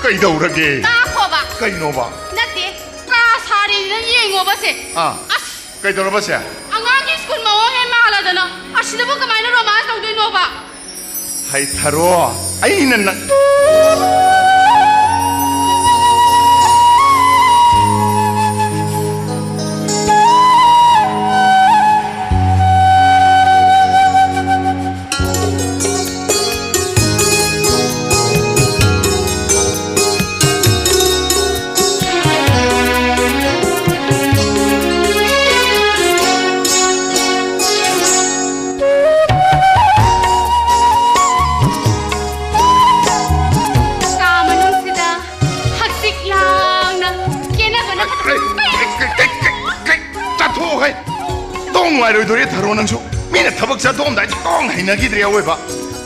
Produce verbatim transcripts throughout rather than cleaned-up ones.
ꯀꯩꯗꯧꯔꯒꯦ? ꯇꯥꯈꯣꯕ꯫ ꯀꯩꯅꯣꯕ? ꯅꯠꯇꯦ, ꯀꯥ ꯁꯥꯔꯤꯅ ꯌꯦꯡꯉꯣꯕꯁꯦ꯫ ꯑꯥ꯫ ꯑꯁ! ꯀꯩꯗꯧꯔꯕꯁꯦ? ꯑꯉꯥꯡꯒꯤ ꯁ꯭ꯀꯨꯜ ꯃꯑꯣꯡ ꯍꯦꯛ ꯃꯥꯜꯂꯗꯅ, ꯑꯁꯤꯗꯕꯨ ꯀꯃꯥꯏꯅ ꯔꯣꯃꯥꯟꯁ ꯇꯧꯗꯣꯏꯅꯣꯕ? ꯍꯩꯊꯔꯣ, ꯑꯩꯅ ꯅꯪ ꯀꯥ ꯃꯅꯨꯡꯁꯤꯗ ꯍꯛꯆꯤꯛ ꯂꯥꯡꯅ ꯀꯦꯅꯕꯅ ꯑꯩ, ꯑꯩ, ꯑꯩ, ꯑꯩ, ꯑꯩ, ꯑꯩ, ꯆꯠꯊꯣꯛꯑꯣ ꯍꯩ꯫ ꯇꯣꯡ ꯅꯨꯡꯉꯥꯏꯔꯣꯏꯗꯣꯔꯦ ꯊꯔꯣ ꯅꯪꯁꯨ꯫ ꯃꯤꯅ ꯊꯕꯛ ꯆꯠꯊꯣꯛꯑꯝꯗꯥꯏꯗ ꯇꯣꯡ ꯍꯩꯅꯈꯤꯗ꯭ꯔꯦ ꯑꯋꯣꯏꯕ꯫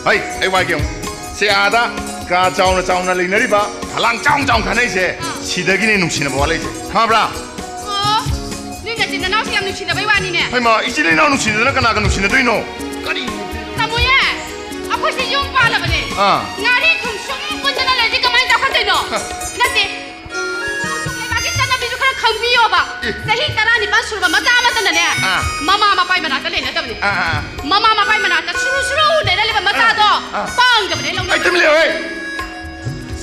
ꯍꯩ, ꯑꯩ ꯋꯥꯒꯦ ꯑꯃꯨꯛ꯫ ꯁꯦ ꯑꯥꯗ ꯀꯥ ꯆꯥꯎꯅ ꯆꯥꯎꯅ ꯂꯩꯅꯔꯤꯕ, ꯐꯂꯥꯡ ꯆꯥꯎ ꯆꯥꯎ ꯈꯟꯅꯩꯁꯦ, ꯁꯤꯗꯒꯤꯅꯦ ꯅꯨꯡꯁꯤꯅꯕ ꯋꯥꯠꯂꯛꯏꯁꯦ꯫ ꯈꯪꯉꯕ꯭ꯔꯥ? ꯑꯣ, ꯅꯣꯏ ꯅꯆꯤꯟ ꯅꯅꯥꯎꯁꯦ ꯌꯥꯝ ꯅꯨꯡꯁꯤꯅꯕꯩ ꯋꯥꯅꯤꯅꯦ꯫ ꯍꯩꯃꯥ, ꯏꯆꯤꯜ ꯏꯅꯥꯎ ꯅꯨꯡꯁꯤꯅꯗꯅ ꯀꯅꯥꯒ ꯅꯨꯡꯁꯤꯅꯗꯣꯏꯅꯣ? ꯀꯔꯤ? ꯇꯥꯃꯣꯌꯦ, ꯑꯩꯈꯣꯏꯁꯦ ꯌꯨꯝ ꯄꯥꯜꯂꯕꯅꯦ꯫ ꯑꯥ꯫ ꯉꯥꯔꯤ ꯊꯨꯝ ꯁꯨꯝ ꯄꯨꯟꯗꯅ ꯂꯩꯔꯗꯤ ꯀꯃꯥꯏꯅ ꯆꯥꯎꯈꯠꯇꯣꯏꯅꯣ? ꯍ꯫ ꯅꯠꯇꯦ, ꯅꯣꯡꯆꯨꯞ ꯂꯩꯕꯥꯛꯀꯤ ꯆꯠꯅꯕꯤꯁꯨ ꯈꯔ ꯈꯪꯕꯤꯌꯣꯕ꯫ ꯑꯦ꯫ ꯆꯍꯤ ꯇꯔꯥꯅꯤꯄꯥꯟ ꯁꯨꯔꯕ ꯃꯆꯥ ꯑꯃꯠꯇꯅꯅꯦ, ꯑꯥ꯫ ꯃꯃꯥ ꯃꯄꯥ ꯃꯅꯥꯛꯇ ꯂꯩꯅꯗꯕꯅꯦ꯫ ꯑꯥ, ꯑꯥ, ꯑꯥ꯫ ꯃꯃꯥ ꯃꯄꯥ ꯃꯅꯥꯛꯇ ꯁꯨꯔꯨ ꯁꯨꯔꯨ ꯂꯩꯅꯔꯤꯕ ꯃꯆꯥꯗꯣ, ꯑꯥ, ꯑꯥ꯫ ꯄꯪꯗꯕꯅꯦ ꯂꯧꯅ꯫ ꯑꯩ ꯇꯨꯃꯤꯟ ꯂꯩꯌꯣꯍꯦ꯫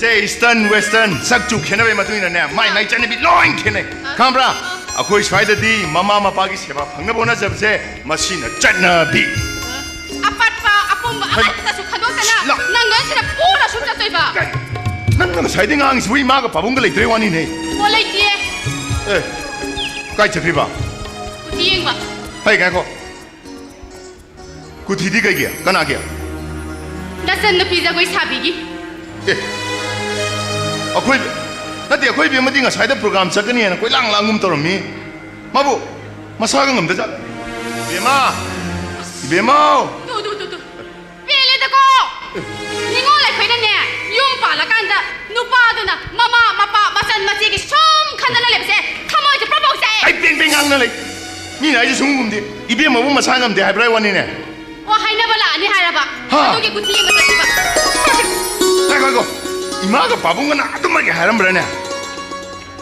ꯁꯦ, Eastern, Western, ꯁꯛ ꯆꯨ ꯈꯦꯠꯅꯕꯒꯤ ꯃꯇꯨꯡ ꯏꯟꯅꯅꯦ, ꯃꯥꯏ ꯃꯥꯏ ꯆꯠꯅꯕꯤ ꯂꯣꯏ ꯈꯦꯠꯅꯩ꯫ ꯑꯥ꯫ ꯈꯪꯕ꯭ꯔꯥ? ꯑꯥ꯫ ꯑꯩꯈꯣꯏ ꯁ꯭ꯋꯥꯏꯗꯗꯤ ꯃꯃꯥ ꯃꯄꯥꯒꯤ ꯁꯦꯕꯥ ꯐꯪꯅꯕ ꯍꯣꯠꯅꯖꯕꯁꯦ, ꯃꯁꯤꯅ ꯆꯠꯅꯕꯤ꯫ ꯑꯄꯠꯄ ꯑꯄꯨꯝꯕ ꯍꯩ꯫ ꯑꯃꯠꯇꯁꯨ ꯈꯟꯗꯣꯛꯇꯅ ꯂ- ꯅꯪ ꯅꯣꯏꯁꯤꯅ ꯄꯨꯔ ꯁꯨꯝ ꯆꯠꯇꯣꯏꯕ? ꯀꯩ? ꯅꯪꯅ ꯉꯁꯥꯏꯗꯩ ꯉꯥꯡꯉꯤꯁꯤꯕꯨ ꯏꯃꯥꯒ ꯄꯥꯕꯨꯡꯒ ꯂꯩꯇ꯭ꯔꯦ ꯋꯥꯅꯤꯅꯦ꯫ ꯑꯣ, ꯂꯩꯇꯦ꯫ ꯑꯦ, ꯀꯥꯏ ꯆꯠꯈ꯭ꯔꯤꯕ? ꯀꯨꯊꯤ ꯌꯦꯡꯕ꯫ ꯍꯩ, ꯉꯥꯏꯈꯣ꯫ ꯀꯨꯊꯤꯗꯤ ꯀꯩꯒꯤ? ꯀꯅꯥꯒꯤ? ꯅꯆꯟ ꯅꯨꯄꯤ ꯖꯒꯣꯏ ꯁꯥꯕꯤꯒꯤ꯫ ꯑꯦ, ꯑꯩꯈꯣꯏ, ꯅꯠꯇꯦ, ꯑꯩꯈꯣꯏ ꯏꯕꯦꯝꯃꯗꯤ ꯉꯁꯥꯏꯗ program ꯆꯠꯀꯅꯤ ꯍꯥꯏꯅ ꯀꯣꯏꯂꯥꯡ ꯂꯥꯡꯒꯨꯝ ꯇꯧꯔꯝꯃꯤ꯫ ꯃꯥꯕꯨ ꯃꯁꯥꯒ ꯉꯝꯗꯖꯥꯠ꯫ ꯏꯕꯦꯝꯃ! ꯏꯕꯦꯝꯃ! ꯇꯨ, ꯇꯨ, ꯇꯨ, ꯇꯨ꯫ ꯄꯦꯜꯂꯦꯗꯀꯣ! ꯅꯤꯉꯣꯜ ꯑꯩꯈꯣꯏꯅꯅꯦ, ꯌꯨꯝ ꯄꯥꯜꯂꯀꯥꯟꯗ ꯅꯨꯄꯥꯗꯨꯅ ꯃꯃꯥ, ꯃꯄꯥ, ꯃꯆꯟ, ꯃꯆꯦꯒꯤ ꯁꯨꯝ ꯈꯟꯗꯅ ꯂꯩꯕꯁꯦ ꯊꯃꯣꯏꯁꯦ ꯄ꯭ꯔꯣꯛ ꯄ꯭ꯔꯣꯛ ꯆꯥꯛꯑꯦ! ꯑꯩ ꯄꯦꯡ ꯄꯦꯡ ꯉꯥꯡꯅ ꯂꯩ꯫ ꯃꯤꯅ ꯑꯩꯁꯦ ꯁꯨꯝ ꯈꯨꯝꯗꯦ꯫ ꯏꯕꯦꯝꯃꯕꯨ ꯃꯁꯥ ꯉꯝꯗꯦ ꯍꯥꯏꯕ꯭ꯔꯥ ꯋꯥꯅꯤꯅꯦ? ꯑꯣ, ꯍꯥꯏꯅꯕ ꯂꯥꯛꯑꯅꯤ ꯍꯥꯏꯔꯕ? ꯍꯥ? ꯑꯗꯨꯒꯤ ꯀꯨꯊꯤ ꯌꯦꯡꯕ ꯆꯠꯈꯤꯕ꯫ ꯉꯥꯏꯈꯣ, ꯉꯥꯏꯈꯣ꯫ ꯏꯃꯥꯒ ꯄꯥꯕꯨꯡꯒꯅ ꯑꯗꯨꯃꯛ ꯍꯥꯏꯔꯝꯕ꯭ꯔꯥꯅꯦ?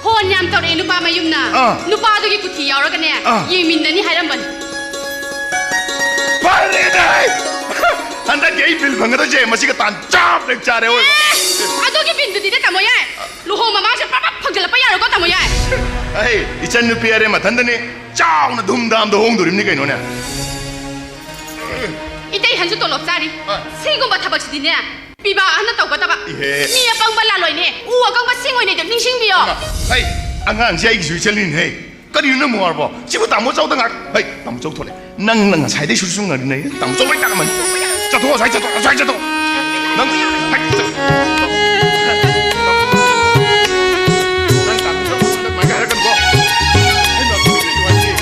ꯐꯣꯟ ꯌꯥꯝ ꯇꯧꯔꯛꯑꯦ ꯅꯨꯄꯥ ꯃꯌꯨꯝꯅ꯫ ꯑꯥ꯫ ꯅꯨꯄꯥꯗꯨꯒꯤ ꯀꯨꯊꯤ ꯌꯥꯎꯔꯒꯅꯦ, ꯑꯥ꯫ ꯌꯦꯡꯃꯤꯟꯅꯅꯤ ꯍꯥꯏꯔꯝꯕꯅꯤ꯫ ꯐꯔꯦꯅꯦ! ꯍꯟꯗꯛꯀꯤ ꯑꯩ ꯕꯤꯜ ꯐꯪꯒꯗꯣꯏꯁꯦ ꯃꯁꯤꯒ ꯇꯥꯟ ꯆꯞ ꯍꯦꯛ ꯆꯥꯔꯦ, ꯑꯣꯏ꯫ ꯑꯦ, ꯑꯗꯨꯒꯤ ꯕꯤꯜꯗꯨꯗꯤꯅꯦ, ꯇꯥꯃꯣ ꯌꯥꯏ꯫ ꯂꯨꯍꯣꯡ ꯃꯃꯥꯡꯁꯦ ꯄ꯭ꯔꯞ ꯄ꯭ꯔꯞ ꯐꯪꯒꯠꯂꯛꯄ ꯌꯥꯔꯣꯏꯀꯣ, ꯇꯥꯃꯣ ꯌꯥꯏ? ꯑꯩ ꯏꯆꯟ ꯅꯨꯄꯤ ꯑꯔꯦꯝ ꯃꯊꯟꯗꯅꯤ ꯆꯥꯎꯅ ꯙꯨꯝ ꯙꯥꯝꯗ ꯍꯣꯡꯗꯣꯔꯤꯕꯅꯤ ꯀꯩꯅꯣꯅꯦ꯫ ꯏꯇꯩ ꯍꯟꯁꯨ ꯇꯣꯂꯣꯞ ꯆꯥꯔꯤ꯫ ꯍꯣꯏ꯫ ꯁꯤꯒꯨꯝꯕ ꯊꯕꯛꯁꯤꯗꯤꯅꯦ, ꯄꯤꯕꯥ ꯑꯍꯟꯅ ꯇꯧꯒꯗꯕ꯫ ꯏꯍꯦ꯫ ꯃꯤ ꯑꯄꯪꯕ ꯂꯥꯂꯣꯏꯅꯦ, ꯎ ꯑꯀꯪꯕ ꯁꯤꯡ ꯑꯣꯏꯅꯩꯗꯣ ꯅꯤꯡꯁꯤꯡꯕꯤꯌꯣ꯫ ꯍꯩ, ꯑꯉꯥꯡꯁꯦ ꯑꯩꯒꯤꯁꯨ ꯏꯆꯟꯅꯤꯅꯦ꯫ ꯍꯩ, ꯀꯔꯤꯅꯣ ꯅꯪ ꯃꯨꯍꯥꯔꯕꯣ? ꯁꯤꯕꯨ ꯇꯥꯃꯣ ꯆꯧꯗ ꯉꯥꯛ-, ꯍꯩ, ꯇꯥꯃꯣ ꯆꯧ ꯊꯣꯛꯂꯦ꯫ ꯅꯪ, ꯅꯪ ꯉꯁꯥꯏꯗꯩ ꯁꯨꯔ ꯁꯨꯔ ꯉꯥꯏꯔꯤꯅꯦ꯫ ꯇꯥꯃꯣ ꯆꯧ ꯂꯣꯏ ꯇꯥꯔꯝꯃꯅꯤ꯫ ꯆꯠꯊꯣꯛꯑꯣ, ꯉꯁꯥꯏ ꯆꯠꯊꯣꯛꯑꯣ, ꯉꯁꯥꯏ ꯆꯠꯊꯣꯛꯑꯣ꯫ ꯅꯪ, ꯍꯩ, ꯆꯠ-, ꯅꯪ ꯇꯥꯃꯣ ꯆꯧ ꯑꯗꯨꯃꯥꯏꯅ ꯍꯥꯏꯔꯛꯀꯅꯨꯀꯣ꯫ ꯑꯩ ꯃꯥ ꯐꯨꯕꯤꯔꯗꯤ ꯋꯥꯔꯤꯁꯦ꯫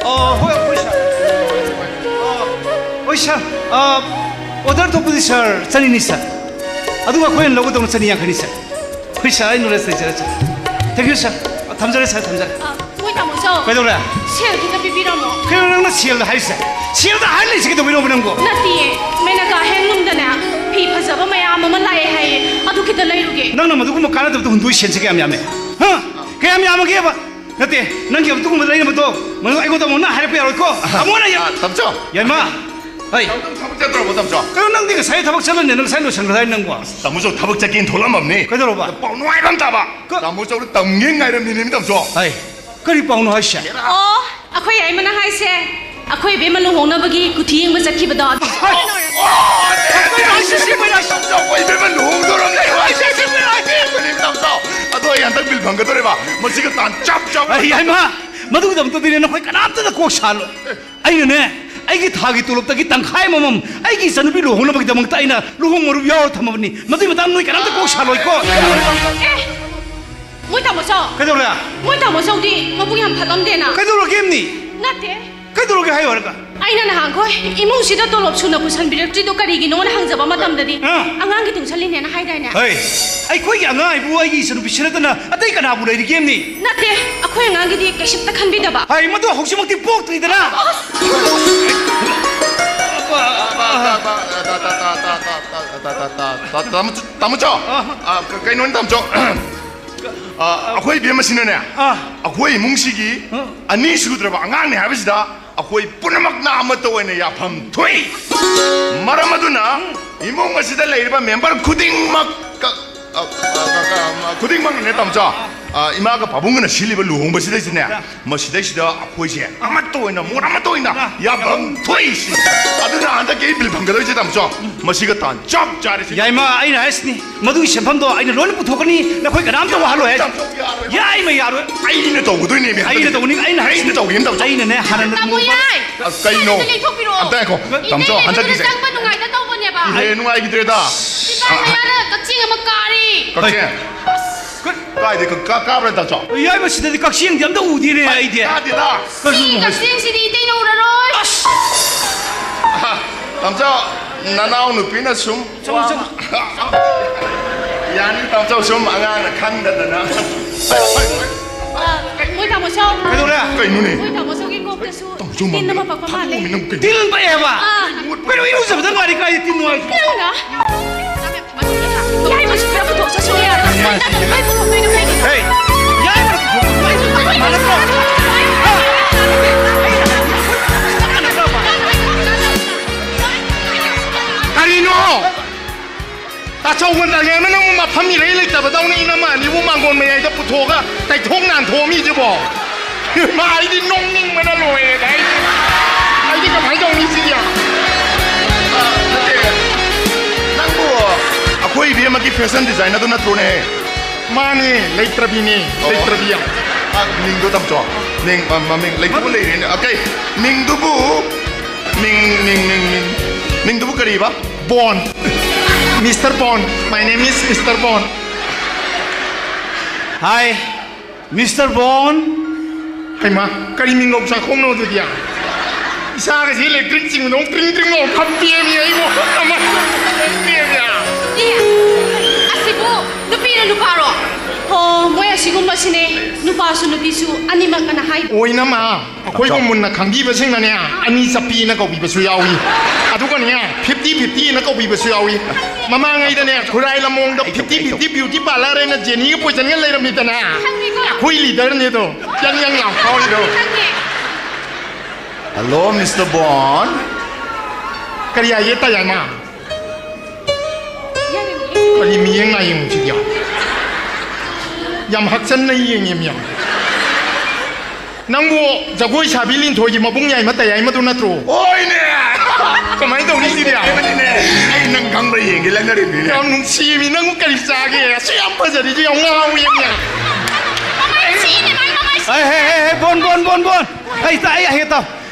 ꯑ, ꯍꯣꯏ, ꯍꯣꯏ, ꯁꯥꯔ꯫ ꯑ, ꯍꯣꯏ, ꯁꯥꯔ꯫ ꯑ, ꯑꯣꯔꯗꯔ ꯊꯣꯛꯄꯗꯤ, ꯁꯥꯔ, ꯆꯅꯤꯅꯤ, ꯁꯥꯔ꯫ ꯑꯗꯨꯒ ꯑꯩꯈꯣꯏꯅ ꯂꯧꯒꯗꯧꯅ ꯆꯅꯤ ꯌꯥꯡꯈꯩꯅꯤ, ꯁꯥꯔ꯫ ꯍꯣꯏ, ꯁꯥꯔ, ꯑꯩ ꯅꯣꯂꯦꯖ ꯂꯩꯖꯔꯦ, ꯁꯥꯔ꯫ ꯊꯦꯡꯛ ꯌꯨ, ꯁꯥꯔ꯫ ꯊꯝꯖꯔꯦ, ꯁꯥꯔ, ꯊꯝꯖꯔꯦ꯫ ꯑ, ꯃꯣꯏ ꯇꯥꯃꯣ ꯆꯧ꯫ ꯀꯩꯗꯧꯔꯦ? ꯁꯦꯜ ꯈꯤꯇ ꯄꯤꯕꯤꯔꯝꯃꯣ꯫ ꯀꯩꯅꯣ ꯅꯪꯅ ꯁꯦꯜꯗ ꯍꯥꯏꯔꯤꯁꯦ? ꯁꯦꯜꯗ ꯍꯥꯏꯔ ꯂꯩꯁꯦ ꯀꯩꯗꯧꯕꯩꯅꯣꯕ ꯅꯪꯕꯣ? ꯅꯠꯇꯤꯌꯦ, ꯃꯦꯅꯀꯥ ꯍꯦꯟꯂꯨꯝꯗꯅꯦ ꯐꯤ ꯐꯖꯕ ꯃꯌꯥꯝ ꯑꯃ ꯂꯥꯛꯑꯦ ꯍꯥꯏꯌꯦ, ꯑꯗꯨ ꯈꯤꯇ ꯂꯩꯔꯨꯒꯦ꯫ ꯅꯪꯅ ꯃꯗꯨꯒꯨꯝꯕ ꯀꯥꯟꯅꯗꯕꯗ ꯍꯨꯟꯗꯣꯛꯏ ꯁꯦꯜꯁꯦ ꯀꯌꯥꯝ ꯌꯥꯝꯃꯦ? ꯍꯥ? ꯀꯌꯥꯝ ꯌꯥꯝꯃꯒꯦꯕ? ꯅꯠꯇꯦ, ꯅꯪꯒꯤ ꯑꯗꯨꯒꯨꯝꯕ ꯂꯩꯅꯕꯗꯣ, ꯃꯗꯨ ꯑꯩꯉꯣꯟꯗ ꯑꯃꯨꯛ ꯅꯪ ꯍꯥꯏꯔꯛꯄ ꯌꯥꯔꯣꯏꯀꯣ꯫ ꯑꯃꯨꯛ ꯍꯟꯅ ꯌꯥ-, ꯑ, ꯇꯥꯃꯣ ꯆꯧ꯫ ꯌꯥꯏꯃ꯫ ꯍꯩ꯫ ꯇꯥꯃꯣ ꯆꯧ ꯊꯕꯛ ꯆꯠꯇ꯭ꯔꯕꯣ, ꯇꯥꯃꯣ ꯆꯧ? ꯀꯩꯅꯣ, ꯅꯪꯗꯤ ꯉꯁꯥꯏ ꯊꯕꯛ ꯆꯠꯂꯅꯤ, ꯅꯪ ꯉꯁꯥꯏ ꯂꯣꯏꯁꯟꯈ꯭ꯔꯗꯥꯏ ꯅꯪꯕꯣ? ꯇꯥꯃꯣ ꯆꯧ ꯊꯕꯛ ꯆꯠꯀꯦꯅ ꯊꯣꯛꯂꯛꯑꯝꯃꯕꯅꯤ꯫ ꯀꯩꯗꯧꯔꯕ? ꯄꯥꯎ ꯅꯨꯡꯉꯥꯏꯕ ꯑꯃ ꯇꯥꯕ꯫ ꯀ- ꯇꯥꯃꯣ ꯆꯧꯗ ꯇꯝꯒꯦ ꯉꯥꯏꯔꯝꯃꯤꯅꯦ, ꯇꯥꯃꯣ ꯆꯧ꯫ ꯍꯩ, ꯀꯔꯤ ꯄꯥꯎꯅꯣ ꯍꯥꯏꯁꯦ? ꯑꯣ, ꯑꯩꯈꯣꯏ ꯌꯥꯏꯃꯅ ꯍꯥꯏꯁꯦ, ꯑꯩꯈꯣꯏ ꯏꯕꯦꯝꯃ ꯂꯨꯍꯣꯡꯅꯕꯒꯤ ꯀꯨꯊꯤ ꯌꯦꯡꯕ ꯆꯠꯈꯤꯕꯗꯣ꯫ ꯑꯣ, ꯑꯣ, ꯀꯩꯅꯣ ꯍꯥꯏꯁꯦ, ꯁꯤ ꯀꯩꯅꯣ ꯍꯥꯏꯁꯦ? ꯇꯥꯃꯣ ꯆꯧ, ꯑꯩꯈꯣꯏ ꯏꯕꯦꯝꯃ ꯂꯨꯍꯣꯡꯗꯣꯔꯝꯅꯦ, ꯍꯥꯏꯁꯦ, ꯁꯤ ꯀꯩꯅꯣ ꯍꯥꯏꯁꯦ? ꯇꯥꯃꯣ ꯆꯧ, ꯑꯗꯣ ꯑꯩ ꯍꯟꯗꯛ ꯕꯤꯜ ꯐꯪꯒꯗꯧꯔꯦꯕ, ꯃꯁꯤꯒ ꯇꯥꯟ ꯆꯞ ꯆꯞ ꯑꯩ ꯌꯥꯏꯃ, ꯃꯗꯨꯒꯤꯗꯃꯛꯇꯗꯤꯅꯦ ꯅꯈꯣꯏ ꯀꯅꯥꯝꯇꯗ ꯀꯣꯛ ꯁꯥꯍꯜꯂꯣꯏ꯫ ꯑꯩꯅꯅꯦ, ꯑꯩꯒꯤ ꯊꯥꯒꯤ ꯇꯣꯂꯣꯞꯇꯒꯤ ꯇꯪꯈꯥꯏ ꯑꯃꯃꯝ ꯑꯩꯒꯤ ꯏꯆꯟꯅꯨꯄꯤ ꯂꯨꯍꯣꯡꯅꯕꯒꯤꯗꯃꯛꯇ ꯑꯩꯅ ꯂꯨꯍꯣꯡ ꯃꯔꯨꯞ ꯌꯥꯎꯔ ꯊꯝꯃꯕꯅꯤ꯫ ꯃꯗꯨꯒꯤ ꯃꯇꯥꯡꯗ ꯅꯣꯏ ꯀꯅꯥꯝꯇ ꯀꯣꯛ ꯁꯥꯍꯜꯂꯣꯏꯀꯣ꯫ ꯑꯦ, ꯃꯣꯏ ꯇꯥꯃꯣ ꯆꯧ꯫ ꯀꯩꯗꯧꯔꯦ? ꯃꯣꯏ ꯇꯥꯃꯣ ꯆꯧꯗꯤ ꯃꯕꯨꯛ ꯌꯥꯝ ꯐꯠꯂꯝꯗꯦꯅ꯫ ꯀꯩꯗꯧꯔꯒꯦ ꯑꯝꯅꯤ? ꯅꯠꯇꯦ꯫ ꯀꯩꯗꯧꯔꯒꯦ ꯍꯥꯏꯌꯨ ꯍꯥꯏꯔꯒ? ꯑꯩꯅ ꯅꯍꯥꯟꯈꯣꯏ ꯏꯃꯨꯡꯁꯤꯗ ꯇꯣꯂꯣꯞ ꯁꯨꯅ ꯄꯨꯁꯟꯕꯤꯔꯛꯇ꯭ꯔꯤꯗꯣ ꯀꯔꯤꯒꯤꯅꯣꯅ ꯍꯪꯖꯕ ꯃꯇꯝꯗꯗꯤ, ꯑꯥ꯫ "ꯑꯉꯥꯡꯒꯤ ꯇꯨꯡꯁꯜꯂꯤꯅꯦꯅ" ꯍꯥꯏꯗꯥꯏꯅꯦ? ꯍꯩ, ꯑꯩꯈꯣꯏꯒꯤ ꯑꯉꯥꯡ ꯍꯥꯏꯕꯨ ꯑꯩꯒꯤ ꯏꯆꯟꯅꯨꯄꯤꯁꯤ ꯅꯠꯇꯅ ꯑꯇꯩ ꯀꯅꯥꯕꯨ ꯂꯩꯔꯤꯒꯦꯝꯅꯤ? ꯅꯠꯇꯦ, ꯑꯩꯈꯣꯏ ꯑꯉꯥꯡꯒꯤꯗꯤ ꯀꯩꯁꯨꯝꯇ ꯈꯟꯕꯤꯗꯕ꯫ ꯍꯩ, ꯃꯗꯨ ꯍꯧꯖꯤꯛꯃꯛꯇꯤ ꯄꯣꯛꯇ꯭ꯔꯤꯗꯅ꯫ ꯇꯥꯃꯣꯆꯧ, ꯑꯥ꯫ ꯑꯥ, ꯀ-, ꯀꯩꯅꯣꯅꯤ ꯇꯥꯃꯣꯆꯧ꯫ ꯑꯥ, ꯑꯩꯈꯣꯏ ꯏꯕꯦꯝꯃꯁꯤꯅꯅꯦ, ꯑꯥ꯫ ꯑꯩꯈꯣꯏ ꯏꯃꯨꯡꯁꯤꯒꯤ ꯑꯥ꯫ ꯑꯅꯤ ꯁꯨꯗ꯭ꯔꯕ ꯑꯉꯥꯡꯅꯦ ꯍꯥꯏꯕꯁꯤꯗ ꯑꯩꯈꯣꯏ ꯄꯨꯝꯅꯃꯛꯅ ꯑꯃꯠꯇ ꯑꯣꯏꯅ ꯌꯥꯐꯝ ꯊꯣꯛꯏ꯫ ꯃꯔꯝ ꯑꯗꯨꯅ ꯏꯃꯨꯡ ꯑꯁꯤꯗ ꯂꯩꯔꯤꯕ ꯃꯦꯝꯕꯔ ꯈꯨꯗꯤꯡꯃꯛ, ꯈꯨꯗꯤꯡꯃꯛꯅꯅꯦ ꯇꯥꯃꯣꯆꯧ, ꯑ, ꯏꯃꯥꯒ ꯄꯥꯕꯨꯡꯒꯅ ꯁꯤꯜꯂꯤꯕ ꯂꯨꯍꯣꯡꯕꯁꯤꯗꯩꯁꯤꯅꯦ, ꯃꯁꯤꯗꯩꯁꯤꯗ ꯑꯩꯈꯣꯏꯁꯦ ꯑꯃꯠꯇ ꯑꯣꯏꯅ, ꯃꯣꯠ ꯑꯃꯠꯇ ꯑꯣꯏꯅ ꯌꯥꯐꯝ ꯊꯣꯛꯏꯁꯤ꯫ ꯑꯗꯨꯅ ꯍꯟꯗꯛꯀꯤ ꯑꯩ ꯕꯤꯜ ꯐꯪꯒꯗꯣꯏꯁꯦ ꯇꯥꯃꯣꯆꯧ, ꯃꯁꯤꯒ ꯇꯥꯟ ꯆꯞ ꯆꯥꯔꯦ ꯁꯤ꯫ ꯌꯥꯏꯃ, ꯑꯩꯅ ꯍꯥꯏꯁꯤꯅꯤ, ꯃꯗꯨꯒꯤ ꯁꯦꯟꯐꯝꯗꯣ ꯑꯩꯅ ꯂꯣꯏꯅ ꯄꯨꯊꯣꯛꯀꯅꯤ, ꯅꯈꯣꯏ ꯀꯅꯥꯝꯇ ꯋꯥꯍꯜꯂꯣꯏ ꯍꯥꯏꯁꯤꯅꯤ꯫ ꯇꯥꯃꯣꯆꯧ, ꯌꯥꯔꯣꯏ꯫ ꯌꯥꯏꯃ, ꯌꯥꯔꯣꯏ꯫ ꯑꯩꯅ ꯇꯧꯒꯗꯣꯏꯅꯦꯃꯤ꯫ ꯑꯩꯅ ꯇꯧꯅꯤ, ꯑꯩꯅ ꯍꯥꯏꯁꯤꯅꯤ꯫ ꯑꯩꯅ ꯇꯧꯒꯦꯅ ꯇꯧ-, ꯑꯩꯅꯅꯦ ꯍꯥꯟꯅ ꯇꯥꯃꯣ ꯌꯥꯏ! ꯑꯁ, ꯀꯩꯅꯣ? ꯁꯤꯗ ꯂꯩꯊꯣꯛꯄꯤꯔꯛꯑꯣ꯫ ꯑꯝꯇ ꯉꯥꯏꯈꯣ, ꯏꯇꯩ ꯇꯥꯃꯣꯆꯧ, ꯂꯩꯕꯗꯨꯗ ꯍꯟꯗꯛꯀꯤꯁꯦ ꯆꯪꯕ ꯅꯨꯡꯉꯥꯏꯗ ꯇꯧꯕꯅꯦꯕ꯫ ꯏꯍꯦ, ꯅꯨꯡꯉꯥꯏꯈꯤꯗ꯭ꯔꯦꯗ꯫ ꯁꯤꯐꯥꯏ ꯃꯌꯥꯗ ꯀꯛꯆꯤꯡ ꯑꯃ ꯀꯥꯔꯤ꯫ ꯀꯛꯆꯤꯡ? ꯀꯥꯏꯗ ꯀ-, ꯀꯥ-, ꯀꯥꯕ꯭ꯔꯥ ꯇꯥꯃꯣꯆꯧ? ꯌꯥꯏꯃ, ꯁꯤꯗꯗꯤ ꯀꯛꯆꯤꯡꯗꯤ ꯑꯝꯇ ꯎꯗꯦꯅꯦ ꯑꯩꯗꯤ꯫ ꯀꯥꯗꯦꯗ꯫ ꯀꯩꯅꯣ ꯁꯤꯒꯤ ꯍꯥꯏꯁꯦ? ꯀꯛꯆꯤꯡꯁꯤꯗꯤ ꯏꯇꯩꯅ ꯎꯔꯔꯣꯏ꯫ ꯑꯁ! ꯇꯥꯃꯣꯆꯧ, ꯅꯅꯥꯎ ꯅꯨꯄꯤꯅ ꯁꯨꯝ ꯆꯪꯉꯣ, ꯋꯥ-, ꯆꯪꯉꯣ꯫ ꯌꯥꯅꯤ ꯇꯥꯃꯣꯆꯧ, ꯁꯨꯝ ꯑꯉꯥꯡꯅ ꯈꯪꯗꯗꯅ꯫ ꯑ, ꯃꯣꯏ ꯇꯥꯃꯣꯆꯧ꯫ ꯀꯩꯗꯧꯔꯦ? ꯀꯩꯅꯣꯅꯦ? ꯃꯣꯏ ꯇꯥꯃꯣꯆꯧꯒꯤ ꯀꯣꯛꯇꯁꯨ ꯇꯥꯃꯣꯆꯧ ꯇꯤꯟ ꯑꯃ ꯃꯥꯟꯕ ꯄꯛꯄ ꯃꯥꯜꯂꯦ꯫ ꯊꯥꯗꯣꯛꯑꯝꯃꯤ ꯅꯪ ꯀꯩꯅꯣ? ꯇꯤꯟ ꯄꯛꯑꯦꯕ? ꯑꯥ꯫ ꯀꯩꯅꯣ, ꯏꯔꯨꯖꯕꯗ ꯉꯥꯏꯔꯤ ꯀꯥꯏꯗ ꯇꯤꯟꯅꯣ ꯍꯥꯏꯁꯤꯕꯣ? ꯅꯪꯅ? ꯌꯥꯏꯃꯁꯤ ꯈꯔ ꯄꯨꯊꯣꯛꯆꯁꯨ ꯌꯥꯏ꯫ ꯍꯦ, ꯌꯥꯏꯃ ꯄꯨꯊꯣꯛ-, ꯃꯥꯟꯅꯗ꯭ꯔꯣ? ꯍꯥ? ꯀꯔꯤꯅꯣ? ꯇꯥꯆꯧꯒ ꯅꯥꯂꯦꯝꯅ ꯅꯪꯕꯨ ꯃꯐꯝ ꯏꯔꯩ ꯂꯩꯇꯕꯗꯧꯅ ꯏꯅꯝꯃ ꯑꯅꯤꯕꯨ ꯃꯥꯡꯒꯣꯟ ꯃꯌꯥꯏꯗ ꯄꯨꯊꯣꯛꯑꯒ ꯇꯩꯊꯣꯛ ꯅꯥꯟꯊꯣꯛꯑꯝꯃꯤꯁꯤꯕꯣ? ꯃꯥ, ꯑꯩꯗꯤ ꯅꯣꯛꯅꯤꯡꯕꯅ ꯂꯣꯏꯔꯦꯗ꯫ ꯑꯩꯗꯤ, ꯑꯩꯗꯤ ꯀꯃꯥꯏꯅ ꯇꯧꯅꯤ ꯁꯤꯗꯤ? ꯑ, ꯅꯠꯇꯦ꯫ ꯅꯪꯕꯨ ꯑꯩꯈꯣꯏ ꯏꯕꯦꯝꯃꯒꯤ ꯐꯦꯁꯟ ꯗꯤꯖꯥꯏꯅꯔꯗꯨ ꯅꯠꯇ꯭ꯔꯣꯅꯦ? ꯃꯥꯅꯦ, ꯂꯩꯇ꯭ꯔꯕꯤꯅꯦ, ꯑꯣ꯫ ꯂꯩꯇ꯭ꯔꯕꯤ꯫ ꯑ, ꯃꯤꯡꯗꯣ ꯇꯝꯆꯣ꯫ ꯃꯤꯡ, ꯑ, ꯃꯃꯤꯡ ꯂꯩꯇꯕ ꯂꯩꯔꯦꯅꯦ꯫ ꯑ, ꯀꯩ, ꯃꯤꯡꯗꯨꯕꯨ, ꯃꯤꯡ, ꯃꯤꯡ, ꯃꯤꯡ, ꯃꯤꯡ, ꯃꯤꯡꯗꯨꯕꯨ ꯀꯔꯤꯕ? ꯕꯣꯟ꯫ Mister Bond. My name is Mister Bond. Hi, Mister Bond. ꯍꯩꯃꯥ, ꯀꯔꯤ ꯃꯤꯡꯒꯧ ꯆꯥꯛꯈꯣꯡꯅꯣ ꯑꯗꯨꯗꯤ? ꯏꯁꯥꯒꯁꯤ ꯏꯂꯦꯛꯇ꯭ꯔꯤꯛ ꯆꯤꯡꯕꯗꯧ ꯇ꯭ꯔꯤꯡ ꯇ꯭ꯔꯤꯡ ꯂꯥꯎ ꯐꯝ ꯄꯦꯝꯃꯤ ꯑꯩꯕꯨ꯫ ꯑꯃ ꯄꯦꯝꯃꯤ꯫ ꯑꯦ, ꯑꯁꯤꯕꯨ ꯅꯨꯄꯤꯔ ꯅꯨꯄꯥꯔꯣ? ꯑꯣ, ꯃꯣꯏ ꯑꯁꯤꯒꯨꯝꯕꯁꯤꯅꯦ, ꯅꯨꯄꯥꯁꯨ ꯅꯨꯄꯤꯁꯨ ꯑꯅꯤꯃꯛ ꯑꯅ ꯍꯥꯏꯗꯣ꯫ ꯑꯣꯏꯅꯃ, ꯑꯩꯈꯣꯏꯒꯨꯝ ꯃꯨꯟꯅ ꯈꯪꯕꯤꯕꯁꯤꯡꯅꯅꯦ, ꯑꯅꯤ ꯆꯞꯄꯤꯅ ꯀꯧꯕꯤꯕꯁꯨ ꯌꯥꯎꯏ꯫ ꯑꯗꯨꯒꯅꯦ, ꯐꯤꯐꯇꯤ ꯐꯤꯐꯇꯤꯅ ꯀꯧꯕꯤꯕꯁꯨ ꯌꯥꯎꯏ꯫ ꯃꯃꯥꯡꯉꯩꯗꯅꯦ, ꯈꯨꯔꯥꯏ ꯂꯝꯂꯣꯡꯗ ꯐꯤꯐꯇꯤ ꯐꯤꯐꯇꯤ ꯕ꯭ꯌꯨꯇꯤ ꯄꯥꯔꯂꯔ ꯍꯥꯏꯅ ꯖꯦꯅꯤꯒ ꯄꯣꯏꯖꯟꯒ ꯂꯩꯔꯝꯃꯤꯗꯅ, ꯈꯪꯉꯤꯀꯣ꯫ ꯑꯩꯈꯣꯏ ꯂꯤꯗꯔꯅꯦꯗꯣ, ꯌꯥꯡ ꯌꯥꯡ ꯂꯥꯎ ꯐꯥꯎꯔꯤꯗꯣ꯫ ꯈꯪꯉꯦ꯫ Hello, Mister Bond. ꯀꯔꯤ ꯍꯥꯏꯒꯦ ꯇꯥꯏꯌꯥꯏꯃ? ꯀꯔꯤ ꯃꯤꯌꯦꯡ ꯂꯥꯌꯦꯡꯁꯤꯗꯤ? ꯌꯥꯝ ꯍꯛꯆꯟꯅ ꯌꯦꯡꯉꯦ ꯃꯤꯌꯥꯝ꯫ ꯅꯪꯕꯨ ꯖꯒꯣꯏ ꯁꯥꯕꯤ ꯂꯤꯟꯊꯣꯏꯒꯤ ꯃꯕꯨꯡ ꯌꯥꯏꯃ ꯇꯥꯏꯌꯥꯏꯃꯗꯨ ꯅꯠꯇ꯭ꯔꯣ? ꯍꯣꯏꯅꯦ! ꯀꯃꯥꯏꯅ ꯇꯧꯅꯤ ꯁꯤꯗꯤ? ꯍꯥꯏꯕꯅꯤꯅꯦ! ꯑꯩ ꯅꯪ ꯈꯪꯕ꯭ꯔꯥ ꯌꯦꯡꯒꯦ ꯂꯪꯅꯔꯤꯕꯅꯤꯅꯦ꯫ ꯌꯥꯝ ꯅꯨꯡꯁꯤꯃꯤ, ꯅꯪꯕꯨ ꯀꯔꯤ ꯆꯥꯒꯦ? ꯑꯁꯨꯛ ꯌꯥꯝ ꯐꯖꯔꯤꯗꯨ ꯌꯥꯝ ꯉꯥꯎꯋꯤ ꯌꯥꯝ꯫ ꯃꯃꯥꯏ ꯁꯤꯅꯦ, ꯃꯥꯏ ꯃꯃꯥꯏ ꯁꯤ- ꯍꯦ ꯍꯦ ꯍꯦ ꯍꯦ ꯕꯣꯟ ꯕꯣꯟ ꯕꯣꯟ ꯕꯣꯟ ꯑꯩ ꯇꯥ ꯑꯩ ꯍꯦ ꯇꯥꯎ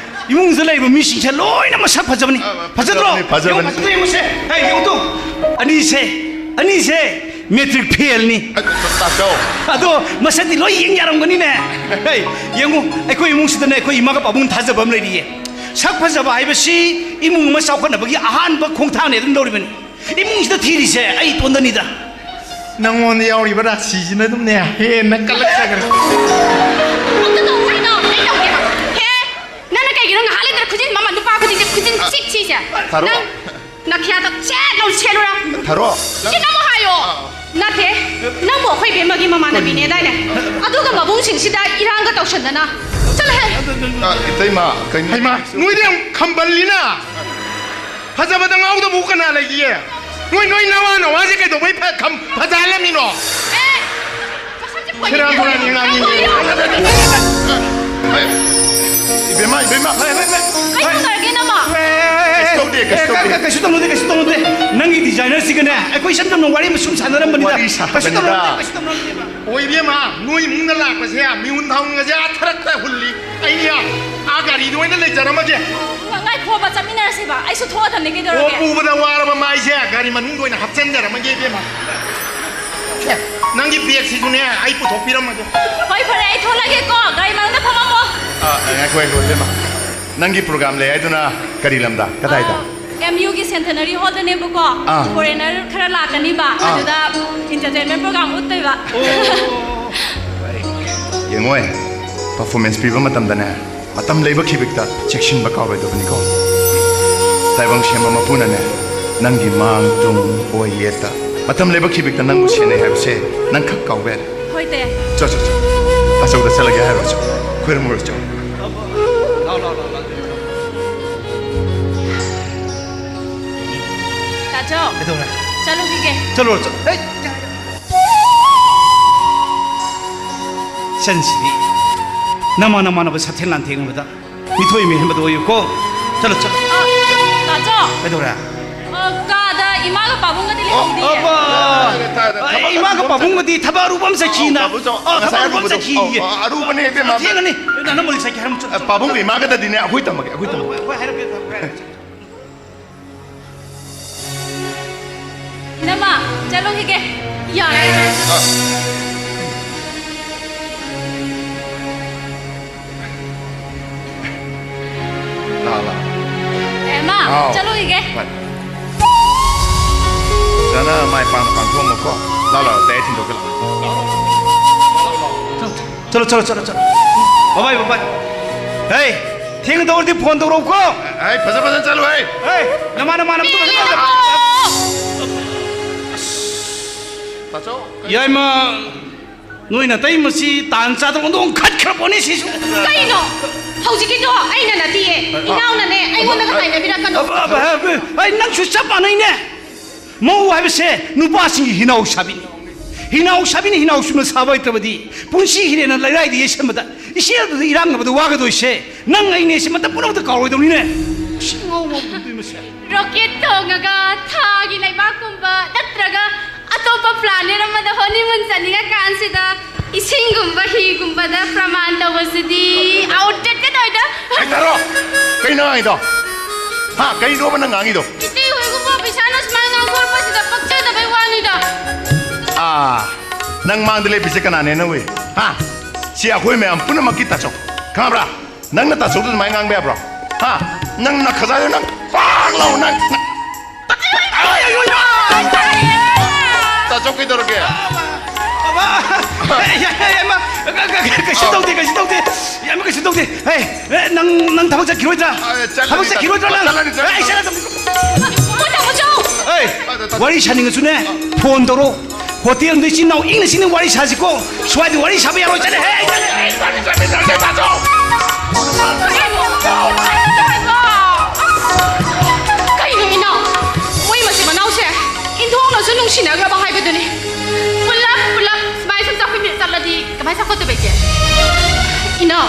ꯏꯃꯨꯡꯗ ꯂꯩꯕ ꯃꯤꯁꯤꯡꯁꯦ ꯂꯣꯏꯅ ꯃꯁꯛ ꯐꯖꯕꯅꯤ ꯐꯖꯗ꯭ꯔꯣ ꯐꯖꯕꯅꯤ, ꯐꯖꯕꯅꯤ꯫ ꯌꯦꯡꯉꯨ, ꯐꯖꯗ꯭ꯔꯣ ꯌꯦꯡꯉꯨꯁꯦ ꯍꯦ ꯌꯦꯡꯉꯨ ꯇꯨ ꯑꯅꯤꯁꯦ ꯑꯅꯤꯁꯦ ꯃꯦꯇ꯭ꯔꯤꯛ ꯐꯦꯜꯅꯤ ꯇꯥꯆꯧ꯫ ꯑꯗꯣ ꯃꯁꯛꯇꯤ ꯂꯣꯏ ꯌꯦꯡ ꯌꯥꯔꯝꯒꯅꯤꯅꯦ ꯍꯦ ꯌꯦꯡꯉꯨ ꯑꯩꯈꯣꯏ ꯏꯃꯨꯡꯁꯤꯗꯅꯦ ꯑꯩꯈꯣꯏ ꯏꯃꯥꯒ ꯄꯥꯕꯨꯡ ꯊꯥꯖꯕ ꯑꯃ ꯂꯩꯔꯤꯌꯦ ꯁꯛ ꯐꯖꯕ ꯍꯥꯏꯕꯁꯤ ꯏꯃꯨꯡ ꯑꯃ ꯆꯥꯎꯈꯠꯅꯕꯒꯤ ꯑꯍꯥꯟꯕ ꯈꯣꯡꯊꯥꯡꯅꯦ ꯑꯗꯨꯝ ꯂꯧꯔꯤꯕꯅꯤ ꯏꯃꯨꯡꯁꯤꯗ ꯊꯤꯔꯤꯁꯦ ꯑꯩ ꯏꯇꯣꯟꯗꯅꯤꯗ ꯅꯪꯉꯣꯟꯗ ꯌꯥꯎꯔꯤꯕ ꯔꯥꯁꯤꯁꯤꯅ ꯑꯗꯨꯝꯅꯦ ꯍꯦꯟꯅ ꯀꯜꯂꯛꯆꯈ꯭ꯔꯦ꯫ ꯑꯝꯇ ꯇꯧ, ꯀꯩꯅꯣ? ꯑꯩ ꯇꯧꯒꯦꯕ꯫ ꯍꯦ, ꯅꯪꯅ ꯀꯩꯒꯤꯅꯣ ꯉꯥꯏꯍꯥꯛ ꯂꯩꯇꯅ ꯈꯨꯖꯤꯟ ꯃꯃꯜ ꯅꯨꯄꯥ ꯈꯨꯗꯤꯡꯁꯦ ꯈꯨꯖꯤꯟ ꯆꯤꯛ ꯁꯤꯁꯦ? ꯊꯥꯔꯣ꯫ ꯅꯪ ꯅꯈꯤꯌꯥꯗ ꯆꯦꯠ ꯂꯥꯎ ꯁꯦꯠꯂꯨꯔꯥ? ꯊꯥꯔꯣ꯫ ꯁꯤ ꯅꯪꯕꯨ ꯍꯥꯏꯌꯣ꯫ ꯅꯠꯇꯦ, ꯅꯪꯕꯨ ꯑꯩꯈꯣꯏ ꯏꯕꯦꯝꯃꯒꯤ ꯃꯃꯥꯟꯅꯕꯤꯅꯦꯗꯥꯏꯅꯦ? ꯑꯗꯨꯒ ꯃꯕꯨꯡꯁꯤꯡꯁꯤꯗ ꯏꯔꯥꯡꯒ ꯇꯧꯁꯟꯗꯅ꯫ ꯆꯠꯂꯣꯍꯦ꯫ ꯑ, ꯏꯇꯩꯃ, ꯀꯩꯅꯣ? ꯍꯩꯃꯥ, ꯅꯣꯏꯗꯤ ꯌꯥꯝ ꯈꯝꯕꯜꯂꯤꯅ꯫ ꯐꯖꯕꯗ ꯉꯥꯎꯗꯕꯨ ꯀꯅꯥ ꯂꯩꯒꯦ? ꯅꯣꯏ, ꯅꯣꯏ ꯅꯋꯥ ꯅꯋꯥꯁꯦ ꯀꯩꯗꯧꯕꯩ ꯐ-, ꯈꯝ-, ꯐꯖꯍꯜꯂꯝꯃꯤꯅꯣ? ꯑꯦ, ꯃꯁꯝꯁꯦ ꯐꯣꯏ-, ꯁꯦꯔꯥꯟ ꯇꯨꯔꯥꯟ ꯉꯥꯡꯉꯤꯅꯦ꯫ ꯏꯕꯦꯝꯃ, ꯏꯕꯦꯝꯃ, ꯐꯔꯦ, ꯐꯔꯦ, ꯐꯔꯦ꯫ ꯀꯩꯗꯧꯔꯒꯦ, ꯅꯃ? ꯀꯩꯁꯨ ꯇꯧꯗꯦ, ꯀꯩꯁꯨ ꯑꯦ, ꯀ-, ꯇꯧꯗꯦ꯫ ꯀ-, ꯀꯩꯁꯨ ꯇꯧꯅꯨꯗꯦ, ꯀꯩꯁꯨ ꯇꯧꯅꯨꯗꯦ꯫ ꯅꯪꯒꯤ ꯗꯤꯖꯥꯏꯅꯔꯁꯤꯒꯅꯦ ꯑꯩꯈꯣꯏ ꯏꯆꯝ ꯆꯝꯅ ꯋꯥꯔꯤ ꯑꯃ ꯁꯨꯝ ꯁꯥꯟꯅꯔꯝꯕꯅꯤꯗ꯫ ꯋꯥꯔꯤ ꯀꯩꯁꯨ ꯁꯥꯕꯅꯤꯗ꯫ ꯇꯧꯅꯨꯗꯦ, ꯀꯩꯁꯨ ꯇꯧꯅꯨꯗꯦ꯫ ꯑꯣ, ꯏꯕꯦꯝꯃ, ꯅꯣꯏ ꯏꯃꯨꯡꯗ ꯂꯥꯛꯄꯁꯦ ꯃꯤꯍꯨꯟ ꯊꯥꯎꯟꯒꯁꯦ ꯑꯥ ꯊꯔꯛꯇ ꯍꯨꯜꯂꯤ꯫ ꯑꯩꯅꯦ ꯑꯥ ꯒꯥꯔꯤꯗ ꯑꯣꯏꯅ ꯂꯩꯖꯔꯝꯃꯒꯦ꯫ ꯉꯥꯏꯈꯣꯕ, ꯆꯠꯃꯤꯟꯅꯔꯁꯦꯕ꯫ ꯑꯩꯁꯨ ꯊꯣꯛꯑꯗꯕꯅꯦ, ꯑꯣ, ꯀꯩꯗꯧꯔꯒꯦ? ꯄꯨꯕꯗ ꯋꯥꯔꯕ ꯃꯥꯏꯁꯦ ꯒꯥꯔꯤ ꯃꯅꯨꯡꯗ ꯑꯣꯏꯅ ꯍꯥꯞꯆꯤꯟꯖꯔꯝꯃꯒꯦ, ꯏꯕꯦꯝꯃ꯫ ꯁꯦ, ꯅꯪꯒꯤ ꯕꯦꯒꯁꯤꯁꯨꯅꯦ ꯑꯩ ꯄꯨꯊꯣꯛꯄꯤꯔꯝꯃꯒꯦ꯫ ꯍꯣꯏ, ꯐꯔꯦ, ꯑꯩ ꯊꯣꯛꯂꯒꯦꯀꯣ꯫ ꯒꯥꯔꯤ ꯃꯅꯨꯡꯗ ꯐꯝꯃꯝꯃꯣ꯫ ꯑ, ꯉꯥꯏꯈꯣ, ꯉꯥꯏꯈꯣ, ꯏꯕꯦꯝꯃ꯫ ꯅꯪꯒꯤ program ꯂꯩ ꯍꯥꯏꯗꯨꯅ ꯀꯔꯤ ꯂꯝꯗ? ꯀꯗꯥꯏꯗ? ꯑꯦꯝ ꯌꯨꯒꯤ ꯁꯦꯟꯇꯅꯔꯤ ꯍꯣꯜꯗꯅꯦꯕꯀꯣ꯫ ꯑꯥ꯫ Foreigner ꯈꯔ ꯂꯥꯛꯀꯅꯤꯕ꯫ ꯑꯥ꯫ ꯑꯗꯨꯗ entertainment program ꯎꯠꯇꯣꯏꯕ꯫ ꯑꯣ꯫ ꯌꯦꯡꯉꯣꯏ, performance ꯄꯤꯕ ꯃꯇꯝꯗꯅꯦ, ꯃꯇꯝ ꯂꯩꯕ ꯈꯤꯕꯤꯛꯇ ꯆꯦꯛꯁꯤꯟꯕ ꯀꯥꯎꯔꯣꯏꯗꯕꯅꯤꯀꯣ꯫ ꯇꯥꯏꯕꯪ ꯁꯦꯝꯕ ꯃꯄꯨꯅꯅꯦ, ꯅꯪꯒꯤ ꯃꯥꯡ ꯇꯨꯡ ꯑꯣꯏ ꯌꯦꯠꯇ ꯃꯇꯝ ꯂꯩꯕ ꯈꯤꯕꯤꯛꯇ ꯅꯪꯕꯨ ꯁꯦꯟꯅꯩ ꯍꯥꯏꯕꯁꯦ ꯅꯪ ꯈꯛ ꯀꯥꯎꯕ ꯌꯥꯗꯦ꯫ ꯍꯣꯏ, ꯇꯦ꯫ ꯆꯣ, ꯆꯣ, ꯆꯣ꯫ ꯑꯆꯧꯗ ꯆꯠꯂꯒꯦ ꯍꯥꯏꯔꯣ, ꯆꯣ꯫ ꯈꯣꯏꯔꯝꯃꯨꯔꯣ, ꯆꯣ꯫ ꯂꯥꯎ, ꯂꯥꯎ, ꯂꯥꯎ, ꯂꯥꯎ꯫ ꯇꯥꯆꯧ꯫ ꯀꯩꯗꯧꯔꯦ? ꯆꯠꯂꯨꯈꯤꯒꯦ꯫ ꯆꯠꯂꯨꯔꯣ, ꯆꯠꯂꯣ꯫ ꯍꯦ! ꯏꯆꯟꯁꯤꯗꯤ ꯅꯃꯥ ꯅꯃꯥꯟꯅꯕ ꯁꯥꯊꯦꯟ ꯂꯥꯟꯊꯦꯡꯅꯕꯗ ꯃꯤꯊꯣꯏ ꯃꯤꯍꯦꯟꯕꯗ ꯑꯣꯏꯌꯨꯀꯣ꯫ ꯆꯠꯂꯣ, ꯆꯠꯂꯣ꯫ ꯑ, ꯇꯥꯆꯧ꯫ ꯀꯩꯗꯧꯔꯦ? ꯑ, ꯀꯥꯗ ꯏꯃꯥꯒ ꯄꯥꯕꯨꯡꯒꯗꯤ ꯂꯩꯍꯧꯗꯤꯌꯦ꯫ ꯑꯕꯥ! ꯇꯥꯗ, ꯇꯥꯗ, ꯑꯦ, ꯊꯕꯛ ꯏꯃꯥꯒ ꯑꯔꯨꯕ ꯑꯃ ꯄꯥꯕꯨꯡꯒꯗꯤ ꯊꯕꯛ ꯑꯔꯨꯕ ꯑꯃ ꯆꯠꯈꯤꯅ꯫ ꯑ, ꯄꯥꯕꯨꯡ ꯆꯠ-, ꯑ, ꯊꯕꯛ ꯉꯁꯥꯏ ꯑꯔꯨꯕ ꯑꯃ ꯑꯔꯨꯕꯗꯣ꯫ ꯆꯠꯈꯤꯌꯦ꯫ ꯑ, ꯑ, ꯑꯔꯨꯕꯅꯦ, ꯏꯕꯦꯝꯃ꯫ ꯊꯦꯡꯉꯅꯤ꯫ ꯅꯪ ꯃꯣꯏ ꯆꯠꯀꯦ ꯍꯥꯏꯔꯝꯃꯨ꯫ ꯆꯠꯂꯣ, ꯑ, ꯆꯠꯂꯣ꯫ ꯄꯥꯕꯨꯡꯒ ꯏꯃꯥꯒꯗꯗꯤꯅꯦ, ꯑꯩꯈꯣꯏ ꯊꯝꯃꯒꯦ, ꯑꯩꯈꯣꯏ ꯊꯝꯃꯒꯦ꯫ ꯑꯩꯈꯣꯏ ꯍꯥꯏꯔꯛꯀꯦ, ꯑꯩꯈꯣꯏ ꯍꯥꯏꯔꯛꯀꯦ꯫ ꯏꯅꯝꯃ, ꯆꯠꯂꯨꯈꯤꯒꯦ꯫ ꯌꯥꯔꯦ꯫ ꯑ꯫ ꯂꯥꯛꯑꯣ, ꯂꯥꯛꯑꯣ꯫ ꯑꯦ, ꯃꯥ, ꯍꯥꯎ꯫ ꯆꯠꯂꯨꯈꯤꯒꯦ꯫ ꯍꯣꯏ꯫ ꯐꯖꯅ ꯃꯥꯏ ꯄꯥꯛꯅ ꯄꯥꯡꯊꯣꯛꯑꯝꯃꯣꯀꯣ꯫ ꯂꯥꯛꯑꯣ, ꯂꯥꯛꯑꯣ, ꯗꯥꯏ ꯊꯤꯟꯗꯣꯛꯀꯦ ꯂꯥꯛꯑꯣ꯫ ꯆꯠꯂꯣ, ꯆꯠꯂꯣ, ꯆꯠꯂꯣ, ꯆꯠꯂꯣ꯫ ꯕꯥꯏ, ꯕꯥꯏ, ꯕꯥꯏ꯫ ꯍꯦ, ꯊꯦꯡꯗꯧꯔꯗꯤ phone ꯇꯧꯔꯛꯎꯀꯣ꯫ ꯍꯦ, ꯐꯖ ꯐꯖꯅ ꯆꯠꯂꯨ, ꯍꯦ꯫ ꯍꯦ, ꯅꯃꯥꯟ ꯅꯃꯥꯟꯅꯕꯗꯣ ꯐꯖꯅ ꯇꯧꯔꯣ꯫ ꯇꯥꯆꯧ꯫ ꯌꯥꯏꯃ, ꯅꯣꯏ ꯅꯇꯩ ꯃꯁꯤ ꯇꯥꯟ ꯆꯥꯗꯕ ꯑꯣꯟꯊꯣꯛ ꯈꯠꯈ꯭ꯔ ꯄꯣꯠꯅꯤ ꯁꯤꯁꯨ꯫ ꯀꯩꯅꯣ? ꯍꯧꯖꯤꯛꯀꯤꯗꯣ ꯑꯩꯅ ꯅꯠꯇꯤꯌꯦ꯫ ꯏꯅꯥꯎꯅꯅꯦ, ꯑꯩꯉꯣꯟꯗꯒ ꯇꯥꯏꯅꯕꯤꯔꯛꯀꯅꯣ꯫ ꯑꯕ, ꯑꯕ, ꯑꯕ, ꯑꯩ ꯅꯪꯁꯨ ꯆꯞ ꯃꯥꯟꯅꯩꯅꯦ꯫ ꯃꯧ ꯍꯥꯏꯕꯁꯦ ꯅꯨꯄꯥꯁꯤꯡꯒꯤ ꯍꯤꯅꯥꯎ ꯁꯥꯕꯤꯅꯤ꯫ ꯍꯤꯅꯥꯎ ꯁꯥꯕꯤꯅ ꯍꯤꯅꯥꯎ ꯆꯨꯝꯅ ꯁꯥꯕ ꯍꯩꯇ꯭ꯔꯕꯗꯤ ꯄꯨꯟꯁꯤ ꯍꯤꯔꯦꯟꯅ ꯂꯩꯔꯥꯏꯗ ꯌꯩꯁꯟꯕꯗ ꯏꯆꯦꯜꯗꯨꯗ ꯏꯔꯥꯡꯅꯕꯗ ꯋꯥꯒꯗꯣꯏꯁꯦ ꯅꯪ ꯑꯩꯅꯦ ꯁꯤ ꯃꯇꯝ ꯄꯨꯝꯅꯃꯛꯇ ꯀꯥꯎꯔꯣꯏꯗꯧꯅꯤꯅꯦ꯫ ꯁꯤ ꯉꯥꯎ ꯉꯥꯎ ꯇꯧꯗꯣꯏ ꯃꯁꯦ꯫ Rocket ꯇꯣꯡꯉꯒ ꯊꯥꯒꯤ ꯂꯩꯕꯥꯛꯀꯨꯝꯕ ꯅꯠꯇ꯭ꯔꯒ ꯑꯇꯣꯞꯄ planet ꯑꯃꯗ honeymoon ꯆꯠꯅꯤꯡꯉꯀꯥꯟꯁꯤꯗ ꯏꯁꯤꯡꯒꯨꯝꯕ ꯍꯤꯒꯨꯝꯕꯗ ꯄ꯭ꯔꯃꯥꯟ ꯇꯧꯕꯁꯤꯗꯤ outdated ꯑꯣꯏꯗ꯫ ꯍꯩꯇꯥꯔꯣ? ꯀꯩꯅꯣ ꯉꯥꯡꯉꯤꯗꯣ? ꯍꯥ? ꯀꯩꯅꯣꯕ ꯅꯪ ꯉꯥꯡꯉꯤꯗꯣ? ꯏꯇꯩ ꯍꯣꯏꯒꯨꯝꯕ ꯄꯩꯁꯥꯅ ꯁꯨꯃꯥꯏꯅ ꯉꯥꯡꯊꯣꯔꯛꯄꯁꯤꯗ ꯄꯛꯆꯗꯕꯩ ꯋꯥꯅꯤꯗ꯫ ꯑꯥ, ꯅꯪ ꯃꯥꯡꯗ ꯂꯦꯞꯄꯤꯁꯦ ꯀꯅꯥꯅꯦꯅ ꯎꯏ? ꯍꯥ? ꯁꯤ ꯑꯩꯈꯣꯏ ꯃꯌꯥꯝ ꯄꯨꯝꯅꯃꯛꯀꯤ ꯇꯥꯆꯧ꯫ ꯈꯪꯉꯕ꯭ꯔꯥ? ꯅꯪꯅ ꯇꯥꯆꯧꯗ ꯑꯗꯨꯃꯥꯏꯅ ꯉꯥꯡꯕ ꯌꯥꯕ꯭ꯔꯣ? ꯍꯥ? ꯅꯪ ꯅꯈꯖꯥꯏꯗꯣ ꯅꯪ ꯄꯥꯛ ꯂꯥꯎ ꯅꯪ, ꯅꯪ꯫ ꯇꯥꯆꯧ ꯀꯩꯗꯧꯔꯒꯦ? ꯀꯩꯁꯨ ꯇꯧꯗꯦ, ꯀꯩꯁꯨ ꯇꯧꯗꯦ꯫ ꯌꯥꯝ ꯀꯩꯁꯨ ꯇꯧꯗꯦ꯫ ꯍꯦ, ꯅꯪ, ꯅꯪ ꯊꯕꯛ ꯆꯠꯈꯤꯔꯣꯏꯗ꯭ꯔꯥ? ꯊꯕꯛ ꯆꯠꯈꯤꯔꯣꯏꯗ꯭ꯔꯥ ꯅꯪ? ꯆꯠꯂꯅꯤ, ꯆꯠꯂꯅꯤ꯫ ꯑꯩ ꯆꯠꯂꯗꯝꯅꯤ꯫ ꯇꯥꯃꯣꯆꯧ! ꯋꯥꯔꯤ ꯁꯥꯅꯤꯡꯉꯁꯨꯅꯦ, ꯐꯣꯟ ꯇꯧꯔꯣ꯫ ꯍꯣꯇꯦꯜꯗ ꯏꯆꯤꯟ ꯏꯅꯥꯎ ꯏꯪꯅ ꯆꯤꯛꯅ ꯋꯥꯔꯤ ꯁꯥꯁꯤꯀꯣ꯫ ꯁ꯭ꯋꯥꯏꯗ ꯋꯥꯔꯤ ꯁꯥꯕ ꯌꯥꯔꯣꯏ꯫ ꯆꯠꯂꯦ, ꯍꯦ, ꯑꯩ ꯆꯠꯂꯦ, ꯑꯩ ꯆꯠꯂꯦ, ꯆꯠꯂꯦ, ꯆꯠꯂꯦ, ꯆꯠꯂꯦ꯫ ꯀꯩꯅꯣ ꯏꯅꯥꯎ? ꯃꯣꯏ ꯃꯆꯤꯟ ꯃꯅꯥꯎꯁꯦ ꯏꯟꯊꯣꯛꯅꯁꯨ ꯅꯨꯡꯁꯤꯅꯈ꯭ꯔꯕ ꯍꯥꯏꯕꯗꯨꯅꯤ꯫ ꯄꯨꯂꯞ ꯄꯨꯂꯞ ꯁꯨꯃꯥꯏ ꯁꯨꯝ ꯆꯥꯛꯈꯨꯝꯗ ꯆꯠꯂꯗꯤ ꯀꯃꯥꯏ ꯆꯥꯎꯈꯠꯇꯣꯏꯕ ꯏꯆꯦ? ꯏꯅꯥꯎ,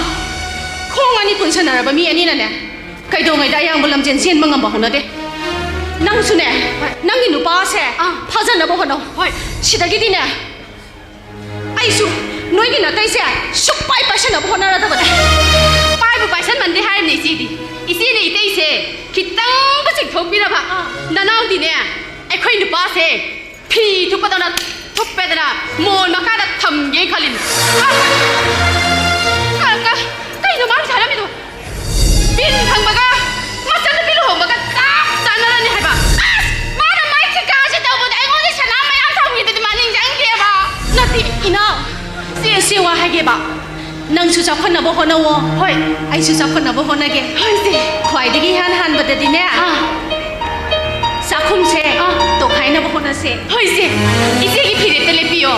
ꯈꯣꯡ ꯑꯅꯤ ꯄꯨꯟꯁꯟꯅꯔꯕ ꯃꯤ ꯑꯅꯤꯅꯅꯦ, ꯀꯩꯗꯧꯉꯩꯗ ꯑꯌꯥꯡꯕ ꯂꯝꯖꯦꯟ ꯆꯦꯟꯕ ꯉꯝꯕ ꯍꯧꯅꯗꯦ꯫ ꯅꯪꯁꯨꯅꯦ, ꯅꯪꯒꯤ ꯅꯨꯄꯥꯁꯦ ꯐꯥꯖꯅꯕ ꯍꯣꯠꯅꯧ꯫ ꯍꯣꯏ꯫ ꯁꯤꯗꯒꯤꯗꯤꯅꯦ, ꯑꯩꯁꯨ ꯅꯣꯏꯒꯤ ꯅꯥꯇꯩꯁꯦ ꯁꯨꯛꯄꯥꯏ ꯄꯥꯏꯁꯟꯅꯕ ꯍꯣꯠꯅꯔꯗꯕꯅꯦ꯫ ꯄꯥꯏꯕꯨ ꯄꯥꯏꯁꯟꯃꯟꯗꯦ ꯍꯥꯏꯔꯤꯕꯅꯦ ꯏꯆꯦꯗꯤ꯫ ꯏꯆꯦꯅ ꯏꯇꯩꯁꯦ ꯈꯤꯇꯪꯕꯨ ꯆꯤꯡꯊꯣꯛꯄꯤꯔꯕ, ꯅꯅꯥꯎꯗꯤꯅꯦ ꯑꯩꯈꯣꯏ ꯅꯨꯄꯥꯁꯦ ꯐꯤ ꯊꯨꯞꯄꯗꯧꯅ ꯊꯨꯞꯄꯦꯗꯅ ꯃꯣꯟ ꯃꯈꯥꯗ ꯊꯝꯒꯦ ꯈꯜꯂꯤꯅꯤ꯫ ꯑ! ꯀ-, ꯀ-, ꯀꯩꯅꯣ ꯃꯥꯅ ꯍꯥꯏꯔꯝꯃꯤꯗꯣ? ꯕꯤꯟ ꯐꯪꯕꯒ ꯃꯆꯟꯅꯨꯄꯤ ꯂꯨꯍꯣꯡꯕꯒ ꯆꯞ ꯆꯥꯟꯅꯔꯅꯤ ꯍꯥꯏꯕ꯫ ꯑꯁ! ꯃꯥꯅ ꯃꯥꯏ ꯊꯤꯀꯥꯁꯦ ꯇꯧꯕꯗ ꯑꯩꯉꯣꯟꯗ ꯁꯅꯥ ꯃꯌꯥꯝ ꯊꯝꯈꯤꯕꯗꯤ ꯃꯥ ꯅꯤꯡꯁꯤꯡꯗꯦꯕ꯫ ꯅꯠꯇꯦ, ꯏꯅꯥꯎ꯫ ꯁꯦ, ꯁꯦ ꯋꯥ ꯍꯥꯏꯒꯦꯕ꯫ ꯅꯪꯁꯨ ꯆꯥꯎꯈꯠꯅꯕ ꯍꯣꯠꯅꯧꯋꯣ꯫ ꯍꯣꯏ꯫ ꯑꯩꯁꯨ ꯆꯥꯎꯈꯠꯅꯕ ꯍꯣꯠꯅꯒꯦ꯫ ꯍꯣꯏ, ꯏꯆꯦ꯫ ꯈ꯭ꯋꯥꯏꯗꯒꯤ ꯏꯍꯥꯟ ꯍꯥꯟꯕꯗꯗꯤꯅꯦ, ꯑꯥ꯫ ꯆꯥꯛꯈꯨꯝꯁꯦ ꯑꯥ꯫ ꯇꯣꯈꯥꯏꯅꯕ ꯍꯣꯠꯅꯁꯦ꯫ ꯍꯣꯏ, ꯏꯆꯦ꯫ ꯏꯆꯦꯒꯤ ꯐꯤꯔꯦꯞꯇ ꯂꯦꯞꯄꯤꯌꯣ꯫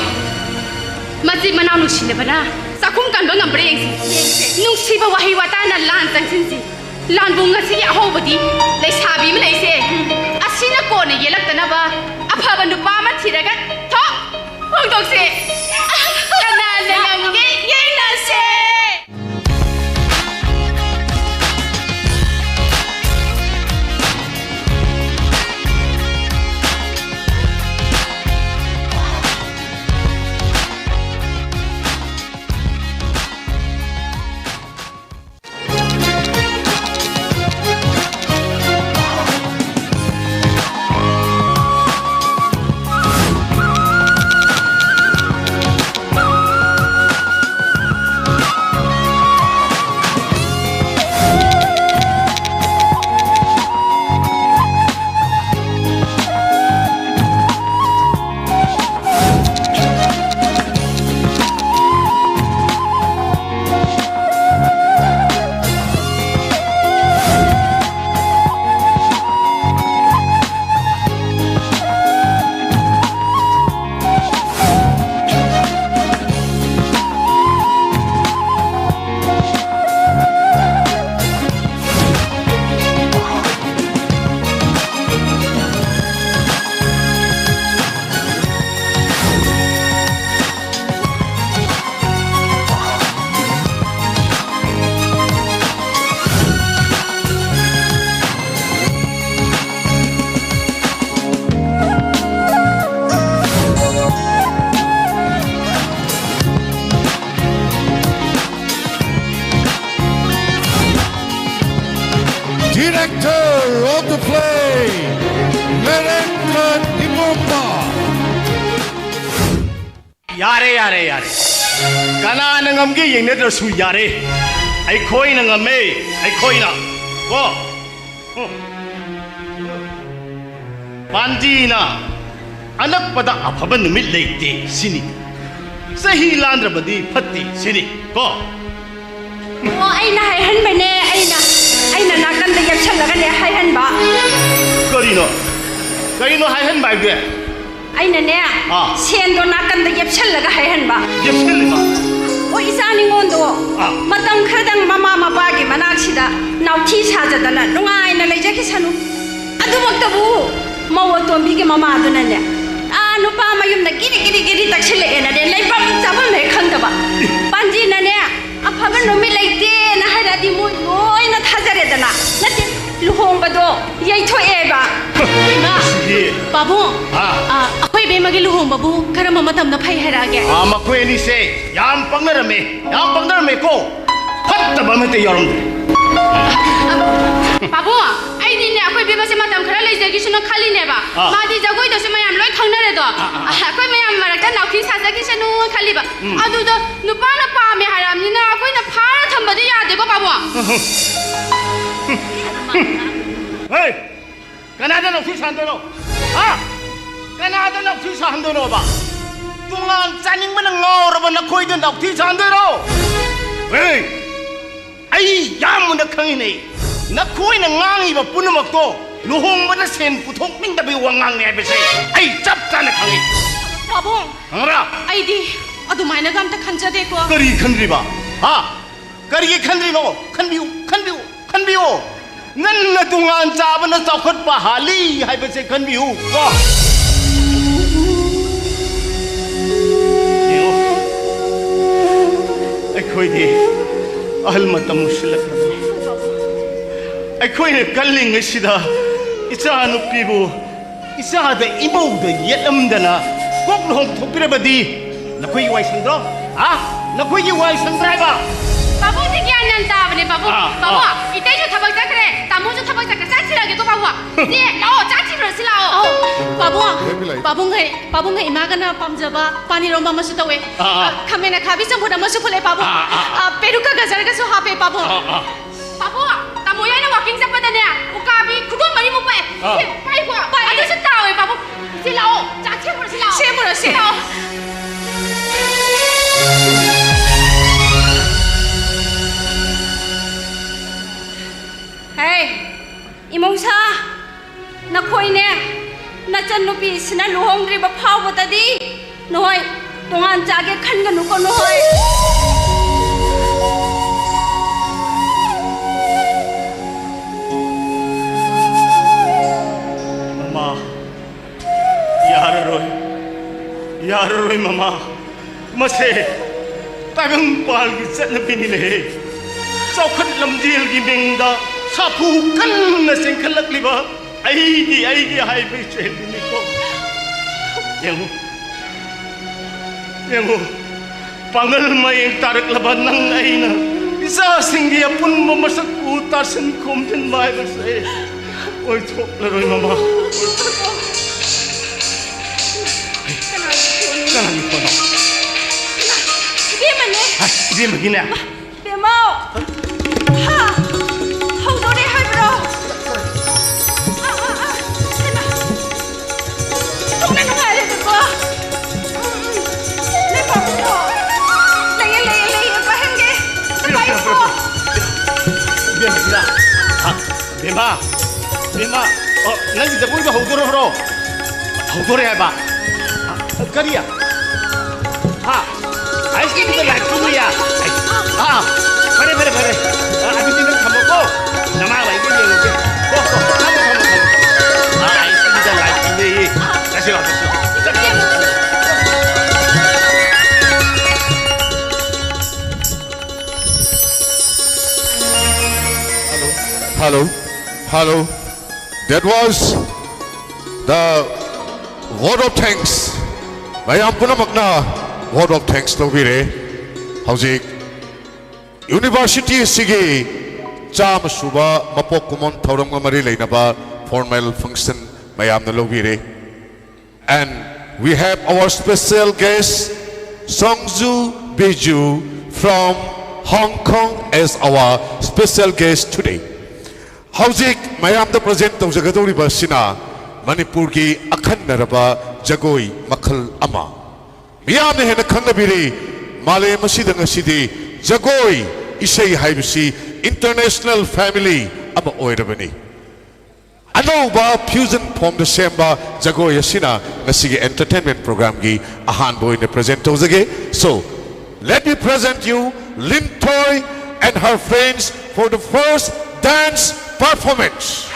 ꯃꯆꯤꯟ ꯃꯅꯥꯎ ꯅꯨꯡꯁꯤꯅꯕꯅ ꯆꯥꯛꯈꯨꯝ ꯀꯟꯕ ꯉꯝꯕ꯭ꯔꯥ ꯌꯦꯡꯁꯤ꯫ ꯌꯦꯡꯁꯦ꯫ ꯅꯨꯡꯁꯤꯕ ꯋꯥꯍꯩ ꯋꯥꯇꯥꯅ ꯂꯥꯟ ꯆꯪꯁꯤꯟꯁꯤ꯫ ꯂꯥꯟꯕꯨꯡ ꯑꯁꯤꯒꯤ ꯑꯍꯧꯕꯗꯤ ꯂꯩꯁꯥꯕꯤ ꯑꯃ ꯂꯩꯁꯦ꯫ ꯑꯁꯤꯅ ꯀꯣꯟꯅ ꯌꯦꯜꯂꯛꯇꯅꯕ ꯑꯐꯕ ꯅꯨꯄꯥ ꯑꯃ ꯊꯤꯔꯒ ꯊꯣꯛ ꯍꯣꯡꯗꯣꯛꯁꯦ꯫ ꯀꯅꯥꯅ ꯉꯝꯒꯦ ꯌꯦꯡꯅꯁꯦ꯫ Of the play, Narendra Dimomba. ꯌꯥꯔꯦ, ꯌꯥꯔꯦ, ꯌꯥꯔꯦ꯫ ꯀꯅꯥꯅ ꯉꯝꯒꯦ ꯌꯦꯡꯅꯗ꯭ꯔꯁꯨ ꯌꯥꯔꯦ꯫ ꯑꯩꯈꯣꯏꯅ ꯉꯝꯃꯦ, ꯑꯩꯈꯣꯏꯅ꯫ ꯀꯣ? ꯄꯥꯟꯖꯤꯅ ꯑꯅꯛꯄꯗ ꯑꯐꯕ ꯅꯨꯃꯤꯠ ꯂꯩꯇꯦ ꯁꯤꯅꯤ꯫ ꯆꯍꯤ ꯂꯥꯟꯗ꯭ꯔꯕꯗꯤ ꯐꯠꯇꯦ ꯁꯤꯅꯤ꯫ ꯀꯣ? ꯑꯣ, ꯑꯩꯅ ꯍꯥꯏꯍꯟꯕꯅꯦ, ꯑꯩꯅ, ꯑꯩꯅ ꯅꯥꯀꯟꯗ ꯌꯦꯞꯁꯜꯂꯒꯅꯦ ꯍꯥꯏꯍꯟꯕ꯫ ꯀꯔꯤꯅꯣ? ꯀꯔꯤꯅꯣ ꯍꯥꯏꯍꯟꯕ ꯍꯥꯏꯕꯗꯤ? ꯑꯩꯅꯅꯦ, ꯑꯥ꯫ ꯁꯦꯟꯗꯣ ꯅꯥꯀꯟꯗ ꯌꯦꯞꯁꯜꯂꯒ ꯍꯥꯏꯍꯟꯕ꯫ ꯌꯦꯞꯁꯜꯂꯤꯕ? ꯑꯣ, ꯏꯆꯥ ꯅꯤꯉꯣꯟꯗꯣ ꯑꯥ꯫ ꯃꯇꯝ ꯈꯔꯗꯪ ꯃꯃꯥ ꯃꯄꯥꯒꯤ ꯃꯅꯥꯛꯁꯤꯗ ꯅꯥꯎꯊꯤ ꯁꯥꯖꯗꯅ ꯅꯨꯡꯉꯥꯏꯅ ꯂꯩꯖꯈꯤꯁꯅꯨ꯫ ꯑꯗꯨꯃꯛꯇꯕꯨ ꯃꯧ ꯑꯇꯣꯝꯕꯤꯒꯤ ꯃꯃꯥꯗꯨꯅꯅꯦ, ꯑꯥ, ꯅꯨꯄꯥ ꯃꯌꯨꯝꯗ ꯒꯤꯔꯤ ꯒꯤꯔꯤ ꯒꯤꯔꯤ ꯇꯛꯁꯤꯜꯂꯛꯑꯦꯅꯅꯦ, ꯂꯩꯐꯝ ꯆꯥꯐꯝ ꯍꯦꯛ ꯈꯪꯗꯕ꯫ ꯄꯥꯟꯖꯤꯅꯅꯦ, ꯑꯐꯕ ꯅꯨꯃꯤꯠ ꯂꯩꯇꯦꯅ ꯍꯥꯏꯔꯛꯑꯗꯤ ꯃꯣꯏ ꯂꯣꯏꯅ ꯊꯥꯖꯔꯦꯗꯅ꯫ ꯅꯠꯇꯦ, ꯂꯨꯍꯣꯡꯕꯗꯣ ꯌꯩꯊꯣꯛꯑꯦꯕ꯫ ꯏꯃꯥ, ꯁꯤꯗꯤ꯫ ꯄꯥꯕꯨꯡ, ꯑꯥ꯫ ꯑꯥ, ꯑꯩꯈꯣꯏ ꯏꯕꯦꯝꯃꯒꯤ ꯂꯨꯍꯣꯡꯕꯕꯨ ꯀꯔꯝꯕ ꯃꯇꯝꯗ ꯐꯩ ꯍꯥꯏꯔꯛꯑꯒꯦ? ꯑꯥ, ꯃꯈꯣꯏ ꯑꯅꯤꯁꯦ ꯌꯥꯝ ꯄꯪꯅꯔꯝꯃꯦ, ꯌꯥꯝ ꯄꯪꯅꯔꯝꯃꯦꯀꯣ꯫ ꯐꯠꯇꯕ ꯑꯃꯠꯇ ꯌꯥꯎꯔꯝꯗ꯭ꯔꯦ꯫ ꯄꯥꯕꯨꯡ, ꯑꯩꯗꯤꯅꯦ, ꯑꯩꯈꯣꯏ ꯏꯕꯦꯝꯃꯁꯦ ꯃꯇꯝ ꯈꯔ ꯂꯩꯖꯈꯤꯁꯅꯨ ꯈꯜꯂꯤꯅꯦꯕ꯫ ꯑꯥ꯫ ꯃꯥꯗꯤ ꯖꯒꯣꯏꯗꯁꯨ ꯃꯌꯥꯝ ꯂꯣꯏ ꯈꯪꯅꯔꯦꯗꯣ꯫ ꯑꯥ, ꯑꯥ, ꯑꯥ꯫ ꯑꯩꯈꯣꯏ ꯃꯌꯥꯝ ꯃꯔꯛꯇ ꯅꯥꯎꯊꯤ ꯁꯥꯖꯈꯤꯁꯅꯨ ꯈꯜꯂꯤꯕ꯫ ꯎꯝ꯫ ꯑꯗꯨꯗ ꯅꯨꯄꯥꯅ ꯄꯥꯝꯃꯦ ꯍꯥꯏꯔꯛꯑꯕꯅꯤꯅ ꯑꯩꯈꯣꯏꯅ ꯐꯥꯔ ꯊꯝꯕꯗꯤ ꯌꯥꯗꯦꯀꯣ, ꯄꯥꯕꯨꯡ? ꯍꯦ! ꯀꯅꯥꯗ ꯅꯥꯎꯊꯤ ꯁꯥꯍꯟꯗꯣꯏꯅꯣ? ꯍꯥ? ꯀꯅꯥꯗ ꯅꯥꯎꯊꯤ ꯁꯥꯍꯟꯗꯣꯏꯅꯣꯕ? ꯇꯣꯉꯥꯟ ꯆꯥꯅꯤꯡꯕꯅ ꯉꯥꯎꯔꯕ ꯅꯈꯣꯏꯗ ꯅꯥꯎꯊꯤ ꯁꯥꯍꯟꯗꯣꯏꯔꯣ? ꯍꯦ! ꯑꯩ ꯌꯥꯝ ꯃꯨꯟꯅ ꯈꯪꯉꯤꯅꯦ꯫ ꯅꯈꯣꯏꯅ ꯉꯥꯡꯉꯤꯕ ꯄꯨꯝꯅꯃꯛꯇꯣ ꯂꯨꯍꯣꯡꯕꯗ ꯁꯦꯟ ꯄꯨꯊꯣꯛꯅꯤꯡꯗꯕꯒꯤ ꯋꯥꯉꯥꯡꯅꯤ ꯍꯥꯏꯕꯁꯦ ꯑꯩ ꯆꯞ ꯆꯥꯅ ꯈꯪꯉꯤ꯫ ꯄꯥꯕꯨꯡ, ꯈꯪꯉꯕ꯭ꯔꯥ? ꯑꯩꯗꯤ ꯑꯗꯨꯃꯥꯏꯅꯒ ꯑꯝꯇ ꯈꯟꯖꯗꯦꯀꯣ꯫ ꯀꯔꯤ ꯈꯟꯗ꯭ꯔꯤꯕ? ꯍꯥ? ꯀꯔꯤꯒꯤ ꯈꯟꯗ꯭ꯔꯤꯅꯣ? ꯈꯟꯕꯤꯌꯨ, ꯈꯟꯕꯤꯌꯨ, ꯈꯟꯕꯤꯌꯨ꯫ ꯉꯟꯅ ꯇꯣꯉꯥꯟ ꯆꯥꯕꯅ ꯆꯥꯎꯈꯠꯄ ꯍꯥꯜꯂꯤ ꯍꯥꯏꯕꯁꯦ ꯈꯟꯕꯤꯌꯨ ꯀꯣ꯫ ꯌꯦꯡꯉꯣ, ꯑꯩꯈꯣꯏꯗꯤ ꯑꯍꯜ ꯃꯇꯝ ꯑꯣꯏꯁꯤꯜꯂꯛꯂꯕꯅꯤ꯫ ꯑꯩꯈꯣꯏꯅ ꯀꯜꯂꯤꯉꯩꯁꯤꯗ ꯏꯆꯥ ꯅꯨꯄꯤꯕꯨ ꯏꯆꯥꯗ ꯏꯃꯧꯗ ꯌꯦꯠꯂꯝꯗꯅ ꯀꯣꯛ ꯂꯨꯍꯣꯡ ꯊꯣꯛꯄꯤꯔꯕꯗꯤ ꯅꯈꯣꯏꯒꯤ ꯋꯥꯏ ꯁꯪꯗ꯭ꯔꯣ? ꯍꯥ? ꯅꯈꯣꯏꯒꯤ ꯋꯥꯏ ꯁꯪꯗ꯭ꯔꯥ ꯍꯥꯏꯕ? ꯄꯥꯕꯨꯡꯁꯦ ꯒ꯭ꯌꯥꯟ ꯌꯥꯝ ꯇꯥꯕꯅꯦ, ꯄꯥꯕꯨꯡ꯫ ꯑꯥ, ꯄꯥꯕꯨꯡ, ꯑꯥ꯫ ꯏꯇꯩꯁꯨ ꯊꯕꯛ ꯆꯠꯈ꯭ꯔꯦ, ꯇꯥꯃꯣꯁꯨ ꯊꯕꯛ ꯆꯠꯈ꯭ꯔꯦ꯫ ꯄꯥꯕꯨꯡ ꯍꯩ, ꯄꯥꯕꯨꯡ ꯍꯩ ꯏꯃꯥꯒꯅ ꯄꯥꯝꯖꯕ ꯄꯥꯟ ꯏꯔꯣꯝꯕ ꯑꯃꯁꯨ ꯇꯧꯋꯦ꯫ ꯑꯥ, ꯑꯥ꯫ ꯑ, ꯈꯥꯃꯦꯟ ꯑꯈꯥꯕꯤ ꯆꯝꯐꯨꯠ ꯑꯃꯁꯨ ꯐꯨꯠꯂꯦ, ꯄꯥꯕꯨꯡ꯫ ꯑꯥ, ꯑꯥ, ꯑꯥ꯫ ꯑ, ꯄꯦꯔꯨꯛꯀ ꯒꯖꯔꯒꯁꯨ ꯍꯥꯞꯄꯦ, ꯄꯥꯕꯨꯡ꯫ ꯑꯥ, ꯑꯥ꯫ ꯄꯥꯕꯨꯡ, ꯇꯥꯃꯣ ꯌꯥꯏꯅ walking ꯆꯠꯄꯗꯅꯦ, ꯎꯀꯥꯕꯤ ꯈꯨꯗꯣꯝ ꯃꯔꯤꯃꯨꯛ ꯄꯥꯛꯑꯦ꯫ ꯑꯥ꯫ ꯁꯤ ꯄꯥꯏꯀꯣ? ꯄꯥꯏꯌꯦ꯫ ꯑꯗꯨꯁꯨ ꯇꯥꯎꯋꯦ, ꯄꯥꯕꯨꯡ꯫ ꯁꯤ ꯂꯥꯛꯑꯣ, ꯆꯥ ꯁꯦꯝꯃꯨꯔꯁꯤ ꯂꯥꯛꯑꯣ꯫ ꯁꯦꯝꯃꯨꯔꯁꯤ꯫ ꯂꯥꯛꯑꯣ꯫ ꯍꯦ, ꯏꯃꯧꯁꯥ, ꯅꯈꯣꯏꯅꯦ, ꯅꯆꯟꯅꯨꯄꯤꯁꯤꯅ ꯂꯨꯍꯣꯡꯗ꯭ꯔꯤꯕ ꯐꯥꯎꯕꯗꯗꯤ ꯅꯈꯣꯏ ꯇꯣꯉꯥꯟ ꯆꯥꯒꯦ ꯈꯟꯒꯅꯨꯀꯣ, ꯅꯈꯣꯏ꯫ ꯃꯃꯥ, ꯌꯥꯔꯔꯣꯏ, ꯌꯥꯔꯔꯣꯏ, ꯃꯃꯥ꯫ ꯃꯁꯦ ꯇꯥꯏꯕꯪꯄꯥꯜꯒꯤ ꯆꯠꯅꯕꯤꯅꯤꯅꯦꯍꯦ꯫ ꯆꯥꯎꯈꯠ ꯂꯝꯖꯦꯜꯒꯤ ꯃꯤꯡꯗ ꯁꯥꯐꯨ ꯀꯟꯅ ꯆꯦꯟꯈꯠꯂꯛꯂꯤꯕ ꯑꯩꯒꯤ, ꯑꯩꯒꯤ ꯍꯥꯏꯕ ꯏꯆꯦꯜꯗꯨꯅꯤꯀꯣ꯫ ꯌꯦꯡꯉꯨ, ꯌꯦꯡꯉꯨ, ꯄꯥꯡꯒꯜ ꯃꯌꯦꯡ ꯇꯥꯔꯛꯂꯕ ꯅꯪ ꯑꯩꯅ ꯏꯆꯥꯁꯤꯡꯒꯤ ꯑꯄꯨꯟꯕ ꯃꯁꯛꯄꯨ ꯇꯥꯁꯤꯟ ꯈꯣꯝꯖꯤꯟꯕ ꯍꯥꯏꯕꯁꯦ ꯑꯣꯏꯊꯣꯛꯂꯔꯣꯏ, ꯃꯃꯥ꯫ ꯀꯅꯥꯒꯤ ꯐꯣꯟꯅꯣ? ꯀꯅꯥꯒꯤ ꯐꯣꯟꯅꯣ? ꯏꯕꯦꯝꯃꯅꯦ꯫ ꯍꯥ, ꯏꯕꯦꯝꯃꯒꯤꯅꯦ? ꯏꯕꯦꯝꯃꯧ! ꯍꯥ? ꯍꯧꯗꯣꯔꯦ ꯍꯥꯏꯕ꯭ꯔꯣ? ꯑꯥ, ꯑꯥ, ꯑꯥ꯫ ꯍꯩꯃꯥ! ꯊꯣꯛꯅ ꯅꯨꯡꯉꯥꯏꯔꯦꯗꯀꯣ꯫ ꯎꯝ, ꯎꯝ꯫ ꯅꯣꯏ ꯄꯥꯕꯨꯡꯗꯣ? ꯂꯩꯌꯦ, ꯂꯩꯌꯦ, ꯂꯩꯌꯦ, ꯄꯥꯏꯍꯟꯒꯦ꯫ ꯄꯥꯏꯌꯨꯀꯣ꯫ ꯏꯕꯦꯝꯃ, ꯏꯕꯦꯝꯃ, ꯁꯤꯗ꯫ ꯍꯥ? ꯕꯦꯝꯃ, ꯕꯦꯝꯃ, ꯑꯣ, ꯅꯪꯒꯤ ꯖꯒꯣꯏꯗꯣ ꯍꯧꯗꯣꯔꯕ꯭ꯔꯣ? ꯍꯧꯗꯣꯔꯦ ꯍꯥꯏꯕ? ꯀꯔꯤ? ꯍꯥ? Ice ꯀ꯭ꯔꯤꯝꯗ light ꯀꯨꯝꯃꯤꯌꯥ? ꯑꯥ, ꯐꯔꯦ, ꯐꯔꯦ, ꯐꯔꯦ꯫ ꯑꯥ, ꯑꯗꯨꯗꯤ ꯅꯪ ꯊꯝꯃꯣꯀꯣ꯫ ꯅꯃꯥ ꯂꯥꯏꯗ ꯌꯦꯡꯉꯨꯒꯦ꯫ ꯀꯣ, ꯀꯣ, ꯊꯝꯃꯣ, ꯊꯝꯃꯣ, ꯊꯝꯃꯣ꯫ ꯑꯥ, ꯑꯥꯏꯁ ꯀ꯭ꯔꯤꯝꯗ ꯂꯥꯏꯠ ꯀꯨꯝꯃꯤꯌꯦ꯫ ꯆꯠꯁꯤ ꯂꯥꯎ, ꯆꯠꯁꯤ ꯂꯥꯎ꯫ ꯆꯠꯁꯤ ꯂꯥꯎ, ꯆꯠꯁꯤ ꯂꯥꯎ꯫ Hello. Hello. Hello. That was the vote of thanks. ꯃꯌꯥꯝ ꯄꯨꯝꯅꯃꯛꯅ vote of thanks ꯇꯧꯕꯤꯔꯦ꯫ ꯍꯧꯖꯤꯛ university ꯑꯁꯤꯒꯤ ꯆꯥꯝꯃ ꯁꯨꯕ ꯃꯄꯣꯛ ꯀꯨꯝꯑꯣꯟ ꯊꯧꯔꯝꯒ ꯃꯔꯤ ꯂꯩꯅꯕ formal function ꯃꯌꯥꯝꯅ ꯂꯧꯕꯤꯔꯦ꯫ And we have our special guest, Songju Biju from Hong Kong as our special guest today. ꯍꯧꯖꯤꯛ ꯃꯌꯥꯝꯗ present ꯇꯧꯖꯒꯗꯧꯔꯤꯕ ꯑꯁꯤꯅ ꯃꯅꯤꯄꯨꯔꯒꯤ ꯑꯈꯟꯅꯔꯕ ꯖꯒꯣꯏ ꯃꯈꯜ ꯑꯃ꯫ ꯃꯤꯌꯥꯝꯅ ꯍꯦꯟꯅ ꯈꯪꯅꯕꯤꯔꯤ, ꯃꯥꯂꯦꯝ ꯑꯁꯤꯗ ꯉꯁꯤꯗꯤ ꯖꯒꯣꯏ ꯏꯁꯩ ꯍꯥꯏꯕꯁꯤ international family ꯑꯃ ꯑꯣꯏꯔꯕꯅꯤ꯫ ꯑꯅꯧꯕ fusion formꯗ ꯁꯦꯝꯕ ꯖꯒꯣꯏ ꯑꯁꯤꯅ ꯉꯁꯤꯒꯤ entertainment programꯒꯤ ꯑꯍꯥꯟꯕ ꯑꯣꯏꯅ present ꯇꯧꯖꯒꯦ꯫ So, let me present you Lin Thoi and her friends for the first dance performance.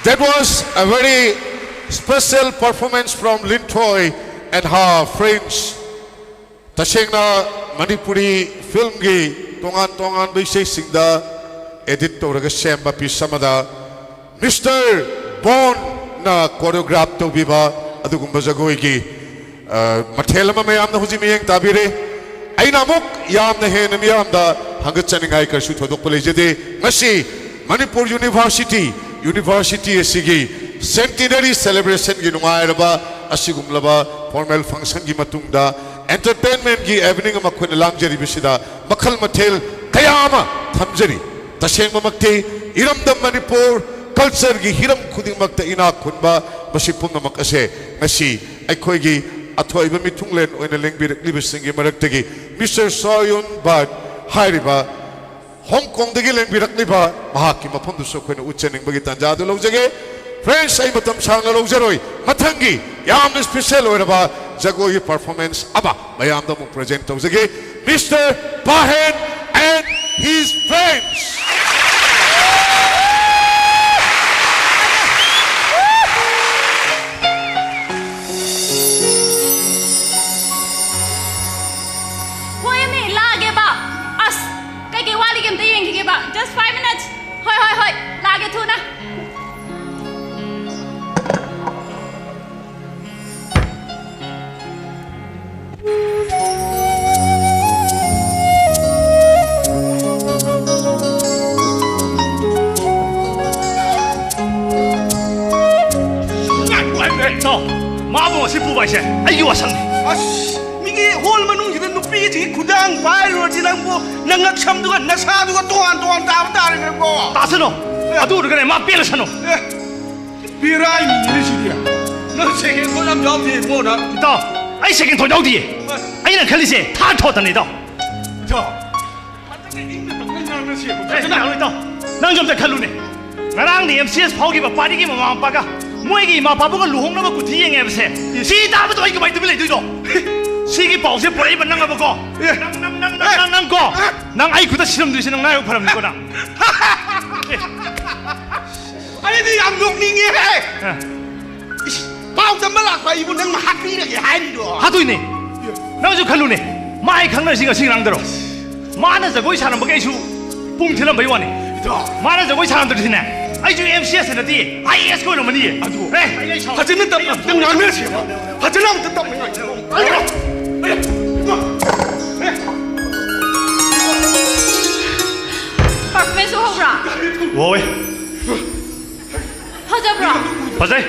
That was a very special performance from Linthoi and her friends. ꯇꯁꯦꯡꯅ ꯃꯅꯤꯄꯨꯔꯤ ꯐꯤꯜꯝꯒꯤ ꯇꯣꯉꯥꯟ ꯇꯣꯉꯥꯟꯕ ꯏꯁꯩꯁꯤꯡꯗ ꯑꯦꯗꯤꯠ ꯇꯧꯔꯒ ꯁꯦꯝꯕ ꯄꯤꯁ ꯑꯃꯗ ꯃꯤꯁꯇꯔ ꯕꯣꯟꯅ ꯀꯣꯔꯤꯌꯣꯒ꯭ꯔꯥꯐ ꯇꯧꯕꯤꯕ ꯑꯗꯨꯒꯨꯝꯕ ꯖꯒꯣꯏꯒꯤ, ꯑ, ꯃꯊꯦꯜ ꯑꯃ ꯃꯌꯥꯝꯅ ꯍꯧꯖꯤꯛ ꯃꯤꯠꯌꯦꯡ ꯇꯥꯕꯤꯔꯦ꯫ ꯑꯩꯅ ꯑꯃꯨꯛ ꯌꯥꯝꯅ ꯍꯦꯟꯅ ꯃꯤꯌꯥꯝꯗ ꯍꯪꯒꯠꯆꯅꯤꯡꯉꯥꯏ ꯀꯔꯤꯁꯨ ꯊꯣꯏꯗꯣꯛꯄ ꯂꯩꯖꯗꯦ꯫ ꯉꯁꯤ ꯃꯅꯤꯄꯨꯔ ꯌꯨꯅꯤꯚꯔꯁꯤꯇꯤ, ꯌꯨꯅꯤꯚꯔꯁꯤꯇꯤ ꯑꯁꯤꯒꯤ ꯁꯦꯟꯇꯤꯅꯔꯤ ꯁꯦꯂꯦꯕ꯭ꯔꯦꯁꯟꯒꯤ ꯅꯨꯡꯉꯥꯏꯔꯕ ꯑꯁꯤꯒꯨꯝꯂꯕ ꯐꯣꯔꯃꯦꯜ ꯐꯪꯁꯟꯒꯤ ꯃꯇꯨꯡꯗ ꯑꯦꯟꯇꯔꯇꯦꯟꯃꯦꯟꯒꯤ ꯏꯚꯤꯅꯤꯡ ꯑꯃ ꯑꯩꯈꯣꯏꯅ ꯂꯥꯡꯖꯔꯤꯕꯁꯤꯗ ꯃꯈꯜ ꯃꯊꯦꯜ ꯀꯌꯥ ꯑꯃ ꯊꯝꯖꯔꯤ꯫ ꯇꯁꯦꯡꯕꯃꯛꯇꯤ ꯏꯔꯝꯗꯝ ꯃꯅꯤꯄꯨꯔ ꯀꯜꯆꯔꯒꯤ ꯍꯤꯔꯝ ꯈꯨꯗꯤꯡꯃꯛꯇ ꯏꯅꯥꯛ ꯈꯨꯟꯕ ꯃꯁꯤ ꯄꯨꯝꯅꯃꯛ ꯑꯁꯦ ꯉꯁꯤ ꯑꯩꯈꯣꯏꯒꯤ ꯑꯊꯣꯏꯕ ꯃꯤꯊꯨꯡꯂꯦꯟ ꯑꯣꯏꯅ ꯂꯦꯡꯕꯤꯔꯛꯂꯤꯕꯁꯤꯡꯒꯤ ꯃꯔꯛꯇꯒꯤ ꯃꯤꯁꯇꯔ ꯁꯣꯌꯨꯟ ꯕꯥꯠ ꯍꯥꯏꯔꯤꯕ ꯍꯣꯡ ꯀꯣꯡꯗꯒꯤ ꯂꯦꯡꯕꯤꯔꯛꯂꯤꯕ ꯃꯍꯥꯛꯀꯤ ꯃꯐꯝꯗꯨꯁꯨ ꯑꯩꯈꯣꯏꯅ ꯎꯠꯆꯅꯤꯡꯕꯒꯤ ꯇꯥꯟꯖꯥ ꯑꯗꯨ ꯂꯧꯖꯒꯦ꯫ ꯐ꯭ꯔꯦꯟꯁ, ꯑꯩ ꯃꯇꯝ ꯁꯥꯡꯅ ꯂꯧꯖꯔꯣꯏ꯫ ꯃꯊꯪꯒꯤ ꯌꯥꯝꯅ ꯁ꯭ꯄꯦꯁꯦꯜ ꯑꯣꯏꯔꯕ ꯖꯒꯣꯏꯒꯤ ꯄꯔꯐꯣꯔꯃꯦꯟꯁ ꯑꯃ ꯃꯌꯥꯝꯗ ꯑꯃꯨꯛ ꯄ꯭ꯔꯖꯦꯟ ꯇꯧꯖꯒꯦ꯫ Mister Pahen and his friends. ꯍꯣꯏ, ꯑꯅꯤ ꯂꯥꯛꯑꯒꯦꯕ꯫ ꯑꯁ, ꯀꯩꯀꯩ ꯋꯥꯠꯂꯤꯒꯦ ꯑꯝꯇ ꯌꯦꯡꯈꯤꯒꯦꯕ꯫ Just five minutes. ꯍꯣꯏ, ꯍꯣꯏ, ꯍꯣꯏ, ꯂꯥꯛꯑꯒꯦ ꯊꯨꯅ꯫ ꯏꯇꯥꯎ, ꯃꯥꯕꯨ ꯉꯁꯤ ꯄꯨꯕ ꯍꯥꯏꯁꯦ ꯑꯩꯒꯤ ꯋꯥꯁꯛꯅꯤ꯫ ꯑꯁ, ꯃꯤꯒꯤ ꯍꯣꯜ ꯃꯅꯨꯡꯁꯤꯗ ꯅꯨꯄꯤꯁꯤꯡꯒꯤ ꯈꯨꯗꯥꯡ ꯄꯥꯏꯔꯨꯔꯗꯤ ꯅꯪꯕꯨ ꯅꯉꯛ ꯁꯝꯗꯨꯒ ꯅꯁꯥꯗꯨꯒ ꯇꯣꯉꯥꯟ ꯇꯣꯉꯥꯟ ꯇꯥꯕ ꯇꯥꯔꯦ ꯅꯪꯕꯣ꯫ ꯇꯥꯁꯅꯨ꯫ ꯑꯦ꯫ ꯑꯗꯨ ꯑꯣꯏꯔꯒꯅꯦ ꯃꯥ ꯄꯦꯜꯂꯁꯅꯨ꯫ ꯑꯦ, ꯕꯦꯔꯥꯅꯤꯅꯦ ꯁꯤꯗꯤ꯫ ꯅꯪ ꯁꯦꯀꯦꯟ ꯊꯣꯠ ꯌꯥꯝ ꯌꯥꯎꯗꯦ ꯏꯕꯨꯡꯉꯣ ꯅꯪ꯫ ꯏꯇꯥꯎ, ꯑꯩ ꯁꯦꯀꯦꯟ ꯊꯣꯠ ꯌꯥꯎꯗꯤꯌꯦ꯫ ꯑꯦ꯫ ꯑꯩꯅ ꯈꯜꯂꯤꯁꯦ ꯊꯥꯔꯠ ꯊꯣꯠꯇꯅꯦ ꯏꯇꯥꯎ꯫ ꯏꯇꯥꯎ, ꯐꯖꯅ ꯏꯪꯅ ꯇꯞꯅ ꯉꯥꯡꯅꯁꯦꯕ꯫ ꯑꯦ, ꯐꯖꯅ꯫ ꯌꯥꯔꯣꯏ ꯏꯇꯥꯎ꯫ ꯅꯪꯁꯨ ꯑꯝꯇ ꯈꯜꯂꯨꯅꯦ꯫ ꯉꯔꯥꯡꯗꯤ ꯑꯦꯝ ꯁꯤ ꯑꯦꯁ ꯐꯥꯎꯈꯤꯕ ꯄꯥꯔꯇꯤꯒꯤ ꯃꯃꯥ ꯃꯄꯥꯒ ꯃꯣꯏꯒꯤ ꯏꯃꯥ ꯄꯥꯕꯨꯡꯒ ꯂꯨꯍꯣꯡꯅꯕ ꯀꯨꯊꯤ ꯌꯦꯡꯉꯦ ꯍꯥꯏꯕꯁꯦ꯫ ꯏꯁ꯫ ꯁꯤ ꯇꯥꯕꯗꯣ ꯑꯩ ꯀꯃꯥꯏꯅ ꯇꯨꯃꯤꯟ ꯂꯩꯗꯣꯏꯅꯣ? ꯁꯤꯒꯤ ꯄꯥꯎꯁꯦ ꯄꯨꯔꯛꯏꯕ ꯅꯪꯉꯕꯀꯣ? ꯑꯦ꯫ ꯅꯪ, ꯅꯪ, ꯅꯪ, ꯅꯪ, ꯑꯦ꯫ ꯅꯪ, ꯅꯪꯀꯣ? ꯑꯦ꯫ ꯅꯪ ꯑꯩ ꯈꯨꯠꯇ ꯁꯤꯔꯝꯗꯣꯏꯁꯦ ꯅꯪ ꯅꯥꯏꯕ ꯐꯔꯝꯅꯤꯀꯣ ꯅꯪ? ꯑꯦ꯫ ꯑꯩꯗꯤ ꯌꯥꯝ ꯅꯣꯛꯅꯤꯡꯉꯦꯍꯦ꯫ ꯑ꯫ ꯏꯁ, ꯄꯥꯎ ꯇꯝꯕ ꯂꯥꯛꯄ ꯑꯩꯕꯨ ꯅꯪꯅ ꯍꯥꯠꯄꯤꯔꯒꯦ ꯍꯥꯏꯔꯤꯔꯣ? ꯍꯥꯠꯇꯣꯏꯅꯦ꯫ ꯅꯪꯁꯨ ꯈꯜꯂꯨꯅꯦ, ꯃꯥ ꯑꯩ ꯈꯪꯅꯔꯤꯁꯤ ꯉꯁꯤ ꯉꯔꯥꯡꯗꯔꯣ? ꯃꯥꯅ ꯖꯒꯣꯏ ꯁꯥꯔꯝꯕꯒꯤ ꯑꯩꯁꯨ ꯄꯨꯡ ꯊꯤꯜꯂꯝꯕꯩ ꯋꯥꯅꯤ꯫ ꯏꯇꯥꯎ꯫ ꯃꯥꯅ ꯖꯒꯣꯏ ꯁꯥꯔꯝꯗ꯭ꯔꯗꯤꯅꯦ, ꯑꯩꯁꯨ ꯑꯦꯝ ꯁꯤ ꯑꯦꯁ ꯅꯠꯇꯦ, ꯑꯥꯏ ꯑꯦ ꯑꯦꯁ ꯑꯣꯏꯔꯝꯃꯅꯤꯌꯦ꯫ ꯑꯗꯨ ꯑꯦ, ꯐꯖꯅ ꯇꯞꯅ ꯑꯝꯇ ꯉꯥꯡꯅꯁꯦꯕ꯫ ꯐꯖꯅ ꯑꯝꯇ ꯇꯞꯅ ꯉꯥꯡꯅꯁꯦꯕ꯫ ꯑꯌꯥ! ꯑꯌꯥ! ꯏꯃꯥ! ꯑꯦ! Performance ꯎꯍꯧꯕ꯭ꯔꯥ? ꯎꯍꯧꯋꯦ꯫ ꯐꯖꯕ꯭ꯔꯣ? ꯐꯖꯩ꯫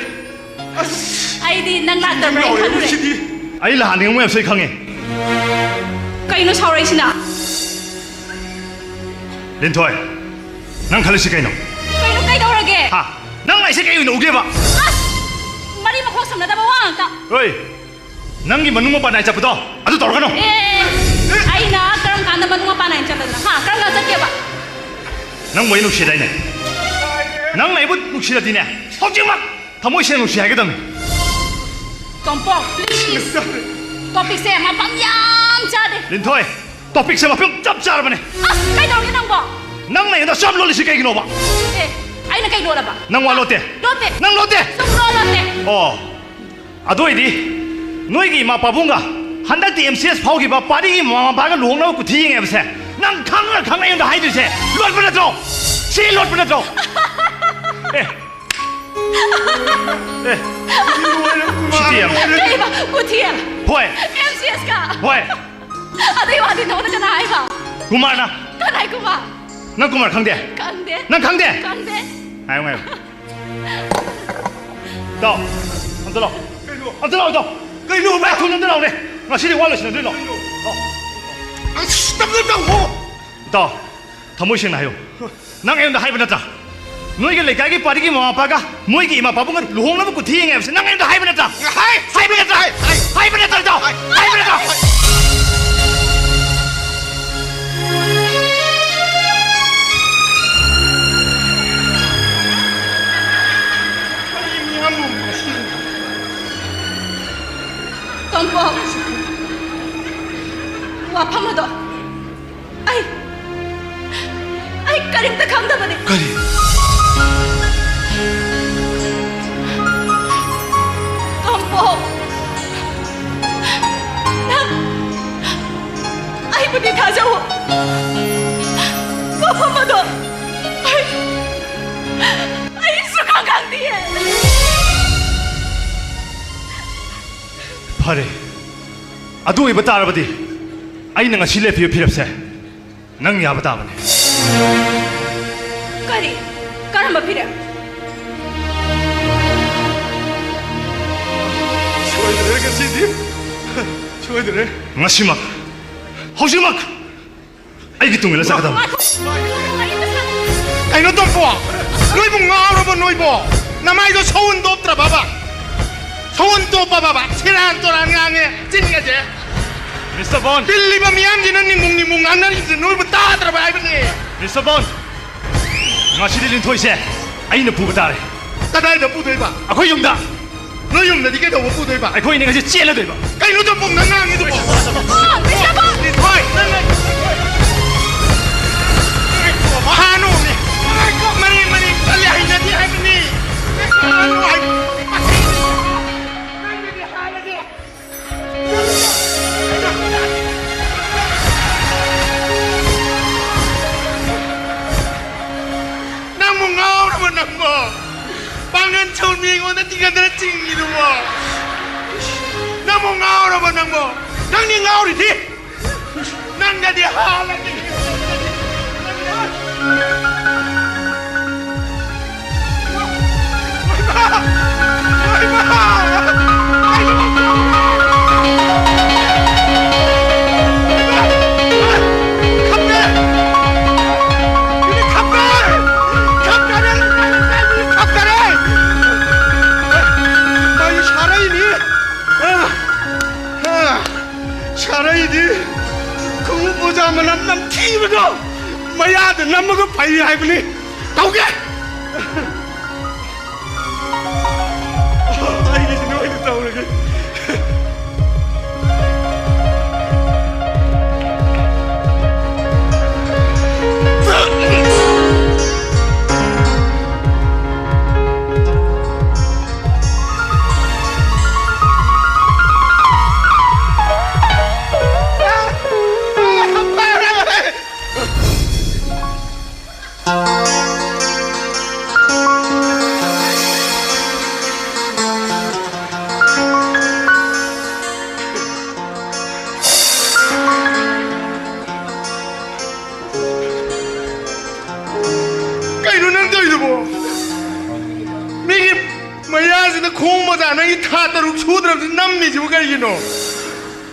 ꯑꯁ! ꯑꯩꯗꯤ ꯅꯪ ꯂꯥꯛꯇꯕ꯭ꯔꯥ ꯍꯥꯏꯅ ꯈꯜꯂꯨꯔꯦ꯫ ꯁꯤꯗꯤ꯫ ꯑꯩ ꯂꯥꯛꯍꯟꯅꯤꯡꯕ ꯃꯌꯥꯝꯁꯨ ꯑꯩ ꯈꯪꯉꯦ꯫ ꯀꯩꯅꯣ ꯁꯥꯎꯔꯛꯏꯁꯤꯅ? ꯂꯤꯟꯊꯣꯏ, ꯅꯪ ꯈꯜꯂꯤꯁꯤ ꯀꯩꯅꯣ? ꯀꯩꯅꯣ ꯀꯩꯗꯧꯔꯒꯦ? ꯍꯥ? ꯅꯪ ꯑꯩꯁꯦ ꯀꯩ ꯑꯣꯏꯅ ꯎꯒꯦꯕ? ꯑꯁ! ꯃꯔꯤ ꯃꯈꯣꯡ ꯁꯝꯅꯗꯕ ꯋꯥ ꯉꯥꯛꯇ꯫ ꯍꯣꯏ, ꯅꯪꯒꯤ ꯃꯅꯨꯡ ꯃꯄꯥꯟ ꯅꯥꯏ ꯆꯠꯄꯗꯣ ꯑꯗꯨ ꯇꯧꯔꯛꯀꯅꯣ꯫ ꯑꯦ, ꯑꯩꯅ ꯀꯔꯝ ꯀꯥꯟꯗ ꯃꯅꯨꯡ ꯃꯄꯥꯟ ꯅꯥꯏ ꯆꯠꯂꯗꯅ? ꯍꯥ? ꯀꯔꯝ ꯀꯥꯟꯗ ꯆꯠꯀꯦꯕ? ꯅꯪꯕꯨ ꯑꯩ ꯅꯨꯡꯁꯤꯗꯥꯏꯅꯦ? ꯅꯪꯅ ꯑꯩꯕꯨ ꯅꯨꯡꯁꯤꯔꯗꯤꯅꯦ, ꯍꯧꯖꯤꯛꯃꯛ ꯊꯃꯣꯏ ꯁꯦꯡꯅ ꯅꯨꯡꯁꯤ ꯍꯥꯏꯒꯗꯕꯅꯤ꯫ ꯇꯣꯝꯄꯣꯛ, please꯫ Topicꯁꯦ ꯃꯐꯝ ꯌꯥꯝ ꯆꯥꯗꯦ꯫ ꯂꯤꯟꯊꯣꯏ, topicꯁꯦ ꯃꯐꯝ ꯆꯞ ꯆꯥꯔꯕꯅꯦ꯫ ꯑꯁ, ꯀꯩꯗꯧꯔꯒꯦ ꯅꯪꯕꯣ? ꯅꯪꯅ ꯑꯩꯉꯣꯟꯗ ꯁꯨꯌꯥꯝ ꯂꯣꯜꯂꯤꯁꯤ ꯀꯩꯒꯤꯅꯣꯕ? ꯑꯦ, ꯑꯩꯅ ꯀꯩ ꯂꯣꯜꯂꯕ? ꯅꯪ ꯋꯥ ꯂꯣꯠꯇꯦ꯫ ꯂꯣꯠꯇꯦ꯫ ꯅꯪ ꯂꯣꯠꯇꯦ꯫ ꯁꯨꯝ ꯂꯣꯜ ꯂꯣꯠꯇꯦ꯫ ꯑꯣ, ꯑꯗꯨ ꯑꯣꯏꯗꯤ ꯅꯣꯏꯒꯤ ꯏꯃꯥ ꯄꯥꯕꯨꯡꯒ ꯍꯟꯗꯛꯇꯤ ꯑꯦꯝ ꯁꯤ ꯑꯦꯁ ꯐꯥꯎꯈꯤꯕ ꯄꯥꯔꯤꯒꯤ ꯃꯃꯥ ꯃꯄꯥꯒ ꯂꯨꯍꯣꯡꯅꯕ ꯀꯨꯊꯤ ꯌꯦꯡꯉꯦ ꯍꯥꯏꯕꯁꯦ ꯅꯪ ꯈꯪꯅ ꯈꯪꯅ ꯑꯩꯉꯣꯟꯗ ꯍꯥꯏꯗꯣꯏꯁꯦ ꯂꯣꯠꯄ ꯅꯠꯇ꯭ꯔꯣ? ꯁꯤ ꯂꯣꯠꯄ ꯅꯠꯇ꯭ꯔꯣ? ꯑꯦ, ꯑꯦ, ꯁꯤꯗꯤ ꯌꯥꯝ ꯀꯩꯕ? ꯀꯨꯊꯤ? ꯍꯣꯏ꯫ M C ask? ꯍꯣꯏ꯫ ꯑꯗꯨꯏ ꯋꯥꯗꯤ ꯅꯉꯣꯟꯗ ꯀꯅꯥ ꯍꯥꯏꯕ? ꯀꯨꯃꯥꯔꯅ꯫ ꯀꯅꯥꯏ ꯀꯨꯃꯥꯔ? ꯅꯪ ꯀꯨꯃꯥꯔ ꯈꯪꯗꯦ? ꯈꯪꯗꯦ꯫ ꯅꯪ ꯈꯪꯗꯦ? ꯈꯪꯗꯦ꯫ ꯉꯥꯏꯌꯨ, ꯉꯥꯏꯌꯨ꯫ ꯏꯇꯥꯎ, ꯑꯝꯇ ꯂꯥꯛꯑꯣ꯫ ꯀꯩꯅꯣ? ꯑꯝꯇ ꯂꯥꯛꯑꯣ, ꯏꯇꯥꯎ꯫ ꯀꯩꯅꯣ? ꯚꯥꯏ, ꯊꯨꯅ ꯑꯝꯇ ꯂꯥꯛꯑꯣꯅꯦ꯫ ꯉꯁꯤꯗꯤ ꯋꯥ ꯂꯣꯏꯁꯤꯟꯅꯗꯣꯏꯅꯣ? ꯂꯥꯛꯑꯣ꯫ ꯑꯁ, ꯇꯞꯅ ꯇꯧꯋꯣ꯫ ꯏꯇꯥꯎ, ꯊꯃꯣꯏ ꯁꯦꯡꯅ ꯍꯥꯏꯌꯨ꯫ ꯅꯪ ꯑꯩꯉꯣꯟꯗ ꯍꯥꯏꯕ ꯅꯠꯇ꯭ꯔꯥ? ꯅꯣꯏꯒꯤ ꯂꯩꯀꯥꯏꯒꯤ ꯄꯥꯔꯤꯒꯤ ꯃꯃꯥ ꯃꯄꯥꯒ ꯃꯣꯏꯒꯤ ꯏꯃꯥ ꯄꯥꯕꯨꯡꯒ ꯂꯨꯍꯣꯡꯅꯕ ꯀꯨꯊꯤ ꯌꯦꯡꯉꯦ ꯍꯥꯏꯕꯁꯦ ꯅꯪ ꯑꯩꯉꯣꯟꯗ ꯍꯥꯏꯕ ꯅꯠꯇ꯭ꯔꯥ? ꯍꯥꯏ! ꯍꯥꯏꯕ ꯅꯠꯇ꯭ꯔꯥ? ꯍꯥꯏ! ꯍꯥꯏꯕ ꯅꯠꯇ꯭ꯔꯥ, ꯏꯇꯥꯎ? ꯍꯥꯏ! ꯍꯥꯏꯕ ꯅꯠꯇ꯭ꯔꯥ? ꯇꯣꯝꯄꯣꯛ, ꯋꯥꯐꯝ ꯑꯗꯣ ꯑꯩ, ꯑꯩ ꯀꯔꯤꯝꯇ ꯈꯪꯗꯕꯅꯤ꯫ ꯀꯔꯤ? ꯐꯔꯦ, ꯑꯗꯨ ꯑꯣꯏꯕ ꯇꯥꯔꯕꯗꯤ ꯑꯩꯅ ꯉꯁꯤ ꯂꯦꯞꯄꯤꯕ ꯐꯤꯔꯦꯞꯁꯦ ꯅꯪ ꯌꯥꯕ ꯇꯥꯕꯅꯤ꯫ ꯀꯔꯤ? ꯀꯔꯝꯕ ꯐꯤꯔꯦꯞ? ꯁꯣꯏꯗ꯭ꯔꯦ ꯉꯁꯤꯗꯤ꯫ ꯁꯣꯏꯗ꯭ꯔꯦ꯫ ꯉꯁꯤꯃꯛ, ꯍꯧꯖꯤꯛꯃꯛ ꯑꯩꯒꯤ ꯇꯨꯡ ꯏꯜꯂ ꯆꯠꯀꯗꯕꯅꯤ꯫ ꯀꯩꯅꯣ ꯇꯣꯝꯄꯣ? ꯅꯣꯏꯕꯨ ꯉꯥꯎꯔꯕꯣ ꯅꯣꯏꯕꯣ? ꯅꯃꯥꯏꯗꯣ ꯁꯧꯟ ꯇꯣꯞꯇ꯭ꯔꯕꯕ? ꯁꯧꯟ ꯇꯣꯞꯄꯕꯕ? ꯁꯦꯔꯥꯟ ꯇꯨꯔꯥꯟ ꯉꯥꯡꯉꯦ, ꯆꯤꯟꯒꯁꯦ꯫ ꯃꯤꯁꯇꯔ ꯕꯣꯟ꯫ ꯇꯤꯜꯂꯤꯕ ꯃꯤꯌꯥꯝꯁꯤꯅ ꯅꯤꯡꯕꯨꯡ ꯅꯤꯡꯕꯨꯡ ꯉꯥꯡꯅꯔꯤꯕꯁꯦ ꯅꯣꯏꯕꯨ ꯇꯥꯗ꯭ꯔꯕ ꯍꯥꯏꯕꯅꯦ꯫ ꯃꯤꯁꯇꯔ ꯕꯣꯟ, ꯉꯁꯤꯗꯤ ꯂꯤꯟꯊꯣꯏꯁꯦ ꯑꯩꯅ ꯄꯨꯕ ꯇꯥꯔꯦ꯫ ꯀꯗꯥꯏꯗ ꯄꯨꯗꯣꯏꯕ? ꯑꯩꯈꯣꯏ ꯌꯨꯝꯗ꯫ ꯅꯣꯏ ꯌꯨꯝꯗꯗꯤ ꯀꯩꯗꯧꯕ ꯄꯨꯗꯣꯏꯕ? ꯑꯩꯈꯣꯏ ꯑꯅꯤ ꯉꯁꯤ ꯆꯦꯜꯂꯗꯣꯏꯕ꯫ ꯀꯩꯅꯣ ꯇꯣꯝꯄꯣ ꯅꯪ ꯉꯥꯡꯉꯤꯗꯨꯕꯣ? ꯑꯣ, ꯃꯤꯁꯇꯔ ꯕꯣꯟ! ꯂꯤꯟꯊꯣꯏ, ꯅꯪ ꯉꯥꯡ-, ꯐꯥꯅꯣꯃꯤ꯫ ꯃꯔꯦꯡ ꯃꯔꯦꯡ ꯆꯠꯂꯦ, ꯍꯩꯅꯗꯦ ꯍꯥꯏꯕꯅꯤ꯫ ꯐꯥꯅꯣ ꯍꯥꯏꯕ꯫ ꯅꯪꯕꯨ ꯉꯥꯎꯔꯕ ꯅꯪꯕꯣ? ꯄꯥꯡꯒꯟ ꯁꯧꯃꯤ ꯑꯩꯉꯣꯟꯗ ꯇꯤꯡꯒꯟꯗꯅ ꯆꯤꯡꯉꯤꯗꯨꯕꯣ? ꯅꯪꯕꯨ ꯉꯥꯎꯔꯕ ꯅꯪꯕꯣ? ꯅꯪꯗꯤ ꯉꯥꯎꯔꯤꯗꯤ? ꯅꯪꯅꯗꯤ ꯍꯥꯜꯂꯅꯤ꯫ ꯁꯥꯔꯩꯗꯤ ꯈꯣꯡꯎꯞ ꯃꯣꯖꯥ ꯃꯅꯝ ꯅꯝꯊꯤꯕꯗꯣ ꯃꯌꯥꯗ ꯅꯝꯃꯒ ꯐꯩ ꯍꯥꯏꯕꯅꯤ꯫ ꯇꯧꯒꯦ꯫ ꯑꯩꯒꯤꯁꯨ ꯅꯣꯏꯗ ꯇꯧꯔꯒꯦ꯫ ꯃꯌꯥꯁꯤꯗ ꯈꯣꯡ ꯃꯣꯖꯥ ꯅꯪꯒꯤ ꯊꯥ ꯇꯔꯨꯛ ꯁꯨꯗ꯭ꯔꯕꯁꯤ ꯅꯝꯃꯤꯁꯤꯕꯨ ꯀꯩꯒꯤꯅꯣ?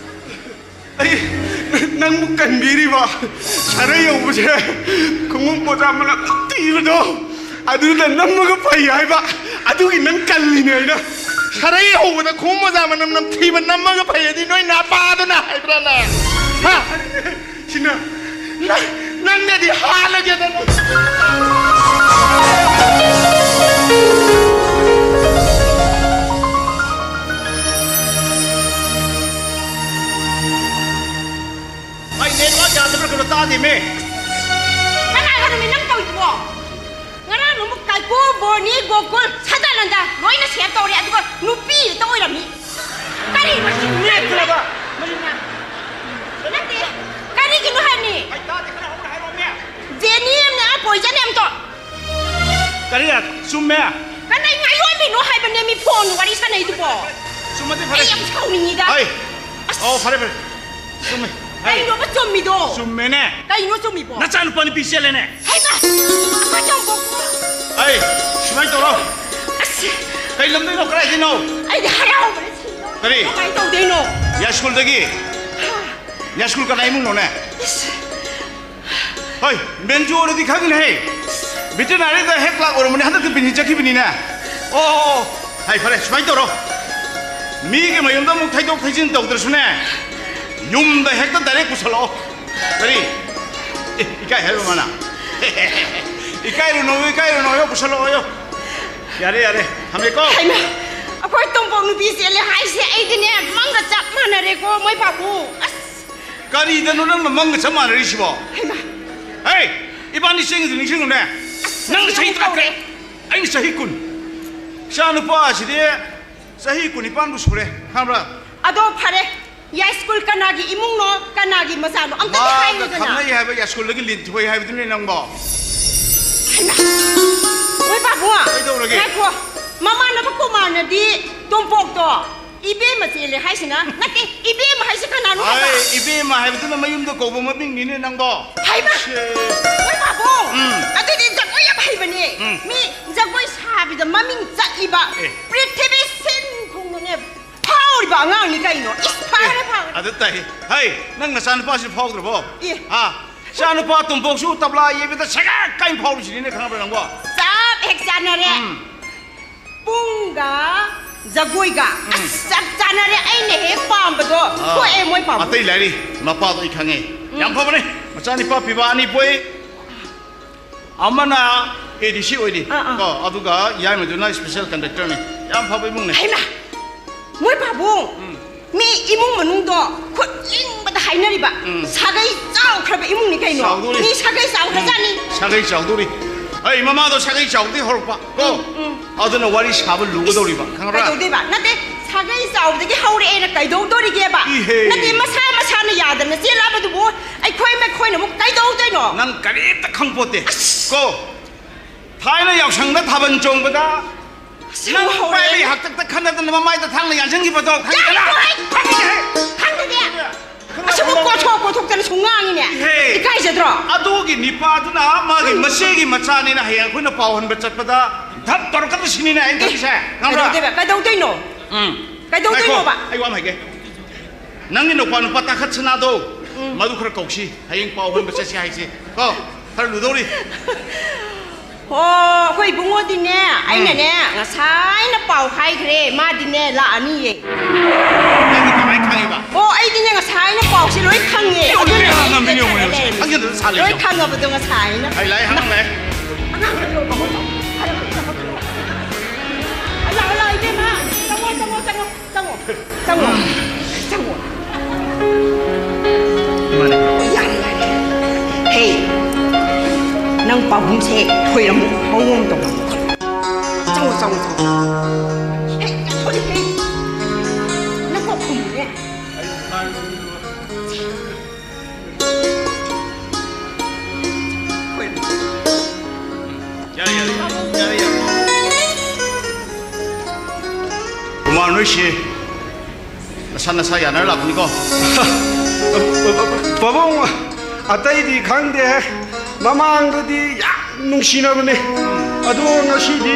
ꯑꯩ ꯅꯪꯕꯨ ꯀꯟꯕꯤꯔꯤꯕ ꯁꯔꯩ ꯌꯧꯕꯁꯦ ꯈꯣꯡꯎꯞ ꯃꯣꯖꯥ ꯃꯅꯝ ꯊꯤꯕꯗꯣ ꯑꯗꯨꯗ ꯅꯝꯃꯒ ꯐꯩ ꯍꯥꯏꯕ, ꯑꯗꯨꯒꯤ ꯅꯪ ꯀꯜꯂꯤꯅꯦ ꯑꯩꯅ꯫ ꯁꯔꯩ ꯍꯧꯕꯗ ꯈꯣꯡꯎꯞ ꯃꯣꯖꯥ ꯃꯅꯝ ꯅꯝꯊꯤꯕ ꯅꯝꯃꯒ ꯐꯩ ꯑꯗꯤ ꯅꯣꯏ ꯅꯄꯥꯗꯨꯅ ꯍꯥꯏꯕ꯭ꯔꯥꯅꯦ? ꯍꯥ? ꯁꯤꯅ ꯅꯪ, ꯅꯪꯅꯗꯤ ꯍꯥꯜꯂꯒꯦꯗꯅ꯫ ꯑꯩ ꯅꯦꯠꯋꯥꯛ ꯌꯥꯗꯕ꯭ꯔꯥ ꯀꯩꯅꯣ ꯇꯥꯗꯦꯃꯦ꯫ ꯀꯅꯥꯒꯅꯣꯃꯤ ꯅꯪ ꯇꯧꯔꯤꯗꯨꯕꯣ? ꯉꯔꯥꯡ ꯑꯃꯨꯛ ꯀꯥꯏꯀꯨ, ꯕꯣꯅꯤ, ꯒꯣꯀꯨꯜ, ꯁꯗꯥꯅꯟꯗ ꯂꯣꯏꯅ ꯁꯦꯞ ꯇꯧꯔꯦ, ꯑꯗꯨꯒ ꯅꯨꯄꯤ ꯍꯦꯛꯇ ꯑꯣꯏꯔꯝꯃꯤ꯫ ꯀꯔꯤꯅꯣ ꯁꯤ ꯃꯦꯠꯇ꯭ꯔꯕ? ꯅꯠꯇꯦ, ꯀꯔꯤꯒꯤꯅꯣ ꯍꯥꯏꯅꯤ? ꯑꯩ ꯇꯥꯗꯦ, ꯈꯔ ꯍꯧꯅ ꯍꯥꯏꯔꯛꯑꯣꯃꯦ꯫ ꯖꯦꯅꯤ ꯑꯃꯅ ꯄꯣꯏꯖꯟ ꯑꯃꯇꯣ꯫ ꯀꯔꯤ? ꯆꯨꯝꯃꯦ꯫ ꯀꯅꯥꯏ ꯉꯥꯏꯌꯣꯟꯕꯤꯅꯣ ꯍꯥꯏꯕꯅꯦ ꯃꯤ ꯐꯣꯟ ꯋꯥꯔꯤ ꯁꯥꯟꯅꯩꯗꯨꯕꯣ? ꯆꯨꯝꯃꯗꯤ ꯐꯔꯦ꯫ ꯑꯩ ꯌꯥꯝ ꯁꯥꯎꯅꯤꯡꯉꯤꯗ꯫ ꯍꯩ꯫ ꯑꯁ꯫ ꯑꯣ, ꯐꯔꯦ, ꯐꯔꯦ꯫ ꯆꯨꯝꯃꯦ꯫ ꯍꯩ꯫ ꯀꯩꯅꯣꯕ ꯆꯨꯝꯃꯤꯗꯣ? ꯆꯨꯝꯃꯦꯅꯦ꯫ ꯀꯩꯅꯣ ꯆꯨꯝꯃꯤꯕꯣ? ꯅꯆꯥꯅꯨꯄꯥ ꯅꯨꯄꯤ ꯆꯦꯜꯂꯦꯅꯦ꯫ ꯍꯩꯃꯥ! ꯑꯩꯈꯣꯏ ꯇꯣꯝꯄꯣꯛꯄꯨ꯫ ꯑꯩ, ꯁꯨꯃꯥꯏꯅ ꯇꯧꯔꯣ꯫ ꯑꯁ! ꯀꯩ ꯂꯝꯗꯩꯅꯣ? ꯀꯗꯥꯏꯗꯩꯅꯣ? ꯑꯩꯗꯤ ꯍꯔꯥꯎꯕꯅ ꯁꯤꯗꯧꯔꯦ꯫ ꯀꯔꯤ? ꯀꯃꯥꯏꯅ ꯇꯧꯗꯣꯏꯅꯣ? ꯌꯥꯏꯁ꯭ꯀꯨꯜꯗꯒꯤ꯫ ꯌꯥꯏꯁ꯭ꯀꯨꯜ ꯀꯅꯥ ꯏꯃꯨꯡꯅꯣꯅꯦ? ꯏꯁ! ꯍꯣꯏ, ꯃꯦꯟꯖꯨ ꯑꯣꯏꯔꯗꯤ ꯈꯪꯉꯤꯅꯦꯍꯦ꯫ ꯚꯦꯇꯦꯅꯥꯔꯤꯗ ꯍꯦꯗ ꯀ꯭ꯂꯥꯔꯛ ꯑꯣꯏꯔꯝꯕꯅꯤ, ꯍꯟꯗꯛꯇꯤ ꯄꯦꯟꯁꯤꯟ ꯆꯠꯈꯤꯕꯅꯤꯅꯦ꯫ ꯑꯣ, ꯑꯣ, ꯑꯣ꯫ ꯍꯥꯏ, ꯐꯔꯦ, ꯁꯨꯃꯥꯏꯅ ꯇꯧꯔꯣ꯫ ꯃꯤꯒꯤ ꯃꯌꯨꯝꯗ ꯑꯃꯨꯛ ꯊꯩꯗꯣꯛ ꯊꯩꯖꯤꯟ ꯇꯧꯗ꯭ꯔꯁꯨꯅꯦ, ꯌꯨꯝꯗ ꯍꯦꯛꯇ ꯗꯥꯏꯔꯦꯛ ꯄꯨꯁꯜꯂꯛꯑꯣ꯫ ꯀꯔꯤ? ꯑꯦ, ꯏꯀꯥꯏ ꯍꯥꯏꯕ ꯃꯥꯅ? ꯏꯀꯥꯏꯔꯨꯅꯣ, ꯏꯀꯥꯏꯔꯨꯅꯣ, ꯌꯣ, ꯄꯨꯁꯜꯂꯛꯑꯣ, ꯌꯣ꯫ ꯌꯥꯔꯦ, ꯌꯥꯔꯦ, ꯊꯝꯃꯦꯀꯣ꯫ ꯍꯩꯃꯥ, ꯑꯩꯈꯣꯏ ꯇꯣꯝꯄꯣꯛ ꯅꯨꯄꯤ ꯆꯦꯜꯂꯦ ꯍꯥꯏꯁꯦ ꯑꯩꯗꯤꯅꯦ ꯃꯪꯒ ꯆꯞ ꯃꯥꯟꯅꯔꯦꯀꯣ, ꯃꯣꯏ ꯄꯥꯕꯨꯡ꯫ ꯑꯁ! ꯀꯔꯤꯗꯅꯣ ꯅꯪꯅ ꯃꯪꯒ ꯆꯞ ꯃꯥꯟꯅꯔꯤꯁꯤꯕꯣ? ꯍꯩꯃꯥ! ꯍꯦ, ꯏꯕꯥꯅꯤ ꯆꯦꯟꯈꯤꯗꯣ ꯅꯤꯡꯁꯤꯡꯉꯨꯅꯦ꯫ ꯑꯁ, ꯅꯪꯅ ꯆꯍꯤ ꯇꯔꯥꯇꯔꯦꯠ, ꯇꯧꯔꯦ꯫ ꯑꯩꯅ ꯆꯍꯤ ꯀꯨꯟ꯫ ꯏꯆꯥ ꯅꯨꯄꯥ ꯑꯁꯤꯗꯤ ꯆꯍꯤ ꯀꯨꯟꯅꯤꯄꯥꯟꯕꯨ ꯁꯨꯔꯦ, ꯈꯪꯕ꯭ꯔꯥ? ꯑꯗꯣ ꯐꯔꯦ, ꯌꯥꯏꯁ꯭ꯀꯨꯜ ꯀꯅꯥꯒꯤ ꯏꯃꯨꯡꯅꯣ, ꯀꯅꯥꯒꯤ ꯃꯆꯥꯅꯣ? ꯑꯝꯇꯗꯤ ꯃꯥꯒ ꯍꯥꯏꯌꯨꯗꯅ꯫ ꯈꯪꯅꯩ ꯍꯥꯏꯕ ꯌꯥꯏꯁ꯭ꯀꯨꯜꯗꯒꯤ ꯂꯤꯟ ꯊꯣꯛꯏ ꯍꯥꯏꯕꯗꯨꯅꯦ ꯅꯪꯕꯣ꯫ ꯍꯩꯃꯥ! ꯍꯣꯏ, ꯄꯥꯕꯨꯡ꯫ ꯀꯩꯗꯧꯔꯒꯦ? ꯉꯥꯏꯈꯣ꯫ ꯃꯃꯥꯟꯅꯕ ꯀꯨꯃꯥꯔꯅꯗꯤ ꯇꯣꯝꯄꯣꯛꯇꯣ ꯏꯕꯦꯝꯃ ꯆꯦꯜꯂꯦ ꯍꯥꯏꯁꯤꯅ? ꯅꯠꯇꯦ, ꯏꯕꯦꯝꯃ ꯍꯥꯏꯁꯤ ꯀꯅꯥꯅꯣ ꯍꯥꯏꯕ? ꯑꯩ, ꯏꯕꯦꯝꯃ ꯍꯥꯏꯕꯗꯨꯅ ꯃꯌꯨꯝꯗ ꯀꯧꯕ ꯃꯃꯤꯡꯅꯤꯅꯦ ꯅꯪꯕꯣ꯫ ꯍꯩꯃꯥ! ꯁꯦ꯫ ꯍꯣꯏ, ꯄꯥꯕꯨꯡ꯫ ꯎꯝ꯫ ꯑꯗꯨꯗꯤ ꯖꯒꯣꯏ ꯌꯥꯝ ꯍꯩ ꯕꯅꯦ꯫ ꯎꯝ꯫ ꯃꯤ ꯖꯒꯣꯏ ꯁꯥꯕꯤꯗ ꯃꯃꯤꯡ ꯆꯠꯂꯤꯕ, ꯑꯦ꯫ ꯄ꯭ꯔꯤꯊꯤꯕꯤ ꯁꯤꯟ ꯊꯨꯡꯅꯅꯦ ꯐꯥꯎꯔꯤꯕ ꯑꯉꯥꯡꯅꯤ ꯀꯩꯅꯣ꯫ ꯏꯁ, ꯐꯥꯔꯦ, ꯐꯥꯔꯦ꯫ ꯑꯗꯨ ꯇꯥꯏ꯫ ꯍꯩ, ꯅꯪ ꯅꯆꯥꯅꯨꯄꯥꯁꯤ ꯐꯥꯎꯗ꯭ꯔꯕꯣ? ꯑꯦ꯫ ꯍꯥ? ꯏꯆꯥꯅꯨꯄꯥ ꯇꯣꯝꯄꯣꯛꯁꯨ ꯇꯕ꯭ꯂꯥ ꯌꯩꯕꯗ ꯁꯦꯒꯥꯛ ꯀꯥꯏꯅ ꯐꯥꯎꯔꯤꯁꯤꯅꯤꯅꯦ, ꯈꯪꯉꯕ꯭ꯔꯥ ꯅꯪꯕꯣ? ꯆꯞ ꯍꯦꯛ ꯆꯥꯟꯅꯔꯦ꯫ ꯎꯝ꯫ ꯄꯨꯡꯒ ꯖꯒꯣꯏꯒ꯫ ꯎꯝ꯫ ꯑꯁ, ꯆꯞ ꯆꯥꯟꯅꯔꯦ꯫ ꯑꯩꯅ ꯍꯦꯛ ꯄꯥꯝꯕꯗꯣ ꯑꯥ, ꯊꯣꯛꯑꯦ ꯃꯣꯏ ꯄꯥꯝꯕ꯫ ꯑꯇꯩ ꯂꯥꯏꯔꯤ, ꯃꯄꯥꯗꯣ ꯑꯩ ꯈꯪꯉꯦ꯫ ꯎꯝ꯫ ꯌꯥꯝ ꯐꯕꯅꯦ꯫ ꯃꯆꯥꯅꯤꯄꯥ ꯄꯤꯕ ꯑꯅꯤ ꯄꯣꯛꯏ꯫ ꯑꯃꯅ ꯑꯦ ꯗꯤ ꯁꯤ ꯑꯣꯏꯔꯤ꯫ ꯑꯥ, ꯑꯥ꯫ ꯀꯣ, ꯑꯗꯨꯒ ꯌꯥꯏꯃꯗꯨꯅ special conductorꯅꯤ꯫ ꯌꯥꯝ ꯐꯕ ꯏꯃꯨꯡꯅꯦ꯫ ꯍꯩꯃꯥ! ꯃꯣꯏ ꯄꯥꯕꯨꯡ! ꯎꯝ꯫ ꯃꯤ ꯏꯃꯨꯡ ꯃꯅꯨꯡꯗꯣ ꯈꯨꯠ ꯂꯤꯡꯕꯗ ꯍꯥꯏꯅꯔꯤꯕ꯫ ꯎꯝ꯫ ꯁꯥꯒꯩ ꯆꯥꯎꯈ꯭ꯔꯕ ꯏꯃꯨꯡꯅꯤ ꯀꯩꯅꯣ꯫ ꯆꯥꯎꯗꯣꯔꯤ꯫ ꯃꯤ ꯁꯥꯒꯩ ꯆꯥꯎꯈ꯭ꯔꯖꯥꯠꯅꯤ꯫ ꯎꯝ꯫ ꯁꯥꯒꯩ ꯆꯥꯎꯗꯣꯔꯤ꯫ ꯑꯩ ꯃꯃꯥꯗꯣ ꯁꯥꯒꯩ ꯆꯥꯎꯗꯒꯤ ꯍꯧꯔꯛꯄ꯫ ꯀꯣ? ꯎꯝ, ꯎꯝ꯫ ꯑꯗꯨꯅ ꯋꯥꯔꯤ ꯁꯥꯕ ꯂꯨꯒꯗꯧꯔꯤꯕ, ꯈꯪꯉꯕ꯭ꯔꯥ? ꯀꯩꯗꯧꯗꯣꯏꯕ? ꯅꯠꯇꯦ, ꯁꯥꯒꯩ ꯆꯥꯎꯕꯗꯒꯤ ꯍꯧꯔꯛꯑꯦꯅ ꯀꯩꯗꯧꯗꯣꯔꯤꯒꯦꯕ? ꯏꯍꯦ꯫ ꯅꯠꯇꯦ, ꯃꯁꯥ ꯃꯁꯥꯅ ꯌꯥꯗꯅ ꯆꯦꯜꯂꯛꯑꯕꯗꯨꯕꯨ ꯑꯩꯈꯣꯏ ꯃꯈꯣꯏꯅ ꯑꯃꯨꯛ ꯀꯩꯗꯧꯗꯣꯏꯅꯣ? ꯅꯪ ꯀꯔꯤꯝꯇ ꯈꯪꯄꯣꯠꯇꯦ꯫ ꯑꯁ! ꯀꯣ? ꯊꯥꯏꯅ ꯌꯥꯎꯁꯪꯗ ꯊꯥꯕꯜ ꯆꯣꯡꯕꯗ ꯑꯁ, ꯅꯪ ꯍꯧꯔꯦ꯫ ꯄꯥꯏꯕꯩ ꯍꯥꯛꯇꯛꯇ ꯈꯟꯅꯗꯅ ꯃꯃꯥꯏꯗ ꯊꯥꯡꯅ ꯌꯥꯟꯁꯤꯟꯈꯤꯕꯗꯣ ꯈꯪꯉꯤꯗꯅ? ꯌꯥꯔꯦ, ꯈꯪꯉꯦ꯫ ꯈꯪꯗꯦ꯫ ꯈꯪꯗꯦ꯫ ꯈꯪꯉꯦ꯫ ꯑꯁꯤꯕꯨ ꯀꯣꯠꯊꯣꯛ ꯀꯣꯠꯊꯣꯛꯇꯅ ꯁꯨꯝ ꯉꯥꯡꯉꯤꯅꯦ꯫ ꯏꯍꯦ꯫ ꯏꯀꯥꯏꯖꯗ꯭ꯔꯣ? ꯑꯗꯨꯒꯤ ꯅꯤꯄꯥꯗꯨꯅ ꯃꯥꯒꯤ ꯎꯝ꯫ ꯃꯆꯦꯒꯤ ꯃꯆꯥꯅꯤꯅ ꯍꯌꯦꯡ ꯑꯩꯈꯣꯏꯅ ꯄꯥꯎ ꯍꯟꯕ ꯆꯠꯄꯗ ꯙꯞ ꯇꯧꯔꯛꯀꯗꯣꯏꯁꯤꯅꯤꯅꯦ ꯑꯩꯅ ꯑꯦ, ꯈꯜꯂꯤꯁꯦ꯫ ꯈꯪꯕ꯭ꯔꯥ? ꯀꯩꯗꯧꯗꯣꯏꯕ? ꯀꯩꯗꯧꯗꯣꯏꯅꯣ? ꯎꯝ꯫ ꯀꯩꯗꯧꯗꯣꯏꯅꯣꯕ? ꯉꯥꯏꯈꯣ, ꯑꯩ ꯋꯥ ꯑꯃ ꯍꯥꯏꯒꯦ꯫ ꯅꯪꯒꯤ ꯅꯨꯄꯥ ꯅꯨꯄꯥ ꯇꯥꯈꯠ ꯁꯅꯥꯗꯣ, ꯎꯝ꯫ ꯃꯗꯨ ꯈꯔ ꯀꯧꯁꯤ꯫ ꯍꯌꯦꯡ ꯄꯥꯎ ꯍꯟꯕ ꯆꯠꯁꯤ ꯍꯥꯏꯁꯤ꯫ ꯀꯣ? ꯈꯔ ꯂꯨꯗꯧꯔꯤ꯫ ꯑꯣ, ꯑꯩꯈꯣꯏ ꯏꯕꯨꯡꯉꯣꯗꯤꯅꯦ, ꯎꯝ꯫ ꯑꯩꯅꯅꯦ, ꯉꯁꯥꯏꯅ ꯄꯥꯎ ꯍꯥꯏꯈ꯭ꯔꯦ, ꯃꯥꯗꯤꯅꯦ, ꯂꯥꯛꯑꯅꯤꯌꯦ꯫ ꯅꯪꯗꯤ ꯀꯃꯥꯏꯅ ꯈꯪꯉꯤꯕ? ꯑꯣ, ꯑꯩꯗꯤꯅꯦ, ꯉꯁꯥꯏꯅ ꯄꯥꯎꯁꯦ ꯂꯣꯏ ꯈꯪꯉꯦ꯫ ꯑꯗꯨꯅꯅꯦ, ꯑꯩ ꯉꯝꯃꯤꯅꯦ, ꯌꯦꯡꯉꯨꯅꯦ꯫ ꯂꯩꯔꯤꯁꯦ꯫ ꯈꯪꯖꯗꯕ ꯁꯥ ꯂꯩ꯫ ꯂꯣꯏ ꯈꯪꯉꯕꯗꯣ ꯉꯁꯥꯏꯅ꯫ ꯑꯩ ꯂꯥꯏ ꯍꯔꯥꯎꯔꯦ꯫ ꯑꯉꯥꯡ ꯂꯥꯛꯑꯣ, ꯂꯥꯛꯑꯣ, ꯏꯕꯦꯝꯃ꯫ ꯆꯪꯉꯣ, ꯆꯪꯉꯣ, ꯆꯪꯉꯣ, ꯆꯪꯉꯣ꯫ ꯆꯪꯉꯣ꯫ ꯆꯪꯉꯣ꯫ ꯃꯥꯅꯦ꯫ ꯌꯥꯔꯦ, ꯌꯥꯔꯦ꯫ ꯍꯦ, ꯅꯪ ꯄꯥꯕꯨꯡꯁꯦ ꯊꯣꯏꯔꯝꯃꯨ ꯃꯑꯣꯡ ꯇꯧꯔꯝꯃꯨ꯫ ꯆꯪꯉꯣ, ꯆꯪꯉꯣ, ꯆꯪꯉꯣ꯫ ꯍꯦ, ꯊꯣꯏ, ꯍꯦ꯫ ꯅꯀꯣꯛ ꯈꯨꯝꯃꯨꯅꯦ꯫ ꯌꯥꯔꯦ, ꯌꯥꯔꯦ, ꯌꯥꯔꯦ, ꯌꯥꯔꯦ, ꯌꯥꯔꯦ꯫ ꯀꯨꯃꯥꯔ ꯅꯣꯏꯁꯦ ꯅꯁꯥ ꯅꯁꯥ ꯌꯥꯅꯔ ꯂꯥꯛꯄꯅꯤꯀꯣ꯫ ꯄꯥꯕꯨꯡ, ꯑꯇꯩꯗꯤ ꯈꯪꯗꯦ꯫ ꯃꯃꯥꯡꯗꯗꯤ ꯌꯥꯝ ꯅꯨꯡꯁꯤꯅꯕꯅꯦ꯫ ꯑꯗꯣ ꯉꯁꯤꯗꯤ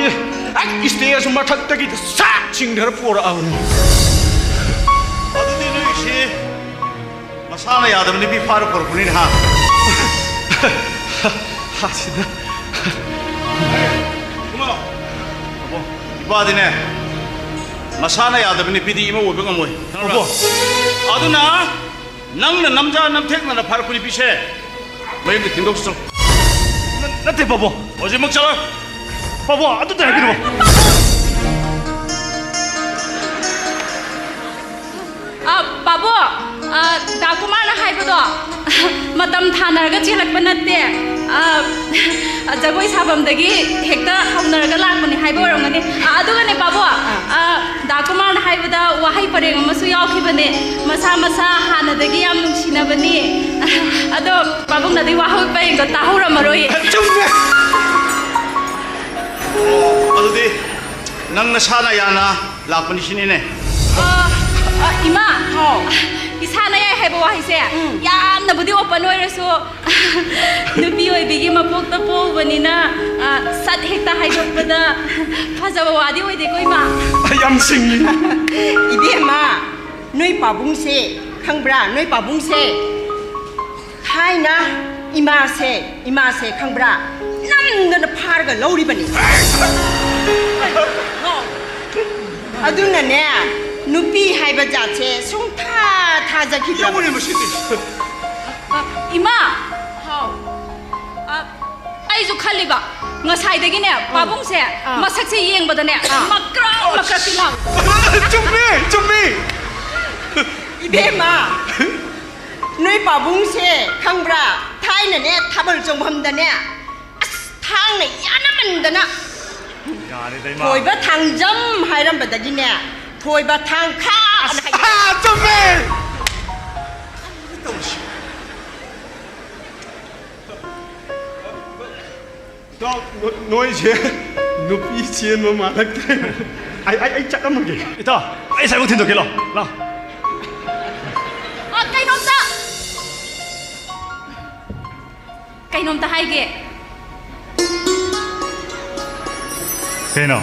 ꯍꯦꯛ stage ꯃꯊꯛꯇꯒꯤ ꯁꯥꯠ ꯆꯤꯡꯊꯔ ꯄꯣꯔꯛꯑꯕꯅꯤ꯫ ꯑꯗꯨꯗꯤ ꯅꯣꯏꯁꯤ ꯃꯁꯥꯅ ꯌꯥꯗꯕ ꯅꯨꯄꯤ ꯐꯥꯔ ꯄꯨꯔꯛꯄꯅꯤꯅꯦ, ꯍꯥ? ꯍꯥꯁꯤꯗ꯫ ꯀꯨꯝꯃꯣ꯫ ꯑꯕꯣ, ꯏꯄꯥꯗꯤꯅꯦ, ꯃꯁꯥꯅ ꯌꯥꯗꯕ ꯅꯨꯄꯤꯗꯤ ꯏꯃꯧ ꯑꯣꯏꯕ ꯉꯝꯃꯣꯏ, ꯈꯪꯕ꯭ꯔꯥ? ꯑꯕꯣ꯫ ꯑꯗꯨꯅ ꯅꯪꯅ ꯅꯝꯖꯥ ꯅꯝꯊꯦꯛꯅꯅ ꯐꯥꯔꯛꯄ ꯅꯨꯄꯤꯁꯦ ꯃꯌꯨꯝꯗ ꯊꯤꯟꯗꯣꯛꯆꯧ꯫ ꯅ-, ꯅꯠꯇꯦ, ꯄꯥꯕꯨꯡ꯫ ꯍꯧꯖꯤꯛꯃꯛ ꯆꯠꯂꯣ꯫ ꯄꯥꯕꯨꯡ, ꯑꯗꯨ ꯇꯧꯔꯛꯀꯅꯨ꯫ ꯑ, ꯄꯥꯕꯨꯡ, ꯑ, ꯗꯥ ꯀꯨꯃꯥꯔꯅ ꯍꯥꯏꯕꯗꯣ ꯃꯇꯝ ꯊꯥꯅꯔꯒ ꯆꯦꯜꯂꯛꯄ ꯅꯠꯇꯦ꯫ ꯑ, ꯖꯒꯣꯏ ꯁꯥꯐꯝꯗꯒꯤ ꯍꯦꯛꯇ ꯍꯧꯅꯔꯒ ꯂꯥꯛꯄꯅꯤ ꯍꯥꯏꯕ ꯑꯣꯏꯔꯝꯒꯅꯤ꯫ ꯑ, ꯑꯗꯨꯒꯅꯦ ꯄꯥꯕꯨꯡ, ꯑ, ꯗꯥ ꯀꯨꯃꯥꯔꯅ ꯍꯥꯏꯕꯗ ꯋꯥꯍꯩ ꯄꯔꯦꯡ ꯑꯃꯁꯨ ꯌꯥꯎꯈꯤꯕꯅꯦ, "ꯃꯁꯥ ꯃꯁꯥ ꯍꯥꯟꯅꯗꯒꯤ ꯌꯥꯝ ꯅꯨꯡꯁꯤꯅꯕꯅꯤ"꯫ ꯑꯗꯣ ꯄꯥꯕꯨꯡꯅꯗꯤ ꯋꯥꯍꯩ ꯄꯔꯦꯡꯗꯣ ꯇꯥꯍꯧꯔꯝꯃꯔꯣꯏꯌꯦ꯫ ꯆꯨꯝꯃꯦ꯫ ꯑꯗꯨꯗꯤ ꯅꯪ ꯅꯁꯥꯅ ꯌꯥꯅ ꯂꯥꯛꯄꯅꯤ ꯁꯤꯅꯤꯅꯦ꯫ ꯑ, ꯑ, ꯏꯃꯥ꯫ ꯍꯥꯎ꯫ ꯏꯁꯥꯅ ꯌꯥꯏ ꯍꯥꯏꯕ ꯋꯥꯍꯩꯁꯦ ꯎꯝ꯫ ꯌꯥꯝꯅꯕꯨꯗꯤ open ꯑꯣꯏꯔꯁꯨ, ꯅꯨꯄꯤ ꯑꯣꯏꯕꯤꯒꯤ ꯃꯄꯣꯛꯇ ꯄꯣꯛꯎꯕꯅꯤꯅ, ꯑ, ꯁꯠ ꯍꯦꯛꯇ ꯍꯥꯏꯗꯣꯛꯄꯗ ꯐꯖꯕ ꯋꯥꯗꯤ ꯑꯣꯏꯗꯦꯀꯣ, ꯏꯃꯥ? ꯑꯩ ꯌꯥꯝ ꯁꯤꯡꯉꯤ꯫ ꯏꯕꯦꯝꯃ, ꯅꯣꯏ ꯄꯥꯕꯨꯡꯁꯦ ꯈꯪꯕ꯭ꯔꯥ? ꯅꯣꯏ ꯄꯥꯕꯨꯡꯁꯦ ꯊꯥꯏꯅ ꯏꯃꯥꯁꯦ, ꯏꯃꯥꯁꯦ ꯈꯪꯕ꯭ꯔꯥ? ꯅꯝꯗꯅ ꯐꯥꯔꯒ ꯂꯧꯔꯤꯕꯅꯤ꯫ ꯑꯗꯨꯅꯅꯦ, ꯅꯨꯄꯤ ꯍꯥꯏꯕ ꯖꯥꯠꯁꯦ ꯁꯨꯡꯊꯥ ꯊꯥꯖꯈꯤꯗ꯭ꯔꯕꯅꯤ꯫ ꯌꯥꯝꯅ ꯃꯁꯤꯗꯤ꯫ ꯑ, ꯏꯃꯥ! ꯍꯥꯎ꯫ ꯑ, ꯑꯩꯁꯨ ꯈꯜꯂꯤꯕ, ꯉꯁꯥꯏꯗꯒꯤꯅꯦ, ꯄꯥꯕꯨꯡꯁꯦ ꯑꯥ꯫ ꯃꯁꯛꯁꯦ ꯌꯦꯡꯕꯗꯅꯦ, ꯑꯥ꯫ ꯃꯀ꯭ꯔꯛ ꯃꯀ꯭ꯔꯛꯇꯤ ꯂꯥꯎꯏ꯫ ꯆꯨꯝꯃꯦ, ꯆꯨꯝꯃꯦ꯫ ꯏꯕꯦꯝꯃ, ꯅꯣꯏ ꯄꯥꯕꯨꯡꯁꯦ ꯈꯪꯕ꯭ꯔꯥ? ꯊꯥꯏꯅꯅꯦ, ꯊꯥꯕꯜ ꯆꯣꯡꯐꯝꯗꯅꯦ, ꯑꯁ, ꯊꯥꯡꯅ ꯌꯥꯟꯅꯃꯟꯗꯅ ꯌꯥꯔꯦꯗ, ꯏꯃꯥ꯫ "ꯊꯣꯏꯕ ꯊꯥꯡꯖꯝ" ꯍꯥꯏꯔꯝꯕꯗꯒꯤꯅꯦ, "ꯊꯣꯏꯕ ꯊꯥꯡꯈꯥ" ꯑꯁ, ꯍꯥꯏ-, ꯑꯥ, ꯆꯨꯝꯃꯦ! ꯇꯧꯔꯤꯁꯤ꯫ ꯏꯇꯥꯎ, ꯅꯣ-, ꯅꯣꯏꯁꯦ ꯅꯨꯄꯤ ꯆꯦꯟꯕ ꯃꯥꯜꯂꯛꯇ꯭ꯔꯦ꯫ ꯑꯩ, ꯑꯩ, ꯑꯩ ꯆꯠꯂꯝꯃꯒꯦ꯫ ꯏꯇꯥꯎ, ꯑꯩ ꯁꯥꯏꯕꯣꯛ ꯊꯤꯟꯗꯣꯛꯀꯦ, ꯂꯥꯎ, ꯂꯥꯎ꯫ ꯑ, ꯀꯩꯅꯣꯝꯇ, ꯀꯩꯅꯣꯝꯇ ꯍꯥꯏꯒꯦ꯫ ꯀꯩꯅꯣ?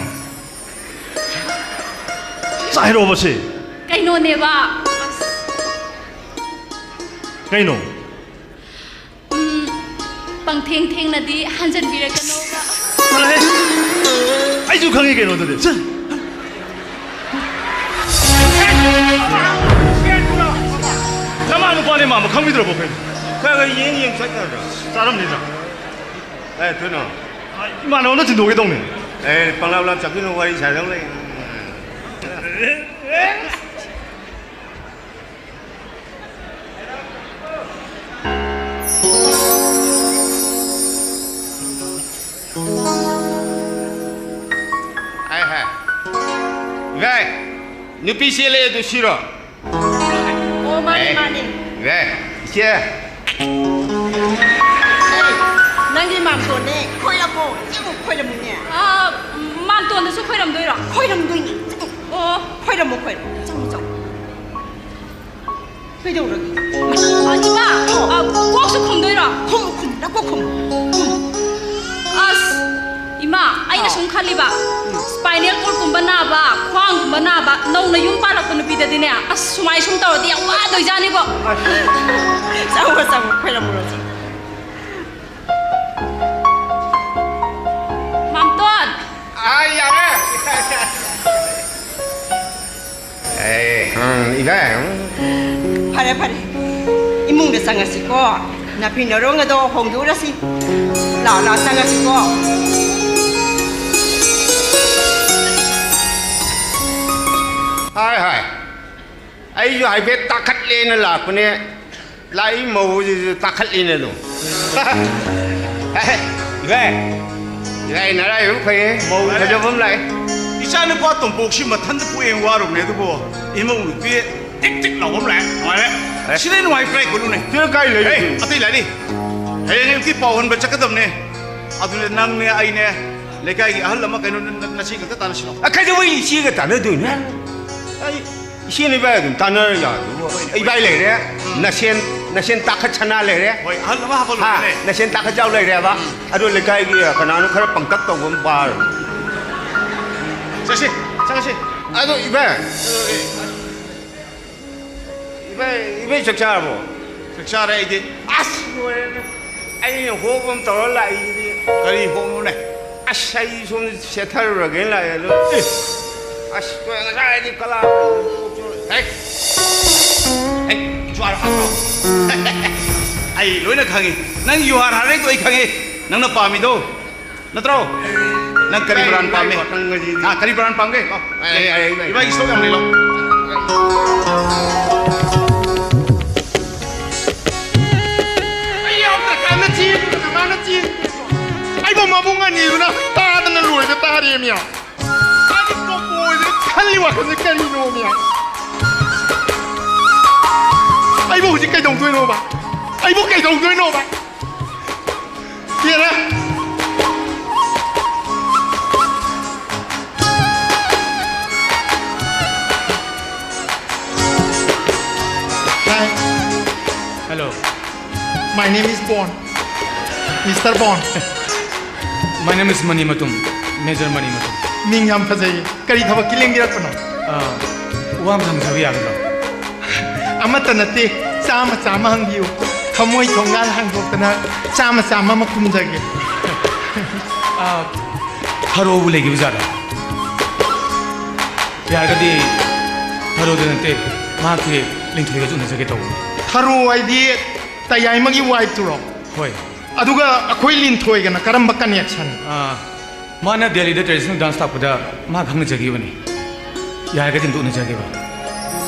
ꯆꯥꯏꯔꯣꯕꯁꯤ? ꯀꯩꯅꯣꯅꯦꯕ? ꯑꯁ꯫ ꯀꯩꯅꯣ? ꯎꯝ, ꯄꯪꯊꯦꯡ ꯊꯦꯡꯅꯗꯤ ꯍꯟꯖꯟꯕꯤꯔꯛꯀꯅꯣꯕ꯫ ꯆꯠꯂꯣꯍꯦ꯫ ꯑꯩꯁꯨ ꯈꯪꯉꯤ ꯀꯩꯅꯣ ꯑꯗꯨꯗꯤ꯫ ꯆꯠ-꯫ ꯅꯃꯥ ꯅꯨꯄꯥꯅꯦ ꯃꯥꯃ ꯈꯪꯕꯤꯗ꯭ꯔꯕꯣ ꯀꯩꯅꯣ? ꯈꯔ ꯈꯔ ꯌꯦꯡ ꯌꯦꯡ ꯆꯠ ꯌꯥꯗ꯭ꯔꯣ? ꯆꯥꯔꯝꯅꯤꯗ꯫ ꯑꯦ, ꯊꯨꯏꯅꯣ꯫ ꯏꯃꯥꯟꯅꯕ ꯑꯝꯇ ꯊꯤꯟꯗꯣꯛꯀꯦ ꯇꯧꯅꯤ꯫ ꯑꯦ, ꯄꯪꯂꯥꯞ ꯂꯥꯞ ꯆꯠꯈꯤꯅꯨ, ꯋꯥꯔꯤ ꯁꯥꯗꯧ ꯂꯩ꯫ ꯍꯥꯏ, ꯍꯥꯏ꯫ ꯏꯕꯥꯏ, ꯅꯨꯄꯤ ꯆꯦꯜꯂꯛꯑꯦ ꯑꯗꯨ ꯁꯤꯔꯣ? ꯑꯣ, ꯃꯥꯅꯦ, ꯑꯦ, ꯃꯥꯅꯦ꯫ ꯏꯕꯥꯏ, ꯏꯆꯦ꯫ ꯑꯦ, ꯅꯪꯒꯤ ꯃꯥꯝꯇꯣꯟꯅꯦ, ꯈꯣꯏꯔꯝꯃꯣ, ꯆꯪꯉꯨ, ꯈꯣꯏꯔꯝꯃꯨꯅꯦ꯫ ꯑꯥ, ꯃꯥꯝꯇꯣꯟꯗꯁꯨ ꯈꯣꯏꯔꯝꯗꯣꯏꯔꯣ? ꯈꯣꯏꯔꯝꯗꯣꯏꯅꯦ, ꯆꯪꯉꯨ꯫ ꯑꯣ꯫ ꯈꯣꯏꯔꯝꯃꯣ, ꯈꯣꯏꯔꯝꯃꯣ, ꯆꯪꯉꯨ, ꯆꯪꯉꯨ꯫ ꯀꯩꯗꯧꯔꯒꯦ? ꯑ, ꯏꯃꯥ, ꯑ, ꯀꯣꯛꯁꯨ ꯈꯨꯝꯗꯣꯏꯔꯣ? ꯈꯨꯝꯃꯨ, ꯈꯨꯝꯃꯨ, ꯅꯀꯣꯛ ꯈꯨꯝꯃꯨ꯫ ꯈꯨꯝꯃꯨ꯫ ꯑꯁ, ꯏꯃꯥ, ꯑꯩꯅ ꯁꯨꯝ ꯈꯜꯂꯤꯕ, spinal cordꯀꯨꯝꯕ ꯅꯥꯕ, ꯈ꯭ꯋꯥꯡꯒꯨꯝꯕ ꯅꯥꯕ, ꯅꯧꯅ ꯌꯨꯝ ꯄꯥꯜꯂꯛꯄ ꯅꯨꯄꯤꯗꯗꯤꯅꯦ, ꯑꯁ, ꯁꯨꯃꯥꯏ ꯁꯨꯝ ꯇꯧꯔꯗꯤ ꯌꯥꯝ ꯋꯥꯗꯣꯏꯖꯥꯠꯅꯤꯕꯣ꯫ ꯆꯪꯉꯣ, ꯆꯪꯉꯣ, ꯈꯣꯏꯔꯝꯃꯨꯔꯣ, ꯆꯪꯉꯣ꯫ ꯃꯥꯝꯇꯣꯟ! ꯑꯥ, ꯌꯥꯔꯦ꯫ ꯑꯦ, ꯎꯝ, ꯏꯕꯥꯏ, ꯎꯝ꯫ ꯐꯔꯦ, ꯐꯔꯦ꯫ ꯏꯃꯨꯡꯗ ꯆꯪꯉꯁꯤꯀꯣ꯫ ꯅꯥꯐꯤ ꯅꯔꯣꯡ ꯑꯗꯣ ꯍꯣꯡꯗꯣꯛꯎꯔꯁꯤ꯫ ꯂꯥꯛꯑꯣ, ꯂꯥꯛꯑꯣ, ꯆꯪꯉꯁꯤꯀꯣ꯫ ꯍꯥꯏ, ꯍꯥꯏ꯫ ꯑꯩꯁꯨ ꯍꯥꯏꯐꯦꯠ ꯇꯥꯈꯠꯂꯦꯅ ꯂꯥꯛꯄꯅꯦ꯫ ꯂꯥꯛꯏ ꯃꯧꯁꯤꯁꯨ ꯇꯥꯈꯠꯂꯤꯅꯦ ꯑꯗꯨꯝ꯫ ꯏꯕꯥꯏ, ꯏꯕꯥꯏ ꯅꯔꯥꯏꯕꯛ ꯐꯩꯌꯦ, ꯃꯧ ꯐꯖꯕ ꯑꯃ ꯂꯥꯛꯑꯦ꯫ ꯏꯆꯥ ꯅꯨꯄꯥ ꯇꯣꯝꯄꯣꯛꯁꯤ ꯃꯊꯟꯇ ꯄꯣꯛꯑꯦ ꯋꯥꯔꯨꯕꯅꯦ, ꯑꯗꯨꯕꯨ ꯏꯃꯧ ꯅꯨꯄꯤ ꯇꯤꯛ ꯇꯤꯛ ꯂꯥꯎꯕ ꯑꯃ ꯂꯥꯛꯑꯦ, ꯅꯨꯡꯉꯥꯏꯔꯦ꯫ ꯑꯦ꯫ ꯁꯤꯗꯩ ꯅꯨꯡꯉꯥꯏ ꯀꯥꯏ ꯀꯣꯏꯔꯨꯅꯦ? ꯁꯤꯗ ꯀꯥꯏ ꯂꯩ? ꯑꯦ, ꯑꯇꯩ ꯂꯥꯏꯔꯤ꯫ ꯍꯌꯦꯡ ꯑꯌꯨꯛꯀꯤ ꯄꯥꯎ ꯍꯟꯕ ꯆꯠꯀꯗꯕꯅꯦ꯫ ꯑꯗꯨꯅ ꯅꯪꯅꯦ, ꯑꯩꯅꯦ, ꯂꯩꯀꯥꯏꯒꯤ ꯑꯍꯜ ꯑꯃ ꯀꯩꯅꯣ ꯅ-, ꯅ-, ꯅꯆꯦ ꯈꯛꯇ ꯇꯥꯟꯅꯁꯤꯔꯣ? ꯑ, ꯀꯩꯗꯧꯕꯩ ꯏꯆꯦꯒ ꯇꯥꯟꯅꯗꯣꯏꯅꯣ? ꯑꯩ ꯏꯆꯦ ꯅꯣꯏ ꯏꯕꯥꯏ ꯑꯗꯨꯝ ꯇꯥꯟꯅꯔ ꯌꯥꯗꯨꯕꯨ꯫ ꯏꯕꯥꯏ ꯂꯩꯔꯦ, ꯅꯁꯦꯟ ꯅꯁꯦꯟ ꯇꯥꯈꯠ ꯁꯅꯥ ꯂꯩꯔꯦ꯫ ꯍꯣꯏ, ꯑꯍꯜ ꯑꯃ ꯍꯥ, ꯍꯥꯞꯄꯜꯂꯣꯅꯦ꯫ ꯅꯁꯦꯟ ꯇꯥꯈꯠ ꯌꯥꯎ ꯂꯩꯔꯦꯕ꯫ ꯎꯝ꯫ ꯑꯗꯣ ꯂꯩꯀꯥꯏꯒꯤ ꯀꯅꯥꯅꯣ ꯈꯔ ꯄꯪꯇꯛ ꯇꯧꯕ ꯑꯃ ꯄꯥꯔꯣ꯫ ꯆꯠꯁꯤ, ꯆꯪꯉꯁꯤ꯫ ꯑꯗꯣ ꯏꯕꯥꯏ, ꯏꯕꯥꯏ, ꯏꯕꯥꯏ ꯆꯥꯛ ꯆꯥꯔꯕꯣ? ꯆꯥꯛ ꯆꯥꯔꯦ ꯑꯩꯗꯤ꯫ ꯑꯁ, ꯂꯣꯏꯔꯦꯅꯦ꯫ ꯑꯩꯅ ꯍꯣꯞ ꯑꯃ ꯇꯧꯔ ꯂꯥꯛꯏꯁꯤꯗꯤ꯫ ꯀꯔꯤ ꯍꯣꯞꯅꯣꯅꯦ? ꯑꯁ, ꯑꯩ ꯁꯣꯝꯗ ꯁꯦꯠꯊꯔꯨꯔꯒꯦꯅ ꯂꯥꯛꯑꯦ ꯑꯗꯣ꯫ ꯑꯦ꯫ ꯑꯁ, ꯉꯁꯥꯏꯗꯤ ꯀꯂꯥ ꯍꯦꯛ, ꯍꯦꯛ, ꯖꯨꯍꯥꯔ ꯍꯥꯟꯅ꯫ ꯑꯩ ꯂꯣꯏꯅ ꯈꯪꯉꯤ꯫ ꯅꯪ ꯖꯨꯍꯥꯔ ꯍꯥꯏꯔꯛꯏꯗꯣ ꯑꯩ ꯈꯪꯉꯤ꯫ ꯅꯪꯅ ꯄꯥꯝꯃꯤꯗꯣ ꯅꯠꯇ꯭ꯔꯣ? ꯅꯪ ꯀꯔꯤ ꯕ꯭ꯔꯥꯟ ꯄꯥꯝꯃꯤ? ꯋꯥꯈꯜ ꯉꯁꯤꯗꯤ꯫ ꯍꯥ, ꯀꯔꯤ ꯕ꯭ꯔꯥꯟ ꯄꯥꯝꯒꯦ? ꯂꯥꯎ꯫ ꯑꯩ, ꯑꯩ, ꯑꯩ, ꯑꯩ꯫ ꯏꯕꯥꯏꯒꯤ ꯁ꯭ꯇꯣꯛ ꯌꯥꯝ ꯂꯩ, ꯂꯥꯎ꯫ ꯑꯩ ꯌꯥꯝ ꯇꯀꯥꯅ ꯆꯦꯟꯕꯗ ꯃꯥꯅ ꯆꯦꯟꯕꯗꯣ꯫ ꯑꯩꯕꯨ ꯃꯕꯨꯡ ꯑꯅꯤꯗꯨꯅ ꯇꯥꯗꯅ ꯂꯣꯏꯕ ꯇꯥꯔꯦꯃꯤ꯫ ꯑꯩꯗꯤ ꯇꯣꯞꯄ ꯑꯣꯏꯗꯅ ꯈꯜꯂꯤ ꯋꯥꯈꯜꯁꯦ ꯀꯔꯤꯅꯣꯃꯤ? ꯑꯩꯕꯨ ꯍꯧꯖꯤꯛ ꯀꯩꯗꯧꯗꯣꯏꯅꯣꯕ? ꯑꯩꯕꯨ ꯀꯩꯗꯧꯗꯣꯏꯅꯣꯕ? ꯌꯦꯔꯥ꯫ Hi. Hello. My name is Bond. Mister Bond. My name is Manimatum. Major Manimatum. ꯃꯤꯡ ꯌꯥꯝ ꯐꯖꯩꯌꯦ꯫ ꯀꯔꯤ ꯊꯕꯛꯀꯤ ꯂꯦꯡꯕꯤꯔꯛꯄꯅꯣ? ꯑꯥ, ꯋꯥ ꯑꯃ ꯍꯪꯖꯕ ꯌꯥꯒꯗ꯭ꯔꯣ? ꯑꯃꯠꯇ ꯅꯠꯇꯦ, ꯆꯥꯝꯃ ꯆꯥꯝꯃ ꯍꯪꯕꯤꯌꯨ꯫ ꯊꯃꯣꯏ ꯊꯣꯡꯒꯥꯜ ꯍꯥꯡꯗꯣꯛꯇꯅ ꯆꯥꯝꯃ ꯆꯥꯝꯃ ꯑꯃ ꯈꯨꯝꯖꯒꯦ꯫ ꯑꯥ, ꯊꯔꯣꯕꯨ ꯂꯩꯈꯤꯕ ꯖꯥꯠꯂꯣ? ꯌꯥꯔꯒꯗꯤ ꯊꯔꯣꯗ ꯅꯠꯇꯦ, ꯃꯍꯥꯛꯀꯤ ꯂꯤꯟꯊꯣꯏꯒꯁꯨ ꯎꯅꯖꯒꯦ ꯇꯧꯕꯅꯤ꯫ ꯊꯔꯣ ꯍꯥꯏꯗꯤ ꯇꯌꯥꯏꯃꯒꯤ wife ꯇꯨꯔꯣ? ꯍꯣꯏ꯫ ꯑꯗꯨꯒ ꯑꯩꯈꯣꯏ ꯂꯤꯟꯊꯣꯏꯒꯅ ꯀꯔꯝꯕ connection? ꯑꯥ, ꯃꯥꯅ ꯗꯦꯜꯂꯤꯗ traditional dance ꯇꯥꯛꯄꯗ ꯃꯥ ꯈꯪꯅꯖꯈꯤꯕꯅꯤ꯫ ꯌꯥꯔꯒꯗꯤ ꯑꯝꯇ ꯎꯅꯖꯒꯦꯕ꯫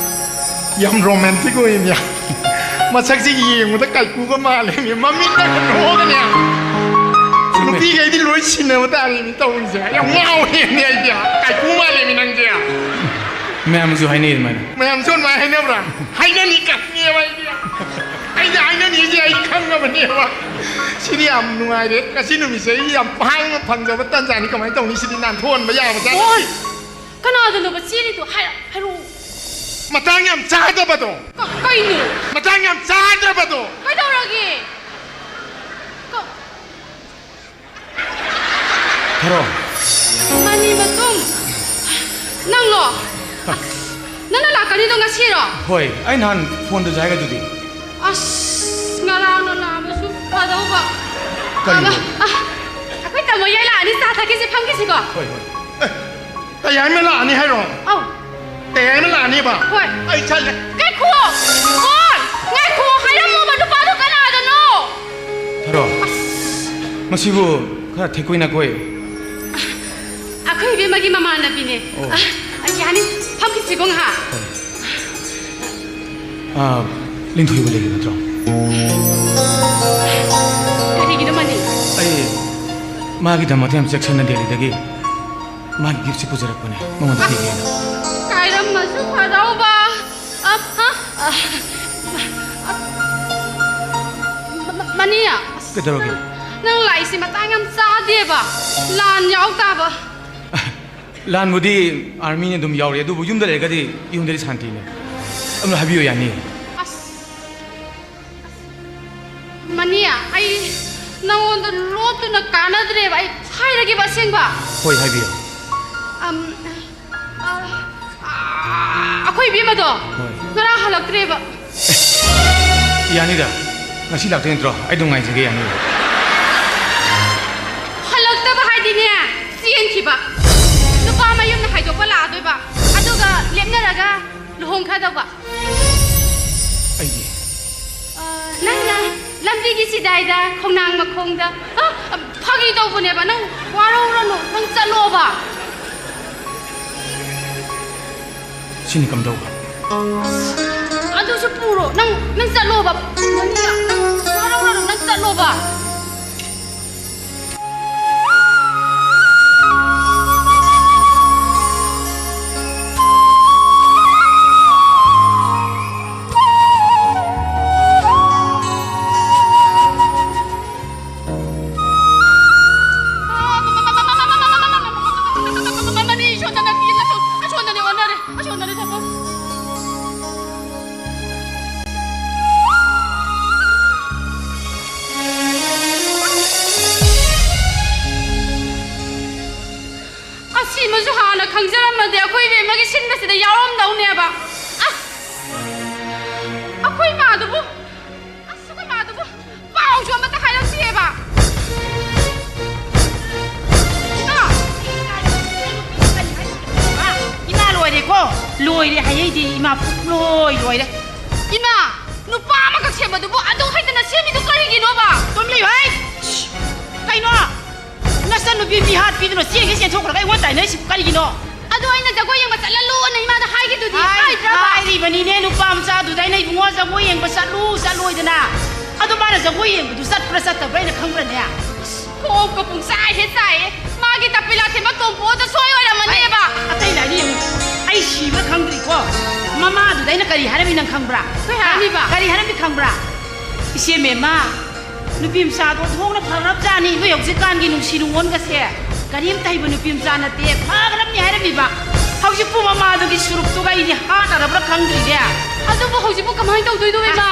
ꯌꯥꯝ romantic ꯑꯣꯏꯅꯦ꯫ ꯃꯁꯛꯁꯤ ꯌꯦꯡꯕꯗ ꯀꯥꯏꯀꯨꯒ ꯃꯥꯜꯂꯦ꯫ ꯃꯃꯤꯠꯅ ꯅꯣꯛꯑꯒꯅꯦ꯫ ꯆꯨꯝꯃꯦ꯫ ꯅꯨꯄꯤꯈꯩꯗꯤ ꯂꯣꯏ ꯁꯤꯟꯅꯕ ꯇꯥꯔꯦꯅꯦ ꯇꯧꯔꯤꯁꯦ꯫ ꯌꯥꯝ ꯉꯥꯎꯔꯦꯅꯦ ꯑꯩꯗꯤ꯫ ꯀꯥꯏꯀꯨ ꯃꯥꯜꯂꯦꯃꯤ ꯅꯪꯁꯦ꯫ ꯃꯌꯥꯝꯁꯨ ꯍꯥꯏꯅꯩ ꯑꯗꯨꯃꯥꯏꯅ꯫ ꯃꯌꯥꯝꯁꯨ ꯑꯗꯨꯃꯥꯏꯅ ꯍꯥꯏꯅꯕ꯭ꯔꯥ? ꯍꯥꯏꯅꯅꯤ ꯀꯥꯏꯅꯦꯕ ꯑꯩꯗꯤ꯫ ꯑꯩꯗꯤ ꯍꯥꯏꯅꯅꯤꯁꯦ ꯑꯩ ꯈꯪꯉꯕꯅꯦꯕ꯫ ꯁꯤꯗꯤ ꯌꯥꯝ ꯅꯨꯡꯉꯥꯏꯔꯦ꯫ ꯉꯁꯤ ꯅꯨꯃꯤꯠꯁꯦ ꯑꯩ ꯌꯥꯝ ꯍꯥꯡꯅ ꯐꯪꯖꯕ ꯇꯟꯖꯥꯅꯤ꯫ ꯀꯃꯥꯏꯅ ꯇꯧꯅꯤ? ꯁꯤꯗꯤ ꯅꯥꯟꯊꯣꯛꯍꯟꯕ ꯌꯥꯕ ꯖꯥꯠ ꯅꯠꯇꯦ꯫ ꯀꯅꯥꯗꯅꯣꯕ ꯆꯦꯜꯂꯤꯗꯣ? ꯍꯥꯏꯔꯣ, ꯍꯥꯏꯔꯛꯑꯣ꯫ ꯃꯇꯥꯡ ꯌꯥꯝ ꯆꯥꯗꯕꯗꯣ꯫ ꯀ-, ꯀꯩꯅꯣ? ꯃꯇꯥꯡ ꯌꯥꯝ ꯆꯥꯗ꯭ꯔꯕꯗꯣ꯫ ꯀꯩꯗꯧꯔꯒꯦ? ꯀ- ꯊꯔꯣ꯫ ꯃꯅꯤ ꯃꯇꯨꯝ꯫ ꯅꯪꯂꯣ? ꯑꯁ, ꯅꯪꯅ ꯂꯥꯛꯀꯅꯤꯗꯣ ꯉꯁꯤꯔꯣ? ꯍꯣꯏ, ꯑꯩ ꯅꯍꯥꯟ ꯐꯣꯟꯗꯁꯨ ꯍꯥꯏꯒꯗꯨꯗꯤ꯫ ꯑꯁ, ꯉꯔꯥꯡꯅ ꯂꯥꯛꯑꯝꯃꯁꯨ ꯐꯗꯧꯕ꯫ ꯀꯔꯤꯅꯣ? ꯑ, ꯑ, ꯑꯩꯈꯣꯏ ꯇꯥꯃꯣ ꯌꯥꯏ ꯂꯥꯛꯑꯅꯤ, ꯆꯥ ꯊꯛꯈꯤꯁꯦ, ꯐꯝꯈꯤꯁꯤꯀꯣ꯫ ꯍꯣꯏ, ꯍꯣꯏ꯫ ꯑꯦ, ꯇꯌꯥꯏꯃ ꯂꯥꯛꯑꯅꯤ ꯍꯥꯏꯔꯣ? ꯑꯧ꯫ ꯇꯌꯥꯏꯃ ꯂꯥꯛꯑꯅꯤꯕ? ꯍꯣꯏ꯫ ꯑꯩ ꯆꯠꯂꯦ꯫ ꯉꯥꯏꯈꯣ! ꯀꯣꯟ! ꯉꯥꯏꯈꯣ! ꯍꯥꯏꯔꯝꯃꯣꯕ, ꯅꯨꯄꯥꯗꯣ ꯀꯅꯥꯗꯅꯣ? ꯊꯔꯣ, ꯑꯁ꯫ ꯃꯁꯤꯕꯨ ꯈꯔ ꯊꯦꯛꯀꯣꯏ ꯅꯥꯀꯣꯏ꯫ ꯑꯩꯈꯣꯏ ꯏꯕꯦꯝꯃꯒꯤ ꯃꯃꯥꯟꯅꯕꯤꯅꯦ꯫ ꯑꯣ꯫ ꯑ, ꯌꯥꯅꯤ, ꯐꯝꯈꯤꯁꯤꯀꯣ ꯉꯥꯏꯍꯥꯛ꯫ ꯍꯣꯏ꯫ ꯑꯥ, ꯂꯤꯟꯊꯣꯏꯕ ꯂꯩꯔꯤ ꯅꯠꯇ꯭ꯔꯣ? ꯀꯔꯤꯒꯤꯅꯣ ꯃꯅꯤ? ꯑꯩ ꯃꯥꯒꯤꯗꯃꯛꯇ ꯌꯥꯝ ꯆꯦꯛꯁꯤꯟꯅ ꯗꯦꯜꯂꯤꯗꯒꯤ ꯃꯥꯒꯤ ꯒꯤꯐꯁꯦ ꯄꯨꯖꯔꯛꯄꯅꯦ, ꯃꯉꯣꯟꯗ ꯄꯤꯒꯦꯅ꯫ ꯀꯥꯏꯔꯝꯃꯁꯨ ꯐꯗꯧꯕ꯫ ꯑ, ꯑ, ꯑ, ꯑ, ꯃ-, ꯃ-, ꯃꯅꯤ, ꯑꯁ, ꯀꯩꯗꯧꯔꯒꯦ? ꯅꯪ ꯂꯥꯛꯏꯁꯤ ꯃꯇꯥꯡ ꯌꯥꯝ ꯆꯥꯗꯦꯕ꯫ ꯂꯥꯟ ꯌꯥꯎ ꯇꯥꯕ꯫ ꯂꯥꯟꯕꯨꯗꯤ ꯑꯥꯔꯃꯤꯅ ꯑꯗꯨꯝ ꯌꯥꯎꯔꯤ, ꯑꯗꯨꯕꯨ ꯌꯨꯝꯗ ꯂꯩꯔꯒꯗꯤ ꯌꯨꯝꯗꯗꯤ ꯁꯥꯟꯇꯤꯅꯦ꯫ ꯑꯗꯨꯝ ꯍꯥꯏꯕꯤꯌꯨ, ꯌꯥꯅꯤ꯫ ꯑꯁ, ꯃꯅꯤ, ꯑꯩ ꯅꯉꯣꯟꯗ ꯂꯣꯠꯇꯨꯅ ꯀꯥꯟꯅꯗ꯭ꯔꯦꯕ꯫ ꯑꯩ ꯍꯥꯏꯔꯒꯦꯕ ꯑꯁꯦꯡꯕ꯫ ꯍꯣꯏ, ꯍꯥꯏꯕꯤꯌꯨ꯫ ꯑꯝ, ꯑ, ꯑ, ꯑꯩꯈꯣꯏ ꯏꯕꯦꯝꯃꯗꯣ ꯍꯣꯏ꯫ ꯉꯔꯥꯡ ꯍꯜꯂꯛꯇ꯭ꯔꯦꯕ꯫ ꯌꯥꯅꯤꯗ, ꯉꯁꯤ ꯂꯥꯛꯇꯣꯏ ꯅꯠꯇ꯭ꯔꯣ? ꯑꯩ ꯑꯗꯨꯝ ꯉꯥꯏꯖꯒꯦ, ꯌꯥꯅꯤꯗ꯫ ꯍꯜꯂꯛꯇꯕ ꯍꯥꯏꯗꯤꯅꯦ, ꯆꯦꯟꯈꯤꯕ꯫ ꯅꯨꯄꯥ ꯃꯌꯨꯝꯅ ꯍꯥꯏꯗꯣꯛꯄ ꯂꯥꯛꯑꯗꯣꯏꯕ, ꯑꯗꯨꯒ ꯂꯦꯞꯅꯔꯒ ꯂꯨꯍꯣꯡꯈ꯭ꯔꯗꯧꯕ꯫ ꯑꯩꯗꯤ? ꯑ, ꯅꯪꯅ ꯂꯝꯕꯤꯒꯤ ꯆꯤꯗꯥꯏꯗ, ꯈꯣꯡꯅꯥꯡ ꯃꯈꯣꯡꯗ, ꯑ, ꯐꯥꯒꯤ ꯇꯧꯕꯅꯦꯕ, ꯅꯪ ꯋꯥꯔꯧꯔꯅꯨ, ꯅꯪ ꯆꯠꯂꯣꯕ꯫ ꯁꯤꯅꯤ ꯀꯝꯗꯧꯕ? ꯑꯗꯨꯁꯨ ꯄꯨꯔꯣ, ꯅꯪ, ꯅꯪ ꯆꯠꯂꯣꯕ꯫ ꯅꯪ ꯋꯥꯔꯧꯔꯅꯨ, ꯅꯪ ꯆꯠꯂꯣꯕ꯫ ꯃꯅꯤ, ꯁꯣꯝꯗ ꯅꯠꯇꯦ, ꯑꯁꯣꯝ-, ꯑꯁꯣꯝꯗꯅꯦ ꯑꯣꯟꯅꯔꯦ, ꯑꯁꯣꯝꯗꯅꯦ ꯊꯣꯛꯄ꯫ ꯁꯤꯟꯕꯁꯤꯗ ꯌꯥꯎꯔꯝꯗꯧꯅꯦꯕ꯫ ꯑꯁ, ꯑꯩꯈꯣꯏ ꯃꯥꯗꯨꯕꯨ, ꯑꯁ, ꯑꯩꯈꯣꯏ ꯃꯥꯗꯨꯕꯨ ꯄꯥꯎꯁꯨ ꯑꯃꯠꯇ ꯍꯥꯏꯔꯛꯇꯦꯕ꯫ ꯏꯃꯥ! ꯏꯃꯥ, ꯂꯣꯏꯔꯦꯀꯣ꯫ ꯂꯣꯏꯔꯦ ꯍꯥꯏꯍꯩꯗꯦ ꯏꯃꯥ, ꯄꯨꯡꯂꯣꯏ ꯂꯣꯏꯔꯦ꯫ ꯏꯃꯥ, ꯅꯨꯄꯥ ꯑꯃꯈꯛ ꯁꯦꯝꯕꯗꯨꯕꯨ ꯑꯗꯨ ꯍꯩꯇꯅ ꯁꯦꯝꯃꯤꯗꯨ ꯀꯔꯤꯒꯤꯅꯣꯕ? ꯇꯨꯝ ꯂꯩꯌꯨ ꯍꯩ! ꯀꯩꯅꯣ? ꯅꯆꯟꯅꯨꯄꯤ ꯃꯤꯍꯥꯠꯄꯤꯗꯨꯅ ꯆꯦꯟꯒꯩ ꯆꯦꯟꯊꯣꯛꯈ꯭ꯔꯒ ꯑꯩꯉꯣꯟꯗ ꯇꯥꯏꯅꯔꯤꯁꯤꯕꯨ ꯀꯔꯤꯒꯤꯅꯣ? ꯑꯗꯣ ꯑꯩꯅ ꯖꯒꯣꯏ ꯌꯦꯡꯕ ꯆꯠꯍꯜꯂꯨꯅ ꯏꯃꯥꯗ ꯍꯥꯏꯒꯤꯗꯨꯗꯤ ꯍꯥꯏ-, ꯍꯥꯏꯗ꯭ꯔꯕ? ꯍꯥꯏꯔꯤꯕꯅꯤꯅꯦ ꯅꯨꯄꯥ ꯃꯆꯥꯗꯨꯗ ꯑꯩꯅ, "ꯏꯕꯨꯡꯉꯣ, ꯖꯒꯣꯏ ꯌꯦꯡꯕ ꯆꯠꯂꯨ, ꯆꯠꯂꯣꯏꯗꯅ?" ꯑꯗꯣ ꯃꯥꯅ ꯖꯒꯣꯏ ꯌꯦꯡꯕꯗꯨ ꯆꯠꯄ꯭ꯔꯥ ꯆꯠꯇꯕ꯭ꯔꯥ ꯑꯩꯅ ꯈꯪꯕ꯭ꯔꯅꯦ? ꯀꯣꯛꯀ ꯄꯨꯡꯆꯥꯏ ꯍꯦꯛ ꯆꯥꯏꯌꯦ꯫ ꯃꯥꯒꯤ ꯇꯄꯤꯂꯥ ꯊꯦꯝꯕ ꯇꯣꯝꯄꯣꯗ ꯁꯣꯏ ꯑꯣꯏꯔꯝꯃꯅꯦꯕ꯫ ꯑꯇꯩ ꯂꯥꯏꯔꯤ ꯌꯦꯡꯉꯨ꯫ ꯑꯩ ꯁꯤꯕ꯭ꯔꯥ ꯈꯪꯗ꯭ꯔꯤꯀꯣ꯫ ꯃꯃꯥꯗꯨꯗ ꯑꯩꯅ ꯀꯔꯤ ꯍꯥꯏꯔꯝꯃꯤ ꯅꯪ ꯈꯪꯕ꯭ꯔꯥ? ꯀꯩ ꯍꯥꯏꯔꯝꯃꯤꯕ? ꯀꯔꯤ ꯍꯥꯏꯔꯝꯃꯤ ꯈꯪꯕ꯭ꯔꯥ? "ꯏꯆꯦ ꯃꯦꯝꯃ, ꯅꯨꯄꯤ ꯃꯆꯥꯗꯣ ꯊꯣꯡꯅ ꯐꯈ꯭ꯔꯕꯖꯥꯠꯅꯤ꯫ ꯅꯣꯏ ꯍꯧꯖꯤꯛꯀꯥꯟꯒꯤ ꯅꯨꯡꯁꯤ ꯅꯨꯡꯉꯣꯟꯒꯁꯦ ꯀꯔꯤꯝꯇ ꯍꯩꯕ ꯅꯨꯄꯤ ꯃꯆꯥ ꯅꯠꯇꯦ, ꯐꯈ꯭ꯔꯕꯅꯤ" ꯍꯥꯏꯔꯝꯃꯤꯕ꯫ ꯍꯧꯖꯤꯛꯄꯨ ꯃꯃꯥꯗꯨꯒꯤ ꯁꯨꯔꯨꯞꯇꯨꯒ ꯑꯩꯗꯤ ꯍꯥꯠꯅꯔꯕ꯭ꯔꯥ ꯈꯪꯗ꯭ꯔꯤꯅꯦ꯫ ꯑꯗꯨꯕꯨ ꯍꯧꯖꯤꯛꯄꯨ ꯀꯃꯥꯏꯅ ꯇꯧꯗꯣꯏꯅꯣ, ꯏꯃꯥ?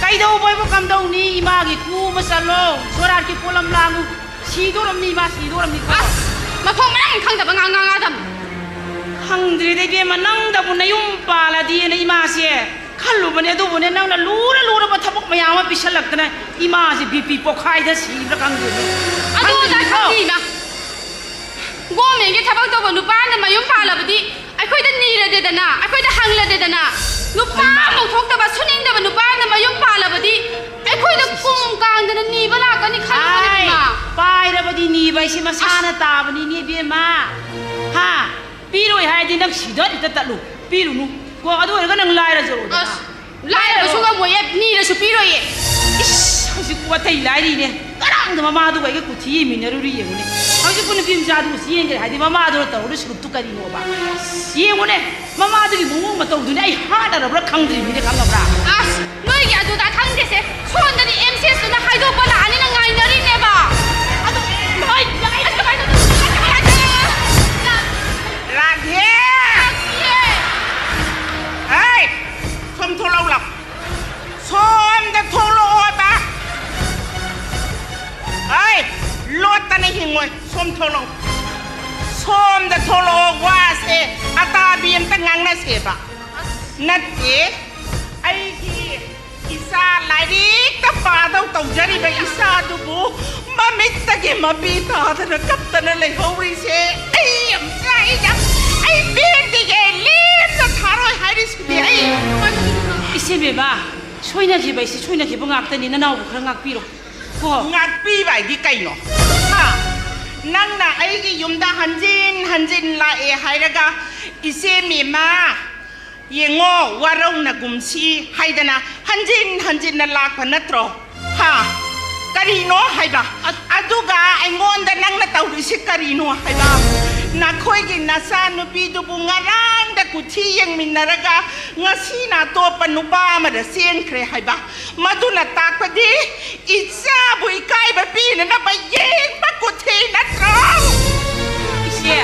ꯀꯩꯗꯧꯕ ꯍꯥꯏꯕꯨ ꯀꯝꯗꯧꯅꯤ? ꯏꯃꯥꯒꯤ ꯀꯨ ꯑꯃ ꯆꯠꯂꯣ, ꯁꯣꯔꯥꯠꯀꯤ ꯄꯣꯠꯂꯝ ꯂꯥꯡꯉꯨ꯫ ꯁꯤꯗꯣꯔꯝꯅꯤ ꯏꯃꯥ, ꯁꯤꯗꯣꯔꯝꯅꯤ꯫ ꯑꯁ! ꯃꯊꯣꯡ ꯃꯔꯝ ꯈꯪꯗꯕ ꯉꯥꯡ ꯉꯥꯡꯉꯛꯑꯗꯝꯅꯤ꯫ ꯈꯪꯗ꯭ꯔꯦꯗ ꯏꯕꯦꯝꯃ, ꯅꯪꯗꯕꯨ ꯅꯌꯨꯝ ꯄꯥꯜꯂꯗꯤꯅ ꯏꯃꯥꯁꯦ ꯈꯜꯂꯨꯕꯅꯦ, ꯑꯗꯨꯕꯨꯅꯦ ꯅꯪꯅ ꯂꯨꯔ ꯂꯨꯔꯕ ꯊꯕꯛ ꯃꯌꯥꯝ ꯑꯃ ꯄꯤꯁꯜꯂꯛꯇꯅ ꯏꯃꯥꯁꯦ ꯕꯤ ꯄꯤ ꯄꯣꯛꯈꯥꯏꯗ ꯁꯤꯕ꯭ꯔꯥ ꯈꯪꯗꯦꯅꯦ꯫ ꯑꯗꯨ ꯑꯗꯥ ꯈꯪꯗꯦ ꯏꯃꯥ꯫ ꯈꯪꯗꯦ ꯏꯃꯥ꯫ ꯒꯣꯔꯃꯦꯟꯒꯤ ꯊꯕꯛ ꯇꯧꯕ ꯅꯨꯄꯥ ꯑꯃꯅ ꯃꯌꯨꯝ ꯄꯥꯜꯂꯕꯗꯤ ꯑꯩꯈꯣꯏꯗ ꯅꯤꯔꯗꯦꯗꯅ, ꯑꯩꯈꯣꯏꯗ ꯍꯪꯂꯗꯦꯗꯅ꯫ ꯅꯨꯄꯥ ꯍꯩꯃꯥ꯫ ꯃꯧ ꯊꯣꯛꯇꯕ, ꯁꯨꯅꯤꯡꯗꯕ ꯅꯨꯄꯥ ꯑꯃꯅ ꯃꯌꯨꯝ ꯄꯥꯜꯂꯕꯗꯤ ꯑꯩꯈꯣꯏꯗ ꯀꯨꯝ ꯀꯥꯡꯗꯅ ꯅꯤꯕ ꯂꯥꯛꯀꯅꯤ ꯈꯜꯂꯨꯕꯅꯦ ꯍꯥꯏ, ꯏꯃꯥ꯫ ꯄꯥꯏꯔꯕꯗꯤ ꯅꯤꯕ ꯍꯥꯏꯁꯦ ꯃꯁꯥꯅ ꯑꯁ꯫ ꯇꯥꯕꯅꯤꯅꯦ ꯏꯕꯦꯝꯃ꯫ ꯍꯥ? ꯄꯤꯔꯣꯏ ꯍꯥꯏꯔꯗꯤ ꯅꯪ ꯁꯤꯗ ꯍꯦꯛꯇ ꯇꯠꯂꯨ꯫ ꯄꯤꯔꯨꯅꯨ꯫ ꯀꯣ, ꯑꯗꯨ ꯑꯣꯏꯔꯒ ꯅꯪ ꯂꯥꯏꯔꯖꯔꯣꯗꯅ꯫ ꯑꯁ, ꯂꯥꯏꯔꯕꯁꯨ ꯂꯥꯏꯔꯕ ꯉꯝꯃꯣꯏꯌꯦ, ꯅꯤꯔꯁꯨ ꯄꯤꯔꯣꯏꯌꯦ꯫ ꯏꯁ, ꯍꯧꯖꯤꯛꯄꯨ ꯑꯇꯩ ꯂꯥꯏꯔꯤꯅꯦ꯫ ꯉꯔꯥꯡꯗ ꯃꯃꯥꯗꯨꯒ ꯑꯩꯒ ꯀꯨꯊꯤ ꯌꯦꯡꯃꯤꯟꯅꯔꯨꯔꯤ ꯌꯦꯡꯉꯨꯅꯦ꯫ ꯍꯧꯖꯤꯛꯄꯨ ꯅꯨꯄꯤ ꯃꯆꯥꯗꯨꯕꯨ ꯆꯦꯟꯈ꯭ꯔꯦ ꯍꯥꯏꯗꯤ ꯃꯃꯥꯗꯨꯅ ꯇꯧꯔꯨ ꯁꯨꯔꯨꯞꯇꯨ ꯀꯔꯤꯅꯣꯕ? ꯌꯦꯡꯉꯨꯅꯦ, ꯃꯃꯥꯗꯨꯒꯤ ꯃꯑꯣꯡ ꯃꯇꯧꯗꯨꯅꯦ ꯑꯩ ꯍꯥꯠꯅꯔꯕ꯭ꯔꯥ ꯈꯪꯗ꯭ꯔꯤꯕꯅꯤꯅꯦ, ꯈꯪꯉꯕ꯭ꯔꯥ? ꯑꯁ, ꯅꯣꯏꯒꯤ ꯑꯗꯨꯗ ꯈꯪꯗꯦꯁꯦ꯫ ꯁꯣꯝꯗꯗꯤ ꯑꯦꯝ ꯁꯤ ꯑꯦꯁꯇꯨꯅ ꯍꯥꯏꯗꯣꯛꯄ ꯂꯥꯛꯑꯅꯤꯅ ꯉꯥꯏꯅꯔꯤꯅꯦꯕ꯫ ꯑꯗꯨ, ꯍꯣꯏ, ꯌꯥꯏ, ꯑꯗꯨꯃꯥꯏꯅ ꯇꯧ-, ꯔꯥꯙꯦ! ꯔꯥꯙꯦ! ꯍꯦ! ꯁꯣꯝ ꯊꯣꯛꯂꯛꯎ ꯂꯥꯎ꯫ ꯁꯣꯝꯗ ꯊꯣꯛꯂꯛꯑꯣꯕ꯫ ꯑꯩ ꯂꯣꯠꯇꯅ ꯍꯤꯡꯉꯣꯏ꯫ ꯁꯣꯝ ꯊꯣꯛꯂꯛꯑꯣ꯫ ꯁꯣꯝꯗ ꯊꯣꯛꯂꯛꯑꯣ꯫ ꯋꯥꯁꯦ ꯑꯇꯥꯕꯤ ꯁꯦꯕ ꯅꯠꯇꯦ꯫ ꯑꯩꯒꯤ ꯏꯆꯥ, ꯂꯥꯏꯔꯤꯛꯇ ꯄꯥꯗꯧ ꯇꯧꯖꯔꯤꯕ ꯏꯆꯥꯗꯨꯕꯨ ꯃꯃꯤꯠꯇꯒꯤ ꯃꯄꯤ ꯇꯥꯗꯅ ꯀꯞꯇꯅ ꯂꯩꯍꯧꯔꯤꯁꯦ ꯑꯩ ꯌꯥꯝ ꯆꯥꯛꯏꯗ꯫ ꯑꯩ ꯄꯦꯟꯗꯤꯒꯦ, ꯂꯦꯝꯅ ꯊꯥꯔꯣꯏ ꯍꯥꯏꯔꯤꯁꯤꯗꯤ ꯑꯩ꯫ ꯏꯆꯦ ꯕꯦꯕꯥ, ꯁꯣꯏꯅꯈꯤꯕ ꯑꯩꯁꯦ ꯁꯣꯏꯅꯈꯤꯕ ꯉꯥꯛꯇꯅꯤ, ꯅꯅꯥꯎꯕꯨ ꯈꯔ ꯉꯥꯛꯄꯤꯔꯣ ꯀꯣ꯫ ꯉꯥꯛꯄꯤꯕ ꯍꯥꯏꯗꯤ ꯀꯩꯅꯣ? ꯍꯥ? ꯅꯪꯅ ꯑꯩꯒꯤ ꯌꯨꯝꯗ ꯍꯟꯖꯤꯟ ꯍꯟꯖꯤꯟ ꯂꯥꯛꯑꯦ ꯍꯥꯏꯔꯒ, "ꯏꯆꯦ ꯃꯦꯃꯥ, ꯌꯦꯡꯉꯣ, ꯋꯥꯔꯧꯅꯒꯨꯝꯁꯤ" ꯍꯥꯏꯗꯅ ꯍꯟꯖꯤꯟ ꯍꯟꯖꯤꯟꯅ ꯂꯥꯛꯄ ꯅꯠꯇ꯭ꯔꯣ? ꯍꯥ? ꯀꯔꯤꯅꯣ ꯍꯥꯏꯕ? ꯑ- ꯑꯗꯨꯒ ꯑꯩꯉꯣꯟꯗ ꯅꯪꯅ ꯇꯧꯔꯤꯁꯤ ꯀꯔꯤꯅꯣ ꯍꯥꯏꯕ? ꯅꯈꯣꯏꯒꯤ ꯅꯆꯥꯅꯨꯄꯤꯗꯨꯕꯨ ꯉꯔꯥꯡꯗ ꯀꯨꯊꯤ ꯌꯦꯡꯃꯤꯟꯅꯔꯒ ꯉꯁꯤꯅ ꯑꯇꯣꯞꯄ ꯅꯨꯄꯥ ꯑꯃꯗ ꯆꯦꯟꯈ꯭ꯔꯦ ꯍꯥꯏꯕ? ꯃꯗꯨꯅ ꯇꯥꯛꯄꯗꯤ ꯏꯆꯥꯕꯨ ꯏꯀꯥꯏꯕ ꯄꯤꯅꯅꯕ ꯌꯦꯡꯕ ꯀꯨꯊꯤ ꯅꯠꯇ꯭ꯔꯣ? ꯏꯆꯦ,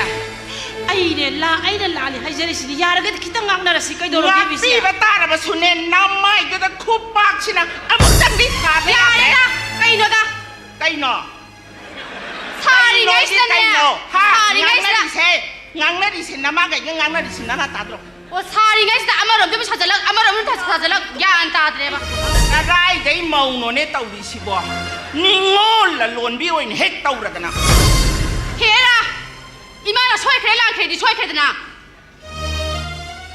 ꯑꯩꯅꯦ ꯂꯥ-, ꯑꯩꯅ ꯂꯥꯜꯂꯤ ꯍꯥꯏꯖꯔꯤꯁꯤꯗꯤ, ꯌꯥꯔꯒꯗꯤ ꯈꯤꯇꯪ ꯉꯥꯛꯅꯔꯁꯤ, ꯀꯩꯗꯧꯔꯒꯦ, ꯏꯆꯦ? ꯉꯥꯛꯄꯤꯕ ꯇꯥꯔꯕꯁꯨꯅꯦ, ꯅꯃꯥꯏꯗꯨꯗ ꯈꯨꯄꯥꯛꯁꯤꯅ ꯑꯃꯨꯛꯇꯪꯗꯤ ꯊꯥꯕ ꯌꯥꯔꯦ꯫ ꯌꯥꯔꯦꯗ, ꯀꯩꯅꯣꯗ? ꯀꯩꯅꯣ? ꯁꯥꯔꯤꯉꯩꯁꯤꯗꯅꯦ, ꯀꯩꯅꯣ? ꯍꯥ? ꯁꯥꯔꯤꯉꯩꯁꯤꯗ꯫ ꯉꯥꯡꯅꯔꯤꯁꯦ, ꯉꯥꯡꯅꯔꯤꯁꯦ ꯅꯃꯥꯒꯩꯒ ꯉꯥꯡꯅꯔꯤꯁꯦ ꯅꯅꯥ ꯇꯥꯗ꯭ꯔꯣ? ꯑꯣ, ꯁꯥꯔꯤꯉꯩꯁꯤꯗ ꯑꯃꯔꯣꯝꯗ ꯑꯃꯨꯛ ꯁꯥꯖꯜꯂꯛ, ꯑꯃꯔꯣꯝꯗ ꯑꯃꯨꯛ ꯁꯥꯖꯜꯂꯛ, ꯒ꯭ꯌꯥꯟ ꯇꯥꯗ꯭ꯔꯦꯕ꯫ ꯀꯗꯥꯏꯗꯩ ꯃꯧꯅꯣꯅꯦ ꯇꯧꯔꯤꯁꯤꯕꯣ? ꯅꯤꯉꯣꯜ ꯂꯂꯣꯟꯕꯤ ꯑꯣꯏꯅ ꯍꯦꯛ ꯇꯧꯔꯗꯅ꯫ ꯍꯦꯔꯥ! ꯏꯃꯥꯅ ꯁꯣꯏꯈ꯭ꯔꯦ ꯂꯥꯟꯈ꯭ꯔꯦꯗꯤ ꯁꯣꯏꯈ꯭ꯔꯦꯗꯅ꯫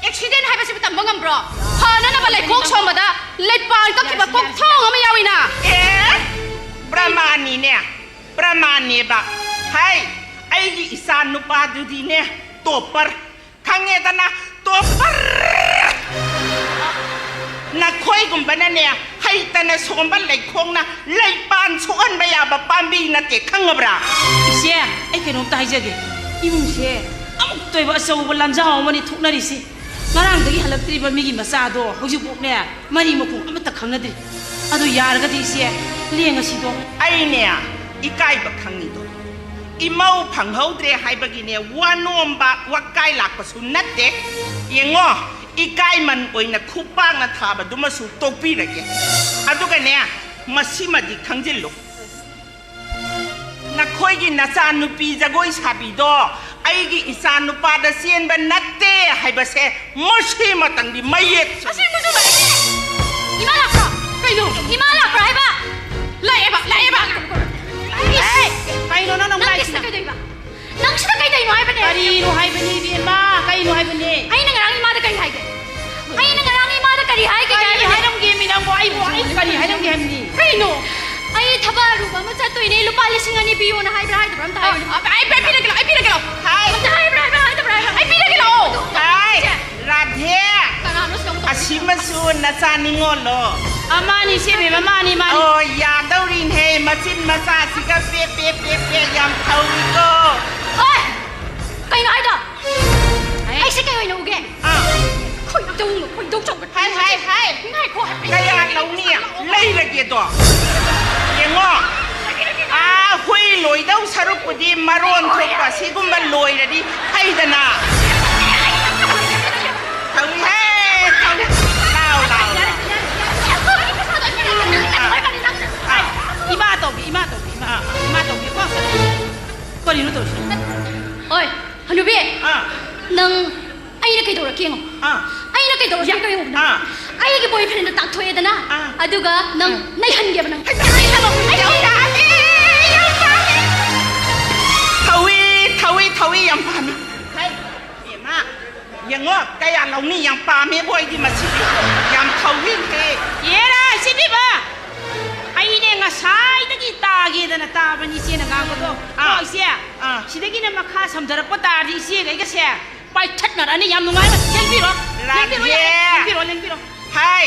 ꯑꯦꯛꯁꯤꯗꯦꯟ ꯍꯥꯏꯕꯁꯤꯕꯨ ꯇꯝꯕ ꯉꯝꯕ꯭ꯔꯣ? ꯐꯅꯅꯕ ꯂꯩꯈꯣꯡ ꯁꯣꯝꯕꯗ ꯂꯩꯄꯥꯛ ꯀꯛꯈꯤꯕ ꯀꯣꯛꯊꯣꯡ ꯑꯃ ꯌꯥꯎꯏꯅ꯫ ꯑꯦ, ꯄ꯭ꯔꯃꯥꯟꯅꯤꯅꯦ, ꯄ꯭ꯔꯃꯥꯟꯅꯦꯕ꯫ ꯍꯥꯏ, ꯑꯩꯒꯤ ꯏꯆꯥ ꯅꯨꯄꯥꯗꯨꯗꯤꯅꯦ, ꯇꯣꯞꯄꯔ꯫ ꯈꯪꯉꯦꯗꯅ, ꯇꯣꯞꯄꯔ꯫ ꯅꯈꯣꯏꯒꯨꯝꯕꯅꯅꯦ, ꯍꯩꯇꯅ ꯁꯣꯝꯕ ꯂꯩꯈꯣꯡꯅ ꯂꯩꯄꯥꯟ ꯁꯣꯛꯍꯟꯕ ꯌꯥꯕ ꯄꯥꯝꯕꯤ ꯅꯠꯇꯦ, ꯈꯪꯉꯕ꯭ꯔꯥ? ꯏꯆꯦ, ꯑꯩ ꯀꯩꯅꯣꯝꯇ ꯍꯥꯏꯖꯒꯦ꯫ ꯏꯃꯨꯡꯁꯦ ꯑꯃꯨꯛꯇ ꯑꯣꯏꯕ ꯑꯆꯧꯕ ꯂꯥꯟꯖꯥꯎ ꯑꯃꯅꯤ ꯊꯣꯛꯅꯔꯤꯁꯤ꯫ ꯉꯔꯥꯡꯗꯒꯤ ꯍꯜꯂꯛꯇ꯭ꯔꯤꯕ ꯃꯤꯒꯤ ꯃꯆꯥꯗꯣ ꯍꯧꯖꯤꯛꯐꯥꯎꯅꯦ ꯃꯔꯤ ꯃꯈꯣꯡ ꯑꯃꯠꯇ ꯈꯪꯅꯗ꯭ꯔꯤ꯫ ꯑꯗꯨ ꯌꯥꯔꯒꯗꯤ ꯏꯆꯦ, ꯂꯦꯡꯉꯁꯤꯗꯣ꯫ ꯑꯩꯅꯦ ꯏꯀꯥꯏꯕ ꯈꯪꯉꯤꯗꯣ, ꯏꯃꯧ ꯐꯪꯍꯧꯗ꯭ꯔꯦ ꯍꯥꯏꯕꯒꯤꯅꯦ ꯋꯥꯅꯣꯝꯕ ꯋꯥꯀꯥꯏ ꯂꯥꯛꯄꯁꯨ ꯅꯠꯇꯦ꯫ ꯌꯦꯡꯉꯣ, ꯏꯀꯥꯏꯃꯟ ꯑꯣꯏꯅ ꯈꯨꯄꯥꯛꯅ ꯊꯥꯕꯗꯨꯃꯁꯨ ꯇꯣꯛꯄꯤꯔꯒꯦ꯫ ꯑꯗꯨꯒꯅꯦ, ꯃꯁꯤꯃꯗꯤ ꯈꯪꯖꯤꯜꯂꯨ, ꯅꯈꯣꯏꯒꯤ ꯅꯆꯥꯅꯨꯄꯤ ꯖꯒꯣꯏ ꯁꯥꯕꯤꯗꯣ ꯑꯩꯒꯤ ꯏꯆꯥ ꯅꯨꯄꯥꯗ ꯆꯦꯟꯕ ꯅꯠꯇꯦ꯫ ꯇꯦ ꯍꯥꯏꯕꯁꯦ ꯃꯁꯤ ꯃꯇꯪꯗꯤ ꯃꯌꯦꯛ ꯆꯦ-꯫ ꯑꯁꯦꯡꯕꯁꯨ ꯂꯥꯛꯑꯦ꯫ ꯏꯃꯥ ꯂꯥꯛꯄ꯭ꯔꯣ? ꯀꯩꯅꯣ? ꯏꯃꯥ ꯂꯥꯛꯄ꯭ꯔꯣ ꯍꯥꯏꯕ? ꯂꯥꯛꯑꯦꯕ, ꯂꯥꯛꯑꯦꯕ꯫ ꯏꯁ! ꯀꯩꯅꯣ ꯅꯪꯅ ꯅꯪ ꯂꯥꯛꯏꯁꯤꯅ? ꯀꯩꯁꯤꯗ ꯀꯩꯗꯧꯕ? ꯅꯪ ꯁꯤꯗ ꯀꯩꯗꯧꯔꯤꯅꯣ ꯍꯥꯏꯕꯅꯦ? ꯀꯔꯤꯅꯣ ꯍꯥꯏꯕꯅꯤ, ꯏꯕꯦꯝꯃ? ꯀꯩꯅꯣ ꯍꯥꯏꯕꯅꯤ? ꯑꯩꯅ ꯉꯔꯥꯡ ꯏꯃꯥꯗ ꯀꯔꯤ ꯍꯥꯏꯒꯦ? ꯑꯩꯅ ꯉꯔꯥꯡ ꯏꯃꯥꯗ ꯀꯔꯤ ꯍꯥꯏꯒꯦ ꯀꯔꯤ ꯍꯥꯏꯕꯅꯦ? ꯍꯥꯏꯔꯝꯒꯦꯃꯤ ꯅꯪꯕꯣ? ꯑꯩꯕꯨ ꯑꯩ ꯀꯔꯤ ꯍꯥꯏꯔꯝꯒꯦ ꯍꯥꯏꯕꯅꯤ? ꯀꯩꯅꯣ? ꯑꯩ ꯊꯕꯛ ꯑꯔꯨꯕ ꯑꯃ ꯆꯠꯇꯣꯏꯅꯦ, ꯂꯨꯄꯥ ꯂꯤꯁꯤꯡ ꯑꯅꯤ ꯄꯤꯌꯣꯅ ꯍꯥꯏꯕ꯭ꯔꯥ ꯍꯥꯏꯗꯕ꯭ꯔꯥ ꯑꯝꯇ ꯍꯥꯏꯌꯨꯅꯦ꯫ ꯑ, ꯑ, ꯑꯩ, ꯑꯩ ꯄꯤꯔꯒꯦ ꯂꯥꯛꯑꯣ, ꯑꯩ ꯄꯤꯔꯒꯦ ꯂꯥꯛꯑꯣ꯫ ꯍꯥꯏ꯫ ꯑꯝꯇ ꯍꯥꯏꯕ꯭ꯔꯥ ꯍꯥꯏꯕ꯭ꯔꯥ ꯍꯥꯏꯗꯕ꯭ꯔꯥ ꯍꯥꯏꯕ꯭ꯔꯥ? ꯑꯩ ꯄꯤꯔꯒꯦ ꯂꯥꯛꯑꯣ꯫ ꯍꯥꯏ꯫ ꯁꯦ꯫ ꯔꯥꯙꯦ꯫ ꯀꯅꯥꯅꯣ ꯁꯤꯗ ꯑꯃꯨꯛ ꯑꯁꯤꯃꯁꯨ ꯅꯆꯥ ꯅꯤꯉꯣꯜꯂꯣ? ꯑ, ꯃꯥꯅꯤ, ꯏꯆꯦ ꯕꯦꯝꯃ, ꯃꯥꯅꯤ, ꯃꯥꯅꯤ꯫ ꯑꯣ, ꯌꯥꯗꯧꯔꯤꯅꯦꯍꯦ, ꯃꯆꯤꯟ ꯃꯆꯥꯁꯤꯒ ꯄꯦ, ꯄꯦ, ꯄꯦ, ꯄꯦ, ꯌꯥꯝ ꯊꯧꯏꯀꯣ꯫ ꯍꯣꯏ! ꯀꯩꯅꯣ ꯍꯥꯏꯗꯣ? ꯑꯩꯁꯦ ꯀꯩ ꯑꯣꯏꯅ ꯎꯒꯦ? ꯑꯥ꯫ ꯈꯣꯏꯗꯧ, ꯈꯣꯏꯗꯧ ꯆꯥꯎꯒꯠꯄ꯫ ꯍꯥꯏ, ꯍꯥꯏ, ꯍꯥꯏ꯫ ꯉꯥꯏꯈꯣ ꯍꯥꯏꯕꯅꯦ꯫ ꯀꯌꯥ ꯂꯧꯅꯤ? ꯂꯩꯔꯒꯦꯗꯣ꯫ ꯌꯦꯡꯉꯣ꯫ ꯑꯥ, ꯍꯨꯏ ꯂꯣꯏꯗꯧ ꯁꯔꯨꯛꯄꯨꯗꯤ ꯃꯔꯣꯟ ꯊꯣꯛꯄ ꯁꯤꯒꯨꯝꯕ ꯂꯣꯏꯔꯗꯤ ꯐꯩꯗꯅ꯫ ꯊꯧꯏꯍꯦ, ꯊꯧꯏ꯫ ꯂꯥꯎ, ꯂꯥꯎ, ꯂꯥꯎ꯫ ꯏꯃꯥ ꯇꯧꯒꯦ, ꯏꯃꯥ ꯇꯧꯒꯦ, ꯏꯃꯥ꯫ ꯏꯃꯥ ꯇꯧꯒꯦꯀꯣ꯫ ꯀꯔꯤꯅꯣ ꯇꯧꯔꯤꯁꯤ? ꯍꯣꯏ, ꯍꯅꯨꯕꯤ꯫ ꯑꯥ꯫ ꯅꯪ ꯑꯩꯅ ꯀꯩꯗꯧꯔꯛꯀꯦ ꯌꯦꯡꯉꯣ꯫ ꯑꯥ꯫ ꯑꯩꯅ ꯀꯩꯗꯧꯔꯛꯀꯦ ꯌꯦꯡꯉꯣ꯫ ꯑꯥ꯫ ꯑꯩꯒꯤ boyfriendꯗ ꯇꯥꯛꯊꯣꯛꯑꯦꯗꯅ, ꯑꯥ꯫ ꯑꯗꯨꯒ ꯅꯪ ꯑꯥ꯫ ꯅꯩꯍꯟꯒꯦꯕ ꯅꯪ꯫ ꯍꯩ, ꯌꯥꯝ ꯄꯥꯝꯃꯦ, ꯌꯥꯝ ꯄꯥꯝꯃꯦ꯫ ꯊꯧꯏ, ꯊꯧꯏ, ꯊꯧꯏ ꯌꯥꯝ ꯄꯥꯝꯃꯤ꯫ ꯍꯩ, ꯏꯃꯥ, ꯌꯦꯡꯉꯣ, ꯀꯌꯥ ꯂꯧꯅꯤ? ꯌꯥꯝ ꯄꯥꯝꯃꯦꯕꯣ ꯑꯩꯗꯤ ꯃꯁꯤꯗꯤ꯫ ꯌꯥꯝ ꯊꯧꯏꯍꯦ꯫ ꯌꯦꯔꯥ, ꯏꯆꯦ ꯕꯦꯝꯃ, ꯑꯩꯅꯦ ꯉꯁꯥꯏꯗꯒꯤ ꯇꯥꯒꯦꯗꯅ ꯇꯥꯕꯅꯤ ꯏꯆꯦꯅ ꯉꯥꯡꯕꯗꯣ꯫ ꯑꯥ꯫ ꯀꯣ, ꯏꯆꯦ? ꯑꯥ꯫ ꯁꯤꯗꯒꯤꯅ ꯃꯈꯥ ꯁꯝꯊꯔꯛꯄ ꯇꯥꯔꯗꯤ ꯏꯆꯦꯒ ꯑꯩꯒꯁꯦ ꯄꯥꯏꯊꯠꯅꯔꯅꯤ꯫ ꯌꯥꯝ ꯅꯨꯡꯉꯥꯏꯔꯣꯏ꯫ ꯂꯦꯡꯕꯤꯔꯣ꯫ ꯂꯦꯡꯕꯤꯔꯣ, ꯔꯥꯙꯦ꯫ ꯌꯥꯔꯦ꯫ ꯂꯦꯡꯕꯤꯔꯣ, ꯂꯦꯡꯕꯤꯔꯣ꯫ ꯍꯥꯏ,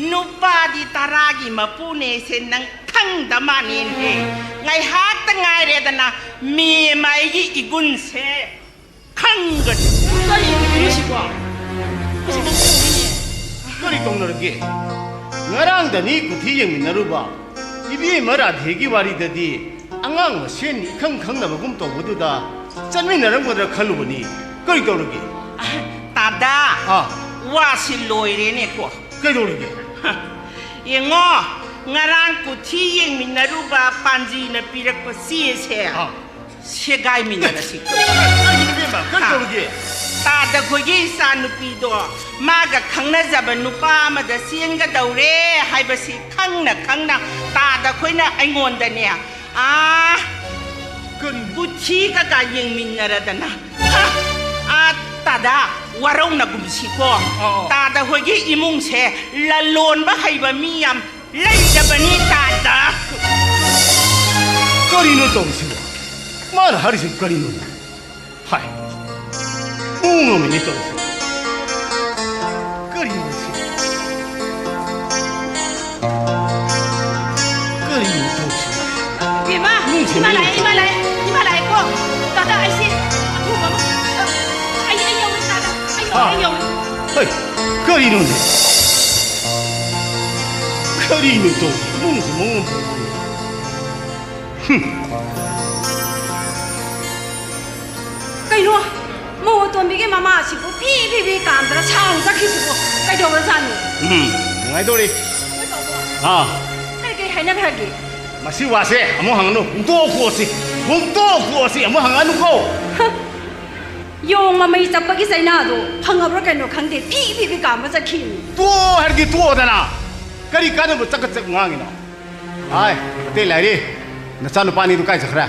ꯅꯨꯄꯥꯗꯤ ꯇꯔꯥꯒꯤ ꯃꯄꯨꯅꯦꯁꯦ ꯅꯪ ꯈꯪꯗ ꯃꯥꯅꯦꯅꯦ꯫ ꯉꯥꯏꯍꯥꯛꯇ ꯉꯥꯏꯔꯦꯗꯅ ꯃꯦꯝꯃ ꯑꯩꯒꯤ ꯏꯒꯨꯟꯁꯦ ꯈꯪꯒꯅꯤ꯫ ꯀꯔꯤ ꯅꯨꯄꯤꯅꯣ ꯁꯤꯕꯣ? ꯀꯔꯤ ꯇꯧꯔꯒꯦ? ꯉꯔꯥꯡꯗꯅꯤ ꯀꯨꯊꯤ ꯌꯦꯡꯃꯤꯟꯅꯔꯨꯕ꯫ ꯏꯕꯦꯝꯃ ꯔꯥꯙꯦꯒꯤ ꯋꯥꯔꯤꯗꯗꯤ ꯑꯉꯥꯡ ꯃꯁꯦꯟ ꯏꯈꯪ ꯈꯪꯅꯕꯒꯨꯝ ꯇꯧꯕꯗꯨꯗ ꯆꯠꯃꯤꯟꯅꯔꯝꯒꯗ꯭ꯔꯥ ꯈꯜꯂꯨꯕꯅꯤ꯫ ꯀꯔꯤ ꯇꯧꯔꯒꯦ? ꯇꯥꯗꯥ, ꯑꯥ꯫ ꯋꯥꯁꯤ ꯂꯣꯏꯔꯦꯅꯦꯀꯣ꯫ ꯀꯩꯗꯧꯔꯒꯦ? ꯍ, ꯌꯦꯡꯉꯣ, ꯉꯔꯥꯡ ꯀꯨꯊꯤ ꯌꯦꯡꯃꯤꯟꯅꯔꯨꯕ ꯄꯥꯟꯖꯤꯅ ꯄꯤꯔꯛꯄ ꯆꯦꯁꯦ ꯑꯥ꯫ ꯁꯦꯒꯥꯏꯃꯤꯟꯅꯔꯁꯤ꯫ ꯀꯔꯤꯒꯤꯅꯣ ꯏꯕꯦꯝꯃ? ꯀꯔꯤ ꯑꯥ꯫ ꯇꯧꯔꯒꯦ? ꯇꯥꯗ ꯈꯣꯏꯒꯤ ꯏꯆꯥ ꯅꯨꯄꯤꯗꯣ ꯃꯥꯒ ꯈꯪꯅꯖꯕ ꯅꯨꯄꯥ ꯑꯃꯗ ꯆꯦꯟꯒꯗꯧꯔꯦ ꯍꯥꯏꯕꯁꯤ ꯈꯪꯅ ꯈꯪꯅ ꯇꯥꯗ ꯈꯣꯏꯅ ꯑꯩꯉꯣꯟꯗꯅꯦ, ꯑꯥ, ꯀꯔꯤ? ꯕꯨꯊꯤ ꯀꯀꯥ ꯌꯦꯡꯃꯤꯟꯅꯔꯗꯅ, ꯍꯥ, ꯑꯥ, ꯇꯥꯗ, ꯋꯥꯔꯧꯅꯒꯨꯝꯁꯤꯀꯣ꯫ ꯑꯣ꯫ ꯇꯥꯗ ꯍꯣꯏꯒꯤ ꯏꯃꯨꯡꯁꯦ ꯂꯂꯣꯟꯕ ꯍꯩꯕ ꯃꯤ ꯌꯥꯝ ꯂꯩꯇꯕꯅꯤ, ꯇꯥꯗ꯫ ꯀꯔꯤꯅꯣ ꯇꯧꯔꯤꯁꯤꯕꯣ? ꯃꯥꯅ ꯍꯥꯏꯔꯤꯁꯤ ꯀꯔꯤꯅꯣ? ꯍꯥꯏ, ꯃꯑꯣꯡ ꯑꯃꯅꯤ ꯇꯧꯔꯤꯁꯤ꯫ ꯀꯔꯤꯅꯣ ꯁꯤ? ꯀꯔꯤꯅꯣ ꯇꯧꯔꯤꯁꯤ? ꯏꯃꯥ, ꯏꯃꯨꯡꯁꯦ ꯏꯃꯥ ꯃꯤ ꯂꯥꯛꯑꯦ, ꯏꯃꯥ ꯂꯥꯛꯑꯦ, ꯏꯃꯥ ꯂꯥꯛꯑꯦꯀꯣ꯫ ꯇꯥꯗ, ꯑꯩꯁꯦ ꯑꯊꯨꯕ ꯑꯃ, ꯑꯩ, ꯑꯩ ꯌꯧꯔꯦ, ꯇꯥꯗ, ꯑꯩ ꯌꯧꯔꯦ, ꯍꯥ? ꯑꯩ ꯌꯧꯔꯦ꯫ ꯍꯩ, ꯀꯔꯤꯅꯣꯅꯦ? ꯀꯔꯤꯅꯣ ꯇꯧꯔꯤꯁꯤ? ꯏꯃꯨꯡꯁꯦ ꯃꯑꯣꯡ ꯑꯃ ꯇꯧꯔꯤꯁꯤ꯫ ꯍꯨꯝ꯫ ꯀꯩꯅꯣ? ꯃꯧ ꯑꯇꯣꯝꯕꯤꯒꯤ ꯃꯃꯥꯁꯤꯕꯨ ꯐꯤ ꯐꯤ ꯐꯤ ꯀꯥꯝꯗꯅ ꯁꯥꯎꯅ ꯆꯠꯈꯤꯁꯤꯕꯨ ꯀꯩꯗꯧꯔꯖꯥꯠꯅꯣ? ꯎꯝ, ꯅꯨꯡꯉꯥꯏꯗꯧꯔꯤ꯫ ꯑꯥ꯫ ꯀꯔꯤ ꯀꯔꯤ ꯍꯥꯏꯅꯈ꯭ꯔꯒꯦ? ꯃꯁꯤ ꯋꯥꯁꯦ ꯑꯃꯨꯛ ꯍꯪꯒꯅꯨ, ꯍꯨꯟꯗꯣꯛꯑꯣ ꯀꯣꯛꯁꯤ, ꯍꯨꯟꯗꯣꯛꯑꯣ ꯀꯣꯛꯁꯤ, ꯑꯃꯨꯛ ꯍꯪꯉꯅꯨꯀꯣ꯫ ꯍ, ꯌꯣꯡ ꯃꯃꯩ ꯆꯞꯄꯒꯤ ꯆꯩꯅꯥꯗꯣ ꯐꯪꯉꯕ꯭ꯔꯥ ꯀꯩꯅꯣ ꯈꯪꯗꯦ, ꯐꯤ ꯐꯤ ꯐꯤ ꯀꯥꯝꯕ ꯆꯠꯈꯤꯅꯤ꯫ ꯇꯣꯛꯑꯣ ꯍꯥꯏꯔꯗꯤ ꯇꯣꯛꯑꯣꯗꯅ, ꯀꯔꯤ ꯀꯥꯟꯅꯕ ꯆꯀꯠ ꯆꯀꯠ ꯉꯥꯡꯉꯤꯅꯣ? ꯍꯥꯏ, ꯑꯇꯩ ꯂꯥꯏꯔꯤ, ꯅꯆꯥꯅꯨꯄꯥꯅꯤꯗꯨ ꯀꯥꯏ ꯆꯠꯈ꯭ꯔꯦ?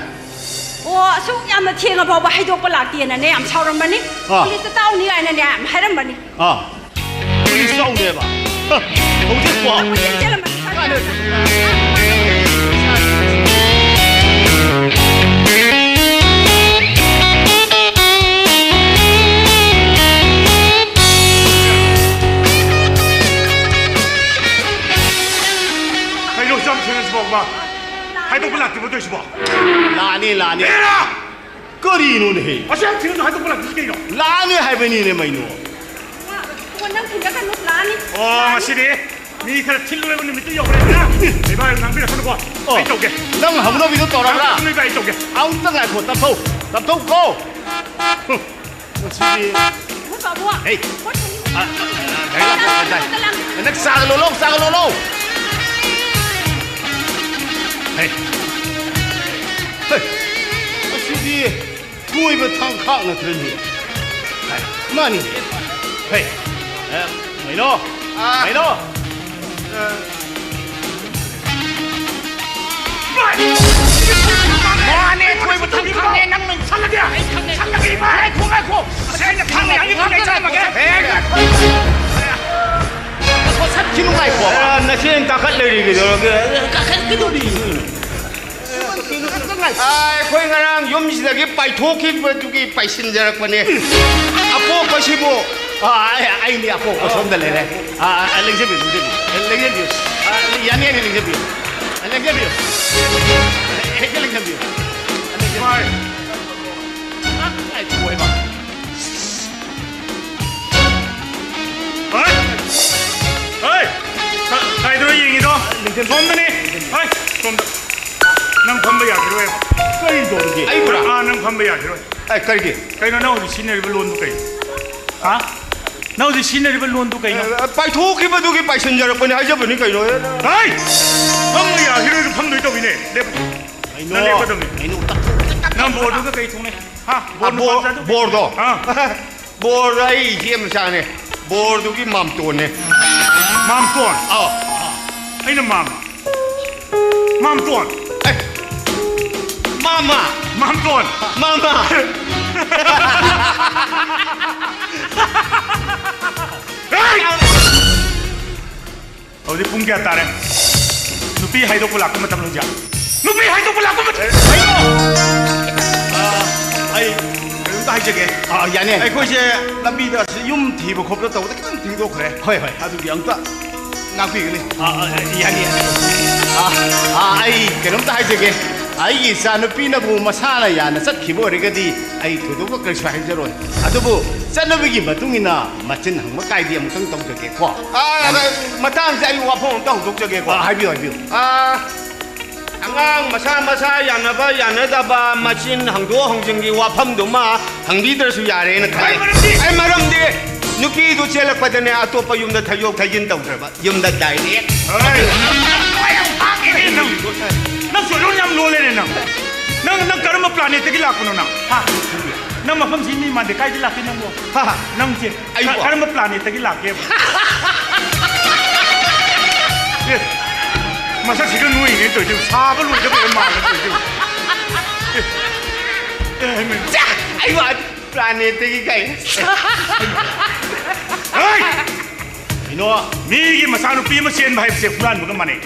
ꯑꯣ, ꯑꯁꯨꯛ ꯌꯥꯝꯅ ꯊꯦꯡꯉ ꯐꯥꯎꯕ ꯍꯩꯗꯣꯛꯄ ꯂꯥꯛꯇꯦꯅꯅꯦ ꯌꯥꯝ ꯁꯥꯎꯔꯝꯕꯅꯤ꯫ ꯑꯥ꯫ ꯄꯨꯂꯤꯁꯇ ꯇꯥꯎꯅꯤ ꯀꯥꯏꯅꯅꯦ ꯌꯥꯝ ꯍꯥꯏꯔꯝꯕꯅꯤ꯫ ꯑꯥ, ꯄꯨꯂꯤꯁ ꯇꯥꯎꯅꯦꯕ? ꯍ, ꯍꯧꯖꯤꯛꯄꯣ? ꯄꯨꯂꯤꯁ ꯆꯦꯜꯂꯝꯃꯅꯤ꯫ ꯀꯥꯏꯗ? ꯀꯩꯅꯣ ꯌꯥꯝ ꯊꯦꯡꯉꯁꯤꯐꯥꯎꯕ ꯍꯥꯏꯗꯣꯛꯄ ꯂꯥꯛꯇ꯭ꯔꯤꯕꯣ ꯇꯧꯔꯤꯁꯤꯕꯣ? ꯂꯥꯛꯑꯅꯤ, ꯂꯥꯛꯑꯅꯤ꯫ ꯍꯦꯔꯥ! ꯀꯔꯤꯅꯣꯅꯦꯍꯦ? ꯑꯁꯨꯛ ꯌꯥꯝ ꯊꯦꯡꯅ ꯍꯥꯏꯗꯣꯛꯄ ꯂꯥꯛꯇ꯭ꯔꯤꯁꯤ ꯀꯩꯅꯣ? ꯂꯥꯛꯑꯅꯤ ꯍꯥꯏꯕꯅꯤꯅꯦ, ꯃꯩꯅꯣ꯫ ꯑꯣ, ꯅꯪ ꯊꯤꯟꯒꯠꯀꯅꯨ, ꯂꯥꯛꯑꯅꯤ꯫ ꯑꯣ, ꯂꯥꯛꯑꯅꯤ꯫ ꯉꯁꯤꯗꯤ ꯃꯤ ꯈꯔ ꯊꯤꯜꯂꯨꯔꯕ ꯅꯨꯃꯤꯠꯇꯨ ꯌꯧꯈ꯭ꯔꯦꯗꯅ꯫ ꯏꯕꯥꯏ ꯉꯥꯡꯕꯤꯔꯛꯀꯅꯨꯀꯣ꯫ ꯑꯣ, ꯑꯩ ꯇꯧꯒꯦ꯫ ꯅꯪ ꯍꯧꯅꯕꯤꯗꯣ ꯇꯧꯔꯕ꯭ꯔꯥ? ꯉꯥꯡꯕꯤꯔꯛꯀꯅꯨ, ꯏꯕꯥꯏ, ꯑꯩ ꯇꯧꯒꯦ꯫ ꯑꯃꯨꯛꯇ ꯉꯥꯏꯈꯣ, ꯇꯞꯊꯧ, ꯇꯞꯊꯧ ꯀꯣ꯫ ꯍꯨꯝ, ꯃꯁꯤꯗꯤ꯫ ꯍꯣꯏ, ꯄꯥꯕꯨꯡ꯫ ꯍꯦ꯫ ꯍꯣꯏ, ꯄꯥꯕꯨꯡ꯫ ꯑ, ꯑ, ꯒꯥꯔꯤ ꯂꯥꯛꯄ ꯉꯥꯏ꯫ ꯅꯪ ꯆꯥꯒ ꯂꯣꯜꯂꯣ, ꯆꯥꯒ ꯂꯣꯜꯂꯣ꯫ ꯍꯦ꯫ ꯍꯦ꯫ ꯃꯁꯤꯗꯤ ꯀꯣꯏꯕ ꯊꯥꯡ ꯈꯥꯛ ꯅꯠꯇ꯭ꯔꯅꯦ? ꯃꯥꯅꯤ꯫ ꯍꯦ, ꯑꯦ, ꯃꯩꯅꯣ, ꯑꯥ꯫ ꯃꯩꯅꯣ꯫ ꯑ꯫ ꯃꯥꯅꯦ, ꯀꯣꯏꯕ ꯊꯝꯈꯤꯕꯅꯦ, ꯅꯪ ꯅꯪ ꯁꯜꯂꯒꯦ꯫ ꯁꯜꯂꯒꯦ, ꯏꯃꯥ꯫ ꯉꯥꯏꯈꯣ, ꯉꯥꯏꯈꯣ꯫ ꯑꯁ, ꯑꯩꯅ ꯊꯥꯡꯅ ꯌꯥꯅꯤ, ꯊꯥꯡꯅ ꯌꯥꯅꯤ, ꯆꯠꯂꯝꯃꯒꯦ꯫ ꯍꯦ, ꯉꯥꯏꯈꯣ꯫ ꯉꯥꯏꯈꯣ, ꯁꯠꯈꯤꯅꯨ, ꯉꯥꯏꯈꯣ꯫ ꯑ, ꯅꯆꯦꯅ ꯀꯥꯈꯠ ꯂꯩꯔꯤ ꯀꯩꯗꯧꯔꯒꯦ? ꯀꯥꯈꯠꯀꯗꯧꯔꯤ꯫ ꯑ, ꯑꯩꯈꯣꯏ ꯉꯔꯥꯡ ꯌꯨꯝꯁꯤꯗꯒꯤ ꯄꯥꯏꯊꯣꯛꯈꯤꯕꯗꯨꯒꯤ ꯄꯥꯏꯁꯤꯟꯖꯔꯛꯄꯅꯦ꯫ ꯑꯄꯣꯛꯄꯁꯤꯕꯨ꯫ ꯑ, ꯑꯩ, ꯑꯩꯅꯦ ꯑꯄꯣꯛꯄ ꯁꯣꯝꯗ ꯂꯩꯔꯦ꯫ ꯑ, ꯑ, ꯂꯦꯡꯖꯕꯤꯌꯨ, ꯂꯦꯡꯖꯕꯤꯌꯨ꯫ ꯂꯦꯡꯖꯕꯤꯌꯨ꯫ ꯑ, ꯌꯥꯅꯤ, ꯌꯥꯅꯤ, ꯂꯦꯡꯖꯕꯤꯌꯨ꯫ ꯑ, ꯂꯦꯡꯖꯕꯤꯌꯨ꯫ ꯍꯦꯛꯇ ꯂꯦꯡꯖꯕꯤꯌꯨ꯫ ꯍꯣꯏ꯫ ꯉꯥꯏꯈꯣ ꯍꯥꯏꯕ꯫ ꯍꯣꯏ! ꯍꯣꯏ! ꯀ-, ꯀꯥꯏꯗꯅꯣ ꯌꯦꯡꯉꯤꯗꯣ? ꯁꯣꯝꯗꯅꯦ꯫ ꯍꯣꯏ, ꯁꯣꯝꯗ꯫ ꯅꯪ ꯐꯝꯕ ꯌꯥꯈꯤꯔꯣꯏ꯫ ꯀꯔꯤ ꯇꯧꯔꯤꯒꯦ? ꯑꯩꯕꯨꯔꯥ? ꯑꯥ, ꯅꯪ ꯐꯝꯕ ꯌꯥꯈꯤꯔꯣꯏ꯫ ꯑꯦ, ꯀꯔꯤꯒꯤ? ꯀꯩꯅꯣ ꯅꯪ ꯍꯧꯖꯤꯛ ꯁꯤꯖꯤꯟꯅꯔꯤꯕ ꯂꯣꯟꯗꯨ ꯀꯩ? ꯍꯥ? ꯅꯪ ꯍꯧꯖꯤꯛ ꯁꯤꯖꯤꯟꯅꯔꯤꯕ ꯂꯣꯟꯗꯨ ꯀꯩꯅꯣ? ꯑꯦ, ꯄꯥꯏꯊꯣꯛꯈꯤꯕꯗꯨꯒꯤ ꯄꯥꯏꯁꯤꯟꯖꯔꯛꯄꯅꯦ ꯍꯥꯏꯖꯕꯅꯤ ꯀꯩꯅꯣ꯫ ꯍꯥꯏ! ꯐꯝꯕ ꯌꯥꯈꯤꯔꯣꯏꯒ ꯐꯝꯗꯣꯏ ꯇꯧꯋꯤꯅꯦ꯫ ꯂꯦꯞꯄꯨ꯫ ꯀꯩꯅꯣ? ꯅꯪ ꯂꯦꯞꯀꯗꯕꯅꯤ꯫ ꯀꯩꯅꯣ? ꯇꯞ-, ꯇꯞ-, ꯇꯞ-, ꯅꯪ ꯇꯞ-, ꯕꯣꯔꯗꯨꯒ ꯀꯩ ꯊꯣꯡꯅꯩ? ꯍꯥ? ꯑ, ꯕꯣꯔ ꯅꯨꯄꯥ ꯕꯣ-, ꯆꯥꯗꯨꯒ? ꯕꯣꯔꯗꯣ? ꯑꯥ꯫ ꯕꯣꯔꯗꯣ ꯑꯩ ꯏꯆꯦ ꯃꯆꯥꯅꯦ꯫ ꯕꯣꯔꯗꯨꯒꯤ ꯃꯥꯝꯇꯣꯟꯅꯦ꯫ ꯃꯥꯝꯇꯣꯟ? ꯑꯥ꯫ ꯑꯩꯅ ꯃꯥꯝꯃ꯫ ꯃꯥꯝꯇꯣꯟ꯫ ꯑꯦ, ꯃꯥꯝꯃ꯫ ꯃꯥꯝꯇꯣꯟ꯫ ꯃꯥꯝꯃ꯫ ꯍꯦꯏ! ꯍꯧꯖꯤꯛ ꯄꯨꯡ ꯀꯌꯥ ꯇꯥꯔꯦ? ꯅꯨꯄꯤ ꯍꯥꯏꯗꯣꯛꯄ ꯂꯥꯛꯄ ꯃꯇꯝ ꯍꯧꯖꯤꯛ꯫ ꯅꯨꯄꯤ ꯍꯥꯏꯗꯣꯛꯄ ꯂꯥꯛꯄ ꯃꯇꯝ꯫ ꯑ, ꯑꯩ ꯀꯩꯅꯣꯝꯇ ꯍꯥꯏꯖꯒꯦ꯫ ꯑ, ꯌꯥꯅꯤ꯫ ꯑꯩꯈꯣꯏꯁꯦ ꯂꯝꯕꯤꯗ ꯌꯨꯝ ꯊꯤꯕ ꯈꯣꯠꯄ ꯇꯧꯕꯗ ꯈꯤꯇꯪ ꯊꯦꯡꯗꯣꯛꯈ꯭ꯔꯦ꯫ ꯍꯣꯏ, ꯍꯣꯏ꯫ ꯑꯗꯨꯒꯤ ꯑꯝꯇ ꯉꯥꯛꯄꯤꯒꯅꯤ꯫ ꯑ, ꯑ, ꯌꯥꯅꯤ, ꯌꯥꯅꯤ꯫ ꯑ, ꯑ, ꯑꯩ ꯀꯩꯅꯣꯝꯇ ꯍꯥꯏꯖꯒꯦ꯫ ꯑꯩꯒꯤ ꯏꯆꯥꯅꯨꯄꯤꯅꯕꯨ ꯃꯁꯥꯅ ꯌꯥꯅ ꯆꯠꯈꯤꯕ ꯑꯣꯏꯔꯒꯗꯤ ꯑꯩ ꯊꯣꯏꯗꯣꯛꯄ ꯀꯔꯤꯁꯨ ꯍꯥꯏꯖꯔꯣꯏ꯫ ꯑꯗꯨꯕꯨ ꯆꯠꯅꯕꯤꯒꯤ ꯃꯇꯨꯡ ꯏꯟꯅ ꯃꯆꯤꯟ ꯍꯪꯕ ꯀꯥꯏꯗꯤ ꯑꯃꯨꯛꯇꯪ ꯇꯧꯖꯒꯦꯀꯣ꯫ ꯑ, ꯑ, ꯃꯇꯥꯡꯁꯤꯗ ꯑꯩ ꯋꯥꯐꯝ ꯑꯝꯇ ꯍꯧꯗꯣꯛꯆꯒꯦꯀꯣ꯫ ꯑ, ꯍꯥꯏꯕꯤꯌꯨ, ꯍꯥꯏꯕꯤꯌꯨ꯫ ꯑ, ꯑꯉꯥꯡ ꯃꯁꯥ ꯃꯁꯥ ꯌꯥꯅꯕ ꯌꯥꯅꯗꯕ ꯃꯆꯤꯟ ꯍꯪꯗꯣꯛ ꯍꯪꯖꯤꯟꯒꯤ ꯋꯥꯐꯝꯗꯨꯃ ꯍꯪꯕꯤꯗ꯭ꯔꯁꯨ ꯌꯥꯔꯦꯅ ꯈꯜꯂꯦ꯫ ꯑꯩ ꯃꯔꯝꯗꯤ? ꯑꯩ ꯃꯔꯝꯗꯤ ꯅꯨꯄꯤꯗꯨ ꯆꯦꯜꯂꯛꯄꯗꯅꯦ ꯑꯇꯣꯞꯄ ꯌꯨꯝꯗ ꯊꯩꯗꯣꯛ ꯊꯩꯖꯤꯟ ꯇꯧꯗ꯭ꯔꯕ꯫ ꯌꯨꯝꯗ direct꯫ ꯍꯣꯏ꯫ ꯅꯪ, ꯅꯪ ꯁꯣꯏꯂꯣꯟ ꯌꯥꯝ ꯂꯣꯜꯂꯦꯅꯦ ꯅꯪ꯫ ꯅꯪ, ꯅꯪ ꯀꯔꯝꯕ planetꯇꯒꯤ ꯂꯥꯛꯄꯅꯣ ꯅꯪ? ꯍꯥ? ꯅꯪ ꯃꯐꯝꯁꯤ ꯃꯤ ꯃꯥꯟꯗꯦ, ꯀꯥꯏꯗ ꯂꯥꯛꯀꯦ ꯅꯪꯕꯣ? ꯍꯥ, ꯍꯥ꯫ ꯅꯪꯁꯦ ꯑꯩꯕꯣ? ꯀ-, ꯀꯔꯝꯕ planetꯇꯒꯤ ꯂꯥꯛꯀꯦꯕ? ꯑꯦ, ꯃꯁꯛꯁꯤꯒ ꯅꯣꯏꯅꯦ ꯇꯧꯔꯤꯁꯦ, ꯁꯥꯕ ꯂꯣꯏꯗꯕ ꯃꯥꯜꯂꯦ ꯇꯧꯔꯤꯁꯦ꯫ ꯑꯦ, ꯑꯦ, ꯍꯩꯃ꯫ ꯆꯥ! ꯑꯩꯕꯨ planetꯇꯒꯤ ꯀꯥꯏ? ꯍꯩ! ꯀꯩꯅꯣ? ꯃꯤꯒꯤ ꯃꯆꯥꯅꯨꯄꯤ ꯑꯃ ꯆꯦꯟꯕ ꯍꯥꯏꯕꯁꯦ ꯍꯨꯔꯥꯟꯕꯒ ꯃꯥꯟꯅꯩ꯫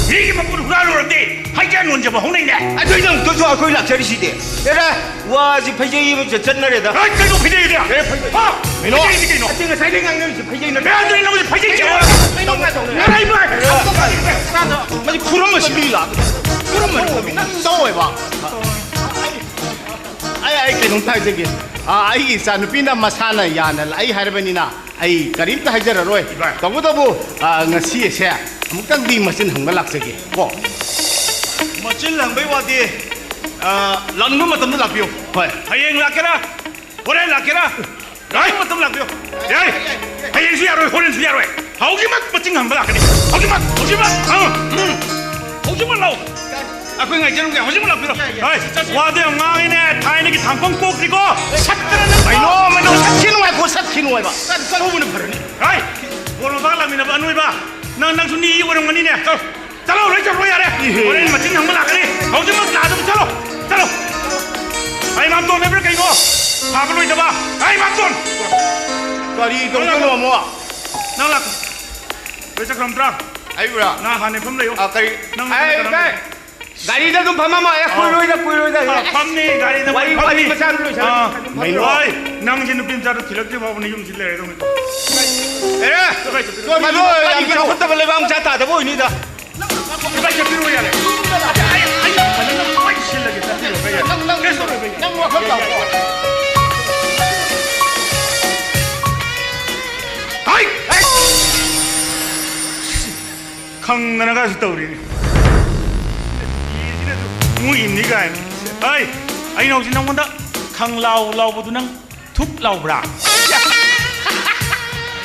ꯃꯤꯒꯤ ꯃꯄꯨꯅ ꯍꯨꯔꯥꯜꯂꯨꯔꯗꯤ ꯍꯩꯖꯥ ꯅꯣꯟꯖꯕ ꯍꯧꯅꯩꯅꯦ꯫ ꯑꯗꯨ ꯅꯪ ꯇꯣꯛꯊꯣꯛ, ꯑꯩꯈꯣꯏ ꯂꯥꯛꯆꯔꯤꯁꯤꯗꯤ꯫ ꯑꯦꯔꯥ, ꯋꯥꯁꯤ ꯐꯩꯖꯩ ꯑꯃ ꯆꯠ-, ꯆꯠꯅꯔꯦꯗ꯫ ꯑꯦ, ꯀꯩꯅꯣ ꯐꯩꯖꯩꯗꯤ? ꯑꯦ, ꯐꯩꯖꯩ꯫ ꯍꯥ? ꯀꯩꯅꯣ? ꯐꯩꯖꯩꯗꯤ ꯀꯩꯅꯣ? ꯑꯁꯤ ꯉꯁꯥꯏꯗꯩ ꯉꯥꯡꯅꯔꯤꯁꯤ ꯐꯩꯖꯩ ꯅꯠꯇ꯭ꯔꯣ? ꯑꯦ, ꯑꯗꯨꯅꯤ ꯅꯪꯁꯦ ꯐꯩꯖꯩ ꯆꯦꯟꯕ꯫ ꯀꯩꯅꯣ ꯉꯥꯛ ꯇꯧꯅꯦ꯫ ꯉꯥꯏ ꯚꯥꯏ꯫ ꯃꯁꯤ ꯈꯨꯔꯝꯕꯁꯤ ꯃꯤ ꯂꯥꯛ-, ꯈꯨꯔꯝꯕꯅꯤ꯫ ꯅꯪ ꯇꯧꯋꯦꯕ꯫ ꯑꯩ, ꯑꯩ ꯀꯩꯅꯣꯝꯇ ꯍꯥꯏꯖꯒꯦ꯫ ꯑꯥ, ꯑꯩꯒꯤ ꯏꯆꯥꯅꯨꯄꯤꯅ ꯃꯁꯥꯅ ꯌꯥꯅ ꯂꯥꯛꯏ ꯍꯥꯏꯔꯕꯅꯤꯅ, ꯑꯩ ꯀꯔꯤꯝꯇ ꯍꯥꯏꯖꯔꯔꯣꯏ꯫ ꯏꯕꯥꯏ꯫ ꯇꯧꯕꯇꯕꯨ, ꯑ, ꯉꯁꯤ ꯑꯁꯦ ꯑꯃꯨꯛꯇꯪꯗꯤ ꯃꯆꯤꯟ ꯍꯪꯕ ꯂꯥꯛꯆꯒꯦ ꯀꯣ꯫ ꯃꯆꯤꯟ ꯍꯪꯕꯩ ꯋꯥꯗꯤ, ꯑ, ꯂꯥꯛꯅꯤꯡꯕ ꯃꯇꯝꯗ ꯂꯥꯛꯄꯤꯌꯨ꯫ ꯍꯣꯏ꯫ ꯍꯌꯦꯡ ꯂꯥꯛꯀꯦꯔꯥ, ꯍꯣꯔꯦꯟ ꯂꯥꯛꯀꯦꯔꯥ, ꯂꯥꯛꯅꯤꯡꯕ ꯃꯇꯝꯗ ꯂꯥꯛꯄꯤꯌꯨ꯫ ꯌꯥꯏ꯫ ꯍꯌꯦꯡꯁꯨ ꯌꯥꯔꯣꯏ, ꯍꯣꯔꯦꯟꯁꯨ ꯌꯥꯔꯣꯏ꯫ ꯍꯧꯖꯤꯛꯃꯛ ꯃꯆꯤꯟ ꯍꯪꯕ ꯂꯥꯛꯀꯅꯤ꯫ ꯍꯧꯖꯤꯛꯃꯛ, ꯍꯧꯖꯤꯛꯃꯛ꯫ ꯑ, ꯎꯝ꯫ ꯍꯧꯖꯤꯛꯃꯛ ꯂꯥꯛꯑꯣ꯫ ꯑꯩꯈꯣꯏ ꯉꯥꯏꯖꯔꯝꯒꯦ꯫ ꯍꯧꯖꯤꯛꯃꯛ ꯂꯥꯛꯄꯤꯔꯣ꯫ ꯌꯥꯏ, ꯌꯥꯏ꯫ ꯍꯣꯏ, ꯆꯠꯁꯤ꯫ ꯋꯥꯗꯣ ꯌꯥꯝ ꯉꯥꯡꯉꯤꯅꯦ꯫ ꯊꯥꯏꯅꯒꯤ ꯊꯥꯡꯐꯝ ꯀꯣꯛꯇ꯭ꯔꯤꯀꯣ꯫ ꯁꯠꯇꯅ ꯅꯪ ꯃꯩꯅꯣ, ꯃꯩꯅꯣ, ꯁꯠꯈꯤꯅꯨ ꯍꯥꯏꯀꯣ, ꯁꯠꯈꯤꯅꯨ ꯍꯥꯏꯕ꯫ ꯆꯠ-, ꯆꯠꯍꯧꯕꯅ ꯐꯔꯅꯤ꯫ ꯍꯣꯏ, ꯕꯣꯔ ꯃꯄꯥꯒ ꯂꯥꯛꯃꯤꯟꯅꯕ ꯑꯅꯣꯏꯕ꯫ ꯅꯪ, ꯅꯪꯁꯨ ꯅꯤ ꯑꯣꯏꯔꯝꯒꯅꯤꯅꯦ꯫ ꯆꯠꯂꯣ, ꯆꯠꯂꯣ, ꯂꯣꯏ ꯆꯠꯂꯣ ꯌꯥꯔꯦ꯫ ꯏꯍꯦ꯫ ꯍꯣꯔꯦꯟ ꯃꯆꯤꯟ ꯍꯪꯕ ꯂꯥꯛꯀꯅꯤ꯫ ꯍꯧꯖꯤꯛꯃꯛ ꯂꯥꯛꯑꯗꯕ ꯆꯠꯂꯣ, ꯆꯠꯂꯣ꯫ ꯑꯩ ꯃꯥꯝꯇꯣꯟ ꯍꯥꯏꯕ꯭ꯔꯥ ꯀꯩꯅꯣ? ꯐꯥꯕ ꯂꯣꯏꯗꯕ꯫ ꯑꯩ ꯃꯥꯝꯇꯣꯟ꯫ ꯀꯔꯤ ꯇꯧꯗꯣꯏꯅꯣ ꯑꯃꯨꯛ? ꯅꯪ ꯂꯥꯛ-, ꯂꯣꯏ ꯆꯠꯈ꯭ꯔꯝꯇ꯭ꯔꯥ? ꯑꯩꯕꯨꯔꯥ? ꯅꯪ ꯍꯥꯟꯅ ꯐꯝ ꯂꯩꯌꯨ꯫ ꯑ, ꯀꯔꯤ? ꯅꯪ ꯑꯩ ꯀꯅꯥ? ꯚꯥꯏ, ꯒꯥꯔꯤꯗ ꯑꯗꯨꯝ ꯐꯝꯃꯝꯃꯣ꯫ ꯑꯦ, ꯑꯥ꯫ ꯀꯨꯏꯔꯣꯏꯗ, ꯀꯨꯏꯔꯣꯏꯗ꯫ ꯑꯥ, ꯐꯝꯅꯤ, ꯒꯥꯔꯤꯗ ꯋꯥꯔꯤ, ꯐꯝꯅꯤ꯫ ꯋꯥꯔꯤ ꯃꯆꯥ ꯑꯃ ꯂꯣꯏꯁꯜꯂꯣ꯫ ꯑꯥ, ꯐꯝꯃꯤꯟꯅꯔꯣ꯫ ꯍꯣꯏ, ꯅꯪꯁꯦ ꯅꯨꯄꯤ ꯃꯆꯥꯗꯣ ꯊꯤꯜꯂꯛꯇ꯭ꯔꯤ ꯐꯥꯎꯕ ꯅꯌꯨꯝꯁꯤ ꯂꯩꯔꯗꯧꯅꯤ꯫ ꯑꯦꯔꯦ, ꯏꯕꯥꯏ ꯆꯠꯄꯤꯔꯣ꯫ ꯃꯗꯨ ꯌꯥꯝ ꯆꯥꯎꯈꯠꯇꯕ ꯂꯩꯕꯥꯛ ꯃꯆꯥ ꯇꯥꯗꯕ ꯑꯣꯏꯅꯤꯗ꯫ ꯏꯕꯥꯏ ꯆꯠꯄꯤꯔꯣ ꯌꯥꯔꯦ꯫ ꯑꯩ, ꯑꯩ ꯐꯖꯅ ꯂꯣꯏ ꯁꯤꯜꯂꯒꯦ, ꯆꯠꯄꯤꯔꯣ, ꯏꯕꯥꯏ ꯌꯥꯔꯦ꯫ ꯅꯪ, ꯅꯪ, ꯀꯩꯁꯨ ꯇꯧꯔꯣꯏ, ꯏꯕꯥꯏ ꯌꯥꯔꯦ꯫ ꯅꯪ ꯋꯥꯈꯜ ꯌꯥꯔꯦ, ꯇꯥꯎꯀꯣ꯫ ꯌꯥꯔꯦ꯫ ꯍꯥꯏ! ꯍꯥꯏ! ꯈꯪꯗꯅꯒꯁꯨ ꯇꯧꯔꯤꯅꯤ꯫ ꯐꯤꯁꯤꯅꯁꯨ ꯃꯨꯛꯏꯅꯤ ꯀꯥꯏꯅ꯫ ꯍꯩ, ꯑꯩꯅ ꯍꯧꯖꯤꯛ ꯅꯪꯉꯣꯟꯗ ꯈꯪ ꯂꯥꯎ ꯂꯥꯎꯕꯗꯨ ꯅꯪ ꯊꯨꯛ ꯂꯥꯎꯕ꯭ꯔꯥ?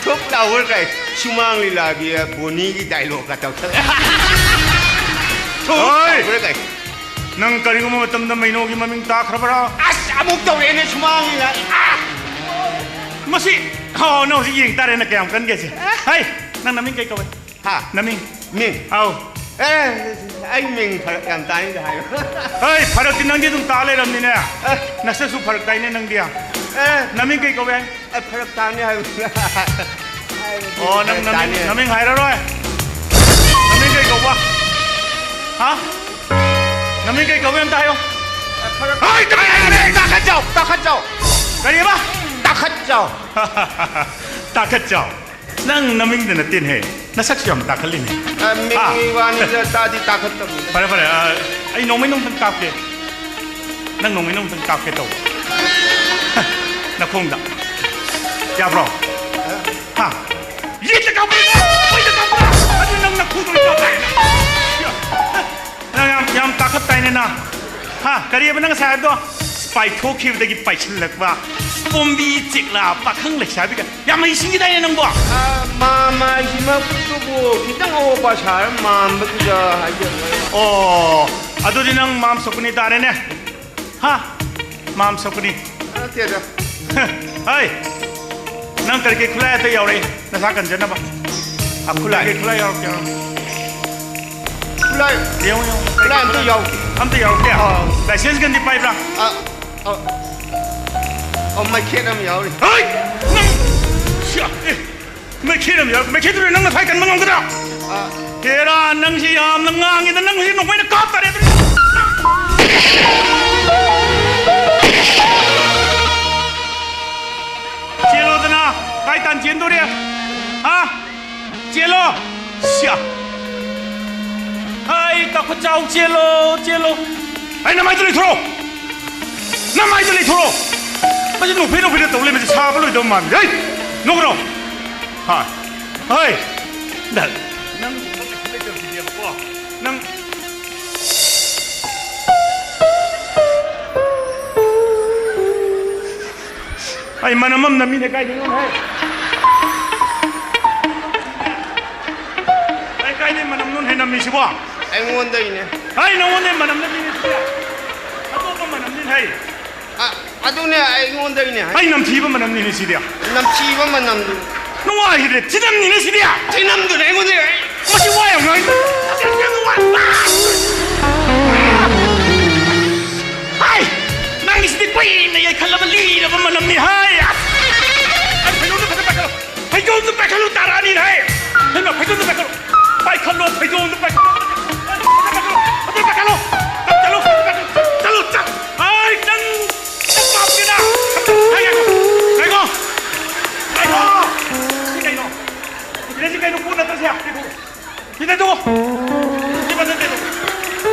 ꯊꯨꯛ ꯂꯥꯎꯕ꯭ꯔꯥ ꯀꯥꯏ? ꯁꯨꯃꯥꯡ ꯂꯤꯂꯥꯒꯤ ꯕꯣꯅꯤꯒꯤ dialogue ꯀ ꯇꯧꯁꯜꯂꯦ꯫ ꯊꯨꯛ ꯍꯣꯏ! ꯂꯥꯎꯕ꯭ꯔꯥ ꯀꯥꯏ? ꯅꯪ ꯀꯔꯤꯒꯨꯝꯕ ꯃꯇꯝꯗ ꯃꯩꯅꯣꯒꯤ ꯃꯃꯤꯡ ꯇꯥꯈ꯭ꯔꯕ꯭ꯔꯥ? ꯑꯁ! ꯑꯃꯨꯛ ꯇꯧꯔꯛꯑꯦꯅꯦ ꯁꯨꯃꯥꯡꯁꯤꯗ꯫ ꯑꯥ! ꯃꯁꯤ, ꯑꯣ, ꯅꯪ ꯍꯧꯖꯤꯛ ꯌꯦꯡ ꯇꯥꯔꯦ, ꯅꯪ ꯀꯌꯥꯝ ꯀꯟꯒꯦꯁꯦ꯫ ꯑꯦ? ꯍꯩ, ꯅꯪ ꯅꯃꯤꯡ ꯀꯩ ꯀꯧꯋꯦ? ꯍꯥ? ꯅꯃꯤꯡ? ꯃꯤꯡ? ꯑꯧ꯫ ꯑꯦ, ꯑꯩ ꯃꯤꯡ ꯐꯔꯛ ꯌꯥꯝ ꯇꯥꯏꯅꯦ ꯍꯥꯏꯌꯨ꯫ ꯍꯩ, ꯐꯔꯛꯇꯤ ꯅꯪꯗꯤ ꯑꯗꯨꯝ ꯇꯥ ꯂꯩꯔꯝꯅꯤꯅꯦ꯫ ꯑꯦ꯫ ꯅꯁꯛꯁꯨ ꯐꯔꯛ ꯇꯥꯏꯅꯦ ꯅꯪꯗꯤ꯫ ꯑꯦ꯫ ꯅꯃꯤꯡ ꯀꯩ ꯀꯧꯋꯦ? ꯑꯦ, ꯐꯔꯛ ꯇꯥꯅꯤ ꯍꯥꯏꯕ꯫ ꯑꯣ, ꯅꯪ ꯐꯔꯛ ꯅꯃꯤꯡ, ꯇꯥꯅꯤ꯫ ꯅꯃꯤꯡ ꯍꯥꯏꯔꯔꯣꯏ꯫ ꯅꯃꯤꯡ ꯀꯩ ꯀꯧꯕ? ꯍꯥ? ꯅꯃꯤꯡ ꯀꯩ ꯀꯧꯋꯦ ꯑꯝꯇ ꯍꯥꯏꯌꯣ꯫ ꯐꯔꯛ ꯍꯥꯏ, ꯀꯔꯤ ꯍꯥꯏꯅꯣ? ꯇꯥꯈꯠꯆꯧ, ꯇꯥꯈꯠꯆꯧ꯫ ꯀꯔꯤꯕ? ꯇꯥꯈꯠꯆꯧ꯫ ꯇꯥꯈꯠꯆꯧ꯫ ꯅꯪ ꯅꯃꯤꯡꯗ ꯅꯠꯇꯦꯅꯦ꯫ ꯅꯁꯛꯁꯨ ꯌꯥꯝ ꯇꯥꯈꯠꯂꯤꯅꯦ꯫ ꯑ, ꯃꯤꯡꯒꯤ ꯍꯥ? ꯋꯥꯅꯤꯗ, ꯇꯥꯗꯤ ꯇꯥꯈꯠꯇꯕꯅꯤꯗ꯫ ꯐꯔꯦ, ꯐꯔꯦ, ꯑ, ꯑꯩ ꯅꯣꯡꯃꯩ ꯅꯣꯡꯃꯩ ꯀꯥꯞꯀꯦ꯫ ꯅꯪ ꯅꯣꯡꯃꯩ ꯅꯣꯡꯃꯩ ꯀꯥꯞꯀꯦ ꯇꯧꯕ꯫ ꯅꯈꯣꯡꯗ꯫ ꯌꯥꯕ꯭ꯔꯣ? ꯍꯥ? ꯌꯦꯠꯇ ꯀꯥꯞꯄ꯭ꯔꯥ? ꯑꯣꯏꯗ ꯀꯥꯞꯄ꯭ꯔꯥ? ꯑꯗꯨ ꯅꯪ ꯅꯈꯣꯡꯗ ꯑꯣꯏꯅ ꯀꯥꯞꯄ ꯍꯥꯏꯅ꯫ ꯅꯪ ꯌꯥꯝ, ꯌꯥꯝ ꯇꯥꯈꯠꯇꯥꯏꯅꯦ ꯅꯪ꯫ ꯍꯥ? ꯀꯔꯤꯑꯕ ꯅꯪ ꯉꯁꯥꯏ ꯍꯥꯏꯕꯗꯣ? ꯄꯥꯏꯊꯣꯛꯈꯤꯕꯗꯒꯤ ꯄꯥꯏꯁꯤꯜꯂꯛꯄ ꯄꯣꯝꯕꯤ ꯆꯤꯛꯂꯥ ꯄꯥꯈꯪ ꯂꯩꯁꯥꯕꯤꯒ ꯌꯥꯝ ꯍꯩꯁꯤꯡꯈꯤꯗꯥꯏꯅꯦ ꯅꯪꯕꯣ? ꯑ, ꯃꯥꯝꯃ ꯍꯥꯏꯁꯤꯃꯛꯇꯕꯨ ꯈꯤꯇꯪ ꯑꯋꯥ ꯄꯥ ꯁꯥꯔ ꯃꯥꯝꯕꯗꯨꯗ ꯍꯥꯏꯖꯕ꯫ ꯑꯣ, ꯑꯗꯨꯗꯤ ꯅꯪ ꯃꯥꯝ ꯁꯣꯛꯀꯅꯤ ꯇꯥꯔꯦꯅꯦ꯫ ꯍꯥ? ꯃꯥꯝ ꯁꯣꯛꯀꯅꯤ꯫ ꯅꯠꯇꯦꯗ꯫ ꯍꯩ! ꯅꯪ ꯀꯔꯤ ꯀꯔꯤ ꯈꯨꯠꯂꯥꯏ ꯑꯇꯩ ꯌꯥꯎꯔꯛꯏ? ꯅꯁꯥ ꯀꯟꯖꯅꯕ꯫ ꯑ, ꯈꯨꯠꯂꯥꯏ꯫ ꯀꯔꯤ ꯈꯨꯠꯂꯥꯏ ꯌꯥꯎꯔꯛꯀꯦ? ꯌꯦꯡꯉꯣ, ꯌꯦꯡꯉꯣ꯫ ꯈꯨꯠꯂꯥꯏ ꯑꯝꯇ ꯌꯥꯎꯗꯦ꯫ ꯑꯝꯇ ꯌꯥꯎꯔꯛꯇꯦ? ꯑꯥ꯫ ꯂꯥꯏꯁꯦꯟꯁ ꯒꯟꯗꯤ ꯄꯥꯏꯕ꯭ꯔꯥ? ꯑ, ꯑ, ꯑ, ꯃꯩꯈꯦꯠ ꯑꯃ ꯌꯥꯎꯔꯤ꯫ ꯍꯩ! ꯅꯪ! ꯁꯤꯌꯥ! ꯑꯦ! ꯃꯩꯈꯦꯠ ꯑꯃ ꯌꯥꯎꯔꯤ꯫ ꯃꯩꯈꯦꯠꯇꯨꯅ ꯅꯪ ꯅꯁꯥꯏ ꯀꯟꯕ ꯉꯝꯒꯗ꯭ꯔꯥ? ꯑ꯫ ꯍꯦꯔꯥ, ꯅꯪꯁꯤ ꯌꯥꯝꯅ ꯉꯥꯡꯉꯤꯗ, ꯅꯪ ꯍꯧꯖꯤꯛ ꯅꯣꯡꯃꯩꯅ ꯀꯥꯞꯇꯥꯔꯦ ꯑꯗꯨꯗꯤ꯫ ꯆꯦꯜꯂꯣꯗꯅ, ꯀꯥꯏ ꯇꯥꯟ ꯆꯦꯟꯗꯣꯔꯤ? ꯍꯥ? ꯆꯦꯜꯂꯣ! ꯁ꯭ꯌꯥ! ꯍꯥꯏ, ꯇꯥꯈꯨꯠꯆꯥꯎ, ꯆꯦꯜꯂꯣ, ꯆꯦꯜꯂꯣ! ꯑꯩ ꯅꯃꯥꯏꯗꯨ ꯂꯩꯊꯣꯔꯛꯑꯣ! ꯅꯃꯥꯏꯗꯨ ꯂꯩꯊꯣꯔꯛꯑꯣ! ꯃꯁꯤ ꯅꯣꯛꯐꯦ ꯅꯣꯛꯐꯦꯅ ꯇꯧ ꯂꯩꯕꯁꯤ ꯁꯥꯕ ꯂꯣꯏꯗꯧ ꯃꯥꯟꯗꯦ꯫ ꯍꯩ! ꯅꯣꯛꯀꯅꯣ! ꯍꯥ! ꯍꯩ! ꯅꯪ, ꯅꯪ ꯂꯩꯇꯕꯁꯤꯗꯤꯕꯀꯣ, ꯅꯪ ꯑꯩ ꯃꯅꯝ ꯑꯃ ꯅꯝꯃꯤꯅꯦ, ꯀꯥꯏꯗꯩꯅꯣ ꯍꯦ? ꯑꯩ ꯀꯥꯏꯗꯩ ꯃꯅꯝꯅꯣ ꯍꯦ ꯅꯝꯃꯤꯁꯤꯕꯣ? ꯑꯩꯉꯣꯟꯗꯩꯅꯦ꯫ ꯑꯩ ꯅꯉꯣꯟꯗꯩ ꯃꯅꯝ ꯅꯠꯇꯦꯅꯦ ꯁꯤꯗꯤ꯫ ꯑꯇꯣꯞꯄ ꯃꯅꯝꯅꯤ ꯍꯦ꯫ ꯑꯗꯨꯅꯦ ꯑꯩꯉꯣꯟꯗꯒꯤꯅꯦ ꯍꯥꯏ꯫ ꯑꯩ ꯅꯝꯊꯤꯕ ꯃꯅꯝꯅꯤꯅꯦ ꯁꯤꯗꯤ꯫ ꯅꯝꯊꯤꯕ ꯃꯅꯝꯗꯨ꯫ ꯅꯨꯡꯉꯥꯏꯈꯤꯗ꯭ꯔꯦ, ꯊꯤꯅꯝꯅꯤꯅꯦ ꯁꯤꯗꯤ꯫ ꯊꯤꯅꯝꯗꯨꯅꯦ ꯑꯩꯉꯣꯟꯗ꯫ ꯃꯁꯤ ꯋꯥ ꯌꯥꯝ ꯉꯥꯡ꯫ ꯍꯥꯏ! ꯅꯪꯒꯤꯁꯤꯗꯤ ꯀꯨꯏꯅ ꯌꯩꯈꯠꯂꯕ ꯂꯤꯔꯕ ꯃꯅꯝꯅꯤ ꯍꯥꯏ꯫ ꯑꯁ! ꯑꯩ ꯐꯩꯖꯣꯝꯗꯣ ꯐꯖꯅ ꯄꯥꯏꯈꯠꯂꯣ꯫ ꯐꯩꯖꯣꯝꯗꯣ ꯄꯥꯏꯈꯠꯂꯣ, ꯇꯥꯔꯛꯑꯅꯤ ꯍꯥꯏ꯫ ꯍꯩꯃꯥ, ꯐꯩꯖꯣꯝꯗꯣ ꯄꯥꯏꯈꯠꯂꯣ꯫ ꯄꯥꯏꯈꯠꯂꯣ, ꯐꯩꯖꯣꯝꯗꯣ ꯄꯥꯏꯈꯠꯂꯣ꯫ ꯐꯖꯅ ꯄꯥꯏꯈꯠꯂꯣ꯫ ꯐꯖꯅ ꯄꯥꯏꯈꯠꯂꯣ꯫ ꯆꯠꯂꯣ, ꯆꯠꯂꯣ, ꯆꯠꯂꯣ꯫ ꯑꯩ ꯅꯪ ꯄꯥꯞꯁꯤꯅ꯫ ꯉꯥꯏꯈꯣ, ꯉꯥꯏꯈꯣ꯫ ꯉꯥꯏꯈꯣ꯫ ꯁꯤ ꯀꯩꯅꯣ? ꯁꯤ ꯀꯩꯅꯣ? ꯀꯣꯟ ꯅꯠꯇ꯭ꯔꯁꯦ꯫ ꯁꯤ ꯇꯩꯊꯣꯛꯑꯣ꯫ ꯁꯤ ꯐꯖꯅ ꯇꯩꯊꯣꯛꯑꯣ꯫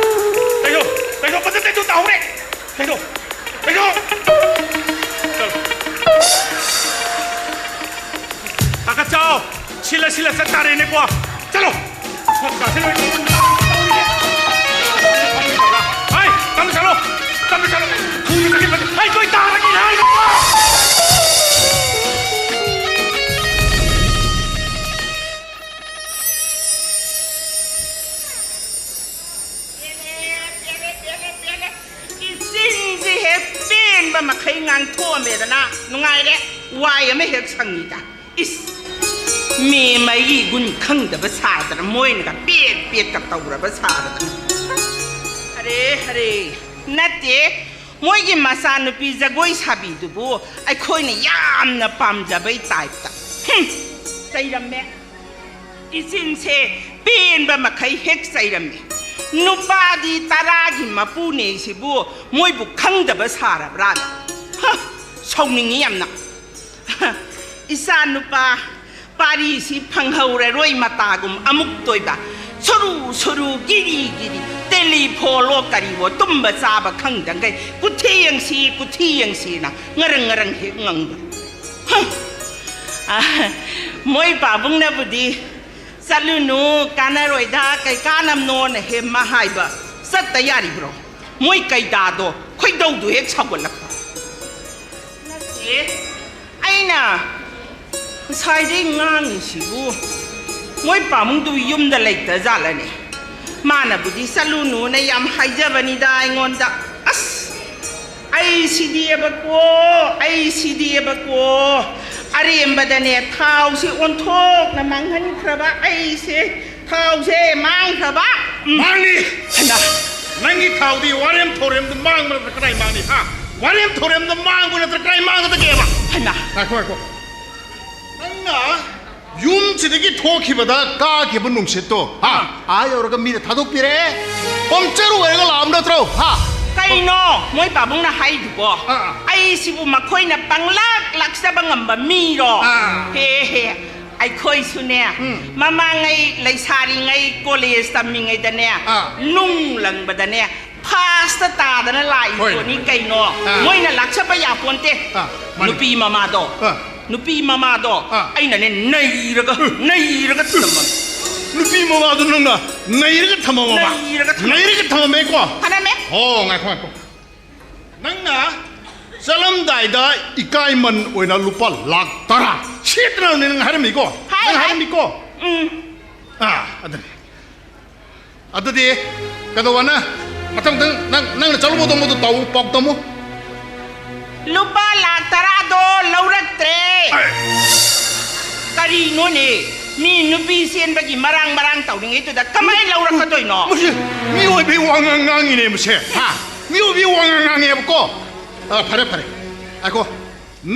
ꯇꯩꯊꯣꯛꯑꯣ, ꯇꯩꯊꯣꯛꯑꯣ, ꯐꯖꯅ ꯇꯩꯊꯣꯛꯑꯣ, ꯇꯥꯍꯧꯔꯦ꯫ ꯇꯩꯊꯣꯛꯑꯣ, ꯇꯩꯊꯣꯛꯑꯣ꯫ ꯆꯠꯂꯣ꯫ ꯀꯥꯈꯠꯆꯧ꯫ ꯁꯤꯜꯂ ꯁꯤꯜꯂ ꯆꯠ ꯇꯥꯔꯦꯅꯦꯀꯣ꯫ ꯆꯠꯂꯣ꯫ ꯍꯥꯏ, ꯇꯞꯅ ꯆꯠꯂꯣ꯫ ꯇꯞꯅ ꯆꯠꯂꯣ꯫ ꯊꯨꯅ ꯆꯠꯀꯦ꯫ ꯍꯥꯏ, ꯂꯣꯏ ꯇꯥꯔꯅꯤ ꯍꯥꯏꯔꯒ꯫ ꯄꯦꯜꯂꯦ, ꯄꯦꯜꯂꯦ, ꯄꯦꯜꯂꯦ, ꯄꯦꯜꯂꯦ꯫ ꯏꯆꯤꯟꯁꯦ ꯍꯦꯛ ꯄꯦꯟꯕ ꯃꯈꯩ ꯉꯥꯡꯊꯣꯛꯑꯝꯃꯦꯗꯅ ꯅꯨꯡꯉꯥꯏꯔꯦ꯫ ꯋꯥꯏ ꯑꯃ ꯍꯦꯛ ꯁꯪꯉꯤꯗ꯫ ꯏꯁ! ꯃꯤ ꯃꯩꯒꯤ ꯒꯨꯟ ꯈꯪꯗꯕ ꯁꯥꯗꯅ ꯃꯣꯏꯅꯒ ꯄꯦꯠ ꯄꯦꯠꯀ ꯇꯧꯔꯕ ꯁꯥꯗꯅ꯫ ꯑꯔꯦ, ꯑꯔꯦ, ꯅꯠꯇꯦ꯫ ꯃꯣꯏꯒꯤ ꯃꯆꯥꯅꯨꯄꯤ ꯖꯒꯣꯏ ꯁꯥꯕꯤꯗꯨꯕꯨ ꯑꯩꯈꯣꯏꯅ ꯌꯥꯝꯅ ꯄꯥꯝꯖꯕꯩ ꯇꯥꯏꯞꯇ꯫ ꯍꯨꯝ! ꯆꯩꯔꯝꯃꯦ꯫ ꯏꯆꯤꯟꯁꯦ ꯄꯦꯟꯕ ꯃꯈꯩ ꯍꯦꯛ ꯆꯩꯔꯝꯃꯤ꯫ ꯅꯨꯄꯥꯗꯤ ꯇꯔꯥꯒꯤ ꯃꯄꯨꯅꯦ ꯁꯤꯕꯨ ꯃꯣꯏꯕꯨ ꯈꯪꯗꯕ ꯁꯥꯔꯕ꯭ꯔꯥꯅ? ꯍ! ꯁꯥꯎꯅꯤꯡꯉꯤ ꯌꯥꯝꯅ꯫ ꯏꯆꯥ ꯅꯨꯄꯥ ꯄꯥꯔꯤꯁꯤ ꯐꯪꯍꯧꯔꯔꯣꯏ ꯃꯇꯥꯒꯨꯝ ꯑꯃꯨꯛ ꯇꯣꯏꯕ꯫ ꯁꯨꯔꯨ ꯁꯨꯔꯨ ꯒꯤꯔꯤ ꯒꯤꯔꯤ ꯇꯦꯂꯤꯐꯣꯟꯂꯣ ꯀꯔꯤꯋꯣ ꯇꯨꯝꯕ ꯆꯥꯕ ꯈꯪꯗꯉꯩ ꯀꯨꯊꯤ ꯌꯦꯡꯁꯤ ꯀꯨꯊꯤ ꯌꯦꯡꯁꯤꯅ ꯉꯔꯪ ꯉꯔꯪ ꯍꯦꯛ ꯉꯪꯕ꯫ ꯍꯨꯝ! ꯑ, ꯃꯣꯏ ꯄꯥꯕꯨꯡꯅꯕꯨꯗꯤ "ꯆꯠꯂꯨꯅꯨ, ꯀꯥꯟꯅꯔꯣꯏꯗ, ꯀꯩ ꯀꯥꯟꯅꯝꯅꯣꯅ" ꯍꯦꯛ ꯃꯥ ꯍꯥꯏꯕ꯫ ꯆꯠꯇ ꯌꯥꯔꯤꯕ꯭ꯔꯣ? ꯃꯣꯏ ꯀꯩꯗꯥꯗꯣ ꯈꯣꯏꯗꯧꯗꯨ ꯍꯦꯛ ꯁꯥꯎꯒꯠꯂꯛꯄ꯫ ꯅꯠꯇꯦ, ꯑꯩꯅ ꯉꯁꯥꯏꯗꯩ ꯉꯥꯡꯉꯤꯁꯤꯕꯨ ꯃꯣꯏ ꯄꯥꯕꯨꯡꯗꯨ ꯌꯨꯝꯗ ꯂꯩꯇ ꯖꯥꯠꯂꯅꯦ? ꯃꯥꯅꯕꯨꯗꯤ "ꯆꯠꯂꯨꯅꯨꯅ" ꯌꯥꯝ ꯍꯥꯏꯖꯕꯅꯤꯗ ꯑꯩꯉꯣꯟꯗ꯫ ꯑꯁ! ꯑꯩꯁꯤꯗꯤꯕꯀꯣ, ꯑꯩꯁꯤꯗꯤꯕꯀꯣ, ꯑꯔꯦꯝꯕꯗꯅꯦ ꯊꯥꯎꯁꯦ ꯑꯣꯟꯊꯣꯛꯅ ꯃꯥꯡꯍꯟꯈ꯭ꯔꯕ ꯑꯩꯁꯦ, ꯊꯥꯎꯁꯦ ꯃꯥꯡꯈ꯭ꯔꯕ꯫ ꯎꯝ꯫ ꯃꯥꯡꯉꯤ! ꯍꯩꯃꯥ! ꯅꯪꯒꯤ ꯊꯥꯎꯗꯤ ꯋꯥꯔꯦꯝ ꯊꯧꯔꯦꯝꯗ ꯃꯥꯡꯕ ꯅꯠꯇ꯭ꯔ ꯀꯗꯥꯏ ꯃꯥꯡꯅꯤ, ꯍꯥ? ꯋꯥꯔꯦꯝ ꯊꯧꯔꯦꯝꯗ ꯃꯥꯡꯕ ꯅꯠꯇ꯭ꯔ ꯀꯗꯥꯏ ꯃꯥꯡꯒꯗꯒꯦꯕ? ꯍꯩꯃꯥ! ꯉꯥꯏꯈꯣ, ꯉꯥꯏꯈꯣ꯫ ꯅꯪꯅ ꯌꯨꯝꯁꯤꯗꯒꯤ ꯊꯣꯛꯈꯤꯕꯗ ꯀꯥꯈꯤꯕ ꯅꯨꯡꯁꯤꯠꯇꯣ, ꯍꯥ? ꯑꯥ ꯌꯧꯔꯒ ꯃꯤꯅ ꯊꯥꯗꯣꯛꯄꯤꯔꯛꯑꯦ꯫ ꯄꯝꯆꯔ ꯑꯣꯏꯔꯒ ꯂꯥꯛꯑꯕ ꯅꯠꯇ꯭ꯔꯣ? ꯍꯥ? ꯀꯩꯅꯣ? ꯃꯣꯏ ꯄꯥꯕꯨꯡꯅ ꯍꯥꯏꯗꯨꯕꯣ? ꯑꯥ, ꯑꯥ꯫ ꯑꯩꯁꯤꯕꯨ ꯃꯈꯣꯏꯅ ꯄꯪꯂꯥꯛ ꯂꯥꯛꯆꯕ ꯉꯝꯕ ꯃꯤꯔꯣ? ꯑꯥ꯫ ꯍꯦ, ꯍꯦ, ꯑꯩꯈꯣꯏꯁꯨꯅꯦ, ꯎꯝ꯫ ꯃꯃꯥꯡꯉꯩ ꯂꯩꯁꯥꯔꯤꯉꯩ ꯀꯣꯂꯦꯖ ꯇꯝꯃꯤꯉꯩꯗꯅꯦ, ꯑꯥ꯫ ꯅꯨꯡ ꯂꯪꯕꯗꯅꯦ, ꯐꯥꯁꯇ ꯇꯥꯗꯅ ꯂꯥꯛꯏ ꯍꯣꯏ, ꯄꯣꯠꯅꯤ ꯍꯣꯏ꯫ ꯀꯩꯅꯣ? ꯑꯥ꯫ ꯃꯣꯏꯅ ꯂꯥꯛꯆꯕ ꯌꯥꯄꯣꯟꯇꯦ꯫ ꯑꯥ, ꯃꯥꯅꯤ꯫ ꯅꯨꯄꯤ ꯃꯃꯥꯗꯣ, ꯑꯥ꯫ ꯅꯨꯄꯤ ꯃꯃꯥꯗꯣ ꯑꯥ꯫ ꯑꯩꯅꯅꯦ ꯅꯩꯔꯒ, ꯎꯝ꯫ ꯅꯩꯔꯒ ꯊꯝꯃꯝꯃꯦ꯫ ꯅꯨꯄꯤ ꯃꯃꯥꯗꯣ ꯅꯪꯅ ꯅꯩꯔꯒ ꯊꯝꯃꯝꯃꯕ? ꯅꯩꯔꯒ ꯊꯝꯃꯝꯃꯦ꯫ ꯅꯩꯔꯒ ꯊꯝꯃꯝꯃꯦꯀꯣ? ꯊꯝꯃꯝꯃꯦ꯫ ꯑꯣ, ꯉꯥꯏꯈꯣ, ꯉꯥꯏꯈꯣ꯫ ꯅꯪꯅ ꯆꯠꯂꯝꯗꯥꯏꯗ ꯏꯀꯥꯏꯃꯟ ꯑꯣꯏꯅ ꯂꯨꯄꯥ ꯂꯥꯛ ꯇꯔꯥ ꯁꯦꯠꯇꯅꯅꯦ ꯅꯪ ꯍꯥꯏꯔꯝꯃꯤꯀꯣ? ꯍꯥꯏ, ꯅꯪ ꯍꯥꯏ꯫ ꯍꯥꯏꯔꯝꯃꯤꯀꯣ? ꯎꯝ꯫ ꯑꯥ, ꯑꯗꯨꯅꯤ꯫ ꯑꯗꯨꯗꯤ ꯀꯩꯗꯧꯕꯅ ꯃꯊꯪ ꯃꯊꯪ ꯅꯪ, ꯅꯪꯅ ꯆꯠꯂꯨꯕꯗꯣ ꯃꯗꯨ ꯇꯧ, ꯄꯥꯎ ꯇꯝꯃꯨ꯫ ꯂꯨꯄꯥ ꯂꯥꯛ ꯇꯔꯥꯗꯣ ꯂꯧꯔꯛꯇ꯭ꯔꯦ꯫ ꯑꯦ꯫ ꯀꯔꯤꯅꯣꯅꯦ? ꯃꯤ ꯅꯨꯄꯤ ꯆꯦꯟꯕꯒꯤ ꯃꯔꯥꯡ ꯃꯔꯥꯡ ꯇꯧꯔꯤꯉꯩꯗꯨꯗ ꯀꯃꯥꯏꯅ ꯂꯧꯔꯛꯀꯗꯣꯏꯅꯣ? ꯃꯁꯤ ꯃꯤꯑꯣꯏꯕꯒꯤ ꯋꯥꯉꯥꯡ ꯉꯥꯡꯉꯤꯅꯦ ꯃꯁꯦ꯫ ꯍꯥ? ꯃꯤꯑꯣꯏꯕꯒꯤ ꯋꯥꯉꯥꯡ ꯉꯥꯡꯉꯦꯕꯀꯣ꯫ ꯑ, ꯐꯔꯦ, ꯐꯔꯦ꯫ ꯉꯥꯏꯈꯣ꯫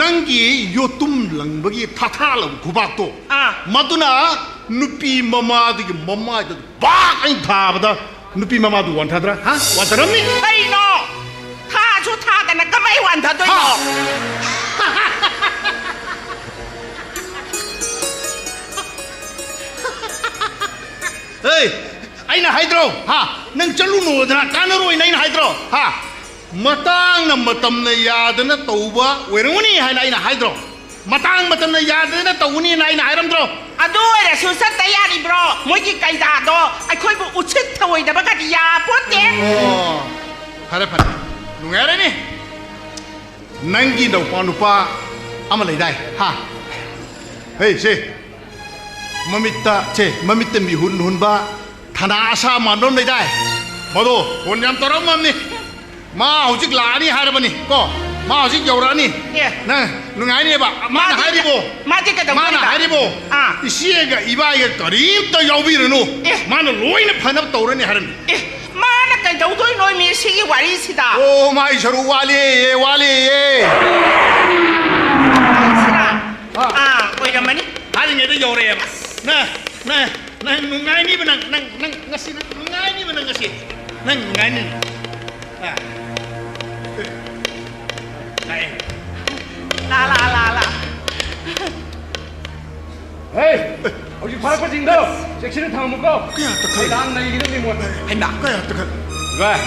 ꯅꯪꯒꯤ ꯌꯣꯇꯨꯝ ꯂꯪꯕꯒꯤ ꯊꯥꯊꯥ ꯂꯪꯕ ꯈꯨꯕꯥꯛꯇꯣ, ꯑꯥ꯫ ꯃꯗꯨꯅ ꯅꯨꯄꯤ ꯃꯃꯥꯗꯨꯒꯤ ꯃꯃꯥꯏꯗ ꯕꯥꯛ ꯑꯩꯅ ꯊꯥꯕꯗ ꯅꯨꯄꯤ ꯃꯃꯥꯗꯨ ꯋꯥꯟꯊꯗ꯭ꯔꯥ? ꯍꯥ? ꯋꯥꯟꯊꯔꯝꯅꯤ? ꯀꯩꯅꯣ? ꯊꯥꯁꯨ ꯊꯥꯗꯅ ꯀꯃꯥꯏ ꯋꯥꯟꯊꯗꯣꯏꯅꯣ? ꯍꯥ? ꯍꯦ, ꯑꯩꯅ ꯍꯥꯏꯗ꯭ꯔꯣ? ꯍꯥ? ꯅꯪ ꯆꯠꯂꯨꯅꯨꯗꯅ, ꯀꯥꯟꯅꯔꯣꯏꯅ ꯑꯩꯅ ꯍꯥꯏꯗ꯭ꯔꯣ? ꯍꯥ? ꯃꯇꯥꯡꯅ ꯃꯇꯝꯅ ꯌꯥꯗꯅ ꯇꯧꯕ ꯑꯣꯏꯔꯝꯒꯅꯤ ꯍꯥꯏꯅ ꯑꯩꯅ ꯍꯥꯏꯗ꯭ꯔꯣ? ꯃꯇꯥꯡ ꯃꯇꯝꯅ ꯌꯥꯗꯅ ꯇꯧꯒꯅꯤꯅ ꯑꯩꯅ ꯍꯥꯏꯔꯝꯗ꯭ꯔꯣ? ꯑꯗꯨ ꯑꯣꯏꯔꯁꯨ ꯆꯠꯇ ꯌꯥꯔꯤꯕ꯭ꯔꯣ? ꯃꯣꯏꯒꯤ ꯀꯩꯗꯥꯗꯣ ꯑꯩꯈꯣꯏꯕꯨ ꯎꯁꯤꯠ ꯊꯑꯣꯏꯗꯕꯒꯗꯤ ꯌꯥꯄꯣꯠꯇꯦ꯫ ꯑꯣ, ꯐꯔꯦ, ꯐꯔꯦ꯫ ꯅꯨꯡꯉꯥꯏꯔꯅꯤ꯫ ꯅꯪꯒꯤ ꯅꯧꯄꯥ ꯅꯨꯄꯥ ꯑꯃ ꯂꯩꯗꯥꯏ? ꯍꯥ? ꯍꯦ, ꯁꯦ꯫ ꯃꯃꯤꯠꯇ, ꯁꯦ, ꯃꯃꯤꯠꯇ ꯃꯤꯍꯨꯟ ꯍꯨꯟꯕ ꯊꯅꯥ ꯑꯁꯥ ꯃꯥꯟꯕ ꯑꯃ ꯂꯩꯗꯥꯏ? ꯃꯗꯣ ꯐꯣꯟ ꯌꯥꯝ ꯇꯧꯔꯛꯑꯝꯃꯕꯅꯤ꯫ ꯃꯥ ꯍꯧꯖꯤꯛ ꯂꯥꯛꯑꯅꯤ ꯍꯥꯏꯔꯕꯅꯤ ꯀꯣ꯫ ꯃꯥ ꯍꯧꯖꯤꯛ ꯌꯧꯔꯛꯑꯅꯤ꯫ ꯑꯦ꯫ ꯅꯪ ꯅꯨꯡꯉꯥꯏꯅꯦꯕ꯫ ꯃꯥꯅ ꯃꯥꯗꯤ ꯍꯥꯏꯔꯤꯕꯣ꯫ ꯃꯥꯗꯤ ꯀꯩꯗꯧꯗꯣꯏꯅꯣ? ꯃꯥꯅ ꯍꯥꯏꯔꯤꯕꯣ꯫ ꯑꯥ꯫ "ꯏꯆꯦꯒ ꯏꯕꯥꯏꯒ ꯀꯔꯤꯝꯇ ꯌꯥꯎꯕꯤꯔꯨꯅꯨ꯫ ꯑꯦ꯫ ꯃꯥꯅ ꯂꯣꯏꯅ ꯐꯅꯕ ꯇꯧꯔꯅꯤ" ꯍꯥꯏꯔꯝꯃꯤ꯫ ꯑꯦ꯫ ꯃꯥꯅ ꯀꯩꯗꯧꯗꯣꯏꯅꯣ ꯃꯤ ꯁꯤꯒꯤ ꯋꯥꯔꯤꯁꯤꯗ? ꯑꯣ, ꯃꯥꯏ ꯁꯔꯨꯛ ꯋꯥꯠꯂꯦꯌꯦ, ꯋꯥꯠꯂꯦꯌꯦ꯫ ꯁꯤꯔꯥ? ꯑꯥ꯫ ꯑꯥ, ꯑꯣꯏꯔꯝꯃꯅꯤ꯫ ꯍꯥꯏꯔꯤꯉꯩꯗ ꯌꯧꯔꯛꯑꯦꯕ꯫ ꯅꯪ, ꯅꯪ, ꯅꯪ ꯅꯨꯡꯉꯥꯏꯅꯤꯕ ꯅꯪ, ꯅꯪ, ꯅꯪ ꯉꯁꯤ ꯅꯪ ꯅꯨꯡꯉꯥꯏꯅꯤꯕ ꯅꯪ ꯉꯁꯤ꯫ ꯅꯪ ꯅꯨꯡꯉꯥꯏꯅꯤ꯫ ꯑꯥ꯫ ꯂꯥꯛꯑꯦ꯫ ꯂꯥ, ꯂꯥ, ꯂꯥ, ꯂꯥ꯫ ꯍꯦ! ꯍꯧꯖꯤꯛ ꯐꯥꯔꯛꯄꯁꯤꯡꯗꯣ ꯆꯦꯛꯁꯤꯟꯅ ꯊꯝꯃꯨꯀꯣ꯫ ꯀꯌꯥ ꯇꯛꯈꯠꯂꯤ? ꯑꯩ ꯂꯥꯡ ꯂꯩꯒꯗꯕꯅꯤ ꯃꯣꯠ꯫ ꯍꯩꯃꯥ꯫ ꯀꯌꯥ ꯇꯛꯈꯠꯂꯤ? ꯚꯥꯏ,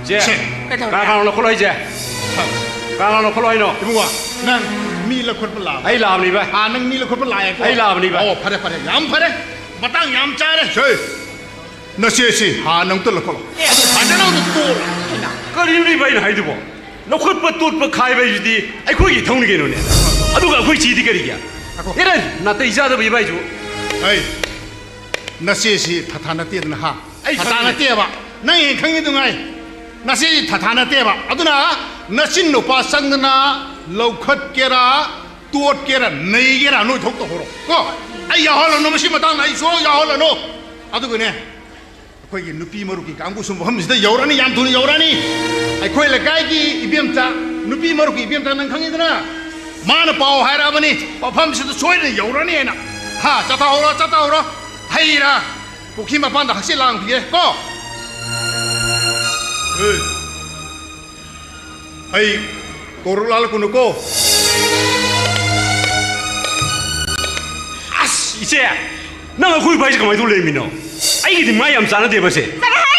ꯁꯦ, ꯁꯦ꯫ ꯀꯩꯗꯧꯔꯦ? ꯀꯅꯥ ꯀꯅꯥꯅꯣ ꯂꯧꯈꯠꯂꯣ ꯍꯥꯏꯁꯦ? ꯀꯅꯥ ꯀꯅꯥꯅꯣ ꯂꯧꯈꯠꯂꯣ ꯍꯥꯏꯅꯣ? ꯏꯕꯨꯡꯉꯣ, ꯅꯪ ꯃꯤ ꯂꯧꯈꯠꯄ ꯂꯥꯛꯑꯕ? ꯑꯩ ꯂꯥꯛꯑꯕꯅꯤ, ꯚꯥꯏ꯫ ꯑꯥ, ꯅꯪ ꯃꯤ ꯂꯧꯈꯠꯄ ꯂꯥꯛꯑꯦꯀꯣ? ꯑꯩ ꯂꯥꯛꯑꯕꯅꯤ, ꯚꯥꯏ꯫ ꯑꯣ, ꯐꯔꯦ, ꯐꯔꯦ, ꯌꯥꯝ ꯐꯔꯦ, ꯃꯇꯥꯡ ꯌꯥꯝ ꯆꯥꯔꯦ꯫ ꯁꯦ, ꯅꯆꯦꯁꯤ ꯍꯥꯟꯅ ꯑꯃꯨꯛꯇ ꯂꯧꯈꯠꯂꯣ꯫ ꯑꯦ꯫ ꯑꯗꯨ ꯐꯖꯅ ꯑꯃꯨꯛꯇ ꯇꯣꯛꯑꯣ꯫ ꯍꯩꯃꯥ꯫ ꯀꯔꯤꯅꯣ ꯏꯕꯥꯏꯅ ꯍꯥꯏꯗꯨꯕꯣ? ꯂꯧꯈꯠꯄ, ꯇꯣꯠꯄ, ꯈꯥꯏꯕ ꯍꯥꯏꯁꯤꯗꯤ ꯑꯩꯈꯣꯏꯒꯤ ꯏꯊꯧꯅꯤ ꯀꯩꯅꯣꯅꯦ꯫ ꯑꯗꯨꯒ ꯑꯩꯈꯣꯏ ꯆꯦꯗꯤ ꯀꯔꯤꯒꯤ? ꯉꯥꯏꯈꯣ꯫ ꯑꯦꯔꯥ, ꯅꯥꯇꯩ ꯆꯥꯗꯕ ꯏꯕꯥꯏꯁꯨ꯫ ꯑꯩ, ꯅꯆꯦꯁꯤ ꯊꯥꯊꯥ ꯅꯠꯇꯦꯗꯅ, ꯍꯥ? ꯑꯩ ꯊꯥꯊꯥ ꯈꯪꯉꯤꯅꯦ꯫ ꯅꯠꯇꯦꯕ꯫ ꯅꯪ ꯍꯦꯟꯅ ꯈꯪꯉꯤꯗꯨꯉꯥꯏ꯫ ꯅꯆꯦꯁꯤ ꯊꯥꯊꯥ ꯅꯠꯇꯦꯕ꯫ ꯑꯗꯨꯅ ꯅꯆꯤꯟ ꯅꯨꯄꯥ ꯆꯪꯗꯅ ꯂꯧꯈꯠꯀꯦꯔꯥ, ꯇꯣꯠꯀꯦꯔꯥ, ꯅꯩꯒꯦꯔꯥ, ꯅꯣꯏ ꯊꯣꯛ ꯇꯧꯍꯧꯔꯣ꯫ ꯀꯣ? ꯑꯩ ꯌꯥꯎꯍꯜꯂꯅꯨ, ꯃꯁꯤ ꯃꯇꯥꯡꯗ ꯑꯩ ꯁꯨꯡꯌꯥꯎ ꯌꯥꯎꯍꯜꯂꯅꯨ꯫ ꯑꯗꯨꯒꯅꯦ, ꯑꯩꯈꯣꯏꯒꯤ ꯅꯨꯄꯤ ꯃꯔꯨꯞꯀꯤ ꯀꯥꯡꯕꯨꯁꯨ ꯃꯐꯝꯁꯤꯗ ꯌꯧꯔꯅꯤ, ꯌꯥꯝ ꯊꯨꯅ ꯌꯧꯔꯅꯤ꯫ ꯑꯩꯈꯣꯏ ꯂꯩꯀꯥꯏꯒꯤ ꯏꯕꯦꯝꯆꯥ, ꯅꯨꯄꯤ ꯃꯔꯨꯞꯀꯤ ꯏꯕꯦꯝꯆꯥ ꯅꯪ ꯈꯪꯉꯤꯗꯅ, ꯃꯥꯅ ꯄꯥꯎ ꯍꯥꯏꯔꯛꯑꯕꯅꯤ, ꯃꯐꯝꯁꯤꯗ ꯁꯣꯏꯗꯅ ꯌꯧꯔꯅꯤ ꯍꯥꯏꯅ꯫ ꯍꯥ, ꯆꯠꯊꯍꯧꯔꯣ, ꯆꯠꯊꯍꯧꯔꯣ꯫ ꯍꯩꯔꯥ, ꯄꯨꯈ꯭ꯔꯤ ꯃꯄꯥꯟꯗ ꯍꯛꯆꯤꯠ ꯂꯥꯡꯈꯤꯒꯦ ꯀꯣ꯫ ꯑꯦ꯫ ꯑꯩ ꯀꯧꯔꯛ ꯂꯥꯜꯂꯛꯀꯅꯨꯀꯣ꯫ ꯑꯁ, ꯏꯆꯦ, ꯅꯪ ꯑꯩꯈꯣꯏ ꯏꯕꯥꯏꯁꯦ ꯀꯃꯥꯏꯅ ꯇꯧ ꯂꯩꯔꯝꯃꯤꯅꯣ? ꯑꯩꯒꯤꯗꯤ ꯃꯥ ꯌꯥꯝ ꯆꯥꯟꯅꯗꯦꯕꯁꯦ꯫ ꯆꯠꯂꯣꯍꯦ!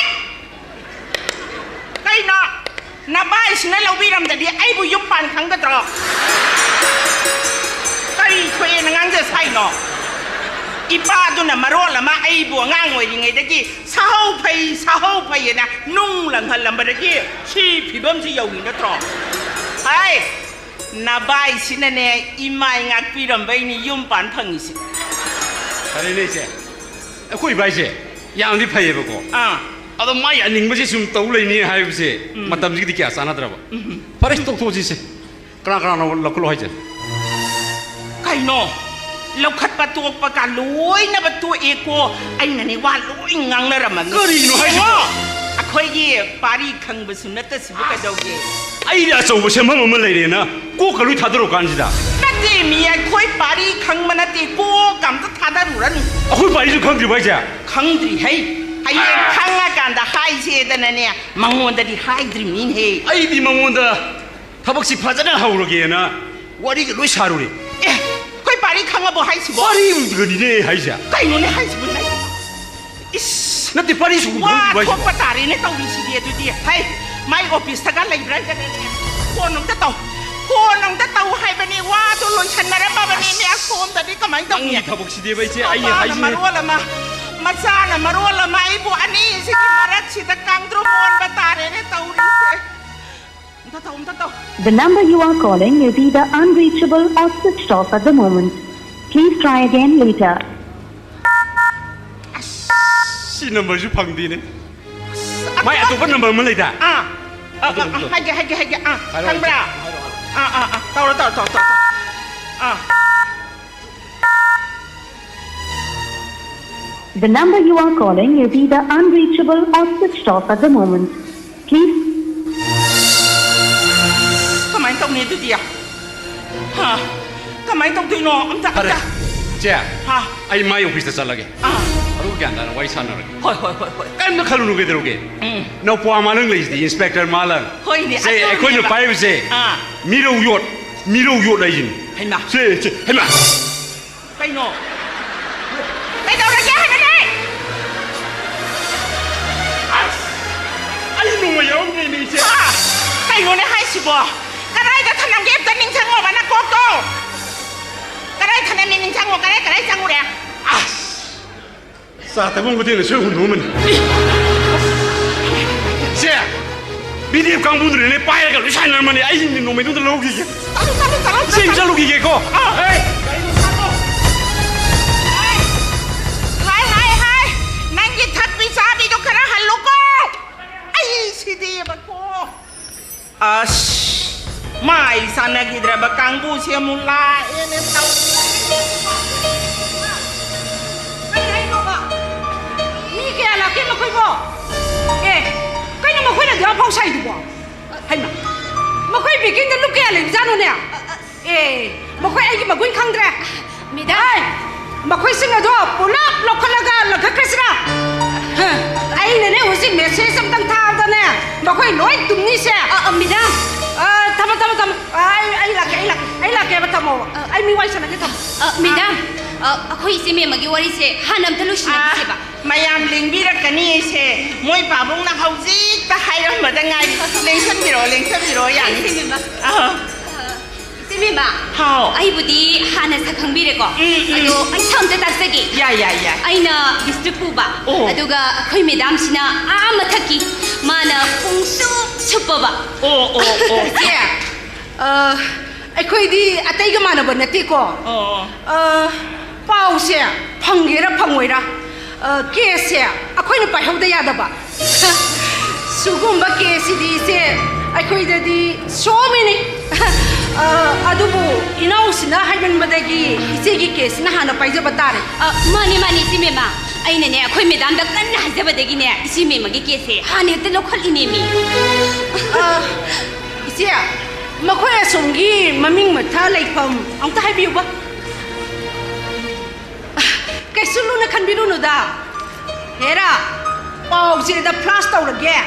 ꯀꯩꯅꯣ? ꯅꯕꯥꯏꯁꯤꯅ ꯂꯧꯕꯤꯔꯝꯗꯗꯤ ꯑꯩꯕꯨ ꯌꯨꯝ ꯄꯥꯟ ꯈꯪꯒꯗ꯭ꯔꯣ? ꯀꯔꯤ ꯊꯣꯛꯑꯦꯅ ꯉꯥꯡꯖ ꯁꯥꯏꯅꯣ? ꯏꯄꯥꯗꯨꯅ ꯃꯔꯣꯜ ꯑꯃ ꯑꯩꯕꯨ ꯑꯉꯥꯡ ꯑꯣꯏꯔꯤꯉꯩꯗꯒꯤ ꯁꯥꯍꯧ ꯐꯩ, ꯁꯥꯍꯧ ꯐꯩꯌꯦꯅ ꯅꯨꯡ ꯂꯪꯍꯜꯂꯝꯕꯗꯒꯤ ꯁꯤ ꯐꯤꯕꯝꯁꯤ ꯌꯧꯔꯤ ꯅꯠꯇ꯭ꯔꯣ? ꯍꯥꯏ, ꯅꯕꯥꯏꯁꯤꯅꯅꯦ ꯏꯃꯥꯏ ꯉꯥꯛꯄꯤꯔꯝꯕꯩꯅꯤ ꯌꯨꯝ ꯄꯥꯟ ꯐꯪꯉꯤꯁꯦ꯫ ꯐꯔꯦꯅꯦ ꯏꯆꯦ, ꯑꯩꯈꯣꯏ ꯏꯕꯥꯏꯁꯦ ꯌꯥꯝꯗꯤ ꯐꯩꯌꯦꯕꯀꯣ꯫ ꯑꯥ꯫ ꯑꯗꯣ ꯃꯥꯏ ꯑꯅꯤꯡꯕꯁꯦ ꯁꯨꯝ ꯇꯧ ꯂꯩꯅꯤ ꯍꯥꯏꯕꯁꯦ ꯎꯝ꯫ ꯃꯇꯝꯁꯤꯒꯗꯤ ꯀꯌꯥ ꯆꯥꯟꯅꯗ꯭ꯔꯕ꯫ ꯎꯝ꯫ ꯐꯔꯦ, ꯇꯣꯛꯊꯣꯛꯑꯁꯤꯁꯦ꯫ ꯀꯅꯥ ꯀꯅꯥꯅꯣ ꯂꯧꯈꯠꯂꯣ ꯍꯥꯏꯁꯦ? ꯀꯩꯅꯣ? ꯂꯧꯈꯠꯄ ꯇꯣꯛꯄ ꯀꯥ ꯂꯣꯏꯅꯕ ꯇꯣꯛꯑꯦꯀꯣ꯫ ꯑꯩꯅꯅꯦ ꯋꯥ ꯂꯣꯏ ꯉꯥꯡꯅꯔꯝꯃꯅꯤ꯫ ꯀꯔꯤꯅꯣ ꯍꯥꯏꯁꯤꯕꯣ? ꯌꯦꯡꯉꯣ, ꯑꯩꯈꯣꯏꯒꯤ ꯄꯥꯔꯤ ꯈꯪꯕꯁꯨ ꯅꯠꯇꯁꯤꯕꯨ ꯀꯩꯗꯧꯒꯦ? ꯑꯩꯗꯤ ꯑꯆꯧꯕ ꯁꯦꯝꯐꯝ ꯑꯃ ꯂꯩꯔꯦꯅ ꯀꯣꯛꯀ ꯂꯣꯏ ꯊꯥꯗꯔꯣ ꯀꯥꯟꯁꯤꯗ꯫ ꯅꯠꯇꯦ ꯃꯤ, ꯑꯩꯈꯣꯏ ꯄꯥꯔꯤ ꯈꯪꯕ ꯅꯠꯇꯦ, ꯀꯣꯛꯀ ꯑꯝꯇ ꯊꯥꯗꯔꯨꯔꯅꯨ꯫ ꯑꯩꯈꯣꯏ ꯄꯥꯔꯤꯁꯨ ꯈꯪꯗ꯭ꯔꯤꯕ ꯍꯥꯏꯁꯦ? ꯈꯪꯗ꯭ꯔꯤ ꯍꯩ꯫ ꯍꯌꯦꯡ ꯈꯪꯉꯀꯥꯟꯗ ꯍꯥꯏꯁꯦꯗꯅꯅꯦ ꯃꯉꯣꯟꯗꯗꯤ ꯍꯥꯏꯗ꯭ꯔꯤꯕꯅꯤꯅꯦꯍꯦ꯫ ꯑꯩꯗꯤ ꯃꯉꯣꯟꯗ ꯊꯕꯛꯁꯤ ꯐꯖꯅ ꯍꯧꯔꯒꯦꯅ ꯋꯥꯔꯤꯒ ꯂꯣꯏ ꯁꯥꯔꯨꯔꯦ꯫ ꯑꯦ, ꯑꯩꯈꯣꯏ ꯄꯥꯔꯤ ꯈꯪꯉꯕꯣ ꯍꯥꯏꯁꯤꯕꯣ? ꯄꯥꯔꯤꯒꯅꯤꯅꯦ ꯍꯥꯏꯁꯦ꯫ ꯀꯩꯅꯣꯅꯦ ꯍꯥꯏꯁꯤꯕꯣ ꯅꯪ? ꯏꯁ! ꯅꯠꯇꯦ, ꯄꯥꯔꯤ ꯁꯨꯝ ꯋꯥ ꯍꯧꯔꯤꯕ ꯍꯥꯏꯁꯦ꯫ ꯊꯣꯛꯄ ꯇꯥꯔꯦꯅꯦ ꯇꯧꯔꯤꯁꯤꯗꯤ ꯑꯗꯨꯗꯤ꯫ ꯍꯩ, ꯃꯥꯏ ꯑꯣꯐꯤꯁꯇꯒ ꯂꯩꯕ꯭ꯔꯥ ꯍꯥꯏꯗꯅꯅꯦ꯫ ꯐꯣꯟ ꯑꯝꯇ ꯇꯧ꯫ ꯐꯣꯟ ꯑꯝꯇ ꯇꯧ ꯍꯥꯏꯕꯅꯤ꯫ ꯋꯥꯗꯣ ꯂꯣꯏꯁꯟꯅꯔꯝꯃꯕꯅꯤꯅꯦ ꯑꯁ, ꯑꯁꯣꯝꯗꯗꯤ꯫ ꯀꯃꯥꯏꯅ ꯇꯧꯅꯤ? ꯅꯪꯒꯤ ꯊꯕꯛꯁꯤꯗꯤ ꯑꯩꯁꯦ, ꯑꯩ ꯃꯄꯥꯅ ꯍꯥꯏꯁꯤꯅꯦ꯫ ꯃꯔꯣꯜ ꯑꯃ, ꯃꯆꯥꯅ ꯃꯔꯣꯜ ꯑꯃ ꯑꯩꯕꯨ ꯑꯅꯤꯁꯤꯒꯤ ꯃꯔꯛꯁꯤꯗ ꯀꯥꯡꯗ꯭ꯔꯨꯝ ꯑꯣꯟꯕ ꯇꯥꯔꯦꯅꯦ ꯇꯧꯔꯤꯁꯦ꯫ ꯑꯝꯇ ꯇꯧ, ꯑꯝꯇ ꯇꯧ꯫ The number you are calling is either unreachable or switched off at the moment. Please try again later. ꯑꯁ, ꯁꯤ ꯅꯝꯕꯔꯁꯨ ꯐꯪꯗꯦꯅꯦ꯫ ꯑꯁ, ꯃꯥꯏ ꯑꯇꯣꯞꯄ ꯅꯝꯕꯔ ꯑꯃ ꯂꯩꯗ꯫ ꯑꯥ꯫ ꯑꯥ, ꯑꯥ, ꯑꯥ, ꯍꯥꯏꯒꯦ, ꯍꯥꯏꯒꯦ, ꯍꯥꯏꯒꯦ꯫ ꯑꯥ, ꯍꯥꯏꯔꯣ, ꯈꯪꯕ꯭ꯔꯥ? ꯍꯥꯏꯔꯣ, ꯍꯥꯏꯔꯣ꯫ ꯑꯥ, ꯑꯥ, ꯑꯥ, ꯇꯧꯔꯣ, ꯇꯧꯔꯣ, ꯇꯧꯔꯣ, ꯇꯧꯔꯣ꯫ ꯑꯥ꯫ The number you are calling is either unreachable or switched off at the moment. Please. ꯀꯃꯥꯏꯅ ꯇꯧꯅꯤ ꯑꯗꯨꯗꯤ? ꯍꯥ? ꯀꯃꯥꯏꯅ ꯇꯧꯗꯣꯏꯅꯣ? ꯑꯝꯇ, ꯐꯔꯦ꯫ ꯑꯝꯇ꯫ ꯆꯦ, ꯍꯥ? ꯑꯩ ꯃꯥꯏ ꯑꯣꯐꯤꯁꯇ ꯆꯠꯂꯒꯦ꯫ ꯑꯥ꯫ ꯑꯗꯨꯒ ꯒ꯭ꯌꯥꯟ ꯇꯥꯅ ꯋꯥꯔꯤ ꯁꯥꯟꯅꯔꯒꯦ꯫ ꯍꯣꯏ, ꯍꯣꯏ, ꯍꯣꯏ, ꯍꯣꯏ꯫ ꯀꯔꯤꯝꯇ ꯈꯜꯂꯨꯅꯨ ꯀꯩꯗꯧꯔꯒꯦ? ꯎꯝ꯫ ꯅꯧꯄ꯭ꯋꯥ ꯃꯥꯂꯪ ꯂꯩꯁꯤꯗꯤ, ꯏꯟꯁꯄꯦꯛꯇꯔ ꯃꯥꯂꯪ꯫ ꯍꯣꯏꯅꯦ, ꯁꯦ, ꯑꯩꯈꯣꯏꯅ ꯑꯗꯨꯅꯦꯕ꯫ ꯄꯥꯏꯕꯁꯦ ꯑꯥ꯫ ꯃꯤꯔꯧ ꯌꯣꯠ, ꯃꯤꯔꯧ ꯌꯣꯠ ꯍꯥꯏꯁꯤꯅꯤ꯫ ꯍꯩꯃꯥ꯫ ꯁꯦ, ꯁꯦ, ꯍꯩꯃꯥ꯫ ꯀꯩꯅꯣ? ꯀꯩꯗꯧꯔꯒꯦ ꯍꯥꯏꯕꯅꯦ? ꯑꯁ! ꯑꯩ ꯅꯣꯡꯃ ꯌꯥꯎꯔꯝꯗ꯭ꯔꯦꯅꯦ, ꯏꯆꯦ꯫ ꯑꯥ! ꯀꯩꯅꯣꯅꯦ ꯍꯥꯏꯁꯤꯕꯣ? ꯀꯗꯥꯏꯗ ꯊꯅꯝꯒꯦ ꯑꯝꯇ ꯅꯤꯡꯁꯤꯡꯉꯣꯕ ꯅꯀꯣꯛꯇꯣ? ꯀꯗꯥꯏ ꯊꯅꯝꯃꯤ ꯅꯤꯡꯁꯤꯡꯉꯣ, ꯀꯗꯥꯏ, ꯀꯗꯥꯏ ꯆꯪꯉꯨꯔꯦ? ꯑꯁ! ꯆꯥ ꯊꯛꯐꯝ ꯍꯣꯇꯦꯜꯗ ꯁꯣꯏ ꯍꯨꯟꯗꯣꯛꯑꯝꯕꯅꯤ꯫ ꯏꯆꯦ! ꯕꯤ ꯗꯤ ꯑꯦꯐ ꯀꯥꯡꯕꯨꯗꯨꯅꯅꯦ ꯄꯥꯏꯔꯒ ꯂꯣꯏ ꯁꯥꯟꯅꯔꯝꯃꯅꯤ꯫ ꯑꯩ ꯅꯣꯡꯃꯩꯗꯨꯗ ꯂꯧꯈꯤꯒꯦ꯫ ꯆꯠꯂꯨ, ꯆꯠꯂꯨ, ꯆꯠꯂꯨ, ꯏꯆꯦ, ꯑꯩ ꯆꯠꯂꯨ꯫ ꯆꯠꯂꯨꯈꯤꯒꯦꯀꯣ꯫ ꯑꯥ꯫ ꯑꯩ ꯍꯥꯏ, ꯍꯥꯏ, ꯍꯥꯏ꯫ ꯅꯪꯒꯤ ꯊꯛꯄꯤ ꯆꯥꯕꯤꯗꯣ ꯈꯔ ꯍꯜꯂꯨꯀꯣ꯫ ꯌꯥꯈꯤꯗ꯭ꯔꯕ ꯀꯥꯡꯕꯨꯁꯦ ꯑꯃꯨꯛ ꯂꯥꯛꯑꯦꯅꯦ ꯇꯧ꯫ ꯀꯩ ꯍꯥꯏꯅꯣꯕ? ꯃꯤ ꯀꯌꯥ ꯂꯥꯛꯀꯦ ꯃꯈꯣꯏꯕꯣ? ꯑꯦ, ꯀꯩꯅꯣ ꯃꯈꯣꯏꯅ ꯑꯗꯨ ꯌꯥꯝ ꯐꯥꯎ ꯁꯥꯏꯗꯨꯕꯣ? ꯍꯩꯃꯥ, ꯃꯈꯣꯏ ꯕꯦꯒꯤꯡꯗ ꯂꯨꯞ ꯀꯌꯥ ꯂꯩꯕꯖꯥꯠꯅꯣꯅꯦ? ꯑꯦ, ꯃꯈꯣꯏ ꯑꯩꯒꯤ ꯃꯒꯨꯟ ꯈꯪꯗ꯭ꯔꯦ꯫ ꯃꯦꯗꯥꯝ꯫ ꯑꯩ, ꯃꯈꯣꯏꯁꯤꯡ ꯑꯗꯣ ꯄꯨꯂꯞ ꯂꯧꯈꯠꯂꯒ ꯂꯪꯈꯠꯈ꯭ꯔꯁꯤꯔꯥ? ꯍ, ꯑꯩꯅꯅꯦ ꯍꯧꯖꯤꯛ ꯃꯦꯁꯦꯖ ꯑꯝꯇꯪ ꯊꯥꯕꯗꯅꯦ, ꯃꯈꯣꯏ ꯂꯣꯏ ꯇꯨꯝꯅꯤꯁꯦ꯫ ꯑ, ꯑ, ꯃꯦꯗꯥꯝ꯫ ꯑ, ꯊꯝꯃꯣ, ꯊꯝꯃꯣ, ꯊꯝꯃꯣ꯫ ꯑ, ꯑꯩ, ꯑꯩ ꯂꯥꯛꯀꯦ, ꯑꯩ ꯂꯥꯛꯀꯦ, ꯑꯩ ꯂꯥꯛꯀꯦꯕ, ꯊꯝꯃꯣꯕ꯫ ꯑ, ꯑꯩ ꯃꯤ ꯋꯥꯔꯤ ꯁꯥꯟꯅꯒꯦ, ꯊꯝꯃꯣ꯫ ꯑ, ꯃꯦꯗꯥꯝ, ꯑ, ꯑꯩꯈꯣꯏ ꯏꯆꯦ ꯃꯦꯝꯃꯒꯤ ꯋꯥꯔꯤꯁꯦ ꯍꯥꯟꯅ ꯑꯝꯇ ꯂꯣꯏꯁꯤꯟꯅꯈꯤꯁꯦꯕ꯫ ꯑ, ꯃꯌꯥꯝ ꯂꯦꯡꯕꯤꯔꯛꯀꯅꯤ ꯑꯩꯁꯦ꯫ ꯃꯣꯏ ꯄꯥꯕꯨꯡꯅ ꯍꯧꯖꯤꯛꯇ ꯍꯥꯏꯔꯝꯕꯗ ꯉꯥꯏꯔꯤ꯫ ꯂꯦꯡꯁꯟꯕꯤꯔꯛꯑꯣ, ꯂꯦꯡꯁꯟꯕꯤꯔꯛꯑꯣ, ꯌꯥꯅꯤ꯫ ꯏꯆꯦ ꯃꯦꯝꯃ꯫ ꯑ꯫ ꯏꯆꯦ ꯃꯦꯝꯃ, ꯍꯥꯎ꯫ ꯑꯩꯕꯨꯗꯤ ꯍꯥꯟꯅ ꯁꯛ ꯈꯪꯕꯤꯔꯦꯀꯣ? ꯎꯝ, ꯎꯝ꯫ ꯑꯗꯣ ꯑꯩ ꯁꯛ ꯑꯝꯇ ꯇꯥꯛꯆꯒꯦ꯫ ꯌꯥꯏ, ꯌꯥꯏ, ꯌꯥꯏ꯫ ꯑꯩꯅ ꯗꯤꯁꯇ꯭ꯔꯤꯛ ꯄꯨꯕ, ꯑꯣ꯫ ꯑꯗꯨꯒ ꯑꯩꯈꯣꯏ ꯃꯦꯗꯥꯝꯁꯤꯅ ꯑꯥ ꯃꯊꯛꯀꯤ, ꯃꯥꯅ ꯄꯨꯡꯁꯨꯞ ꯁꯨꯞꯄꯕ꯫ ꯑꯣ, ꯑꯣ, ꯑꯣ꯫ ꯏꯆꯦ, ꯑ, ꯑꯩꯈꯣꯏꯗꯤ ꯑꯇꯩꯒ ꯃꯥꯟꯅꯕ ꯅꯠꯇꯦꯀꯣ꯫ ꯑꯣ, ꯑꯣ꯫ ꯑ, ꯄꯥꯎꯁꯦ ꯐꯪꯒꯦꯔꯥ ꯐꯪꯉꯣꯏꯔꯥ, ꯑ, ꯀꯦꯁꯁꯦ ꯑꯩꯈꯣꯏꯅ ꯄꯥꯏꯍꯧꯗ ꯌꯥꯗꯕ꯫ ꯁꯤꯒꯨꯝꯕ ꯀꯦꯁꯁꯤꯗꯤ ꯏꯆꯦ, ꯑꯩꯈꯣꯏꯗꯗꯤ so many꯫ ꯑ, ꯑꯗꯨꯕꯨ ꯏꯅꯥꯎꯁꯤꯅ ꯍꯥꯏꯃꯟꯕꯗꯒꯤ ꯏꯆꯦꯒꯤ ꯀꯦꯁꯁꯤꯅ ꯍꯥꯟꯅ ꯄꯥꯏꯖꯕ ꯇꯥꯔꯦ꯫ ꯑ, ꯃꯥꯅꯦ, ꯃꯥꯅꯦ, ꯏꯆꯦ ꯃꯦꯝꯃ꯫ ꯑꯩꯅꯅꯦ, ꯑꯩꯈꯣꯏ ꯃꯦꯗꯥꯝꯗ ꯀꯟꯅ ꯍꯥꯏꯖꯕꯗꯒꯤꯅꯦ, ꯏꯆꯦ ꯃꯦꯝꯃꯒꯤ ꯀꯦꯁꯁꯦ ꯍꯥꯟꯅ ꯍꯦꯛꯇ ꯂꯧꯈꯠꯂꯤꯅꯦꯃꯤ꯫ ꯑ, ꯏꯆꯦ, ꯃꯈꯣꯏ ꯑꯁꯣꯝꯒꯤ ꯃꯃꯤꯡ ꯃꯊꯥ ꯂꯩꯐꯝ ꯑꯝꯇ ꯍꯥꯏꯕꯤꯌꯨꯕ꯫ ꯀꯩꯁꯨ ꯂꯨꯅ ꯈꯟꯕꯤꯔꯨꯅꯨꯗ꯫ ꯍꯦꯔꯥ, ꯄꯥꯎꯁꯦꯗ ꯐ꯭ꯂꯥꯁ ꯇꯧꯔꯒꯦ꯫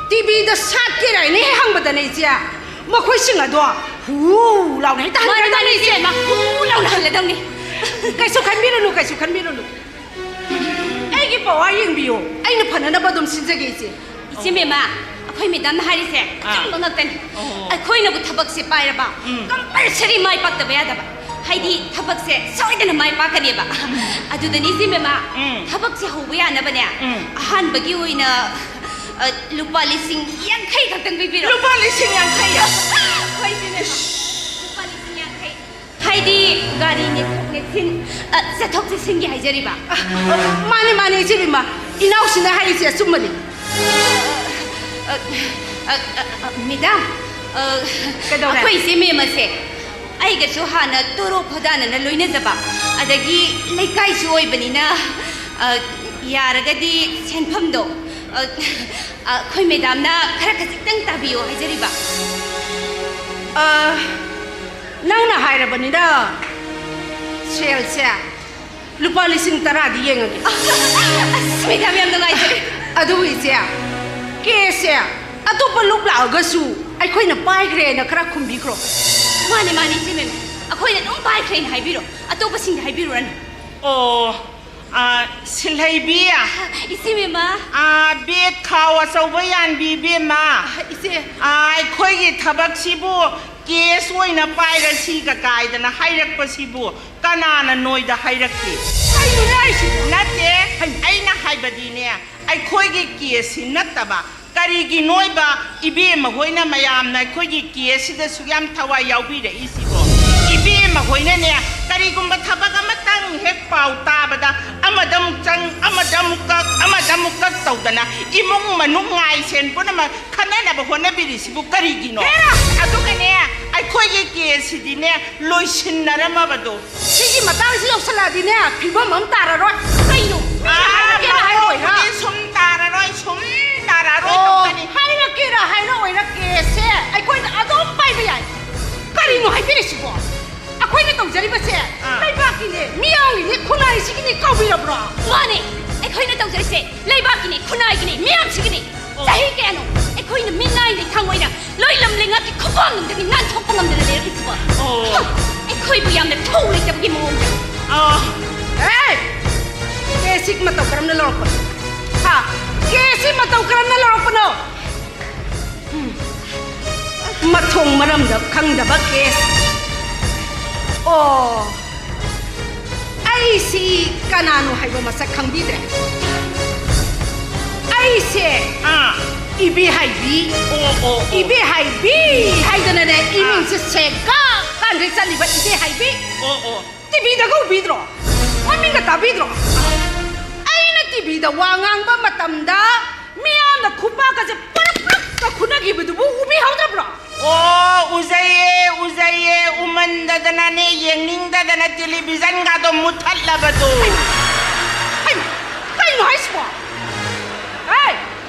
ꯇꯤꯚꯤꯗ ꯁꯥꯠꯀꯦꯔꯥ ꯍꯥꯏꯅ ꯍꯦꯛ ꯍꯪꯕꯗꯅꯦ ꯏꯆꯦ, ꯃꯈꯣꯏꯁꯤꯡ ꯑꯗꯣ ꯍꯨ ꯂꯥꯎꯅ ꯍꯦꯛꯇ ꯃꯥꯅꯤ, ꯃꯥꯅꯤ, ꯍꯟꯈ꯭ꯔꯗꯕꯅꯤ ꯏꯆꯦ, ꯏꯆꯦ꯫ ꯃꯥ ꯍꯨ ꯂꯥꯎꯅ ꯍꯜꯂꯗꯕꯅꯤ꯫ ꯀꯩꯁꯨ ꯈꯟꯕꯤꯔꯨꯅꯨ, ꯀꯩꯁꯨ ꯈꯟꯕꯤꯔꯨꯅꯨ꯫ ꯑꯩꯒꯤ ꯄꯋꯥꯔ ꯌꯦꯡꯕꯤꯌꯣ, ꯑꯩꯅ ꯐꯅꯅꯕ ꯑꯗꯨꯝ ꯁꯤꯟꯖꯒꯦ ꯏꯆꯦ꯫ ꯏꯆꯦ ꯃꯦꯝꯃ, ꯑꯩꯈꯣꯏ ꯃꯦꯗꯥꯝꯅ ꯍꯥꯏꯔꯤꯁꯦ ꯑꯥ꯫ ꯑꯆꯨꯝꯕ ꯉꯥꯛꯇꯅꯤ꯫ ꯑꯣ꯫ ꯑꯩꯈꯣꯏꯅꯕꯨ ꯊꯕꯛꯁꯦ ꯄꯥꯏꯔꯕ, ꯎꯝ꯫ ꯀꯝꯄꯜꯁꯔꯤ ꯃꯥꯏ ꯄꯥꯛꯇꯕ ꯌꯥꯗꯕ꯫ ꯍꯥꯏꯗꯤ ꯊꯕꯛꯁꯦ ꯁꯣꯏꯗꯅ ꯃꯥꯏ ꯄꯥꯛꯀꯅꯦꯕ꯫ ꯎꯝ꯫ ꯑꯗꯨꯗꯅꯤ ꯏꯆꯦ ꯃꯦꯝꯃ, ꯎꯝ꯫ ꯊꯕꯛꯁꯦ ꯍꯧꯕ ꯌꯥꯅꯕꯅꯦ, ꯎꯝ꯫ ꯑꯍꯥꯟꯕꯒꯤ ꯑꯣꯏꯅ, ꯑ, ꯂꯨꯄꯥ ꯂꯤꯁꯤꯡ ꯌꯥꯡꯈꯩ ꯈꯛꯇꯪ ꯄꯤꯕꯤꯔꯣ꯫ ꯂꯨꯄꯥ ꯂꯤꯁꯤꯡ ꯌꯥꯡꯈꯩ? ꯍꯣꯏ ꯏꯆꯦ ꯃꯦꯝꯃ, ꯂꯨꯄꯥ ꯂꯤꯁꯤꯡ ꯌꯥꯡꯈꯩ꯫ ꯍꯥꯏꯗꯤ ꯒꯥꯔꯤ ꯅꯦꯛꯊꯣꯛ ꯅꯦꯛꯁꯤꯟ, ꯑ, ꯆꯠꯊꯣꯛ ꯆꯠꯁꯤꯟꯒꯤ ꯍꯥꯏꯖꯔꯤꯕ꯫ ꯑ, ꯑ, ꯃꯥꯅꯤ, ꯃꯥꯅꯤ, ꯏꯆꯦ ꯕꯤꯃꯥ꯫ ꯏꯅꯥꯎꯁꯤꯅ ꯍꯥꯏꯔꯤꯁꯦ ꯑꯆꯨꯝꯕꯅꯤ꯫ ꯑ, ꯑ, ꯑ, ꯑ, ꯃꯦꯗꯥꯝ, ꯑ, ꯀꯩꯗꯧꯔꯦ? ꯑꯩꯈꯣꯏ ꯏꯆꯦ ꯃꯦꯝ ꯑꯁꯦ ꯑꯩꯒꯁꯨ ꯍꯥꯟꯅ ꯇꯣꯔꯣ ꯈꯣꯗꯥꯅꯅ ꯂꯣꯏꯅꯖꯕ, ꯑꯗꯒꯤ ꯂꯩꯀꯥꯏꯁꯨ ꯑꯣꯏꯕꯅꯤꯅ, ꯑ, ꯌꯥꯔꯒꯗꯤ ꯁꯦꯟꯐꯝꯗꯣ, ꯑ, ꯑ, ꯑꯩꯈꯣꯏ ꯃꯦꯗꯥꯝꯅ ꯈꯔ ꯈꯖꯤꯛꯇꯪ ꯇꯥꯕꯤꯌꯣ ꯍꯥꯏꯖꯔꯤꯕ꯫ ꯑ, ꯅꯪꯅ ꯍꯥꯏꯔꯕꯅꯤꯅ ꯁꯦꯜꯁꯦ ꯂꯨꯄꯥ ꯂꯤꯁꯤꯡ ꯇꯔꯥꯗꯤ ꯌꯦꯡꯉꯒꯦ꯫ ꯑꯁ, ꯃꯦꯗꯥꯝ, ꯌꯥꯝ ꯅꯨꯡꯉꯥꯏꯖꯔꯦ꯫ ꯑꯗꯨꯕꯨ ꯏꯆꯦ, ꯀꯦꯁꯁꯦ ꯑꯇꯣꯞꯄ ꯂꯨꯞ ꯂꯥꯛꯑꯒꯁꯨ ꯑꯩꯈꯣꯏꯅ ꯄꯥꯏꯈ꯭ꯔꯦꯅ ꯈꯔ ꯈꯨꯝꯕꯤꯈ꯭ꯔꯣ꯫ ꯃꯥꯅꯦ, ꯃꯥꯅꯦ, ꯏꯆꯦ ꯃꯦꯝ, ꯑꯩꯈꯣꯏꯅ ꯑꯗꯨꯝ ꯄꯥꯏꯈ꯭ꯔꯦꯅ ꯍꯥꯏꯕꯤꯔꯣ, ꯑꯇꯣꯞꯄꯁꯤꯡꯗ ꯍꯥꯏꯕꯤꯔꯨꯔꯅꯨ꯫ ꯑꯣ, ꯑ, ꯁꯤꯜꯍꯩꯕꯤ꯫ ꯏꯆꯦ ꯃꯦꯝꯃ꯫ ꯑ, ꯕꯦꯠ ꯈꯥꯎ ꯑꯆꯧꯕ ꯌꯥꯟꯕꯤ ꯏꯕꯦꯝꯃ꯫ ꯏꯆꯦ꯫ ꯑ, ꯑꯩꯈꯣꯏꯒꯤ ꯊꯕꯛꯁꯤꯕꯨ ꯀꯦꯁ ꯑꯣꯏꯅ ꯄꯥꯏꯔꯁꯤꯒ ꯀꯥꯏꯗꯅ ꯍꯥꯏꯔꯛꯄꯁꯤꯕꯨ ꯀꯅꯥꯅ ꯅꯣꯏꯗ ꯍꯥꯏꯔꯛꯀꯦ? ꯀꯩꯅꯣꯅꯦ ꯍꯥꯏꯁꯤꯕꯣ? ꯅꯠꯇꯦ, ꯍꯩ꯫ ꯑꯩꯅ ꯍꯥꯏꯕꯗꯤꯅꯦ, ꯑꯩꯈꯣꯏꯒꯤ ꯀꯦꯁꯁꯤ ꯅꯠꯇꯕ ꯀꯔꯤꯒꯤꯅꯣꯏꯕ ꯏꯕꯦꯝꯃ ꯍꯣꯏꯅ ꯃꯌꯥꯝꯅ ꯑꯩꯈꯣꯏꯒꯤ ꯀꯦꯁꯁꯤꯗ ꯁꯨꯛ ꯌꯥꯝ ꯊꯋꯥꯏ ꯌꯥꯎꯕꯤꯔꯛꯏꯁꯤꯕꯣ? ꯏꯕꯦꯝꯃ ꯍꯣꯏꯅꯅꯦ, ꯀꯔꯤꯒꯨꯝꯕ ꯊꯕꯛ ꯑꯃꯇꯪ ꯍꯦꯛ ꯄꯥꯎ ꯇꯥꯕꯗ ꯑꯃꯗ ꯑꯃꯨꯛ ꯆꯪ, ꯑꯃꯗ ꯑꯃꯨꯛ ꯀꯛ, ꯑꯃꯗ ꯑꯃꯨꯛ ꯀꯛ ꯇꯧꯗꯅ ꯏꯃꯨꯡ ꯃꯅꯨꯡ ꯉꯥꯏ ꯁꯦꯟ ꯄꯨꯝꯅꯃꯛ ꯈꯟꯅꯅꯕ ꯍꯣꯠꯅꯕꯤꯔꯤꯁꯤꯕꯨ ꯀꯔꯤꯒꯤꯅꯣ? ꯍꯦꯔꯥ! ꯑꯗꯨꯒꯅꯦ, ꯑꯩꯈꯣꯏꯒꯤ ꯀꯦꯁꯁꯤꯗꯤꯅꯦ, ꯂꯣꯏꯁꯤꯟꯅꯔꯝꯃꯕꯗꯣ꯫ ꯁꯤꯒꯤ ꯃꯇꯥꯡꯁꯤ ꯌꯧꯁꯜꯂꯛꯑꯗꯤꯅꯦ, ꯐꯤꯕꯝ ꯑꯃ ꯇꯥꯔꯔꯣꯏ꯫ ꯀꯩꯅꯣ? ꯑꯥ, ꯍꯥꯏꯔꯛꯀꯦꯔꯥ ꯍꯥꯏꯔꯛꯑꯣꯏꯔꯥ? ꯃꯈꯣꯏꯕꯨꯗꯤ ꯁꯨꯝ ꯇꯥꯔꯔꯣꯏ, ꯁꯨꯝ ꯇꯥꯔꯛꯑꯔꯣꯏ ꯑꯣ, ꯇꯧꯒꯅꯤ꯫ ꯍꯥꯏꯔꯛꯀꯦꯔꯥ ꯍꯥꯏꯔꯛꯑꯣꯏꯔꯥ ꯀꯦꯁꯁꯦ ꯑꯩꯈꯣꯏꯅ ꯑꯗꯨꯝ ꯄꯥꯏꯕ ꯌꯥꯏ꯫ ꯀꯔꯤꯅꯣ ꯍꯥꯏꯕꯤꯔꯤꯁꯤꯕꯣ? ꯑꯩꯈꯣꯏꯅ ꯇꯧꯖꯔꯤꯕꯁꯦ ꯑꯥ꯫ ꯂꯩꯕꯥꯛꯀꯤꯅꯦ, ꯃꯤꯌꯥꯝꯒꯤꯅꯦ, ꯈꯨꯟꯅꯥꯏꯁꯤꯒꯤꯅꯦ ꯀꯥꯎꯕꯤꯔꯕ꯭ꯔꯣ? ꯃꯥꯅꯦ, ꯑꯩꯈꯣꯏꯅ ꯇꯧꯖꯔꯤꯁꯦ ꯂꯩꯕꯥꯛꯀꯤꯅꯦ, ꯈꯨꯟꯅꯥꯏꯒꯤꯅꯦ, ꯃꯤꯌꯥꯝꯁꯤꯒꯤꯅꯦ꯫ ꯑꯣ꯫ ꯆꯍꯤ ꯀꯌꯥꯅꯣ ꯑꯩꯈꯣꯏꯅ ꯃꯤꯅꯥꯏ ꯂꯩꯊꯥꯡ ꯑꯣꯏꯅ ꯂꯣꯏ ꯂꯝ ꯂꯩꯉꯥꯛꯀꯤ ꯈꯨꯐꯝ ꯅꯨꯡꯗꯒꯤ ꯅꯥꯟꯊꯣꯛꯄ ꯉꯝꯗꯅ ꯂꯩꯔꯛꯂꯤꯁꯤꯕꯣ? ꯑꯣ꯫ ꯍꯝ, ꯑꯩꯈꯣꯏꯕꯨ ꯌꯥꯝꯅ ꯊꯧ ꯂꯩꯇꯕꯒꯤ ꯃꯑꯣꯡꯗ꯫ ꯑꯣ꯫ ꯑꯦ! ꯀꯦꯁꯁꯤ ꯃꯇꯧ ꯀꯔꯝꯅ ꯂꯧꯔꯛꯄꯅꯣ? ꯍꯥ? ꯀꯦꯁꯁꯤ ꯃꯇꯧ ꯀꯔꯝꯅ ꯂꯧꯔꯛꯄꯅꯣ? ꯎꯝ꯫ ꯃꯊꯣꯡ ꯃꯔꯝꯗ ꯈꯪꯗꯕ ꯀꯦꯁ꯫ ꯑꯣ, ꯑꯩꯁꯤ ꯀꯅꯥꯅꯣ ꯍꯥꯏꯕ ꯃꯁꯛ ꯈꯪꯕꯤꯗ꯭ꯔꯦ꯫ ꯑꯩꯁꯦ ꯑꯥ꯫ ꯏꯕꯦꯍꯥꯏꯕꯤ꯫ ꯑꯣ, ꯑꯣ, ꯑꯣ꯫ ꯏꯕꯦꯍꯥꯏꯕꯤ ꯍꯥꯏꯗꯅꯅꯦ, ꯑꯥ꯫ ꯏꯃꯤꯡꯁꯦ ꯁꯦꯒꯥ ꯀꯥꯟꯈꯩ ꯆꯠꯂꯤꯕ ꯏꯕꯦꯍꯥꯏꯕꯤ꯫ ꯑꯣ, ꯑꯣ꯫ ꯇꯤꯚꯤꯗꯒ ꯎꯕꯤꯗ꯭ꯔꯣ? ꯃꯃꯤꯡꯒ ꯇꯥꯕꯤꯗ꯭ꯔꯣ? ꯑꯩꯅ ꯇꯤꯚꯤꯗ ꯋꯥ ꯉꯥꯡꯕ ꯃꯇꯝꯗ ꯃꯤꯌꯥꯝꯅ ꯈꯨꯄꯥꯛꯀꯁꯦ ꯄꯨꯔꯞ ꯄꯨꯔꯞ ꯈꯨꯠꯅꯈꯤꯕꯗꯨꯕꯨ ꯎꯕꯤꯍꯧꯗꯕ꯭ꯔꯣ? ꯑꯣ, ꯎꯖꯩꯌꯦ, ꯎꯖꯩꯌꯦ, ꯎꯃꯟꯗꯗꯅꯅꯦ, ꯌꯦꯡꯅꯤꯡꯗꯗꯅ ꯇꯦꯂꯤꯚꯤꯖꯟꯒꯗꯣ ꯃꯨꯠꯊꯠꯂꯕꯗꯣ꯫ ꯍꯩꯃꯥ, ꯀꯩꯅꯣ ꯍꯥꯏꯁꯤꯕꯣ? ꯑꯦ,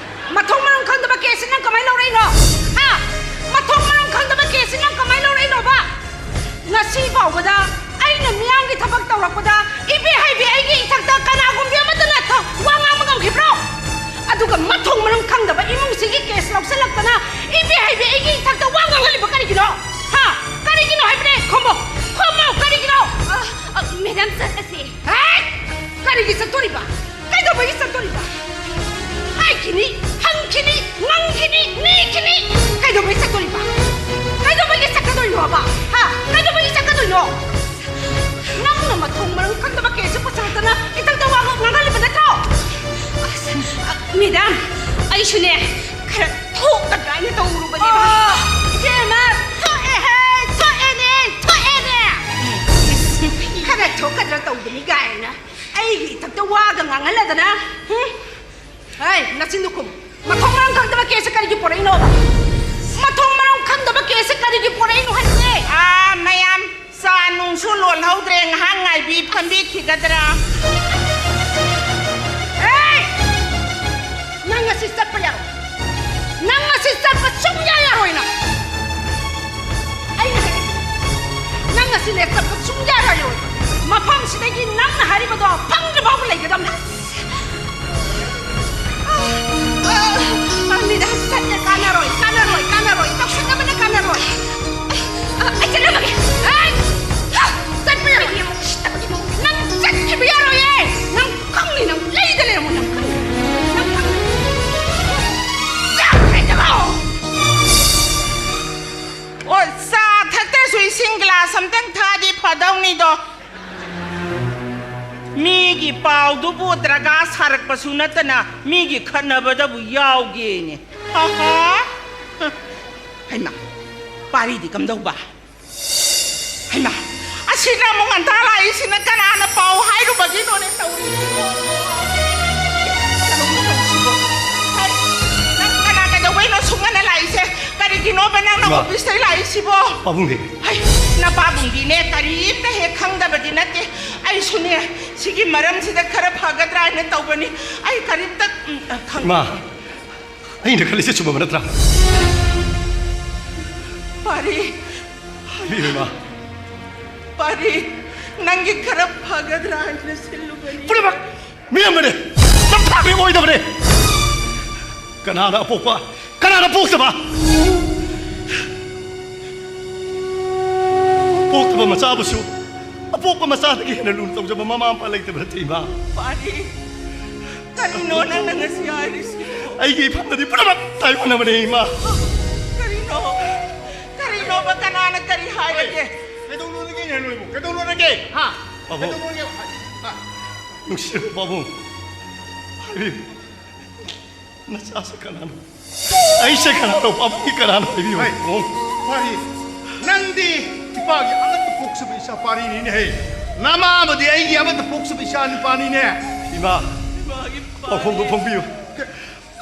ꯃꯊꯣꯡ ꯃꯔꯝ ꯈꯪꯗꯕ ꯀꯦꯁꯁꯤ ꯅꯪ ꯀꯃꯥꯏꯅ ꯂꯧꯔꯛꯏꯅꯣ? ꯍꯥ? ꯃꯊꯣꯡ ꯃꯔꯝ ꯈꯪꯗꯕ ꯀꯦꯁꯁꯤ ꯅꯪ ꯀꯃꯥꯏꯅ ꯂꯧꯔꯛꯏꯅꯣꯕ? ꯉꯁꯤ ꯐꯥꯎꯕꯗ ꯑꯩꯅ ꯃꯤꯌꯥꯝꯒꯤ ꯊꯕꯛ ꯇꯧꯔꯛꯄꯗ ꯏꯕꯦ ꯍꯩꯕꯤ ꯑꯩꯒꯤ ꯏꯊꯛꯇ ꯀꯅꯥꯒꯨꯝꯕꯤ ꯑꯃꯠꯇꯅ ꯊ-, ꯋꯥ ꯉꯥꯡꯕ ꯉꯝꯈꯤꯕ꯭ꯔꯣ? ꯑꯗꯨꯒ ꯃꯊꯣꯡ ꯃꯔꯝ ꯈꯪꯗꯕ ꯏꯃꯨꯡꯁꯤꯒꯤ ꯀꯦꯁ ꯂꯧꯁꯤꯜꯂꯛꯇꯅ ꯏꯕꯦ ꯍꯩꯕꯤ ꯑꯩꯒꯤ ꯏꯊꯛꯇ ꯋꯥ ꯉꯥꯡꯍꯜꯂꯤꯕ ꯀꯔꯤꯒꯤꯅꯣ? ꯍꯥ? ꯀꯔꯤꯒꯤꯅꯣ ꯍꯥꯏꯕꯅꯦ? ꯈꯨꯝꯃꯣ! ꯈꯨꯝꯃꯣ! ꯀꯔꯤꯒꯤꯅꯣ? ꯑ, ꯑ, ꯃꯦꯗꯥꯝ, ꯆꯠꯂꯁꯤ꯫ ꯍꯦ! ꯀꯔꯤꯒꯤ ꯆꯠꯇꯣꯔꯤꯕ? ꯀꯩꯗꯧꯕꯒꯤ ꯆꯠꯇꯣꯔꯤꯕ? ꯍꯥꯏꯈꯤꯅꯤ, ꯍꯪꯈꯤꯅꯤ, ꯉꯪꯈꯤꯅꯤ, ꯅꯤꯈꯤꯅꯤ꯫ ꯀꯩꯗꯧꯕꯒꯤ ꯆꯠꯇꯣꯔꯤꯕ? ꯀꯩꯗꯧꯕꯒꯤ ꯆꯠꯀꯗꯣꯏꯅꯣꯕ? ꯍꯥ? ꯀꯩꯗꯧꯕꯒꯤ ꯆꯠꯀꯗꯣꯏꯅꯣ? ꯅꯪꯅ ꯃꯊꯣꯡ ꯃꯔꯝ ꯈꯪꯗꯕ ꯀꯦꯁꯁꯨ ꯄꯨꯁꯜꯂꯛꯇꯅ ꯏꯊꯛꯇ ꯋꯥ ꯉꯥꯡꯍꯜꯂꯤꯕ ꯅꯠꯇ꯭ꯔꯣ? ꯑꯁ, ꯑ, ꯃꯦꯗꯥꯝ, ꯑꯩꯁꯨꯅꯦ ꯈꯔ ꯊꯣꯛꯀꯗ꯭ꯔꯥ ꯍꯥꯏꯅ ꯇꯧꯔꯨꯕꯅꯦꯕ꯫ ꯑꯣ, ꯏꯕꯦꯝꯃ, ꯊꯣꯛꯑꯦꯍꯦ, ꯊꯣꯛꯑꯦꯅꯦ, ꯊꯣꯛꯑꯦꯅꯦ꯫ ꯈꯔ ꯊꯣꯛꯀꯗ꯭ꯔꯥ ꯇꯧꯕꯅꯤ ꯀꯥꯏꯅ꯫ ꯑꯩꯒꯤ ꯏꯊꯛꯇ ꯋꯥꯒ ꯉꯥꯡꯍꯜꯂꯗꯅ, ꯍꯨꯝ? ꯍꯩ, ꯅꯆꯤꯟꯗꯨ ꯈꯨꯝ꯫ ꯃꯊꯣꯡ ꯃꯔꯝ ꯈꯪꯗꯕ ꯀꯦꯁꯁꯦ ꯀꯔꯤꯒꯤ ꯄꯣꯔꯛꯏꯅꯣꯕ? ꯃꯊꯣꯡ ꯃꯔꯝ ꯈꯪꯗꯕ ꯀꯦꯁꯁꯦ ꯀꯔꯤꯒꯤ ꯄꯣꯔꯛꯏꯅꯣ ꯍꯥꯏꯕꯅꯦ? ꯑꯥ, ꯃꯌꯥꯝ, ꯆꯥ ꯅꯨꯡꯁꯨ ꯂꯣꯜꯍꯧꯗ꯭ꯔꯦ, ꯉꯥꯏꯍꯥꯛ ꯉꯥꯏꯕꯤ ꯐꯝꯕꯤꯈꯤꯒꯗ꯭ꯔꯥ? ꯍꯩ! ꯅꯪ ꯉꯁꯤ ꯆꯠꯄ ꯌꯥꯔꯣꯏ꯫ ꯅꯪ ꯉꯁꯤ ꯆꯠꯄ ꯁꯨꯡꯌꯥ ꯌꯥꯔꯣꯏ ꯅꯪ꯫ ꯑꯩꯅ ꯍꯥꯏꯔꯤꯁꯦ, ꯅꯪ ꯉꯁꯤꯅꯦ ꯆꯠꯄ ꯁꯨꯡꯌꯥ ꯌꯥꯔꯣꯏ꯫ ꯃꯐꯝꯁꯤꯗꯒꯤ ꯅꯪꯅ ꯍꯥꯏꯔꯤꯕꯗꯣ ꯐꯪꯗ꯭ꯔꯤ ꯐꯥꯎꯕ ꯂꯩꯒꯗꯕꯅꯦ꯫ ꯑ, ꯑ, ꯑ, ꯃꯤꯗ ꯆꯠꯂꯦ, ꯀꯥꯟꯅꯔꯣꯏ, ꯀꯥꯟꯅꯔꯣꯏ, ꯀꯥꯟꯅꯔꯣꯏ, ꯆꯥꯎꯁꯟꯅꯕꯅ ꯀꯥꯟꯅꯔꯣꯏ꯫ ꯑ, ꯑꯩ ꯆꯠꯂꯝꯃꯒꯦ꯫ ꯑꯩ, ꯍ, ꯆꯠꯄ ꯌꯥꯔꯣꯏ꯫ ꯅꯪ ꯆꯠꯈꯤꯕ ꯌꯥꯔꯣꯏꯌꯦ꯫ ꯅꯪ ꯈꯪꯅꯤ, ꯅꯪ ꯂꯩꯗ ꯂꯩꯔꯝꯃꯣ, ꯅꯪ ꯈꯪꯅꯤ꯫ ꯅꯪ ꯈꯪꯅꯤ꯫ ꯆꯠꯈ꯭ꯔꯦ, ꯆꯠꯂꯣ꯫ ꯑꯣ, ꯆꯥ ꯊꯛꯇ꯭ꯔꯁꯨ ꯏꯁꯤꯡ ꯒ꯭ꯂꯥꯁ ꯑꯝꯇꯪ ꯊꯛꯑꯗꯤ ꯐꯗꯧꯅꯤꯗꯣ꯫ ꯃꯤꯒꯤ ꯄꯥꯎꯗꯨꯕꯨ ꯗꯔꯀꯥꯔ ꯁꯥꯔꯛꯄꯁꯨ ꯅꯠꯇꯅ ꯃꯤꯒꯤ ꯈꯠꯅꯕꯗꯕꯨ ꯌꯥꯎꯒꯦꯅꯦ꯫ ꯑꯍꯥ! ꯍꯩꯃꯥ, ꯄꯥꯔꯤꯗꯤ ꯀꯝꯗꯧꯕ? ꯍꯩꯃꯥ, ꯑꯁꯤꯅ ꯑꯃꯨꯛ ꯉꯟꯇꯥ ꯂꯥꯛꯏꯁꯤꯅ ꯀꯅꯥꯅ ꯄꯥꯎ ꯍꯥꯏꯔꯨꯕꯒꯤꯅꯣꯅꯦ ꯇꯧꯔꯤꯁꯤꯕꯣ? ꯀꯩꯅꯣꯝ ꯇꯧꯔꯤꯁꯤꯕꯣ? ꯍꯩ, ꯅꯪ ꯀꯅꯥ ꯀꯩꯗꯧꯕꯩꯅꯣ ꯁꯨꯡꯍꯟ ꯏꯃꯥ꯫ ꯑꯣꯐꯤꯁꯇꯩ ꯂꯥꯛꯏꯁꯤꯕꯣ? ꯄꯥꯕꯨꯡꯗꯤ? ꯍꯩ, ꯅꯄꯥꯕꯨꯡꯗꯤꯅꯦ, ꯀꯔꯤꯝꯇ ꯍꯦꯛ ꯈꯪꯗꯕꯗꯤ ꯅꯠꯇꯦ꯫ ꯑꯩꯁꯨꯅꯦ, ꯁꯤꯒꯤ ꯃꯔꯝꯁꯤꯗ ꯈꯔ ꯐꯒꯗ꯭ꯔꯥ ꯍꯥꯏꯅ ꯇꯧꯕꯅꯤ꯫ ꯑꯩ ꯀꯔꯤꯝꯇ, ꯎꯝ, ꯈꯪ- ꯏꯃꯥ, ꯑꯩꯅ ꯈꯜꯂꯤꯁꯦ ꯆꯨꯝꯃꯕ ꯅꯠꯇ꯭ꯔꯥ? ꯄꯥꯔꯤ꯫ ꯍꯥꯏꯕꯤꯌꯨ, ꯏꯃꯥ꯫ ꯄꯥꯔꯤ, ꯅꯪꯒꯤ ꯈꯔ ꯐꯒꯗ꯭ꯔꯥ ꯍꯥꯏꯅ ꯁꯤꯜꯂꯨꯕꯅꯤ꯫ ꯄꯨꯝꯅꯃꯛ ꯃꯤꯔꯝꯕꯅꯦ, ꯅꯝꯊꯥꯛꯅꯦ, ꯑꯣꯏꯗꯕꯅꯦ꯫ ꯀꯅꯥꯅ ꯑꯄꯣꯛꯄ, ꯀꯅꯥꯅ ꯄꯣꯛꯇꯕ? ꯄꯣꯛꯇꯕ ꯃꯆꯥꯕꯨꯁꯨ ꯑꯄꯣꯛꯄ ꯃꯆꯥꯗꯒꯤ ꯍꯦꯟꯅ ꯂꯨꯅ ꯇꯧꯖꯕ ꯃꯃꯥ ꯃꯄꯥ ꯂꯩꯇꯕ ꯅꯠꯇꯦ, ꯏꯃꯥ꯫ ꯄꯥꯔꯤ, ꯀꯔꯤꯅꯣ ꯅꯪꯅ ꯉꯁꯤ ꯍꯥꯏꯔꯤꯁꯤꯕꯣ? ꯑꯩꯒꯤ ꯏꯐꯝꯗꯗꯤ ꯄꯨꯝꯅꯃꯛ ꯇꯥꯏꯑꯣꯟꯅꯕꯅꯦ, ꯏꯃꯥ꯫ ꯀꯔꯤꯅꯣ? ꯀꯔꯤꯅꯣꯕ? ꯀꯅꯥꯅ ꯀꯔꯤ ꯍꯥꯏꯔꯒꯦ? ꯀꯩꯗꯧꯅꯨꯔꯒꯦ, ꯅꯣꯏꯕꯨ? ꯀꯩꯗꯧꯅꯨꯔꯒꯦ? ꯍꯥ? ꯄꯥꯕꯨꯡ꯫ ꯀꯩꯗꯧꯅꯨꯔꯒꯦ? ꯍꯥ? ꯅꯨꯡꯁꯤꯔꯕ ꯄꯥꯕꯨꯡ, ꯍꯥꯏꯕꯤꯌꯨ, ꯅꯆꯥꯁꯦ ꯀꯅꯥꯅꯣ? ꯑꯩꯁꯦ ꯀꯅꯥꯅꯣ? ꯄꯥꯕꯨꯡꯒꯤ ꯀꯅꯥꯅꯣ? ꯍꯥꯏꯕꯤꯌꯨ, ꯍꯩ, ꯄꯥꯕꯨꯡ꯫ ꯄꯥꯔꯤ, ꯅꯪꯗꯤ ꯏꯄꯥꯒꯤ ꯑꯃꯠꯇ ꯄꯣꯛꯆꯕ ꯏꯆꯥ ꯄꯥꯔꯤꯅꯤꯅꯦ, ꯍꯩ꯫ ꯅꯃꯥꯕꯨꯗꯤ ꯑꯩꯒꯤ ꯑꯃꯠꯇ ꯄꯣꯛꯆꯕ ꯏꯆꯥ ꯅꯨꯄꯥꯅꯤꯅꯦ꯫ ꯏꯃꯥ, ꯏꯃꯥꯒꯤ ꯄꯥꯎꯈꯣꯡꯗꯣ ꯐꯣꯡꯕꯤꯌꯨ꯫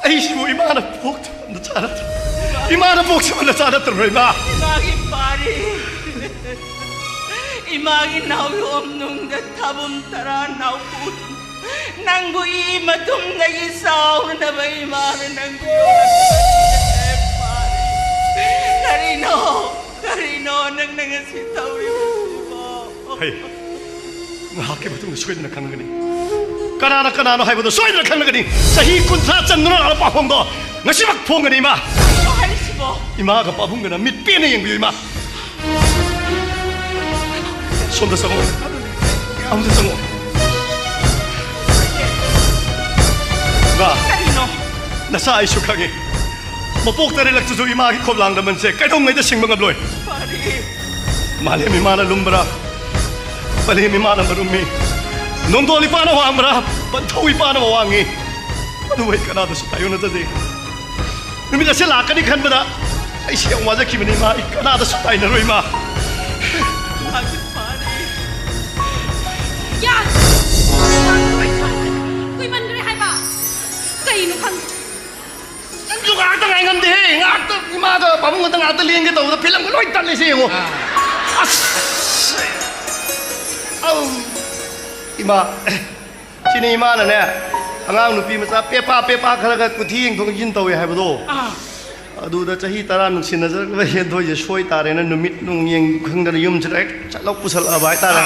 ꯑꯩꯁꯤꯕꯨ ꯏꯃꯥꯅ ꯄꯣꯛꯆꯕ ꯅꯆꯥ ꯅꯠꯇ꯭ꯔꯣ? ꯏꯃꯥꯅ ꯄꯣꯛꯆꯕ ꯅꯆꯥ ꯅꯠꯇ꯭ꯔꯕ꯭ꯔꯣ, ꯏꯃꯥ? ꯏꯃꯥꯒꯤ ꯄꯥꯔꯤ, ꯏꯃꯥꯒꯤ ꯅꯥꯎꯌꯣꯝ ꯅꯨꯡꯗ ꯊꯥꯕꯨꯝ ꯇꯔꯥ ꯅꯥꯎꯄꯨ, ꯅꯪꯕꯨ ꯏ ꯃꯇꯨꯝꯗꯒꯤ ꯆꯥꯎꯅꯕ ꯏꯃꯥꯅ ꯅꯪꯕꯨ ꯌꯣꯛꯂꯛꯄꯅꯦ, ꯄꯥꯔꯤ꯫ ꯀꯔꯤꯅꯣ? ꯀꯔꯤꯅꯣ ꯅꯪꯅ ꯉꯁꯤ ꯇꯧꯔꯤꯕꯁꯤꯕꯣ? ꯍꯩ, ꯉꯥꯏꯍꯥꯛꯀꯤ ꯃꯇꯨꯡꯗ ꯁꯣꯏꯗꯅ ꯈꯪꯂꯒꯅꯤ꯫ ꯀꯅꯥꯅ ꯀꯅꯥꯅꯣ ꯍꯥꯏꯕꯗꯣ ꯁꯣꯏꯗꯅ ꯈꯪꯂꯒꯅꯤ꯫ ꯆꯍꯤ ꯀꯨꯟꯊ꯭ꯔꯥ ꯆꯟꯗꯨꯅ ꯂꯥꯛꯂꯕ ꯄꯥꯎꯈꯣꯡꯗꯣ ꯉꯁꯤꯃꯛ ꯐꯣꯡꯒꯅꯤ, ꯏꯃꯥ꯫ ꯀꯔꯤꯅꯣ ꯍꯥꯏꯔꯤꯁꯤꯕꯣ? ꯏꯃꯥꯒ ꯄꯥꯕꯨꯡꯒꯅ ꯃꯤꯠ ꯄꯦꯟꯅ ꯌꯦꯡꯕꯤꯌꯨ, ꯏꯃꯥ꯫ ꯁꯣꯝꯗ ꯆꯪꯉꯣ꯫ ꯑꯃꯨꯛꯇ ꯆꯪꯉꯣ꯫ ꯏꯃꯥ, ꯀꯔꯤꯅꯣ? ꯅꯆꯥ ꯑꯩꯁꯨ ꯈꯪꯉꯤ꯫ ꯃꯄꯣꯛ ꯇꯔꯦꯠꯂꯛꯇꯨꯁꯨ ꯏꯃꯥꯒꯤ ꯈꯣꯝꯂꯥꯡ ꯂꯃꯟꯁꯦ ꯀꯩꯗꯧꯉꯩꯗ ꯁꯤꯡꯕ ꯉꯝꯂꯣꯏ꯫ ꯄꯥꯔꯤ꯫ ꯃꯥꯂꯦꯝ ꯏꯃꯥꯅ ꯂꯨꯝꯕ꯭ꯔꯥ? ꯄꯂꯦꯝ ꯏꯃꯥꯅ ꯃꯔꯨꯝꯃꯤ꯫ ꯅꯣꯡꯗꯣꯜ ꯏꯄꯥꯅ ꯋꯥꯡꯕ꯭ꯔꯥ? ꯄꯟꯊꯧ ꯏꯄꯥꯅ ꯋꯥꯡꯉꯤ꯫ ꯑꯗꯨꯕꯨ ꯑꯩ ꯀꯅꯥꯗꯁꯨ ꯇꯥꯏꯑꯣꯟꯅꯖꯗꯦ꯫ ꯅꯨꯃꯤꯠ ꯑꯁꯤ ꯂꯥꯛꯀꯅꯤ ꯈꯟꯕꯗ ꯑꯩꯁꯤ ꯌꯥꯝ ꯋꯥꯖꯈꯤꯕꯅꯤ, ꯏꯃꯥ꯫ ꯑꯩ ꯀꯅꯥꯗꯁꯨ ꯇꯥꯏꯅꯔꯣꯏ, ꯏꯃꯥ꯫ ꯃꯥꯒꯤ ꯄꯥꯔꯤ꯫ ꯌꯥꯔꯦ! ꯄꯩꯁꯥꯁꯦ ꯀꯨꯏꯃꯟꯈ꯭ꯔꯦ ꯍꯥꯏꯕ꯫ ꯀꯩꯅꯣ ꯈꯪꯗꯦ꯫ ꯅꯪꯁꯨ ꯉꯥꯏꯍꯥꯛꯇ ꯉꯥꯏ ꯉꯝꯗꯦꯍꯦ꯫ ꯉꯥꯏꯍꯥꯛꯇ ꯏꯃꯥꯗ ꯉꯥꯛꯇ ꯉꯥꯛꯇ ꯂꯦꯡꯒꯦ ꯇꯧꯕꯗ ꯐꯤꯂꯝꯒ ꯂꯣꯏ ꯇꯠꯂꯦ ꯁꯤ ꯌꯦꯡꯉꯣ꯫ ꯑꯁ! ꯑꯧ! ꯏꯃꯥ, ꯁꯤꯅꯤ ꯏꯃꯥꯅꯅꯦ, ꯑꯉꯥꯡ ꯅꯨꯄꯤ ꯃꯆꯥ ꯄꯦꯄꯥ ꯄꯦꯄꯥ ꯈꯔꯒ ꯀꯨꯊꯤ ꯌꯦꯡꯊꯣꯛ ꯌꯦꯡꯁꯤꯟ ꯇꯧꯋꯦ ꯍꯥꯏꯕꯗꯣ꯫ ꯑꯥ꯫ ꯑꯗꯨꯗ ꯆꯍꯤ ꯇꯔꯥ ꯅꯨꯡꯁꯤꯅꯖꯔꯛꯂꯕ ꯍꯦꯟꯊꯣꯏꯁꯦ ꯁꯣꯏ ꯇꯥꯔꯦꯅ ꯅꯨꯃꯤꯠ ꯅꯨꯡꯌꯦꯡ ꯈꯪꯗꯅ ꯌꯨꯝꯁꯤꯗ ꯍꯦꯛ ꯆꯠꯂꯧ ꯄꯨꯁꯜꯂꯛꯑꯕ ꯍꯥꯏꯇꯥꯔꯦ꯫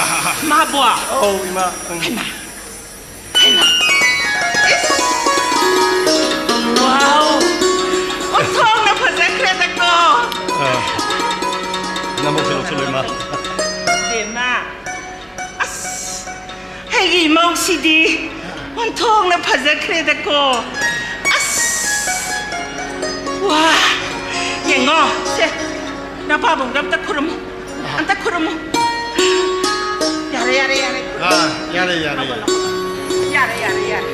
ꯃꯥꯕꯣ? ꯑꯧ, ꯏꯃꯥ꯫ ꯎꯝ꯫ ꯍꯩꯃꯥ! ꯍꯩꯃꯥ! ꯏꯁ! ꯋꯥꯎ! ꯑꯣꯟꯊꯣꯛꯅ ꯐꯖꯈ꯭ꯔꯦꯗꯀꯣ! ꯑꯥ꯫ ꯅꯃꯣꯛꯁꯨ ꯂꯧꯁꯤꯜꯂꯨ, ꯏꯃꯥ꯫ ꯕꯦꯝꯃ! ꯑꯁ! ꯑꯩꯒꯤ ꯏꯃꯧꯁꯤꯗꯤ ꯑꯣꯟꯊꯣꯛꯅ ꯐꯖꯈ꯭ꯔꯦꯗꯀꯣ! ꯑꯁ! ꯋꯥ! ꯌꯦꯡꯉꯣ, ꯁꯦ, ꯅꯄꯥꯕꯨꯡꯗ ꯑꯝꯇ ꯈꯨꯔꯨꯝꯃꯨ꯫ ꯑꯝꯇ ꯈꯨꯔꯨꯝꯃꯨ꯫ ꯌꯥꯔꯦ, ꯌꯥꯔꯦ, ꯌꯥꯔꯦ꯫ ꯑꯥ, ꯌꯥꯔꯦ, ꯌꯥꯔꯦ, ꯌꯥꯔꯦ꯫ ꯌꯥꯔꯦ, ꯌꯥꯔꯦ, ꯌꯥꯔꯦ꯫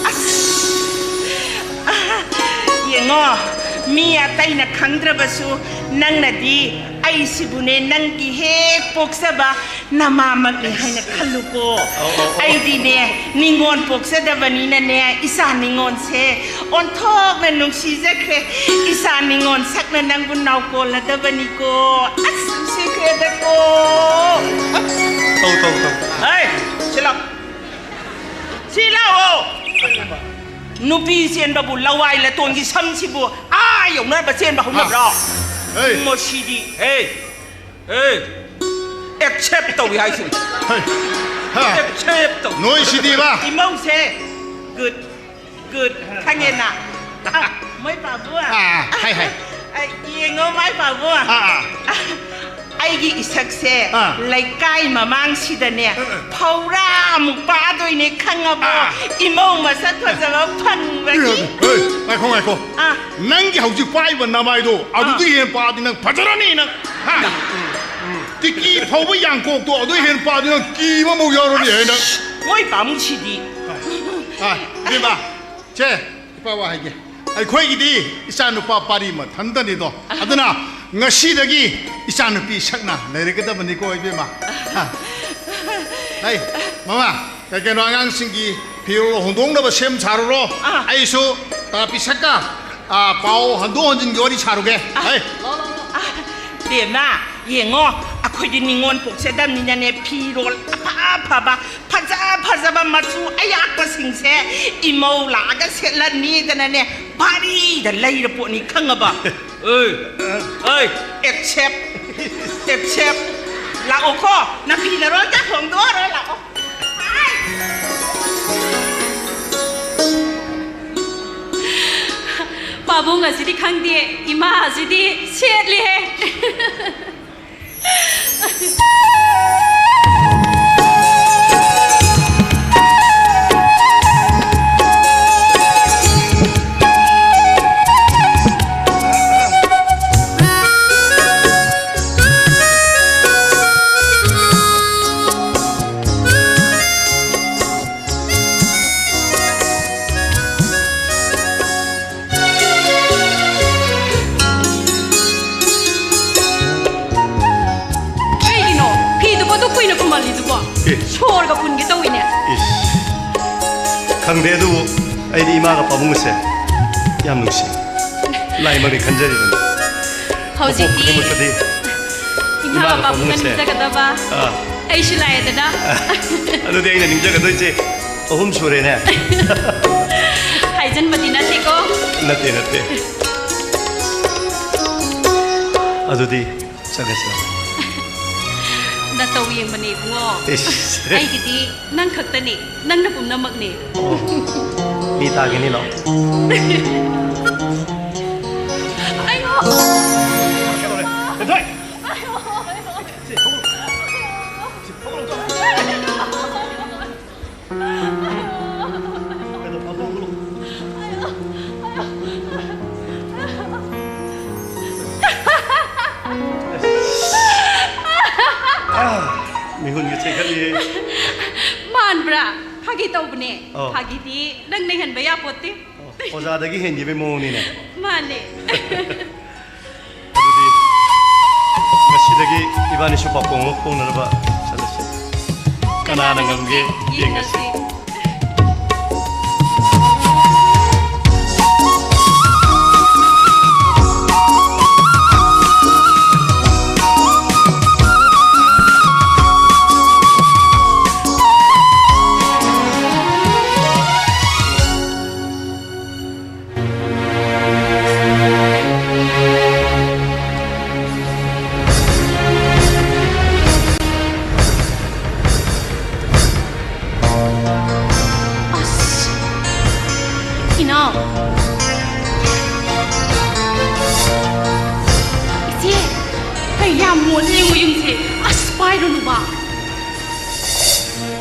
ꯑꯁ! ꯌꯦꯡꯉꯣ, ꯃꯤ ꯑꯇꯩꯅ ꯈꯪꯗ꯭ꯔꯕꯁꯨ ꯅꯪꯅꯗꯤ ꯑꯩꯁꯤꯕꯨꯅꯦ, ꯅꯪꯒꯤ ꯍꯦꯛ ꯄꯣꯛꯆꯕ ꯅꯃꯥꯃꯛꯅꯤ ꯍꯥꯏꯅ ꯈꯜꯂꯨꯀꯣ꯫ ꯑꯧ, ꯑꯧ, ꯑꯧ꯫ ꯑꯩꯗꯤꯅꯦ, ꯅꯤꯉꯣꯜ ꯄꯣꯛꯆꯗꯕꯅꯤꯅꯅꯦ, ꯏꯆꯥ ꯅꯤꯉꯣꯜꯁꯦ ꯑꯣꯟꯊꯣꯛꯅ ꯅꯨꯡꯁꯤꯖꯈ꯭ꯔꯦ꯫ ꯏꯆꯥ ꯅꯤꯉꯣꯜ ꯁꯛꯅ ꯅꯪꯕꯨ ꯅꯥꯎꯀꯣꯜꯂꯗꯕꯅꯤꯀꯣ꯫ ꯑꯁ, ꯅꯨꯡꯁꯤꯈ꯭ꯔꯦꯗꯀꯣ꯫ ꯇꯧ, ꯇꯧ, ꯇꯧ꯫ ꯍꯩ, ꯁꯤ ꯂꯥꯎ꯫ ꯁꯤ ꯂꯥꯎꯑꯣ꯫ ꯅꯨꯄꯤ ꯆꯦꯟꯕꯕꯨ ꯂꯋꯥꯏ ꯂꯇꯣꯟꯒꯤ ꯁꯝꯁꯤꯕꯨ ꯑꯥ ꯌꯧꯅꯔꯕ ꯆꯦꯟꯕ ꯍꯧꯅꯕ꯭ꯔꯣ? ꯍꯥ꯫ ꯍꯩ꯫ ꯃꯁꯤꯗꯤ꯫ ꯍꯦ꯫ ꯑꯦ, accept ꯇꯧꯏ ꯍꯥꯏꯁꯤꯅꯤ꯫ ꯍꯩ, ꯍꯥ꯫ Accept ꯇꯧ꯫ ꯅꯣꯏ ꯁꯤꯗꯤꯕ? ꯏꯃꯧꯁꯦ꯫ Good, good꯫ ꯈꯪꯉꯦꯅ? ꯑ, ꯃꯣꯏ ꯄꯥꯕꯨ꯫ ꯑꯥ, ꯍꯥꯏ, ꯍꯥꯏ꯫ ꯑ, ꯌꯦꯡꯉꯣ ꯃꯥꯏ ꯄꯥꯕꯨ꯫ ꯑꯥ, ꯑꯥ꯫ ꯑꯩꯒꯤ ꯏꯁꯛꯁꯦ ꯑꯥ꯫ ꯂꯩꯀꯥꯏ ꯃꯃꯥꯡꯁꯤꯗꯅꯦ ꯑ, ꯑ꯫ ꯐꯧꯔꯥꯃꯨꯛ ꯄꯥꯗꯣꯏꯅꯦ ꯈꯪꯉꯕꯣ? ꯑꯥ꯫ ꯏꯃꯧ ꯃꯁꯛ ꯐꯖꯕ ꯐꯪꯕꯒꯤ꯫ ꯍꯩ, ꯉꯥꯏꯈꯣ, ꯉꯥꯏꯈꯣ꯫ ꯑꯥ꯫ ꯅꯪꯒꯤ ꯍꯧꯖꯤꯛ ꯄꯥꯏꯕ ꯅꯃꯥꯏꯗꯣ ꯑꯗꯨꯗꯒꯤ ꯑꯥ꯫ ꯍꯦꯟꯅ ꯄꯥꯗꯤ ꯅꯪ ꯐꯖꯔꯅꯤ ꯅꯪ꯫ ꯍꯥ? ꯇꯤꯀꯤ ꯐꯧꯕ ꯌꯥꯡꯀꯣꯛꯇꯣ ꯑꯗꯨ ꯍꯦꯟꯅ ꯄꯥꯗꯤ ꯅꯪ ꯀꯤꯕ ꯑꯃꯨꯛ ꯌꯥꯎꯔꯅꯤ ꯍꯦ ꯅꯪ꯫ ꯃꯣꯏ ꯄꯥꯃꯨꯡꯁꯤꯗꯤ꯫ ꯑ, ꯏꯕꯦꯝꯃ, ꯁꯦ, ꯏꯄꯥ ꯋꯥ ꯍꯥꯏꯒꯦ꯫ ꯑꯩꯈꯣꯏꯒꯤꯗꯤ ꯏꯆꯥ ꯅꯨꯄꯥ ꯄꯥꯔꯤ ꯃꯊꯟꯇꯅꯤꯗꯣ꯫ ꯑꯗꯨꯅ ꯉꯁꯤꯗꯒꯤ ꯏꯆꯥ ꯅꯨꯄꯤ ꯁꯛꯅ ꯂꯩꯔꯒꯗꯕꯅꯤꯀꯣ, ꯏꯕꯦꯝꯃ꯫ ꯍꯥ? ꯍꯩ, ꯃꯃꯥ, ꯀꯩ ꯀꯩꯅꯣ ꯑꯉꯥꯡꯁꯤꯡꯒꯤ ꯐꯤꯔꯣꯜ ꯍꯣꯡꯗꯣꯛꯅꯕ ꯁꯦꯝ ꯁꯥꯔꯨꯔꯣ꯫ ꯑꯥ꯫ ꯑꯩꯁꯨ ꯇꯥ ꯄꯤꯁꯛꯀ ꯑꯥ, ꯄꯥꯎ ꯍꯟꯗꯣꯛ ꯍꯟꯖꯤꯟꯒꯤ ꯋꯥꯔꯤ ꯁꯥꯔꯨꯒꯦ꯫ ꯑꯥ, ꯍꯩ꯫ ꯑꯥ, ꯕꯦꯝꯃ, ꯌꯦꯡꯉꯣ, ꯑꯩꯈꯣꯏꯗꯤ ꯅꯤꯉꯣꯜ ꯄꯣꯛꯆꯗꯕꯅꯤꯅꯅꯦ, ꯐꯤꯔꯣꯜ ꯑꯐ ꯑꯐꯕ, ꯐꯖ ꯐꯖꯕ ꯃꯆꯨ ꯑꯌꯥꯛꯄꯁꯤꯡꯁꯦ ꯏꯃꯧ ꯂꯥꯛꯑꯒ ꯁꯦꯠꯂꯅꯤꯗꯅꯅꯦ, ꯚꯥꯔꯤꯗ ꯂꯩꯔ ꯄꯣꯠꯅꯤ, ꯈꯪꯉꯕ? ꯑꯦ, ꯑꯦ, accept, accept꯫ ꯂꯥꯛꯑꯣꯀꯣ, ꯅꯐꯤ ꯅꯔꯣꯜꯒ ꯍꯣꯡꯗꯣꯛꯑꯔꯣꯏ, ꯂꯥꯛꯑꯣ꯫ ꯄꯥꯕꯨꯡ ꯑꯁꯤꯗꯤ ꯈꯪꯗꯦ, ꯏꯃꯥ ꯑꯁꯤꯗꯤ ꯁꯦꯠꯂꯤꯍꯦ꯫ ꯀꯩꯒꯤꯅꯣ ꯐꯤꯗꯨꯕꯨ ꯑꯗꯨꯛ ꯀꯨꯏꯅ ꯈꯨꯝꯍꯜꯂꯤꯗꯨꯕꯣ? ꯑꯦ꯫ ꯁꯣꯔꯒ ꯐꯨꯟꯒꯦ ꯇꯧꯏꯅꯦ꯫ ꯏꯁ꯫ ꯈꯪꯗꯦ, ꯑꯗꯨꯕꯨ ꯑꯩꯗꯤ ꯏꯃꯥꯒ ꯄꯥꯕꯨꯡꯒꯁꯦ ꯌꯥꯝ ꯅꯨꯡꯁꯤ꯫ ꯂꯥꯏꯃꯛꯅꯤ ꯈꯟꯖꯔꯤꯕꯅꯤ꯫ ꯍꯧꯖꯤꯛꯇꯤ ꯃꯄꯣꯛ ꯈꯨꯗꯤꯡꯃꯛꯇꯗꯤ ꯏꯃꯥꯒ ꯏꯃꯥꯒ ꯄꯥꯕꯨꯡꯒ ꯄꯥꯕꯨꯡꯒꯁꯦ꯫ ꯅꯤꯡꯖꯒꯗꯕ꯫ ꯑꯥ꯫ ꯑꯩꯁꯨ ꯂꯥꯛꯑꯦꯗꯅ꯫ ꯑꯗꯨꯗꯤ ꯑꯩꯅ ꯅꯤꯡꯖꯒꯗꯣꯏꯁꯦ ꯑꯍꯨꯝ ꯁꯨꯔꯦꯅꯦ꯫ ꯍꯥꯏꯖꯟꯕꯗꯤ ꯅꯠꯇꯦꯀꯣ꯫ ꯅꯠꯇꯦ, ꯅꯠꯇꯦ꯫ ꯑꯗꯨꯗꯤ ꯆꯠꯂꯁꯤ꯫ ꯅꯇꯧ ꯌꯦꯡꯕꯅꯦ ꯏꯕꯨꯡꯉꯣ꯫ ꯏꯁ꯫ ꯑꯩꯒꯤꯗꯤ ꯅꯪ ꯈꯛꯇꯅꯦ, ꯅꯪꯅ ꯄꯨꯝꯅꯃꯛꯅꯦ꯫ ꯑꯣ꯫ ꯃꯤ ꯇꯥꯒꯤꯅꯤ, ꯂꯥꯛꯑꯣ꯫ ꯑꯩꯌꯣ! ꯀꯩꯗꯧꯔꯦ? ꯍꯦꯟꯊꯣꯏ! ꯁꯤ, ꯊꯣꯛꯂꯛꯑꯣ꯫ ꯁꯤ, ꯊꯣꯛꯂꯛꯑꯣ, ꯆꯠꯂꯣ꯫ ꯀꯩꯗꯧ-, ꯐꯝꯐꯝ ꯊꯣꯛꯂꯛꯑꯣ꯫ ꯑꯥ, ꯃꯤꯍꯨꯟꯒ ꯆꯦꯟꯈꯠꯂꯤꯍꯦ꯫ ꯃꯥꯟꯕ꯭ꯔꯥ? ꯐꯥꯒꯤ ꯇꯧꯕꯅꯦ꯫ ꯑꯣ꯫ ꯐꯥꯒꯤꯗꯤ ꯅꯪꯅ ꯍꯦꯟꯕ ꯌꯥꯄꯣꯠꯇꯦ꯫ ꯑꯣ, ꯑꯣꯖꯥꯗꯒꯤ ꯍꯦꯟꯈꯤꯕꯩ ꯃꯑꯣꯡꯅꯤꯅꯦ꯫ ꯃꯥꯅꯦ꯫ ꯑꯗꯨꯗꯤ ꯉꯁꯤꯗꯒꯤ ꯏꯕꯥꯅꯤꯁꯨ ꯄꯥꯄꯣꯡ ꯑꯃ ꯐꯣꯡꯅꯅꯕ ꯆꯠꯂꯁꯤ꯫ ꯀꯅꯥꯅ ꯉꯝꯒꯦ ꯌꯦꯡꯉꯁꯤ꯫ ꯌꯦꯡꯉꯁꯤ꯫ ꯅꯨꯄꯥ꯫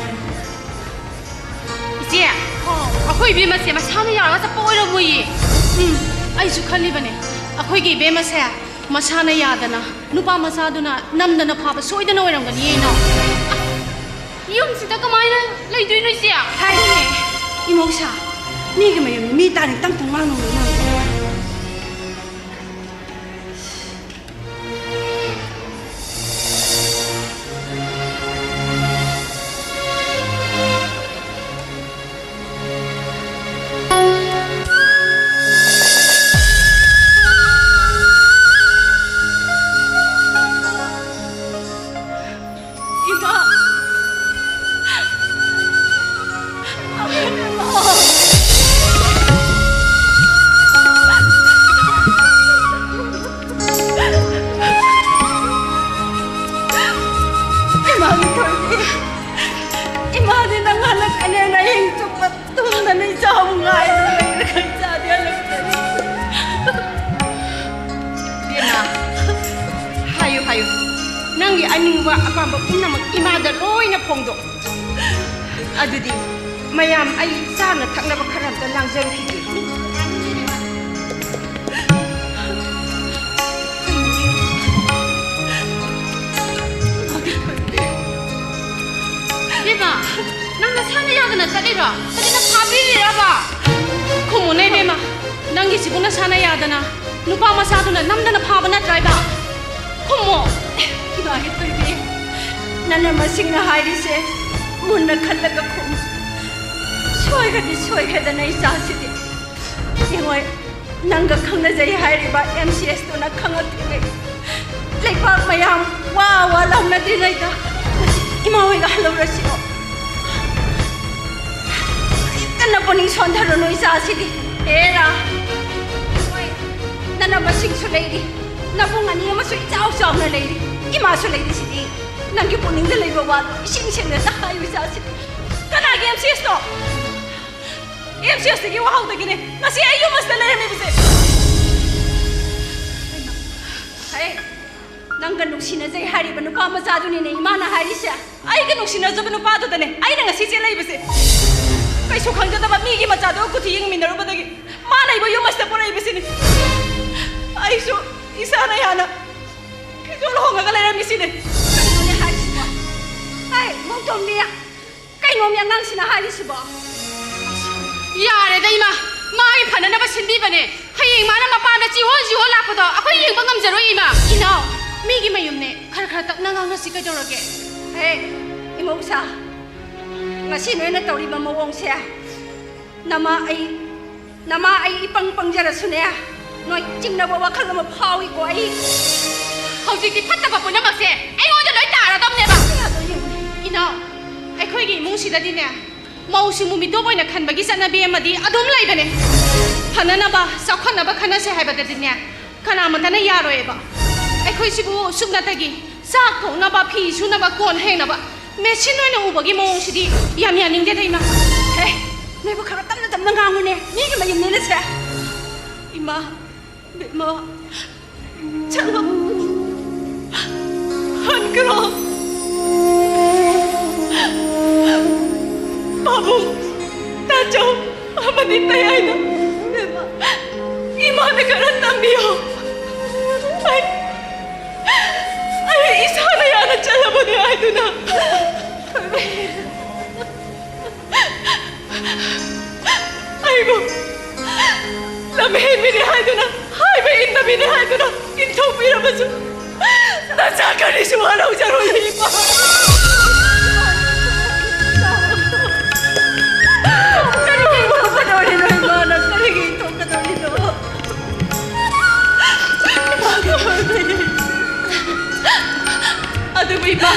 ꯏꯆꯦ, ꯑꯩꯈꯣꯏ ꯏꯕꯦꯝꯃꯁꯦ ꯃꯁꯥꯅ ꯌꯥꯔꯒ ꯆꯠꯄ ꯑꯣꯏꯔꯝꯃꯣꯏꯌꯦ꯫ ꯎꯝ, ꯑꯩꯁꯨ ꯈꯜꯂꯤꯕꯅꯦ꯫ ꯑꯩꯈꯣꯏꯒꯤ ꯏꯕꯦꯝꯃꯁꯦ ꯃꯁꯥꯅ ꯌꯥꯗꯅ ꯅꯨꯄꯥ ꯃꯆꯥꯗꯨꯅ ꯅꯝꯗꯅ ꯐꯥꯕ ꯁꯣꯏꯗꯅ ꯑꯣꯏꯔꯝꯒꯅꯤꯌꯦ, ꯏꯅꯥꯎ꯫ ꯌꯨꯝꯁꯤꯗ ꯀꯃꯥꯏꯅ ꯂꯩꯗꯣꯏꯅꯣ, ꯏꯆꯦ? ꯍꯥꯏꯅꯦ, ꯏꯃꯧꯁꯥ, ꯃꯤꯒꯤ ꯃꯌꯨꯝꯗ ꯃꯤ ꯇꯥꯅꯤ ꯇꯝ ꯇꯝ ꯉꯥꯡꯅꯨ ꯅꯪ꯫ ꯏꯃꯥ! ꯏꯃꯥꯒꯤ ꯊꯣꯏꯕꯤ, ꯏꯃꯥꯗꯤ ꯅꯪ ꯍꯜꯂꯛꯀꯅꯦꯅ ꯑꯍꯤꯡ ꯆꯨꯞꯄ ꯇꯨꯝꯗꯅ ꯏꯆꯥꯕꯨ ꯉꯥꯏꯗꯨꯅ ꯂꯩꯔꯒ ꯏꯆꯥꯗꯤ ꯍꯜꯂꯛꯇ꯭ꯔꯦ꯫ ꯕꯦꯝꯃ, ꯍꯥꯏꯌꯨ, ꯍꯥꯏꯌꯨ꯫ ꯅꯪꯒꯤ ꯑꯅꯤꯡꯕ ꯑꯄꯥꯝꯕ ꯄꯨꯝꯅꯃꯛ ꯏꯃꯥꯗ ꯂꯣꯏꯅ ꯐꯣꯡꯗꯣꯛ꯫ ꯑꯗꯨꯗꯤ ꯃꯌꯥꯝ, ꯑꯩ ꯆꯥꯅ ꯊꯛꯅꯕ ꯈꯔ ꯑꯝꯇ ꯂꯥꯡꯖꯔꯨꯈꯤꯒꯦ꯫ ꯏꯕꯦꯝꯃ, ꯅꯪ ꯅꯁꯥꯅ ꯌꯥꯗꯅ ꯆꯠꯂꯤꯔꯣ? ꯀꯔꯤꯅ ꯐꯥꯕꯤꯔꯤꯔꯕ? ꯈꯨꯝꯃꯨꯅꯦ ꯏꯕꯦꯝꯃ, ꯅꯪꯒꯤꯁꯤꯕꯨ ꯅꯁꯥꯅ ꯌꯥꯗꯅ ꯅꯨꯄꯥ ꯃꯆꯥꯗꯨꯅ ꯅꯝꯗꯅ ꯐꯥꯕ ꯅꯠꯇ꯭ꯔꯥ ꯏꯕ? ꯈꯨꯝꯃꯣ꯫ ꯏꯃꯥꯒꯤ ꯊꯣꯏꯕꯤ, ꯅꯅꯝꯃꯁꯤꯡꯅ ꯍꯥꯏꯔꯤꯁꯦ ꯃꯨꯟꯅ ꯈꯜꯂꯒ ꯈꯨꯝꯃꯨ꯫ ꯁꯣꯏꯈ꯭ꯔꯗꯤ ꯁꯣꯏꯈ꯭ꯔꯦꯗꯅ ꯏꯆꯥꯁꯤꯗꯤ꯫ ꯌꯦꯡꯉꯣ, ꯅꯪꯒ ꯈꯪꯅꯖꯩ ꯍꯥꯏꯔꯤꯕ ꯑꯦꯝ ꯁꯤ ꯑꯦꯁꯇꯨꯅ ꯈꯪꯉꯛꯇ꯭ꯔꯤꯉꯩ, ꯂꯩꯕꯥꯛ ꯃꯌꯥꯝ ꯋꯥ ꯋꯥ ꯂꯥꯎꯅꯗ꯭ꯔꯤꯉꯩꯗ ꯃꯁꯤ ꯏꯃꯥ ꯍꯣꯏꯒ ꯍꯜꯍꯧꯔꯁꯤꯔꯣ? ꯀꯟꯅ ꯄꯨꯛꯅꯤꯡ ꯁꯣꯟꯊꯔꯨꯅꯨ ꯏꯆꯥꯁꯤꯗꯤ꯫ ꯑꯦꯔꯥ, ꯍꯣꯏ, ꯅꯅꯝꯃꯁꯤꯡꯁꯨ ꯂꯩꯔꯤ, ꯅꯕꯨꯡ ꯑꯅꯤ ꯑꯃꯁꯨ ꯏꯆꯥꯎ ꯆꯥꯎꯅ ꯂꯩꯔꯤ, ꯏꯃꯥꯁꯨ ꯂꯩꯔꯤꯁꯤꯗꯤ꯫ ꯅꯪꯒꯤ ꯄꯨꯛꯅꯤꯡꯗ ꯂꯩꯕ ꯋꯥꯗꯣ ꯏꯁꯦꯡ ꯁꯦꯡꯅ ꯍꯥꯏꯌꯨ ꯏꯆꯥꯁꯤꯗꯤ꯫ ꯀꯅꯥꯒꯤ ꯑꯦꯝ ꯁꯤ ꯑꯦꯁꯅꯣ? ꯑꯦꯝ ꯁꯤ ꯑꯦꯁꯇꯒꯤ ꯋꯥꯍꯧꯗꯒꯤꯅꯦ ꯉꯁꯤ ꯑꯩ ꯌꯨꯝ ꯑꯁꯤꯗ ꯂꯩꯔꯝꯃꯤꯕꯁꯦ꯫ ꯍꯩ, ꯅꯪꯒ ꯅꯨꯡꯁꯤꯅꯖꯩ ꯍꯥꯏꯔꯤꯕ ꯅꯨꯄꯥ ꯃꯆꯥꯗꯨꯅꯤꯅꯦ ꯏꯃꯥꯅ ꯍꯥꯏꯔꯤꯁꯦ꯫ ꯑꯩꯒ ꯅꯨꯡꯁꯤꯅꯖꯕ ꯅꯨꯄꯥꯗꯨꯗꯅꯦ ꯑꯩꯅ ꯉꯁꯤ ꯆꯦꯜꯂꯛꯏꯕꯁꯦ꯫ ꯀꯩꯁꯨ ꯈꯪꯖꯗꯕ ꯃꯤꯒꯤ ꯃꯆꯥꯗꯨꯒ ꯀꯨꯊꯤ ꯌꯦꯡꯃꯤꯟꯅꯔꯨꯕꯗꯒꯤ ꯃꯥꯅ ꯑꯩꯕꯨ ꯌꯨꯝ ꯑꯁꯤꯗ ꯄꯨꯔꯛꯏꯕꯁꯤꯅꯤ꯫ ꯑꯩꯁꯨ ꯏꯁꯥꯅ ꯌꯥꯅ ꯐꯤꯖꯣꯜ ꯍꯣꯡꯉꯒ ꯂꯩꯔꯝꯃꯤꯁꯤꯅꯦ꯫ ꯀꯩꯅꯣꯅꯦ ꯍꯥꯏꯁꯤꯕꯣ? ꯍꯩ, ꯃꯧꯇꯣꯝꯕꯤ! ꯀꯩꯅꯣ ꯃꯤ ꯑꯉꯥꯡꯁꯤꯅ ꯍꯥꯏꯔꯤꯁꯤꯕꯣ? ꯌꯥꯔꯦꯗ ꯏꯃꯥ, ꯃꯥꯒꯤ ꯐꯅꯅꯕ ꯁꯤꯟꯕꯤꯕꯅꯦ꯫ ꯍꯌꯦꯡ ꯃꯥꯅ ꯃꯄꯥꯟꯗ ꯆꯤꯍꯣꯟ ꯆꯤꯍꯣꯟ ꯂꯥꯛꯄꯗꯣ ꯑꯩꯈꯣꯏ ꯌꯦꯡꯕ ꯉꯝꯖꯔꯣꯏ ꯏꯃꯥ꯫ ꯏꯅꯥꯎ, ꯃꯤꯒꯤ ꯃꯌꯨꯝꯅꯦ, ꯈꯔ ꯈꯔ ꯇꯞꯅ ꯉꯥꯡꯅꯁꯤ ꯀꯩꯗꯧꯔꯒꯦ? ꯍꯦ, ꯏꯃꯧꯁꯥ, ꯉꯁꯤ ꯅꯣꯏꯅ ꯇꯧꯔꯤꯕ ꯃꯑꯣꯡꯁꯦ ꯅꯃꯥ ꯑꯩ ꯅꯃꯥ ꯑꯩ ꯏꯄꯪ ꯄꯪꯖꯔꯁꯨꯅꯦ, ꯅꯣꯏ ꯆꯤꯡꯅꯕ ꯋꯥꯈꯜ ꯑꯃ ꯐꯥꯎꯏꯀꯣ ꯑꯩ꯫ ꯍꯧꯖꯤꯛꯇꯤ ꯐꯠꯇꯕ ꯄꯨꯝꯅꯃꯛꯁꯦ ꯑꯩꯉꯣꯟꯗ ꯂꯣꯏ ꯇꯥꯔꯗꯕꯅꯦꯕ꯫ ꯀꯌꯥꯗꯣ ꯌꯦꯡꯉꯨꯅꯦ꯫ ꯏꯅꯥꯎ, ꯑꯩꯈꯣꯏꯒꯤ ꯏꯃꯨꯡꯁꯤꯗꯗꯤꯅꯦ, ꯃꯧꯁꯤꯡꯕꯨ ꯃꯤꯇꯣꯞ ꯑꯣꯏꯅ ꯈꯟꯕꯒꯤ ꯆꯠꯅꯕꯤ ꯑꯃꯗꯤ ꯑꯗꯨꯝ ꯂꯩꯕꯅꯦ꯫ ꯐꯅꯅꯕ, ꯆꯥꯎꯈꯠꯅꯕ ꯈꯟꯅꯁꯦ ꯍꯥꯏꯕꯗꯗꯤꯅꯦ, ꯀꯅꯥꯃꯠꯇꯅ ꯌꯥꯔꯣꯏꯕ꯫ ꯑꯩꯈꯣꯏꯁꯤꯕꯨ ꯁꯨꯞꯅꯇꯒꯤ ꯆꯥꯛ ꯊꯣꯡꯅꯕ, ꯐꯤ ꯁꯨꯅꯕ, ꯀꯣꯟ ꯐꯦꯡꯅꯕ ꯃꯦꯆꯤꯟ ꯑꯣꯏꯅ ꯎꯕꯒꯤ ꯃꯑꯣꯡꯁꯤꯗꯤ ꯌꯥꯝ ꯌꯥꯅꯤꯡꯗꯦꯗ, ꯏꯃꯥ꯫ ꯍꯦ, ꯅꯣꯏꯕꯨ ꯈꯔ ꯇꯞꯅ ꯇꯞꯅ ꯉꯥꯡꯉꯨꯅꯦ, ꯃꯤꯒꯤ ꯃꯌꯨꯝꯅꯤꯅ ꯁꯦ꯫ ꯏꯃꯥ, ꯕꯦꯝꯃ, ꯆꯠꯂꯣ꯫ ꯍꯟꯈ꯭ꯔꯣ꯫ ꯄꯥꯕꯨꯡ, ꯇꯥꯆꯧ ꯑꯃꯗꯤ ꯇꯌꯥꯏꯅ, ꯕꯦꯝꯃ, ꯏꯃꯥꯅ ꯈꯔ ꯇꯝꯕꯤꯌꯣ꯫ ꯑꯩ, ꯑꯩ ꯏꯁꯥꯅ ꯌꯥꯅ ꯆꯠꯂꯕꯅꯤ ꯍꯥꯏꯗꯨꯅ꯫ ꯑꯩꯕꯨ ꯂꯝꯍꯦꯟꯕꯤꯅꯤ ꯍꯥꯏꯗꯨꯅ, ꯍꯥꯏꯕ ꯏꯟꯗꯕꯤꯅꯤ ꯍꯥꯏꯗꯨꯅ ꯏꯟꯊꯣꯛꯄꯤꯔꯕꯁꯨ, ꯅꯆꯥ ꯀꯔꯤꯁꯨ ꯋꯥꯔꯧꯖꯔꯣꯏ, ꯏꯃꯥ꯫ ꯀꯔꯤꯒꯤ ꯏꯟꯊꯣꯛꯀꯗꯧꯔꯤꯅꯣ, ꯏꯃꯥ? ꯅꯪ ꯀꯔꯤꯒꯤ ꯏꯟꯊꯣꯛꯀꯗꯧꯔꯤꯅꯣ? ꯑꯗꯨꯕꯨ ꯏꯃꯥ,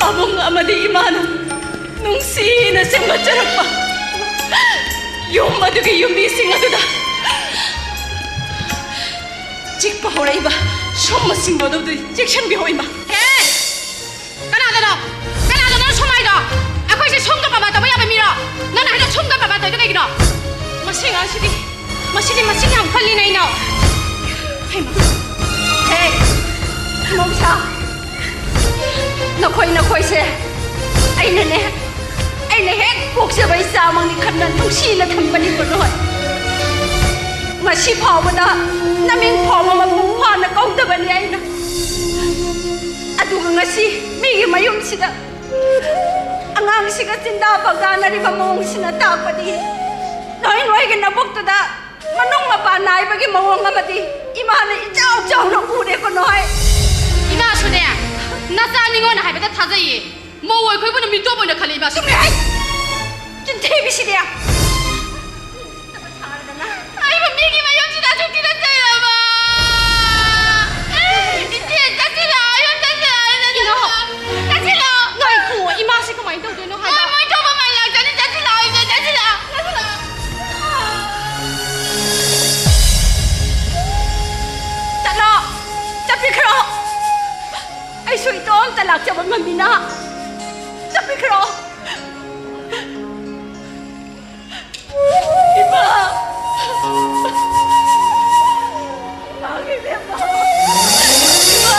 ꯄꯥꯕꯨꯡ ꯑꯃꯗꯤ ꯏꯃꯥꯅ ꯅꯨꯡꯁꯤꯅ ꯁꯦꯝꯒꯠꯆꯔꯛꯄ ꯌꯨꯝ ꯑꯗꯨꯒꯤ ꯌꯨꯝꯕꯤꯁꯤꯡ ꯑꯗꯨꯗ ꯆꯤꯛꯄ ꯍꯧꯔꯛꯏꯕ ꯁꯨꯝꯕꯁꯤꯡꯗꯣ ꯑꯗꯨꯗꯤ ꯆꯦꯛꯁꯤꯟꯕꯤꯍꯧ, ꯏꯃꯥ꯫ ꯍꯦ! ꯀꯅꯥꯗꯅꯣ? ꯀꯅꯥꯗꯅꯣ ꯁꯨꯝ ꯍꯥꯏꯗꯣ? ꯑꯩꯈꯣꯏꯁꯦ ꯁꯨꯝꯒ ꯄꯥꯕꯥ ꯇꯧꯕ ꯌꯥꯕ ꯃꯤꯔꯣ? ꯅꯪꯅ ꯍꯥꯏꯗꯣ ꯁꯨꯝꯒ ꯄꯥꯕꯥ ꯇꯧꯔꯤꯗꯣ ꯀꯩꯒꯤꯅꯣ? ꯃꯁꯤ ꯑꯉꯥꯡꯁꯤꯗꯤ, ꯃꯁꯤꯗꯤ ꯃꯆꯤꯟ ꯌꯥꯝ ꯀꯜꯂꯤꯅ, ꯏꯅꯥꯎ꯫ ꯍꯩꯃꯥ! ꯍꯦ! ꯏꯃꯧꯁꯥ! ꯅꯈꯣꯏ, ꯅꯈꯣꯏꯁꯦ ꯑꯩꯅꯅꯦ, ꯑꯩꯅ ꯍꯦꯛ ꯄꯣꯛꯆꯕ ꯏꯆꯥꯃꯛꯅꯤ ꯈꯟꯅ ꯅꯨꯡꯁꯤꯅ ꯊꯝꯕꯅꯤꯀꯣ ꯅꯈꯣꯏ꯫ ꯉꯁꯤ ꯐꯥꯎꯕꯗ ꯅꯃꯤꯡ ꯐꯥꯎꯕ ꯃꯄꯨꯡ ꯐꯥꯅ ꯀꯧꯗꯕꯅꯤ ꯑꯩꯅ꯫ ꯑꯗꯨꯒ ꯉꯁꯤ ꯃꯤꯒꯤ ꯃꯌꯨꯝꯁꯤꯗ ꯑꯉꯥꯡꯁꯤꯒ ꯆꯤꯟꯗꯥ ꯄꯥꯎꯗꯥꯅꯔꯤꯕ ꯃꯑꯣꯡꯁꯤꯅ ꯇꯥꯛꯄꯗꯤ ꯅꯣꯏ, ꯅꯣꯏꯒꯤ ꯅꯕꯨꯛꯇꯨꯗ ꯃꯅꯨꯡ ꯃꯄꯥꯟ ꯅꯥꯏꯕꯒꯤ ꯃꯑꯣꯡ ꯑꯃꯗꯤ ꯏꯃꯥꯅ ꯏꯆꯥꯎ ꯆꯥꯎꯅ ꯎꯔꯦꯀꯣ ꯅꯣꯏ꯫ ꯏꯃꯥꯁꯨꯅꯦ, ꯅꯆꯥ ꯅꯤꯉꯣꯟ ꯍꯥꯏꯕꯗ ꯊꯥꯖꯩꯌꯦ꯫ ꯃꯧ ꯑꯩꯈꯣꯏꯕꯨꯅ ꯃꯤꯇꯣꯞ ꯑꯣꯏꯅ ꯈꯜꯂꯤ ꯏꯃꯥꯁꯨ꯫ ꯆꯨꯝꯃꯦ ꯍꯥꯏ꯫ ꯆꯤꯟꯊꯤꯕꯤꯁꯤꯗꯤ꯫ ꯑꯩꯕꯨ ꯃꯤꯒꯤ ꯃꯌꯨꯝꯁꯤꯗ ꯑꯁꯨꯛ ꯊꯤꯅ ꯆꯩꯔꯕ? ꯏꯆꯦ, ꯆꯠꯁꯤꯂꯥꯎ, ꯌꯨꯝ ꯆꯠꯁꯤꯂꯥꯎ, ꯌꯨꯝ ꯆꯠꯁꯤꯂꯥꯎ꯫ ꯆꯠꯁꯤꯂꯥꯎ꯫ ꯉꯥꯏꯈꯣ, ꯏꯃꯥꯁꯤ ꯀꯃꯥꯏꯅ ꯇꯧꯗꯣꯏꯅꯣ ꯍꯥꯏꯕ? ꯃꯣꯏ, ꯃꯣꯏ ꯊꯣꯛꯄ ꯃꯥꯏ ꯂꯥꯛꯆꯅꯤ, ꯆꯠꯁꯤꯂꯥꯎ, ꯏꯆꯦ, ꯆꯠꯁꯤꯂꯥꯎ, ꯆꯠꯁꯤꯂꯥꯎ꯫ ꯆꯠꯂꯣ, ꯆꯠꯄꯤꯈ꯭ꯔꯣ꯫ ꯑꯩꯁꯨ ꯏꯇꯣꯝꯇ ꯂꯥꯛꯆꯕ ꯉꯝꯃꯤꯅ꯫ ꯆꯠꯄꯤꯈ꯭ꯔꯣ꯫ ꯏꯃꯥ! ꯏꯃꯥꯒꯤ ꯏꯕꯦꯝꯃ! ꯏꯃꯥ!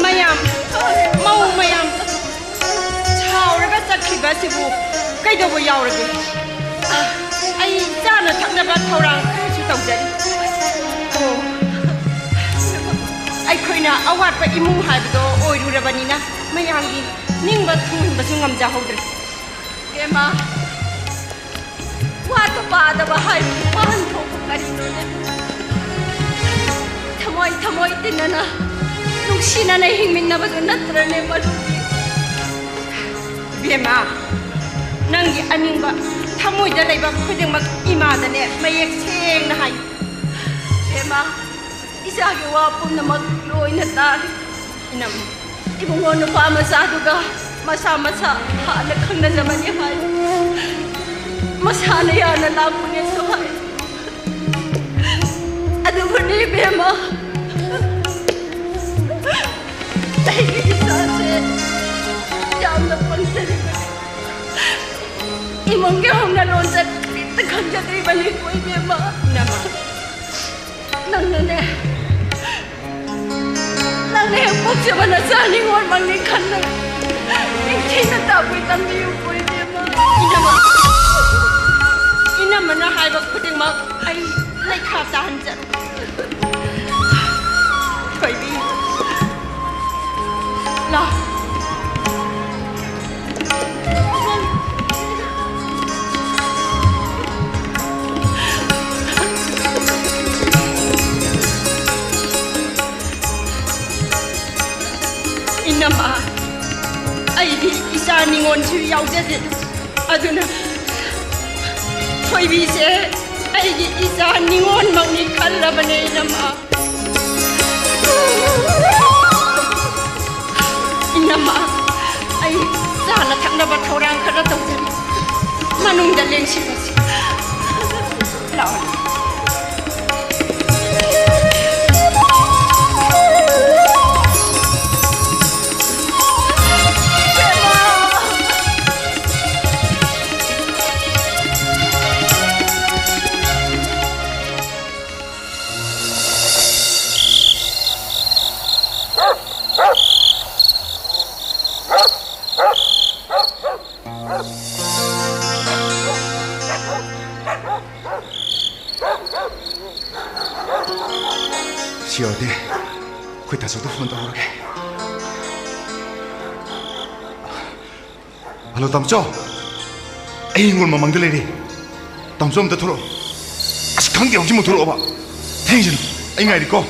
ꯃꯌꯥꯝ, ꯃꯧ ꯃꯌꯥꯝ, ꯁꯥꯎꯔꯒ ꯆꯠꯈꯤꯕ ꯑꯁꯤꯕꯨ ꯀꯩꯗꯧꯕ ꯌꯥꯎꯔꯒꯦ? ꯑꯩ ꯆꯥꯅ ꯊꯛꯅꯕ ꯊꯧꯔꯥꯡ ꯈꯔꯁꯨ ꯇꯧꯖꯔꯤ꯫ ꯑꯣ, ꯑꯩꯈꯣꯏꯅ ꯑꯋꯥꯠꯄ ꯏꯃꯨꯡ ꯍꯥꯏꯕꯗꯣ ꯑꯣꯏꯔꯨꯔꯕꯅꯤꯅ ꯃꯌꯥꯝꯒꯤ ꯅꯤꯡꯕ ꯊꯨꯡꯍꯟꯕꯁꯨ ꯉꯝꯖꯍꯧꯗ꯭ꯔꯦ꯫ ꯏꯕꯦꯝꯃ, ꯋꯥꯠꯇ ꯄꯥꯗꯕ ꯍꯥꯏꯕꯗꯨ ꯋꯥꯍꯟꯊꯣꯛꯄ ꯀꯔꯤꯅꯣꯅꯦ? ꯊꯃꯣꯏ ꯊꯃꯣꯏ ꯇꯤꯟꯅꯅ ꯅꯨꯡꯁꯤꯅꯅ ꯍꯤꯡꯃꯤꯟꯅꯕꯗꯨ ꯅꯠꯇ꯭ꯔꯅꯦ ꯃꯗꯨꯗꯤ? ꯏꯕꯦꯝꯃ, ꯅꯪꯒꯤ ꯑꯅꯤꯡꯕ ꯊꯃꯣꯏꯗ ꯂꯩꯕ ꯈꯨꯗꯤꯡꯃꯛ ꯏꯃꯥꯗꯅꯦ ꯃꯌꯦꯛ ꯁꯦꯡꯅ ꯍꯥꯏ꯫ ꯏꯕꯦꯝꯃ, ꯏꯆꯥꯒꯤ ꯋꯥ ꯄꯨꯝꯅꯃꯛ ꯂꯣꯏꯅ ꯇꯥꯔꯤ꯫ ꯏꯅꯝ, ꯏꯕꯨꯡꯉꯣ ꯅꯨꯄꯥ ꯃꯆꯥꯗꯨꯒ ꯃꯁꯥ ꯃꯁꯥ ꯍꯥꯟꯅ ꯈꯪꯅꯖꯕꯅꯤ ꯍꯥꯏ꯫ ꯃꯁꯥꯅ ꯌꯥꯅ ꯂꯥꯛꯄꯅꯦꯁꯨ ꯍꯥꯏ꯫ ꯑꯗꯨꯕꯨ ꯏꯕꯦꯝꯃ, ꯑꯩꯒꯤ ꯏꯆꯥꯁꯦ ꯌꯥꯝꯅ ꯄꯪꯖꯔꯤꯕꯅꯤ꯫ ꯏꯃꯨꯡꯒꯤ ꯍꯧꯅ ꯂꯣꯟꯆꯠ ꯀꯔꯤꯝꯇ ꯈꯪꯖꯗ꯭ꯔꯤꯕꯅꯤꯀꯣ ꯏꯕꯦꯝꯃ꯫ ꯏꯅꯝꯃ꯫ ꯅꯪꯅꯅꯦ, ꯅꯪꯅ ꯍꯦꯛ ꯄꯣꯛꯆꯕ ꯅꯆꯥ ꯅꯤꯉꯣꯜꯃꯛꯅꯤ ꯈꯟꯗꯅ ꯅꯤꯡꯊꯤꯅ ꯇꯥꯛꯄꯤ ꯇꯝꯕꯤꯌꯨꯀꯣ ꯏꯕꯦꯝꯃ꯫ ꯏꯅꯝꯃ, ꯏꯅꯝꯃꯅ ꯍꯥꯏꯕ ꯈꯨꯗꯤꯡꯃꯛ ꯑꯩ ꯂꯩꯈꯥ ꯇꯥꯍꯟꯖꯔꯦ꯫ ꯊꯣꯏꯕꯤ, ꯂꯥꯎ꯫ ꯏꯅꯝꯃ, ꯑꯩꯗꯤ ꯏꯆꯥ ꯅꯤꯉꯣꯜꯁꯨ ꯌꯥꯎꯖꯗꯦ꯫ ꯑꯗꯨꯅ ꯊꯣꯏꯕꯤꯁꯦ ꯑꯩꯒꯤ ꯏꯆꯥ ꯅꯤꯉꯣꯜꯃꯛꯅꯤ ꯈꯜꯂꯕꯅꯦ, ꯏꯅꯝꯃ꯫ ꯏꯅꯝꯃ, ꯑꯩ ꯆꯥꯅ ꯊꯛꯅꯕ ꯊꯧꯔꯥꯡ ꯈꯔ ꯇꯧꯖꯔꯤ꯫ ꯃꯅꯨꯡꯗ ꯂꯦꯡꯁꯤꯜꯂꯁꯤ꯫ ꯂꯥꯛꯑꯣ꯫ ꯁꯤ ꯑꯣꯏꯔꯗꯤ ꯑꯩꯈꯣꯏ ꯇꯥꯆꯧꯗ ꯐꯣꯟ ꯇꯧꯔꯒꯦ꯫ ꯍꯜꯂꯣ, ꯇꯥꯃꯣꯆꯧ꯫ ꯑꯩ ꯍꯤꯡꯒꯣꯜ ꯃꯃꯥꯡꯗ ꯂꯩꯔꯦ꯫ ꯇꯥꯃꯣꯆꯧ ꯑꯝꯇ ꯊꯣꯛꯂꯛꯑꯣ꯫ ꯑꯁ, ꯈꯪꯗꯦ, ꯍꯧꯖꯤꯛꯃꯛ ꯊꯣꯛꯂꯛꯑꯣꯕ꯫ ꯊꯦꯡꯖꯅꯨ꯫ ꯑꯩ ꯉꯥꯏꯔꯤꯀꯣ꯫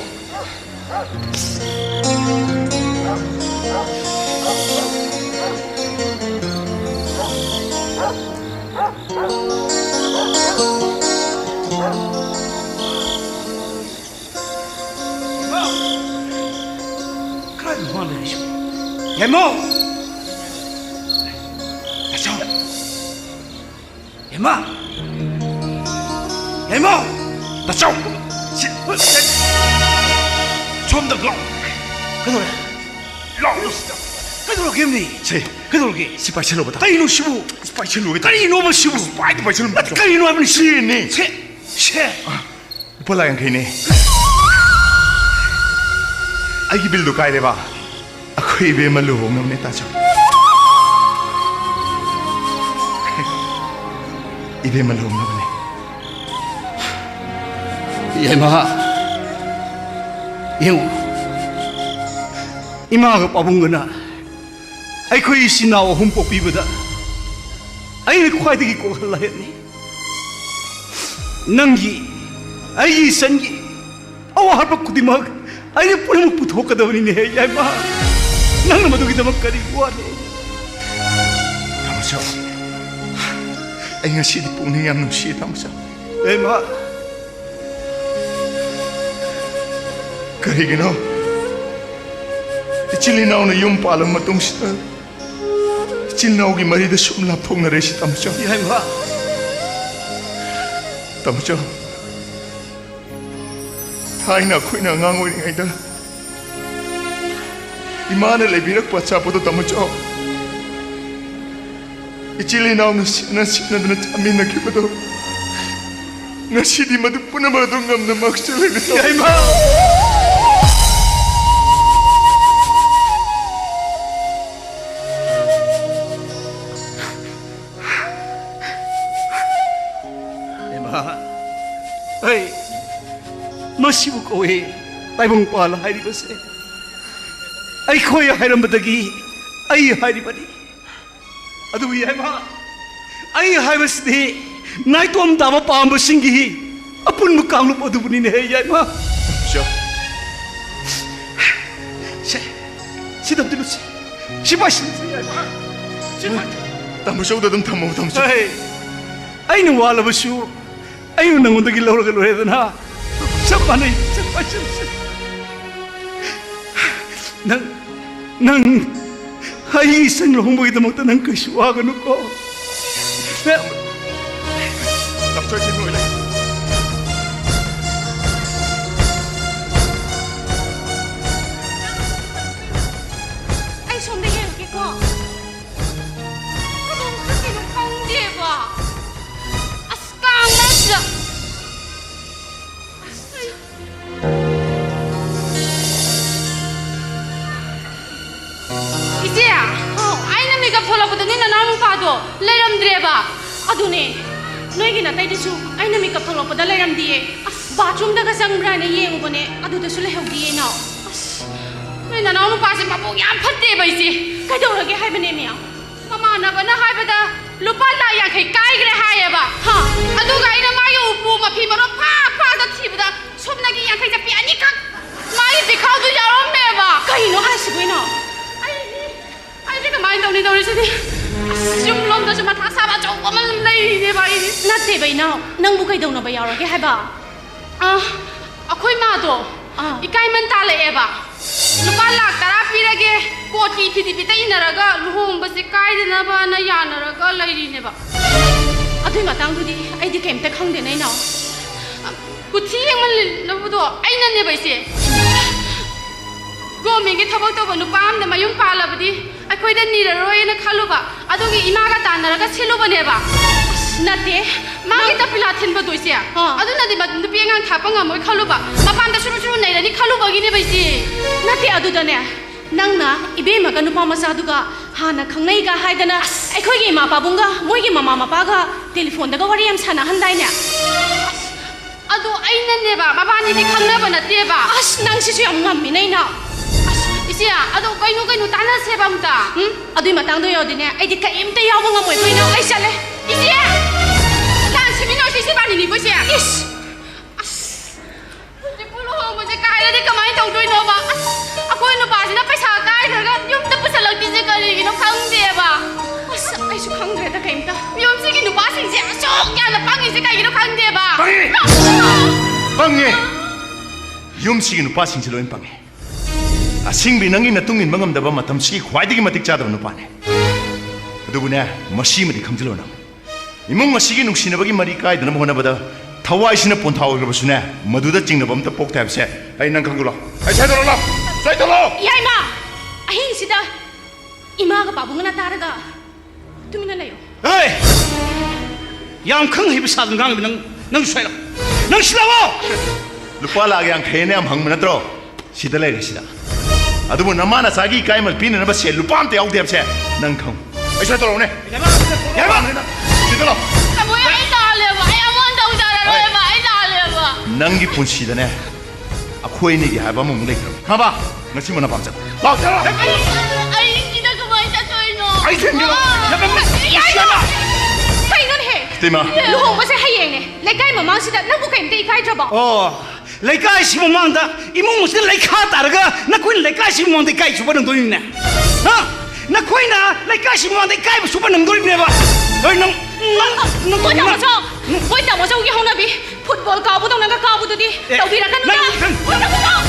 ꯀꯔꯥꯏꯗꯅꯣ ꯃꯥ ꯂꯩꯔꯤꯁꯤꯕꯣ? ꯌꯥꯏꯃꯧ! ꯇꯥꯆꯧ! ꯌꯥꯏꯃ! ꯌꯥꯏꯃ! ꯇꯥꯆꯧ! ꯁꯤ, ꯁꯣꯝꯗ ꯂꯥꯎ꯫ ꯀꯩꯗꯧꯔꯦ? ꯂꯥꯎ, ꯁꯤꯗ꯫ ꯀꯩꯗꯧꯔꯒꯦ, ꯃꯤ? ꯁꯦ꯫ ꯀꯩꯗꯧꯔꯒꯦ? ꯁꯤ ꯄꯥꯏꯁꯜꯂꯨꯕꯗ꯫ ꯀꯩꯅꯣ ꯁꯤꯕꯨ? ꯁꯤ ꯄꯥꯏꯁꯜꯂꯨꯒꯦ ꯇꯧꯕ꯫ ꯀꯔꯤꯅꯣꯕ ꯁꯤꯕꯨ? ꯁꯤ ꯄꯥꯏꯗ ꯄꯥꯏꯁꯜꯂꯨ꯫ ꯅꯠꯇꯦ, ꯀꯔꯤꯅꯣ ꯍꯥꯏꯕꯅꯤ? ꯁꯤꯅꯤ꯫ ꯁꯦ, ꯁꯦ꯫ ꯑꯥ, ꯂꯨꯄꯥ ꯂꯥꯛ ꯌꯥꯡꯈꯩꯅꯦ꯫ ꯑꯩꯒꯤ ꯕꯤꯜꯗꯣ ꯀꯥꯏꯔꯦꯕ꯫ ꯑꯩꯈꯣꯏ ꯏꯕꯦꯝꯃ ꯂꯨꯍꯣꯡꯅꯕꯅꯦ, ꯇꯥꯆꯧ꯫ ꯏꯕꯦꯝꯃ ꯂꯨꯍꯣꯡꯅꯕꯅꯦ꯫ ꯌꯥꯏꯃ, ꯌꯦꯡꯉꯨ, ꯏꯃꯥꯒ ꯄꯥꯕꯨꯡꯒꯅ ꯑꯩꯈꯣꯏ ꯏꯆꯤꯟ ꯏꯅꯥꯎ ꯑꯍꯨꯝ ꯄꯣꯛꯄꯤꯕꯗ ꯑꯩꯅ ꯈ꯭ꯋꯥꯏꯗꯒꯤ ꯀꯣꯛꯍꯜ ꯂꯥꯏꯍꯜꯂꯤ꯫ ꯅꯪꯒꯤ, ꯑꯩꯒꯤ ꯏꯆꯟꯒꯤ ꯑꯋꯥꯕ ꯈꯨꯗꯤꯡꯃꯛ ꯑꯩꯅ ꯄꯨꯝꯅꯃꯛ ꯄꯨꯊꯣꯛꯀꯗꯕꯅꯤꯅꯦ, ꯌꯥꯏꯃ꯫ ꯅꯪꯅ ꯃꯗꯨꯒꯤꯗꯃꯛ ꯀꯔꯤ ꯋꯥꯠꯂꯤ? ꯇꯥꯃꯣꯆꯧ, ꯑꯩ ꯉꯁꯤꯗꯤ ꯄꯨꯛꯅꯤꯡ ꯌꯥꯝ ꯅꯨꯡꯁꯤꯌꯦ, ꯇꯥꯃꯣꯆꯧ꯫ ꯌꯥꯏꯃ꯫ ꯀꯔꯤꯒꯤꯅꯣ? ꯏꯆꯤꯜ ꯏꯅꯥꯎꯅ ꯌꯨꯝ ꯄꯥꯜꯂꯕ ꯃꯇꯨꯡꯁꯤꯗ ꯏꯆꯤꯜ ꯏꯅꯥꯎꯒꯤ ꯃꯔꯤꯗ ꯁꯨꯝ ꯂꯥꯞꯊꯣꯛꯅꯔꯛꯏꯁꯤ, ꯇꯥꯃꯣꯆꯧ꯫ ꯌꯥꯏꯃ꯫ ꯇꯥꯃꯣꯆꯧ, ꯊꯥꯏꯅ ꯑꯩꯈꯣꯏꯅ ꯑꯉꯥꯡ ꯑꯣꯏꯔꯤꯉꯩꯗ ꯏꯃꯥꯅ ꯂꯩꯕꯤꯔꯛꯄ ꯑꯆꯥꯄꯣꯠꯇꯣ, ꯇꯥꯃꯣꯆꯧ, ꯏꯆꯤꯜ ꯏꯅꯥꯎꯅ ꯁꯤꯠꯅ ꯁꯤꯠꯅꯗꯅ ꯆꯥꯃꯤꯟꯅꯈꯤꯕꯗꯣ, ꯉꯁꯤꯗꯤ ꯃꯗꯨ ꯄꯨꯝꯅꯃꯛ ꯑꯗꯨ ꯉꯝꯅꯃꯛ ꯆꯦꯜꯂꯒ ꯇꯧ- ꯌꯥꯏꯃ! ꯏꯃꯥ, ꯑꯩ ꯃꯁꯤꯕꯨ ꯀꯧꯏ ꯇꯥꯏꯕꯪꯄꯥꯜ ꯍꯥꯏꯔꯤꯕꯁꯦ꯫ ꯑꯩꯈꯣꯏ ꯍꯥꯏꯔꯝꯕꯗꯒꯤ ꯑꯩ ꯍꯥꯏꯔꯤꯕꯅꯤ꯫ ꯑꯗꯨꯕꯨ ꯌꯥꯏꯃ, ꯑꯩ ꯍꯥꯏꯕꯁꯤꯗꯤ ꯅꯥꯏꯇꯣꯝ ꯇꯥꯕ ꯄꯥꯝꯕꯁꯤꯡꯒꯤ ꯑꯄꯨꯟꯕ ꯀꯥꯡꯂꯨꯞ ꯑꯗꯨꯕꯨꯅꯤꯅꯦ, ꯌꯥꯏꯃ꯫ ꯁꯦ, ꯁꯤꯗ ꯑꯝꯇ ꯂꯨꯁꯤ꯫ ꯁꯤ ꯄꯥꯏꯁꯤꯟꯁꯤ, ꯌꯥꯏꯃ꯫ ꯁꯤ ꯄꯥꯏ- ꯇꯥꯃꯣ ꯆꯧꯗ ꯑꯗꯨꯝ ꯊꯝꯃꯣ, ꯇꯥꯃꯣ ꯆꯧ꯫ ꯍꯦ, ꯑꯩꯅ ꯋꯥꯠꯂꯕꯁꯨ ꯑꯩꯅ ꯅꯪꯉꯣꯟꯗꯒꯤ ꯂꯧꯔꯒ ꯂꯣꯏꯔꯦꯗꯅ꯫ ꯆꯞ ꯃꯥꯟꯅꯩ, ꯆꯞ ꯃꯥꯟꯅꯩ, ꯆꯞ ꯃꯥꯟꯅꯩ꯫ ꯅꯪ, ꯅꯪ ꯑꯩꯒꯤ ꯏꯆꯟ ꯂꯨꯍꯣꯡꯕꯒꯤꯗꯃꯛꯇ ꯅꯪ ꯀꯩꯁꯨ ꯋꯥꯒꯅꯨꯀꯣ꯫ ꯇꯥꯃꯣ ꯆꯧ, ꯏꯆꯦ ꯂꯣꯏꯔꯦ꯫ ꯊꯣꯛꯂꯛꯄꯗ ꯅꯣꯏ ꯅꯅꯥꯎ ꯅꯨꯄꯥꯗꯣ ꯂꯩꯔꯝꯗ꯭ꯔꯦꯕ꯫ ꯑꯗꯨꯅꯦ, ꯅꯣꯏꯒꯤ ꯅꯥꯇꯩꯗꯨꯁꯨ ꯑꯩꯅ ꯃꯤꯀꯞ ꯊꯣꯛꯂꯛꯄꯗ ꯂꯩꯔꯝꯗꯤꯌꯦ꯫ ꯑꯁ, ꯕꯥꯊꯔꯨꯝꯗꯒ ꯆꯪꯕ꯭ꯔꯥꯅ ꯌꯦꯡꯉꯨꯕꯅꯦ, ꯑꯗꯨꯗꯁꯨ ꯂꯩꯍꯧꯗꯤꯌꯦ ꯏꯅꯥꯎ꯫ ꯑꯁ, ꯅꯣꯏ ꯅꯅꯥꯎ ꯅꯨꯄꯥꯁꯦ ꯃꯕꯨꯛ ꯌꯥꯝ ꯐꯠꯇꯦꯕ ꯏꯆꯦ꯫ ꯀꯩꯗꯧꯔꯒꯦ ꯍꯥꯏꯕꯅꯦ ꯃꯌꯥꯝ? ꯃꯃꯥꯟꯅꯕꯅ ꯍꯥꯏꯕꯗ ꯂꯨꯄꯥ ꯂꯥꯛ ꯌꯥꯡꯈꯩ ꯀꯥꯏꯈ꯭ꯔꯦ ꯍꯥꯏꯌꯦꯕ꯫ ꯍꯥ? ꯑꯗꯨꯒ ꯑꯩꯅ ꯃꯥꯒꯤ ꯎꯄꯨ ꯃꯐꯤ ꯃꯔꯣꯟ ꯐꯥ ꯐꯥꯗ ꯊꯤꯕꯗ ꯁꯨꯞꯅꯒꯤ ꯌꯥꯡꯈꯩ ꯆꯠꯄꯤ ꯑꯅꯤꯈꯛ ꯃꯥꯒꯤ ꯄꯤꯈꯥꯎꯗꯨ ꯌꯥꯎꯔꯝꯃꯦꯕ꯫ ꯀꯩꯅꯣ ꯍꯥꯏꯁꯤꯕꯣ ꯏꯅꯥꯎ? ꯑꯩꯗꯤ, ꯑꯩꯗꯤ ꯀꯃꯥꯏꯅ ꯇꯧꯅꯤ ꯇꯧꯔꯤꯁꯤꯗꯤ? ꯑꯁ, ꯌꯨꯝ ꯂꯣꯝꯗꯁꯨ ꯃꯊꯥ ꯁꯥꯕ ꯑꯆꯧꯕ ꯑꯃ ꯂꯩꯔꯤꯅꯦꯕ ꯑꯩꯗꯤ꯫ ꯅꯠꯇꯦꯕ ꯏꯅꯥꯎ, ꯅꯪꯕꯨ ꯀꯩꯗꯧꯅꯕ ꯌꯥꯎꯔꯒꯦ ꯍꯥꯏꯕ? ꯑꯥ, ꯑꯩꯈꯣꯏ ꯃꯥꯗꯣ ꯑꯥ꯫ ꯏꯀꯥꯏꯃꯟ ꯇꯥꯜꯂꯛꯑꯦꯕ꯫ ꯂꯨꯄꯥ ꯂꯥꯛ ꯇꯔꯥ ꯄꯤꯔꯒꯦ, ꯀꯣꯔꯠꯀꯤ ꯏꯐꯤꯗꯤꯕꯤꯠꯇ ꯏꯟꯅꯔꯒ ꯂꯨꯍꯣꯡꯕꯁꯦ ꯀꯥꯏꯗꯅꯕꯅ ꯌꯥꯅꯔꯒ ꯂꯩꯔꯤꯅꯦꯕ꯫ ꯑꯗꯨꯏ ꯃꯇꯥꯡꯗꯨꯗꯤ ꯑꯩꯗꯤ ꯀꯩꯝꯇ ꯈꯪꯗꯦꯅꯦ ꯏꯅꯥꯎ꯫ ꯀꯨꯊꯤ ꯌꯦꯡꯃꯜꯂꯕꯗꯣ ꯑꯩꯅꯅꯦꯕ ꯏꯆꯦ꯫ ꯒꯣꯔꯃꯦꯟꯒꯤ ꯊꯕꯛ ꯇꯧꯕ ꯅꯨꯄꯥ ꯑꯃꯗ ꯃꯌꯨꯝ ꯄꯥꯜꯂꯕꯗꯤ ꯑꯩꯈꯣꯏꯗ ꯅꯤꯔꯔꯣꯏꯅ ꯈꯜꯂꯨꯕ, ꯑꯗꯨꯒꯤ ꯏꯃꯥꯒ ꯇꯥꯟꯅꯔꯒ ꯁꯤꯜꯂꯨꯕꯅꯦꯕ꯫ ꯑꯁ, ꯅꯠꯇꯦ꯫ ꯃꯥꯒꯤ ꯇꯄꯤꯂꯥ ꯊꯤꯟꯕꯗꯣ ꯏꯆꯦ, ꯑꯥ꯫ ꯑꯗꯨꯅꯗꯤ ꯃ-, ꯅꯨꯄꯤ ꯑꯉꯥꯡ ꯊꯥꯛꯄ ꯉꯝꯃꯣꯏ ꯈꯜꯂꯨꯕ, ꯃꯄꯥꯟꯗ ꯁꯨꯔꯨ ꯁꯨꯔꯨ ꯅꯩꯔꯅꯤ ꯈꯜꯂꯨꯕꯒꯤꯅꯦꯕ ꯏꯆꯦ꯫ ꯅꯠꯇꯦ, ꯑꯗꯨꯗꯅꯦ, ꯅꯪꯅ ꯏꯕꯦꯝꯃꯒ ꯅꯨꯄꯥ ꯃꯆꯥꯗꯨꯒ ꯍꯥꯟꯅ ꯈꯪꯅꯩꯒ ꯍꯥꯏꯗꯅ ꯑꯩꯈꯣꯏꯒꯤ ꯏꯃꯥ ꯄꯥꯕꯨꯡꯒ ꯃꯣꯏꯒꯤ ꯃꯃꯥ ꯃꯄꯥꯒ ꯇꯦꯂꯤꯐꯣꯟꯗꯒ ꯋꯥꯔꯤ ꯌꯥꯝ ꯁꯥꯟꯅꯍꯟꯗꯥꯏꯅꯦ? ꯑꯗꯣ ꯑꯩꯅꯅꯦꯕ, ꯃꯕꯥꯅꯤꯗꯤ ꯈꯪꯅꯕ ꯅꯠꯇꯦꯕ꯫ ꯑꯁ, ꯅꯪ ꯁꯤꯁꯨ ꯌꯥꯝ ꯉꯝꯃꯤꯅꯦ ꯏꯅꯥꯎ꯫ ꯑꯁ, ꯏꯆꯦ, ꯑꯗꯣ ꯀꯩꯅꯣ, ꯀꯩꯅꯣ, ꯇꯥꯟꯅꯁꯦꯕ ꯑꯝꯇ꯫ ꯎꯝ? ꯑꯗꯨꯏ ꯃꯇꯥꯡꯗꯣ ꯌꯧꯔꯗꯤꯅꯦ, ꯑꯩꯗꯤ ꯀꯔꯤꯝꯇ ꯌꯥꯎꯕ ꯉꯝꯃꯣꯏꯀꯣ ꯏꯅꯥꯎ꯫ ꯑꯩ ꯆꯠꯂꯦ꯫ ꯏꯆꯦ! ꯗꯥꯟꯁ ꯁꯦꯝꯃꯤꯟꯅꯔꯁꯤ ꯏꯆꯦ ꯏꯕꯥꯅꯤꯅꯤꯀꯣ ꯏꯆꯦ꯫ ꯏꯁ! ꯑꯁ! ꯍꯧꯖꯤꯛꯄꯨ ꯂꯨꯍꯣꯡꯕꯁꯦ ꯀꯥꯏꯔꯗꯤ ꯀꯃꯥꯏꯅ ꯇꯧꯗꯣꯏꯅꯣꯕ? ꯑꯁ! ꯑꯩꯈꯣꯏ ꯅꯨꯄꯥꯁꯤꯅ ꯄꯩꯁꯥ ꯀꯥꯏꯈ꯭ꯔꯒ ꯌꯨꯝꯗ ꯄꯨꯁꯜꯂꯛꯇ꯭ꯔꯤꯁꯦ ꯀꯔꯤꯒꯤꯅꯣ ꯈꯪꯗꯦꯕ꯫ ꯑꯁ! ꯑꯩꯁꯨ ꯈꯪꯗ꯭ꯔꯦꯗ ꯀꯩꯝꯇ꯫ ꯌꯨꯝꯁꯤꯒꯤ ꯅꯨꯄꯥꯁꯤꯡꯁꯦ ꯑꯁꯨꯛ ꯌꯥꯝꯅ ꯄꯪꯉꯤꯁꯦ ꯀꯩꯒꯤꯅꯣ ꯈꯪꯗꯦꯕ꯫ ꯄꯪꯉꯤ! ꯄꯪꯉꯦ! ꯌꯨꯝꯁꯤꯒꯤ ꯅꯨꯄꯥꯁꯤꯡꯁꯦ ꯂꯣꯏ ꯄꯪꯉꯦ꯫ ꯑꯁꯤꯡꯕꯤ, ꯅꯪꯒꯤ ꯅꯇꯨꯡ ꯏꯟꯕ ꯉꯝꯗꯕ ꯃꯇꯝꯁꯤ ꯈ꯭ꯋꯥꯏꯗꯒꯤ ꯃꯇꯤꯛ ꯆꯥꯗꯕ ꯅꯨꯄꯥꯅꯦ꯫ ꯑꯗꯨꯕꯨꯅꯦ, ꯃꯁꯤꯃꯗꯤ ꯈꯪꯖꯤꯜꯂꯣ ꯅꯪ꯫ ꯏꯃꯨꯡ ꯑꯁꯤꯒꯤ ꯅꯨꯡꯁꯤꯅꯕꯒꯤ ꯃꯔꯤ ꯀꯥꯏꯗꯅꯕ ꯍꯣꯠꯅꯕꯗ ꯊꯋꯥꯏꯁꯤꯅ ꯄꯣꯟꯊꯥ ꯑꯣꯏꯈ꯭ꯔꯕꯁꯨꯅꯦ, ꯃꯗꯨꯗ ꯆꯤꯡꯅꯕ ꯑꯝꯇ ꯄꯣꯛꯇꯦ ꯍꯥꯏꯕꯁꯦ ꯑꯩ ꯅꯪ ꯈꯪꯗꯣꯛꯂꯣ꯫ ꯑꯩ ꯁꯥꯏꯗꯣꯛꯂꯣ! ꯁꯥꯏꯗꯣꯛꯂꯣ! ꯌꯥꯏꯃ! ꯑꯍꯤꯡꯁꯤꯗ ꯏꯃꯥꯒ ꯄꯥꯕꯨꯡꯒꯅ ꯇꯥꯔꯒ ꯇꯨꯃꯤꯟꯅ ꯂꯩꯌꯣ꯫ ꯍꯦ! ꯌꯥꯝ ꯈꯪ ꯍꯩꯕ ꯁꯥꯗꯅ ꯉꯥꯡꯉꯤꯕ ꯅꯪ, ꯅꯪ ꯁ꯭ꯋꯥꯏ ꯂꯥꯛꯑꯣ꯫ ꯅꯪ ꯁꯤ ꯂꯥꯛꯑꯣ! ꯂꯨꯄꯥ ꯂꯥꯛ ꯌꯥꯡꯈꯩꯅ ꯌꯥꯝ ꯍꯪꯕ ꯅꯠꯇ꯭ꯔꯣ? ꯁꯤꯗ ꯂꯩꯔꯦ ꯁꯤꯗ꯫ ꯑꯗꯨꯕꯨ ꯅꯃꯥ ꯅꯆꯥꯒꯤ ꯏꯀꯥꯏꯃꯜ ꯄꯤꯅꯅꯕ ꯁꯦꯜ ꯂꯨꯄꯥ ꯑꯝꯇ ꯌꯥꯎꯗꯦ ꯍꯥꯏꯕꯁꯦ ꯅꯪ ꯈꯪꯉꯨ꯫ ꯑꯩ ꯁ꯭ꯋꯥꯏ ꯇꯧꯔꯛꯎꯅꯦ꯫ ꯌꯥꯏꯃ! ꯌꯥꯏꯃ! ꯁꯤꯗ ꯂꯥꯛꯑꯣ꯫ ꯇꯥꯃꯣ, ꯑꯩ ꯇꯥꯜꯂꯦꯕ꯫ ꯑꯩ ꯑꯃꯨꯛ ꯍꯟꯅ ꯇꯧꯖꯔꯔꯣꯏꯕ꯫ ꯑꯩ ꯇꯥꯜꯂꯦꯕ꯫ ꯅꯪꯒꯤ ꯄꯨꯟꯁꯤꯗꯅꯦ, ꯑꯩꯈꯣꯏ ꯑꯅꯤꯒꯤ ꯍꯥꯏꯕ ꯑꯃꯃꯨꯛ ꯂꯩꯇ꯭ꯔꯕ꯫ ꯈꯪꯉꯕ? ꯉꯁꯤ ꯃꯅꯥ ꯄꯥꯝ ꯆꯠꯂꯣ꯫ ꯂꯥꯛꯑꯣ, ꯆꯠꯂꯣ꯫ ꯑꯩ, ꯑꯩ ꯁꯤꯗ ꯀꯃꯥꯏꯅ ꯆꯠꯇꯣꯏꯅꯣ? ꯑꯩ ꯊꯦꯝꯕꯤꯔꯣ꯫ ꯑꯥ! ꯌꯥꯏꯃ! ꯌꯥꯏꯃ! ꯀꯩꯅꯣꯅꯦꯍꯦ? ꯏꯇꯩꯃ꯫ ꯂꯨꯍꯣꯡꯕꯁꯦ ꯍꯌꯦꯡꯅꯦ꯫ ꯂꯩꯀꯥꯏ ꯃꯃꯥꯡꯁꯤꯗ ꯅꯪꯕꯨ ꯀꯩꯝꯇ ꯏꯀꯥꯏꯗ꯭ꯔꯕꯣ? ꯑꯣ, ꯂꯩꯀꯥꯏꯁꯤ ꯃꯃꯥꯡꯗ ꯏꯃꯨꯡ ꯑꯁꯤꯗ ꯂꯩꯈꯥ ꯇꯥꯔꯒ ꯅꯈꯣꯏꯅ ꯂꯩꯀꯥꯏꯁꯤ ꯃꯃꯥꯡꯗ ꯏꯀꯥꯏ ꯁꯨꯕ ꯅꯪꯗꯣꯔꯤꯕꯅꯦ? ꯍꯥ? ꯅꯈꯣꯏꯅ ꯂꯩꯀꯥꯏꯁꯤ ꯃꯃꯥꯡꯗ ꯏꯀꯥꯏꯕ ꯁꯨꯕ ꯅꯪꯗꯣꯔꯤꯕꯅꯦꯕ? ꯑꯩ ꯅꯪ, ꯅꯪ, ꯅꯪ, ꯃꯣꯏ ꯅꯪ, ꯇꯥꯃꯣꯆꯧ, ꯃꯣꯏ ꯇꯥꯃꯣꯆꯧꯒꯤ ꯍꯧꯅꯕꯤ ꯐꯨꯠꯕꯣꯜ ꯀꯥꯎꯕꯗꯧꯅꯒ ꯀꯥꯎꯕꯗꯨꯗꯤ ꯑꯦ, ꯇꯧꯕꯤꯔꯛꯀꯅꯨꯗ꯫ ꯅꯪ, ꯅꯪ, ꯃꯣꯏ ꯇꯥꯃꯣꯆꯧ!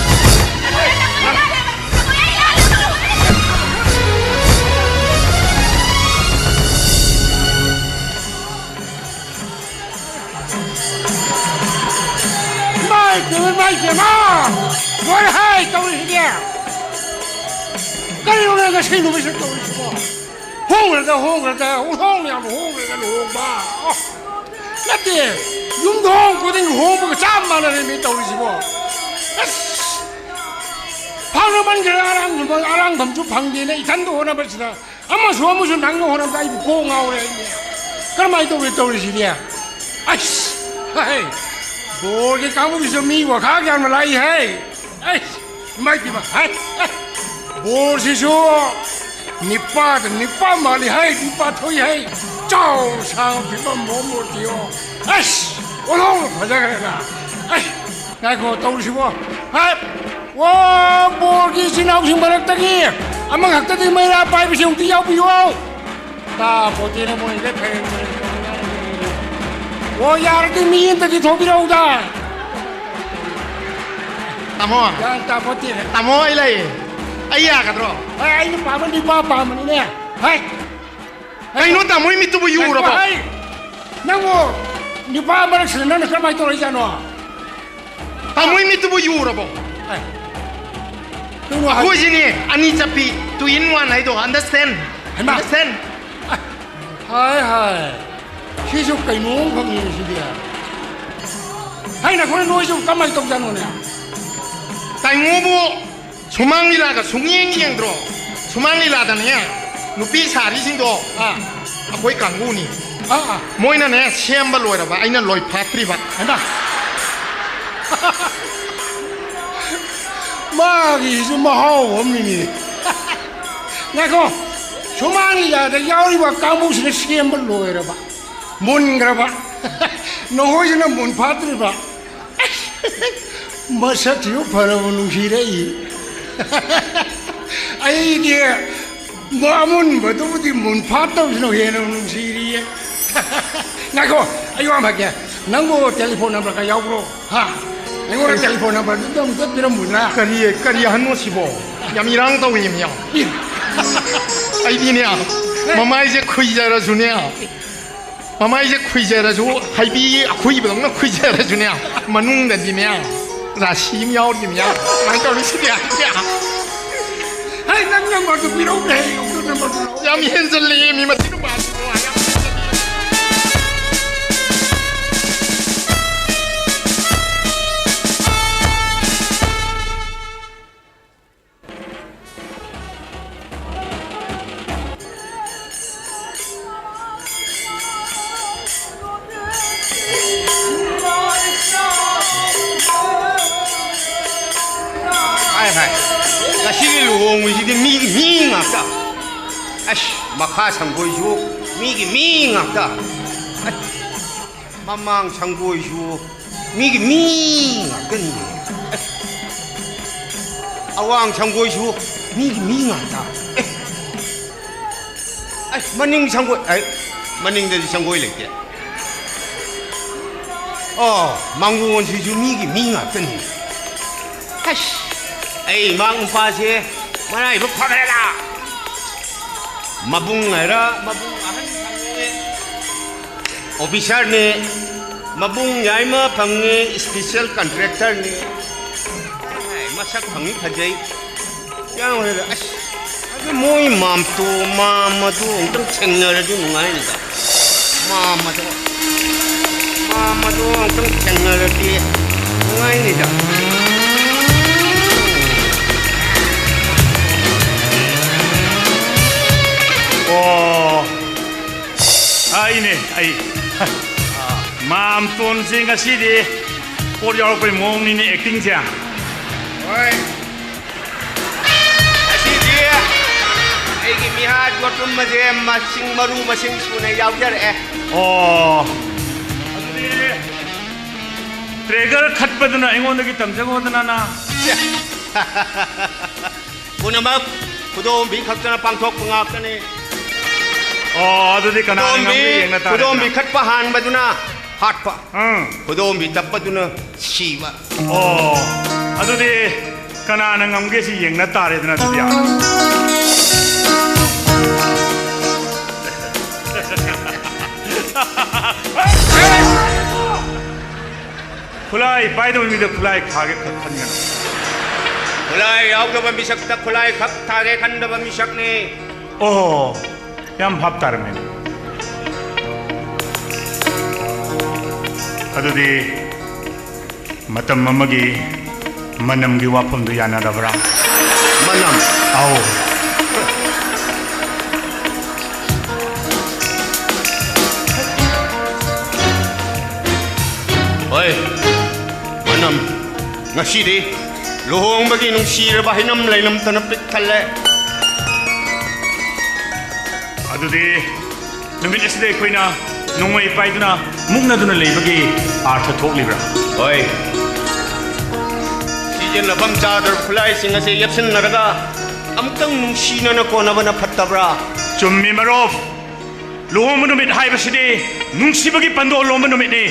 ꯏꯃꯥꯏ ꯄꯦꯝꯃ, ꯏꯃꯥꯏ ꯄꯦꯝꯃ! ꯂꯣꯏꯔꯦ ꯍꯥꯏ ꯇꯧꯔꯤꯁꯤꯗꯤ! ꯀꯔꯤꯅꯣꯅꯦ ꯉꯁꯤ ꯅꯨꯃꯤꯠꯁꯤꯗ ꯇꯧꯔꯤꯁꯤꯕꯣ? ꯍꯣꯡꯈ꯭ꯔꯗ, ꯍꯣꯡꯈ꯭ꯔꯗ, ꯍꯣꯡ ꯌꯥꯝ ꯍꯣꯡꯈ꯭ꯔꯒ ꯂꯨꯍꯣꯡꯕ! ꯑꯣ! ꯅꯠꯇꯦ, ꯌꯨꯝꯗ ꯍꯣꯡ ꯈꯨꯗꯤꯡ ꯍꯣꯡꯕꯒ ꯆꯞ ꯃꯥꯟꯅꯔꯦ ꯃꯤ ꯇꯧꯔꯤꯁꯤꯕꯣ! ꯑꯁ! ꯐꯪꯅꯃꯟꯈ꯭ꯔꯦ, ꯑꯔꯥꯡ-, ꯑꯔꯥꯡꯐꯝꯁꯨ ꯐꯪꯗꯦꯅ ꯏꯊꯟꯗ ꯍꯣꯠꯅꯕꯁꯤꯗ ꯑꯃꯁꯨ ꯑꯃꯁꯨ ꯅꯪꯅ ꯍꯣꯠꯅꯕꯗ ꯑꯩꯕꯨ ꯀꯣꯛ ꯉꯥꯎꯔꯦ ꯑꯩꯗꯤ꯫ ꯀꯔꯝꯍꯥꯏꯅ ꯇꯧꯔꯤ ꯇꯧꯔꯤꯁꯤꯗꯤ? ꯑꯩꯁ! ꯍꯩ! ꯕꯣꯔꯒꯤ ꯀꯥꯡꯕꯨꯒꯤꯁꯨ ꯃꯤ ꯋꯥꯈꯥ ꯌꯥꯝꯅ ꯂꯥꯛꯏ ꯍꯩ! ꯑꯩꯁ! ꯏꯃꯥꯏ ꯄꯦꯝꯃ! ꯍꯩ! ꯑꯦ! ꯕꯣꯔꯁꯤꯁꯨ ꯅꯤꯄꯥꯗ ꯅꯤꯄꯥ ꯃꯥꯜꯂꯤ ꯍꯩ! ꯅꯤꯄꯥ ꯊꯣꯛꯏ ꯍꯩ! ꯆꯥꯎ ꯁꯥꯡ ꯐꯤꯕꯝ ꯃꯑꯣꯡ ꯃꯇꯧꯗꯤꯌꯣ! ꯑꯩꯁ! ꯑꯣꯟꯊꯣꯛꯅ ꯐꯖꯈ꯭ꯔꯦꯗ! ꯑꯩ! ꯉꯥꯏꯈꯣ ꯇꯧꯔꯤꯁꯤꯕꯣ! ꯍꯩ! ꯑꯣ, ꯕꯣꯔꯒꯤ ꯏꯆꯤꯟ ꯏꯅꯥꯎꯁꯤꯡ ꯃꯔꯛꯇꯒꯤ ꯑꯃꯈꯛꯇꯗꯤ ꯃꯩꯔꯥ ꯄꯥꯏꯕꯁꯤ ꯑꯃꯨꯛꯇ ꯌꯥꯎꯕꯤꯌꯨ꯫ ꯇꯥꯄꯣꯠꯇꯦꯅꯦ ꯃꯣꯏꯗ ꯐꯩ꯫ ꯑꯣ, ꯌꯥꯔꯗꯤ ꯃꯤ ꯑꯃꯇꯗꯤ ꯊꯣꯛꯄꯤꯔꯛꯎꯗ꯫ ꯇꯥꯃꯣ꯫ ꯒ꯭ꯌꯥꯟ ꯇꯥꯄꯣꯠꯇꯦꯅꯦ꯫ ꯇꯥꯃꯣ, ꯑꯩ ꯂꯩ꯫ ꯑꯩ ꯌꯥꯒꯗ꯭ꯔꯣ? ꯍꯣꯏ, ꯑꯩꯅ ꯄꯥꯝꯕ ꯅꯤꯄꯥ ꯄꯥꯝꯕꯅꯤꯅꯦ꯫ ꯍꯣꯏ꯫ ꯀꯩꯅꯣ ꯇꯥꯃꯣꯏ ꯃꯤꯠꯇꯨꯕꯨ ꯌꯨꯔꯕꯣ? ꯍꯣꯏ꯫ ꯅꯪꯕꯨ ꯅꯤꯄꯥ ꯃꯔꯛꯁꯤꯗ ꯅꯪꯅ ꯀꯔꯝꯍꯥꯏꯅ ꯇꯧꯔꯛꯏꯖꯥꯠꯅꯣ? ꯇꯥꯃꯣꯏ ꯃꯤꯠꯇꯨꯕꯨ ꯌꯨꯔꯕꯣ? ꯑꯦ, ꯀꯩꯅꯣ ꯍꯥꯏ-, ꯑꯩꯈꯣꯏꯁꯤꯅꯦ ꯑꯅꯤ ꯆꯠꯄꯤ, two in one ꯍꯥꯏꯗꯣ, understand? ꯍꯩꯃꯥ! Understand? ꯑꯦ, ꯍꯥꯏ, ꯍꯥꯏ꯫ ꯁꯤꯁꯨ ꯀꯩꯅꯣꯝ ꯈꯪꯉꯤꯅꯦ ꯁꯤꯗꯤ꯫ ꯍꯩ, ꯅꯈꯣꯏ ꯅꯣꯏꯁꯨ ꯀꯃꯥꯏꯅ ꯇꯧꯖꯥꯠꯅꯣꯅꯦ? ꯇꯥꯏꯉꯣꯕꯨ ꯁꯨꯃꯥꯡ ꯂꯤꯂꯥꯒ ꯁꯨꯡꯌꯦꯡ ꯌꯦꯡꯗ꯭ꯔꯣ? ꯁꯨꯃꯥꯡ ꯂꯤꯂꯥꯗꯅꯦ, ꯅꯨꯄꯤ ꯁꯥꯔꯤꯁꯤꯡꯗꯣ, ꯑꯥ, ꯑꯩꯈꯣꯏ ꯀꯥꯡꯕꯨꯅꯤ꯫ ꯑꯥ, ꯑꯥ꯫ ꯃꯣꯏꯅꯅꯦ ꯁꯦꯝꯕ ꯂꯣꯏꯔꯕ, ꯑꯩꯅ ꯂꯣꯏ ꯐꯥꯠꯇ꯭ꯔꯤꯕ꯫ ꯍꯩꯃꯥ! ꯃꯥꯒꯤꯁꯤꯁꯨ ꯃꯍꯥꯎ ꯑꯃꯅꯤꯅꯦ꯫ ꯉꯥꯏꯈꯣ, ꯁꯨꯃꯥꯡ ꯂꯤꯂꯥꯗ ꯌꯥꯎꯔꯤꯕ ꯀꯥꯡꯕꯨꯁꯤꯅ ꯁꯦꯝꯕ ꯂꯣꯏꯔꯕ, ꯃꯨꯟꯈ꯭ꯔꯕ, ꯅꯈꯣꯏꯁꯤꯅ ꯃꯨꯟ ꯐꯥꯠꯇ꯭ꯔꯤꯕ꯫ ꯃꯁꯛꯁꯤꯁꯨ ꯐꯅꯕ ꯅꯨꯡꯁꯤꯔꯛꯏ꯫ ꯑꯩꯗꯤ ꯑꯃꯨꯟꯕꯗꯨꯕꯨꯗꯤ ꯃꯨꯟ ꯐꯥꯠꯇꯕꯁꯤꯅ ꯍꯦꯟꯅ ꯅꯨꯡꯁꯤꯔꯤꯌꯦ꯫ ꯉꯥꯏꯈꯣ, ꯑꯩ ꯋꯥ ꯑꯃ ꯍꯥꯏꯒꯦ꯫ ꯅꯪꯕꯨ ꯇꯦꯂꯤꯐꯣꯟ ꯅꯝꯕꯔꯒ ꯌꯥꯎꯕ꯭ꯔꯣ? ꯍꯥ? ꯑꯩꯉꯣꯟꯗ ꯇꯦꯂꯤꯐꯣꯟ ꯅꯝꯕꯔꯗꯨ ꯑꯝꯇ ꯄꯤꯔꯝꯃꯨꯗꯅ꯫ ꯀꯔꯤ, ꯀꯔꯤ ꯑꯍꯟꯅꯣ ꯁꯤꯕꯣ? ꯌꯥꯝ ꯏꯔꯥꯡ ꯇꯧꯏ ꯃꯤꯌꯥꯝ꯫ ꯑꯩꯗꯤꯅꯦ, ꯃꯃꯥꯏꯁꯦ ꯈꯨꯏꯖꯔꯁꯨꯅꯦ, ꯃꯃꯥꯏꯁꯦ ꯈꯨꯏꯖꯔꯁꯨ, ꯍꯩꯕꯤ ꯑꯈꯨꯏꯕꯗꯧꯅ ꯈꯨꯏꯖꯔꯁꯨꯅꯦ, ꯃꯅꯨꯡꯗꯗꯤꯅꯦ, ꯔꯥꯁꯤ ꯑꯃ ꯌꯥꯎꯔꯤꯃꯤꯌꯥ꯫ ꯀꯃꯥꯏꯅ ꯇꯧꯔꯤ ꯁꯤꯗꯤ? ꯍꯩ, ꯅꯪ ꯅꯝꯕꯔꯗꯨ ꯄꯤꯔꯛꯎꯅꯦ, ꯍꯩ, ꯑꯗꯨ ꯅꯝꯕꯔꯗꯨ ꯄꯤꯔꯛꯎ꯫ ꯌꯥꯝ ꯍꯦꯟꯖꯜꯂꯦ, ꯃꯤ ꯃꯆꯤꯟ ꯃꯆꯤꯟ ꯅꯨꯄꯥꯁꯤꯡꯗꯣ ꯌꯥꯝ ꯍꯦꯟꯖꯜꯂꯦ꯫ ꯍꯥꯏ, ꯍꯥꯏ꯫ ꯉꯁꯤꯒꯤ ꯂꯨꯍꯣꯡꯕꯁꯤꯗꯤ ꯃꯤꯒꯤ ꯃꯤ ꯉꯥꯛꯇ꯫ ꯑꯁ, ꯃꯈꯥ ꯁꯪꯒꯣꯏꯁꯨ ꯃꯤꯒꯤ ꯃꯤ ꯉꯥꯛꯇ꯫ ꯑꯁ, ꯃꯃꯥꯡ ꯁꯪꯒꯣꯏꯁꯨ ꯃꯤꯒꯤ ꯃꯤ ꯉꯥꯛꯇꯅꯤ꯫ ꯑꯁ, ꯑꯋꯥꯡ ꯁꯪꯒꯣꯏꯁꯨ ꯃꯤꯒꯤ ꯃꯤ ꯉꯥꯛꯇ꯫ ꯑꯦ, ꯑꯁ, ꯃꯅꯤꯡ ꯁꯪꯒꯣꯏ, ꯑꯩ, ꯃꯅꯤꯡꯗꯗꯤ ꯁꯪꯒꯣꯏ ꯂꯩꯇꯦ꯫ ꯑꯣ, ꯃꯥꯡꯒꯣꯟꯁꯤꯁꯨ ꯃꯤꯒꯤ ꯃꯤ ꯉꯥꯛꯇꯅꯤ꯫ ꯑꯁ, ꯑꯩ ꯏꯃꯥ ꯅꯨꯄꯥꯁꯦ ꯃꯔꯥꯏꯕꯛ ꯐꯈ꯭ꯔꯦꯗ꯫ ꯃꯕꯨꯡ ꯍꯥꯏꯔ ꯃꯕꯨꯡ ꯑꯍꯟ ꯐꯪꯉꯦ, ꯑꯣꯐꯤꯁꯥꯔꯅꯤ꯫ ꯃꯕꯨꯡ ꯌꯥꯏꯃ ꯐꯪꯉꯦ, ꯏꯁꯄꯤꯁꯦꯜ ꯀꯟꯇ꯭ꯔꯦꯛꯇꯔꯅꯤ꯫ ꯃꯁꯛ ꯐꯪꯉꯤ, ꯐꯖꯩ꯫ ꯌꯥꯝ ꯍꯦꯟꯅ ꯑꯁ, ꯑꯗꯨ ꯃꯣꯏ ꯃꯥꯝꯇꯣ, ꯃꯥꯝ ꯑꯗꯨ ꯑꯃꯨꯛꯇꯪ ꯊꯦꯡꯅꯔꯗꯤ ꯅꯨꯡꯉꯥꯏꯅꯤꯗ꯫ ꯃꯥꯝ ꯑꯗꯣ, ꯃꯥꯝ ꯑꯗꯣ ꯑꯃꯨꯛꯇꯪ ꯊꯦꯡꯅꯔꯗꯤ ꯅꯨꯡꯉꯥꯏꯅꯤꯗ꯫ ꯑꯩꯅꯦ, ꯑꯩ꯫ ꯃꯥꯝꯇꯣꯟꯁꯦ ꯉꯁꯤꯗꯤ ꯄꯣꯠ ꯌꯥꯎꯔꯛꯄꯩ ꯃꯑꯣꯡꯅꯤꯅꯦ, acting ꯁꯦ꯫ ꯍꯣꯏ꯫ ꯉꯁꯤꯗꯤ ꯑꯩꯒꯤ ꯃꯤꯍꯥꯠ ꯌꯣꯠꯂꯨꯝꯕꯁꯦ ꯃꯁꯤꯡ, ꯃꯔꯨ ꯃꯁꯤꯡ ꯁꯨꯅ ꯌꯥꯎꯖꯔꯛꯑꯦ꯫ ꯑꯣ꯫ ꯑꯗꯨꯗꯤ ꯇ꯭ꯔꯦꯒꯔ ꯈꯠꯄꯗꯨꯅ ꯑꯩꯉꯣꯟꯗꯒꯤ ꯇꯝꯖꯈꯣꯗꯅ ꯅ꯫ ꯄꯨꯝꯅꯃꯛ ꯈꯨꯗꯣꯝꯕꯤ ꯈꯛꯇꯅ ꯄꯥꯡꯊꯣꯛꯄ ꯉꯥꯛꯇꯅꯤ꯫ ꯑꯣ, ꯑꯗꯨꯗꯤ ꯀꯅꯥꯅ ꯈꯨꯗꯣꯝꯕꯤ, ꯉꯝꯒꯦ ꯌꯦꯡꯅ ꯇꯥꯔꯦꯗꯅ꯫ ꯈꯨꯗꯣꯝꯕꯤ ꯈꯠꯄ ꯍꯥꯟꯕꯗꯨꯅ ꯍꯥꯠꯄ꯫ ꯎꯝ꯫ ꯈꯨꯗꯣꯝꯕꯤ ꯇꯞꯄꯗꯨꯅ ꯁꯤꯕ꯫ ꯑꯣ, ꯑꯗꯨꯗꯤ ꯀꯅꯥꯅ ꯉꯝꯒꯦ ꯁꯤ ꯌꯦꯡꯅ ꯇꯥꯔꯦꯗꯅ ꯑꯗꯨꯗꯤ꯫ ꯈꯨꯠꯂꯥꯏ ꯄꯥꯏꯗꯕ ꯃꯤꯗ ꯈꯨꯠꯂꯥꯏ ꯊꯥꯒꯦ ꯈ-, ꯈꯟꯒꯅꯨ꯫ ꯈꯨꯠꯂꯥꯏ ꯌꯥꯎꯗꯕ ꯃꯤꯁꯛꯇ ꯈꯨꯠꯂꯥꯏ ꯈꯛ ꯊꯥꯒꯦ ꯈꯟꯗꯕ ꯃꯤꯁꯛꯅꯤ꯫ ꯑꯣ, ꯌꯥꯝ ꯚꯥꯞ ꯇꯥꯔꯝꯃꯦꯅꯦ꯫ ꯑꯗꯨꯗꯤ ꯃꯇꯝ ꯑꯃꯒꯤ ꯃꯅꯝꯒꯤ ꯋꯥꯐꯝꯗꯨ ꯌꯥꯅꯔꯕ꯭ꯔꯥ? ꯃꯅꯝ? ꯑꯧ꯫ ꯍꯣꯏ, ꯃꯅꯝ꯫ ꯉꯁꯤꯗꯤ ꯂꯨꯍꯣꯡꯕꯒꯤ ꯅꯨꯡꯁꯤꯔꯕ ꯍꯩꯅꯝ ꯂꯩꯅꯝꯇꯅ ꯄꯤꯛ ꯊꯜꯂꯦ꯫ ꯑꯗꯨꯗꯤ ꯅꯨꯃꯤꯠ ꯑꯁꯤꯗ ꯑꯩꯈꯣꯏꯅ ꯅꯣꯡꯃꯩ ꯄꯥꯏꯗꯨꯅ ꯃꯨꯛꯅꯗꯨꯅ ꯂꯩꯕꯒꯤ ꯑꯥꯔꯊ ꯊꯣꯛꯂꯤꯕ꯭ꯔꯥ? ꯍꯣꯏ꯫ ꯁꯤꯖꯤꯟꯅꯐꯝ ꯆꯥꯗ꯭ꯔꯕ ꯈꯨꯠꯂꯥꯏꯁꯤꯡ ꯑꯁꯤ ꯌꯦꯞꯁꯤꯟꯅꯔꯒ ꯑꯃꯨꯛꯇꯪ ꯅꯨꯡꯁꯤꯅꯅ ꯀꯣꯟꯅꯕꯅ ꯐꯠꯇꯕ꯭ꯔꯥ? ꯆꯨꯝꯃꯤ ꯃꯔꯨꯞ꯫ ꯂꯨꯍꯣꯡꯕ ꯅꯨꯃꯤꯠ ꯍꯥꯏꯕꯁꯤꯗꯤ ꯅꯨꯡꯁꯤꯕꯒꯤ ꯄꯟꯗꯣ ꯂꯣꯝꯕ ꯅꯨꯃꯤꯠꯅꯤ꯫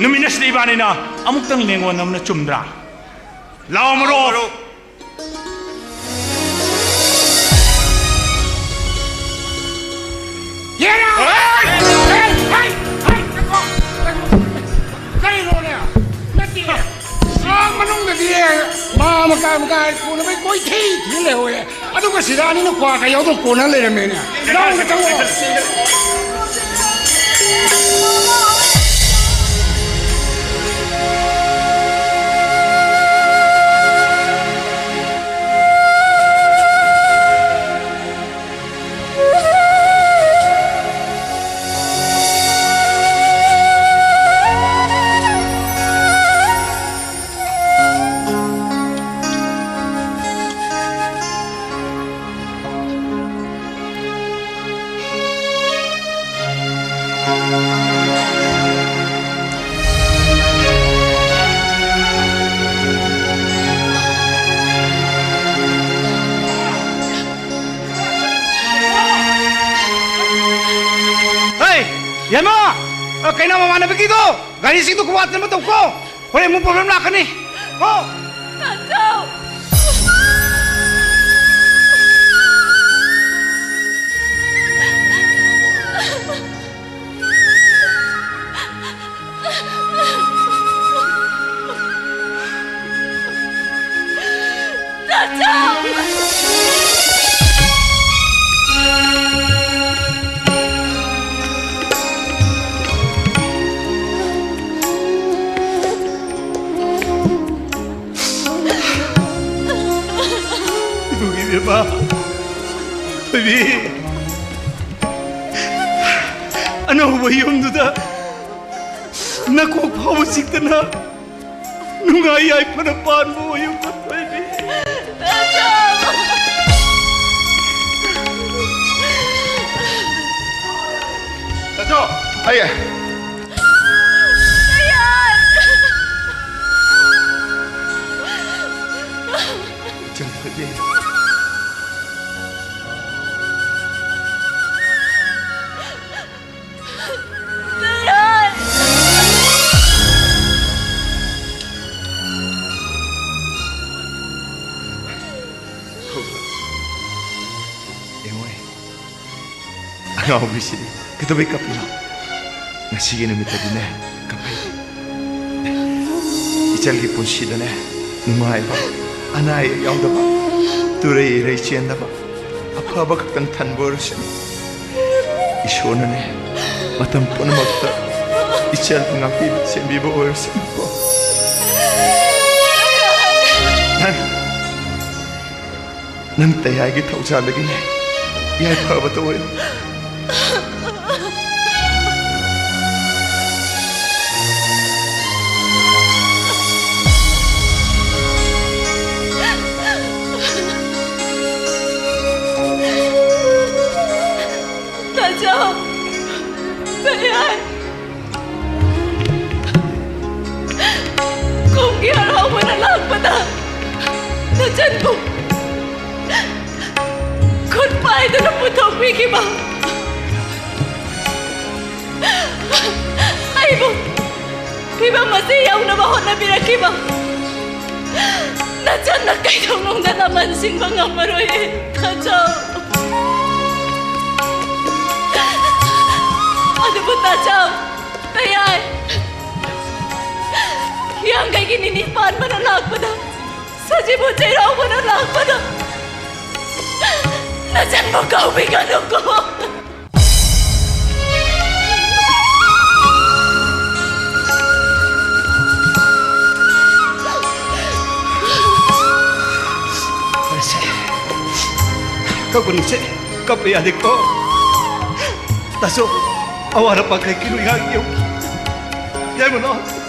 ꯅꯨꯃꯤꯠ ꯑꯁꯤꯗ ꯏꯕꯥꯅꯤꯅ ꯑꯃꯨꯛꯇꯪ ꯂꯦꯡꯒꯣꯟꯅꯕꯅ ꯆꯨꯝꯗ꯭ꯔꯥ? ꯂꯥꯎ ꯃꯔꯨꯞ꯫ ꯃꯔꯨꯞ꯫ ꯌꯦꯔꯥ! ꯍꯦ! ꯍꯦ! ꯍꯦ! ꯉꯥꯏꯈꯣ! ꯉꯥꯏꯈꯣ! ꯀꯔꯤꯅꯣꯅꯦ? ꯅꯠꯇꯦꯅꯦ꯫ ꯑꯥ ꯃꯅꯨꯡꯗꯗꯤ ꯃꯥ ꯃꯀꯥ ꯃꯀꯥ ꯀꯣꯟꯅꯕꯩ ꯀꯣꯏꯊꯤ ꯊꯤ ꯂꯩꯍꯧꯋꯦ꯫ ꯑꯗꯨꯒ ꯁꯤꯗ ꯑꯅꯤꯅ ꯀ꯭ꯋꯥꯒ ꯌꯥꯎꯗꯅ ꯀꯣꯟꯅ ꯂꯩꯔꯝꯃꯦꯅꯦ꯫ ꯏꯅꯥꯎꯅ ꯆꯪꯉꯛꯑꯣ꯫ ꯌꯥꯏꯃ! ꯑ, ꯀꯩꯅꯣ, ꯃꯃꯥꯟꯅꯕꯒꯤꯗꯣ, ꯒꯥꯔꯤꯁꯤꯡꯗꯣ ꯈꯨꯕꯥꯛ ꯊꯝꯕ ꯇꯧꯀꯣ꯫ ꯍꯣꯔꯦꯟ ꯑꯃꯨꯛ problem ꯂꯥꯛꯀꯅꯤ꯫ ꯀꯣ? ꯇꯥꯆꯧ! ꯏꯕꯨꯡ ꯏꯕꯦꯝꯃ, ꯊꯣꯏꯕꯤ, ꯑꯅꯧꯕ ꯌꯨꯝꯗꯨꯗ ꯅꯀꯣꯛ ꯐꯥꯎꯕ ꯆꯤꯛꯇꯅ ꯅꯨꯡꯉꯥꯏ ꯌꯥꯏꯐꯅ ꯄꯥꯟꯕ ꯑꯣꯏꯌꯨ, ꯊꯣꯏꯕꯤ꯫ ꯇꯥꯆꯧ! ꯑꯩ ꯏꯆꯟ ꯊꯣꯏꯕꯤ꯫ ꯌꯦꯡꯉꯣ, ꯑꯉꯥꯎꯕꯤꯁꯤꯗꯤ ꯀꯩꯗꯧꯕꯩ ꯀꯞꯄꯤꯅꯣ? ꯉꯁꯤꯒꯤ ꯅꯨꯃꯤꯠꯇꯗꯤꯅꯦ, ꯀꯞꯄꯩ꯫ ꯏꯆꯜꯒꯤ ꯄꯨꯟꯁꯤꯗꯅꯦ, ꯅꯨꯡꯉꯥꯏꯕ, ꯑꯅꯥ ꯑꯌꯦꯛ ꯌꯥꯎꯗꯕ, ꯇꯨꯔꯩ ꯏꯔꯩ ꯆꯦꯟꯗꯕ, ꯑꯐꯕ ꯈꯛꯇꯪ ꯊꯟꯕ ꯑꯣꯏꯔꯁꯅꯨ꯫ ꯏꯁꯣꯔꯅꯅꯦ, ꯃꯇꯝ ꯄꯨꯝꯅꯃꯛꯇ ꯏꯆꯜꯕꯨ ꯉꯥꯛꯄꯤꯕ, ꯁꯦꯝꯕꯤꯕ ꯑꯣꯏꯔꯁꯅꯨꯀꯣ꯫ ꯅꯪ, ꯅꯪ ꯇꯌꯥꯏꯒꯤ ꯊꯧꯖꯥꯜꯗꯒꯤꯅꯦ, ꯌꯥꯏꯐꯕꯇ ꯑꯣꯏꯌꯨ꯫ ꯇꯥꯆꯧ! ꯇꯌꯥꯏ! ꯀꯨꯝꯒꯤ ꯍꯔꯥꯎꯕꯅ ꯂꯥꯛꯄꯗ ꯅꯆꯟꯕꯨ ꯈꯨꯠ ꯄꯥꯏꯗꯨꯅ ꯄꯨꯊꯣꯛꯄꯤꯈꯤꯕ ꯐꯤꯚꯝ ꯑꯁꯤ ꯌꯧꯅꯕ ꯍꯣꯠꯅꯕꯤꯔꯛꯈꯤꯕ ꯅꯆꯟꯅ ꯀꯩꯗꯧꯅꯨꯡꯗ ꯂꯃꯟ ꯁꯤꯡꯕ ꯉꯝꯃꯔꯣꯏ, ꯇꯥꯆꯧ꯫ ꯑꯗꯨꯕꯨ ꯇꯥꯆꯧ, ꯇꯌꯥꯏ, ꯍꯤꯌꯥꯡꯒꯩꯒꯤ ꯅꯤꯅꯤ ꯄꯥꯟꯕꯅ ꯂꯥꯛꯄꯗ, ꯁꯖꯤꯕꯨ ꯆꯩꯔꯥꯎꯕꯅ ꯂꯥꯛꯄꯗ ꯅꯆꯟꯕꯨ ꯀꯥꯎꯕꯤꯒꯅꯨꯀꯣ꯫ ꯐꯔꯦꯁꯦ, ꯀꯞꯀꯅꯨꯁꯦ, ꯀꯞꯄ ꯌꯥꯗꯦꯀꯣ꯫ ꯇꯥꯆꯧ, ꯑꯋꯥꯠ ꯑꯄꯥ ꯀꯩ ꯀꯩꯅꯣ ꯉꯥꯏꯍꯥꯛ ꯌꯦꯡꯉꯨ꯫ ꯌꯥꯏꯃ, ꯂꯥꯛꯑꯣ꯫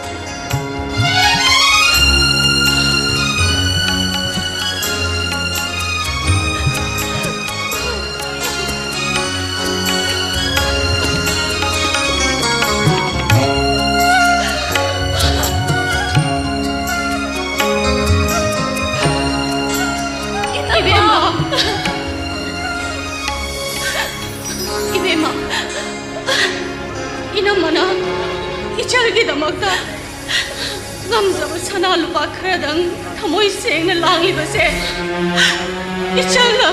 ꯏꯕꯦꯝꯃ! ꯏꯕꯦꯝꯃ! ꯏꯅꯝꯃꯅ ꯏꯆꯜꯒꯤꯗꯃꯛꯇ ꯉꯝꯖꯕ ꯁꯅꯥ ꯂꯨꯄꯥ ꯈꯔꯗꯪ ꯊꯃꯣꯏ ꯁꯦꯡꯅ ꯂꯥꯡꯂꯤꯕꯁꯦ, ꯏꯆꯜꯅ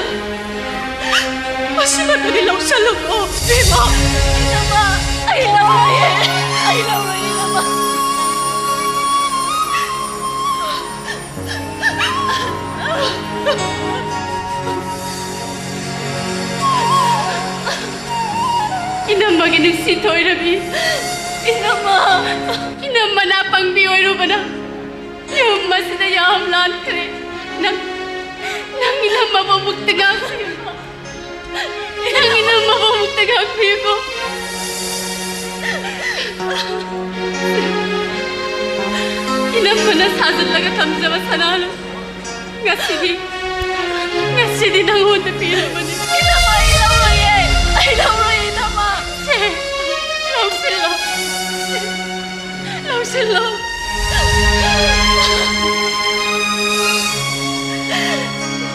ꯃꯁꯤꯃꯛꯇꯗꯤ ꯂꯧꯁꯜꯂꯨꯀꯣ, ꯏꯕꯦꯝꯃ꯫ ꯏꯅꯝꯃ, ꯑꯩ ꯂꯧꯔꯣꯏꯌꯦ, ꯑꯩ ꯂꯧꯔꯣꯏ, ꯏꯅꯝꯃ꯫ ꯏꯅꯝꯃꯒꯤ ꯅꯨꯡꯁꯤ ꯊꯣꯏꯔꯕꯤ꯫ ꯏꯅꯝꯃ꯫ ꯏꯅꯝꯃ ꯅꯥꯄꯪꯕꯤ ꯑꯣꯏꯔꯨꯕꯅ ꯌꯨꯝ ꯑꯁꯤꯗ ꯌꯥꯝ ꯂꯥꯟꯈ꯭ꯔꯦ꯫ ꯅꯪ, ꯅꯪ ꯏꯅꯝꯃꯕꯨ ꯑꯃꯨꯛꯇ ꯉꯥꯛꯄꯤꯌꯨꯀꯣ꯫ ꯅꯪ ꯏꯅꯝꯃꯕꯨ ꯑꯃꯨꯛꯇ ꯉꯥꯛꯄꯤꯌꯨꯀꯣ꯫ ꯏꯅꯝꯃꯅ ꯁꯥꯖꯤꯜꯂꯒ ꯊꯝꯖꯕ ꯁꯅꯥ ꯂꯨ-, ꯉꯁꯤꯗꯤ, ꯉꯁꯤꯗꯤ ꯅꯪꯉꯣꯟꯗ ꯄꯤꯔꯕꯅꯤ꯫ ꯏꯅꯝꯃ, ꯑꯩ ꯂꯧꯔꯣꯏꯌꯦ꯫ ꯑꯩ ꯂꯧꯔꯣꯏ, ꯏꯅꯝꯃ꯫ ꯁꯦ, ꯂꯧꯁꯤꯜꯂꯣ꯫ ꯂꯧꯁꯤꯜꯂꯣ꯫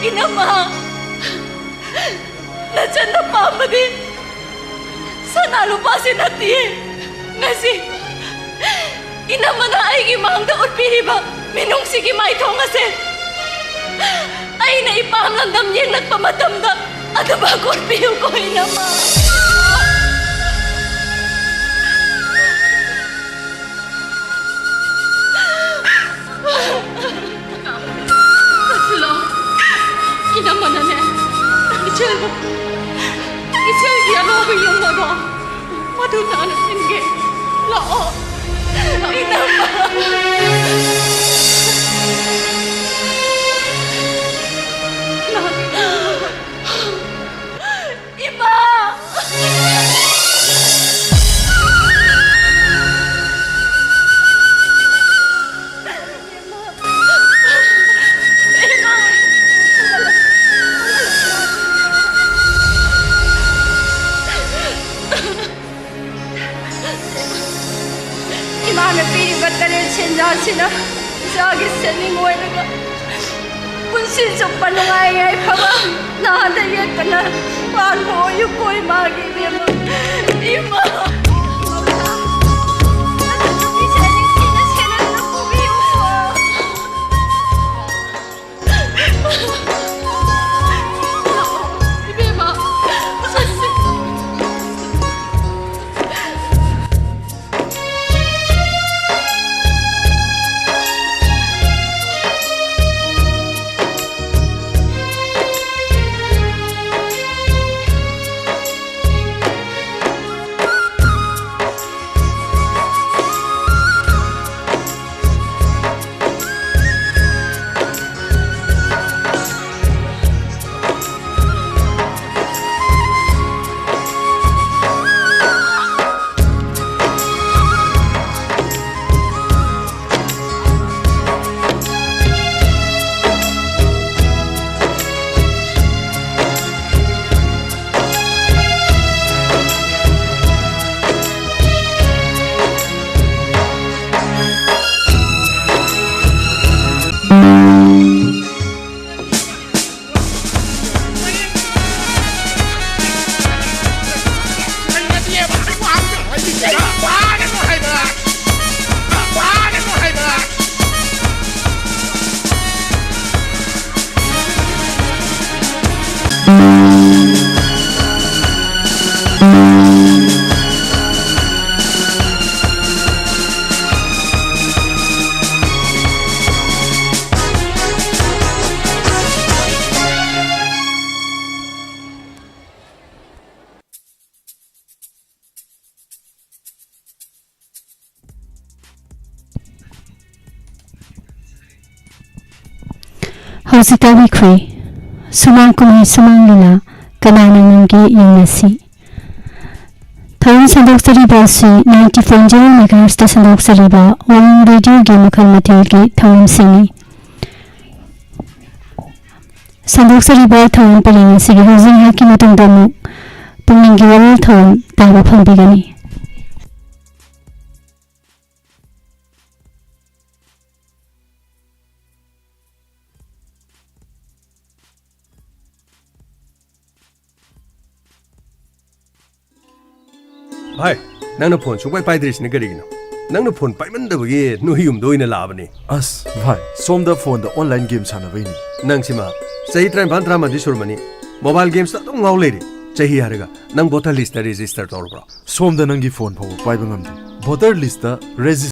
ꯏꯅꯝꯃ, ꯅꯆꯟꯅ ꯄꯥꯝꯕꯗꯤ ꯁꯅꯥ ꯂꯨꯄꯥꯁꯤ ꯅꯠꯇꯤꯌꯦ꯫ ꯉꯁꯤ, ꯏꯅꯝꯃꯅ ꯑꯩꯒꯤ ꯃꯥꯡꯗ ꯎꯠꯄꯤꯔꯤꯕ ꯃꯤꯅꯨꯡꯁꯤꯒꯤ ꯃꯥꯏꯊꯣꯡ ꯑꯁꯦ ꯑꯩꯅ ꯏꯄꯥꯝ ꯂꯝꯗꯝ ꯌꯦꯡꯂꯛꯄ ꯃꯇꯝꯗ ꯑꯗꯨꯃꯛ ꯎꯠꯄꯤꯌꯨꯀꯣ, ꯏꯅꯝꯃ꯫ ꯆꯠꯁꯤꯜꯂꯣ꯫ ꯏꯅꯝꯃꯅꯅꯦ, ꯏꯆꯦꯜꯕꯨ, ꯏꯆꯦꯜꯒꯤ ꯑꯅꯧꯕ ꯌꯨꯝ ꯑꯗꯣ ꯃꯗꯨ ꯇꯥꯅ ꯁꯤꯟꯒꯦ꯫ ꯂꯥꯛꯑꯣ꯫ ꯏꯅꯝꯃ꯫ ꯏꯃꯥ! ꯏꯃꯥꯅ ꯄꯤꯔꯤꯕ ꯇꯔꯦꯠ ꯁꯦꯟꯖꯥꯁꯤꯅ ꯏꯆꯥꯒꯤ ꯁꯦꯟꯃꯤꯡ ꯑꯣꯏꯔꯒ ꯄꯨꯟꯁꯤ ꯆꯨꯞꯄ ꯅꯨꯡꯉꯥꯏ ꯌꯥꯏꯐꯕ ꯅꯥꯗ ꯌꯦꯛꯇꯅ ꯄꯥꯟꯕ ꯑꯣꯏꯌꯨꯀꯣ ꯏꯃꯥꯒꯤ ꯏꯕꯦꯝꯃ꯫ ꯏꯃꯥ! ꯅꯆꯟꯅꯨꯄꯤꯁꯦ ꯅꯤꯡꯊꯤꯅ ꯁꯦꯟꯅꯗꯨꯅ ꯄꯨꯕꯤꯌꯨꯀꯣ꯫ ꯏꯕꯦꯝꯃ, ꯆꯠꯁꯤ꯫ ꯍꯧꯖꯤꯛ ꯇꯥꯕꯤꯈ꯭ꯔꯦ ꯁꯨꯃꯥꯡ ꯀꯨꯝꯍꯩ ꯁꯨꯃꯥꯡ ꯂꯤꯂꯥ ꯀꯅꯥꯅ ꯉꯝꯒꯦ ꯌꯦꯡꯅꯁꯤ꯫ ꯊꯧꯔꯝ ꯁꯟꯗꯣꯛꯆꯔꯤꯕ ꯑꯁꯤ ninety point zero megahertz ꯁꯟꯗꯣꯛꯆꯔꯤꯕ All India Radio ꯒꯤ ꯃꯈꯜ ꯃꯊꯦꯜꯒꯤ ꯊꯧꯔꯝꯁꯤꯡꯅꯤ꯫ ꯁꯟꯗꯣꯛꯆꯔꯤꯕ ꯊꯧꯔꯝ ꯄꯔꯦꯡ ꯑꯁꯤꯒꯤ ꯍꯧꯖꯤꯛ ꯉꯥꯏꯍꯥꯛꯀꯤ ꯃꯇꯨꯡꯗ ꯑꯃꯨꯛ ꯄꯨꯛꯅꯤꯡꯒꯤ ꯋꯥꯔꯣꯜ ꯊꯧꯔꯝ ꯇꯥꯕ ꯐꯪꯕꯤꯒꯅꯤ꯫ ꯚꯥꯏ, ꯅꯪꯅ ꯐꯣꯟ ꯁꯨꯡꯄꯥꯏ ꯄꯥꯏꯗ꯭ꯔꯤꯁꯤꯅ ꯀꯔꯤꯒꯤꯅꯣ? ꯅꯪꯅ ꯐꯣꯟ ꯄꯥꯏꯃꯟꯗꯕꯒꯤ ꯅꯣꯏ ꯌꯨꯝꯗ ꯑꯣꯏꯅ ꯂꯥꯛꯑꯕꯅꯤ꯫ ꯑꯁ ꯚꯥꯏ, ꯁꯣꯝꯗ ꯐꯣꯟꯗ online game ꯁꯥꯟꯅꯕꯩꯅꯤ꯫ ꯅꯪꯁꯤꯃ ꯆꯍꯤ ꯇꯔꯥꯅꯤꯄꯥꯟ ꯇꯔꯥꯃꯥꯄꯟꯗꯤ ꯁꯨꯔꯝꯃꯅꯤ, mobile games ꯇ ꯑꯗꯨꯝ ꯉꯥꯎ ꯂꯩꯔꯤ꯫ ꯆꯍꯤ ꯍꯥꯏꯔꯒ ꯅꯪ voter list ꯇ register ꯇꯧꯔꯕ꯭ꯔꯣ? ꯁꯣꯝꯗ ꯅꯪꯒꯤ ꯐꯣꯟ ꯐꯥꯎꯕ ꯄꯥꯏꯕ ꯉꯝꯗꯦ꯫ Voter list ꯇ register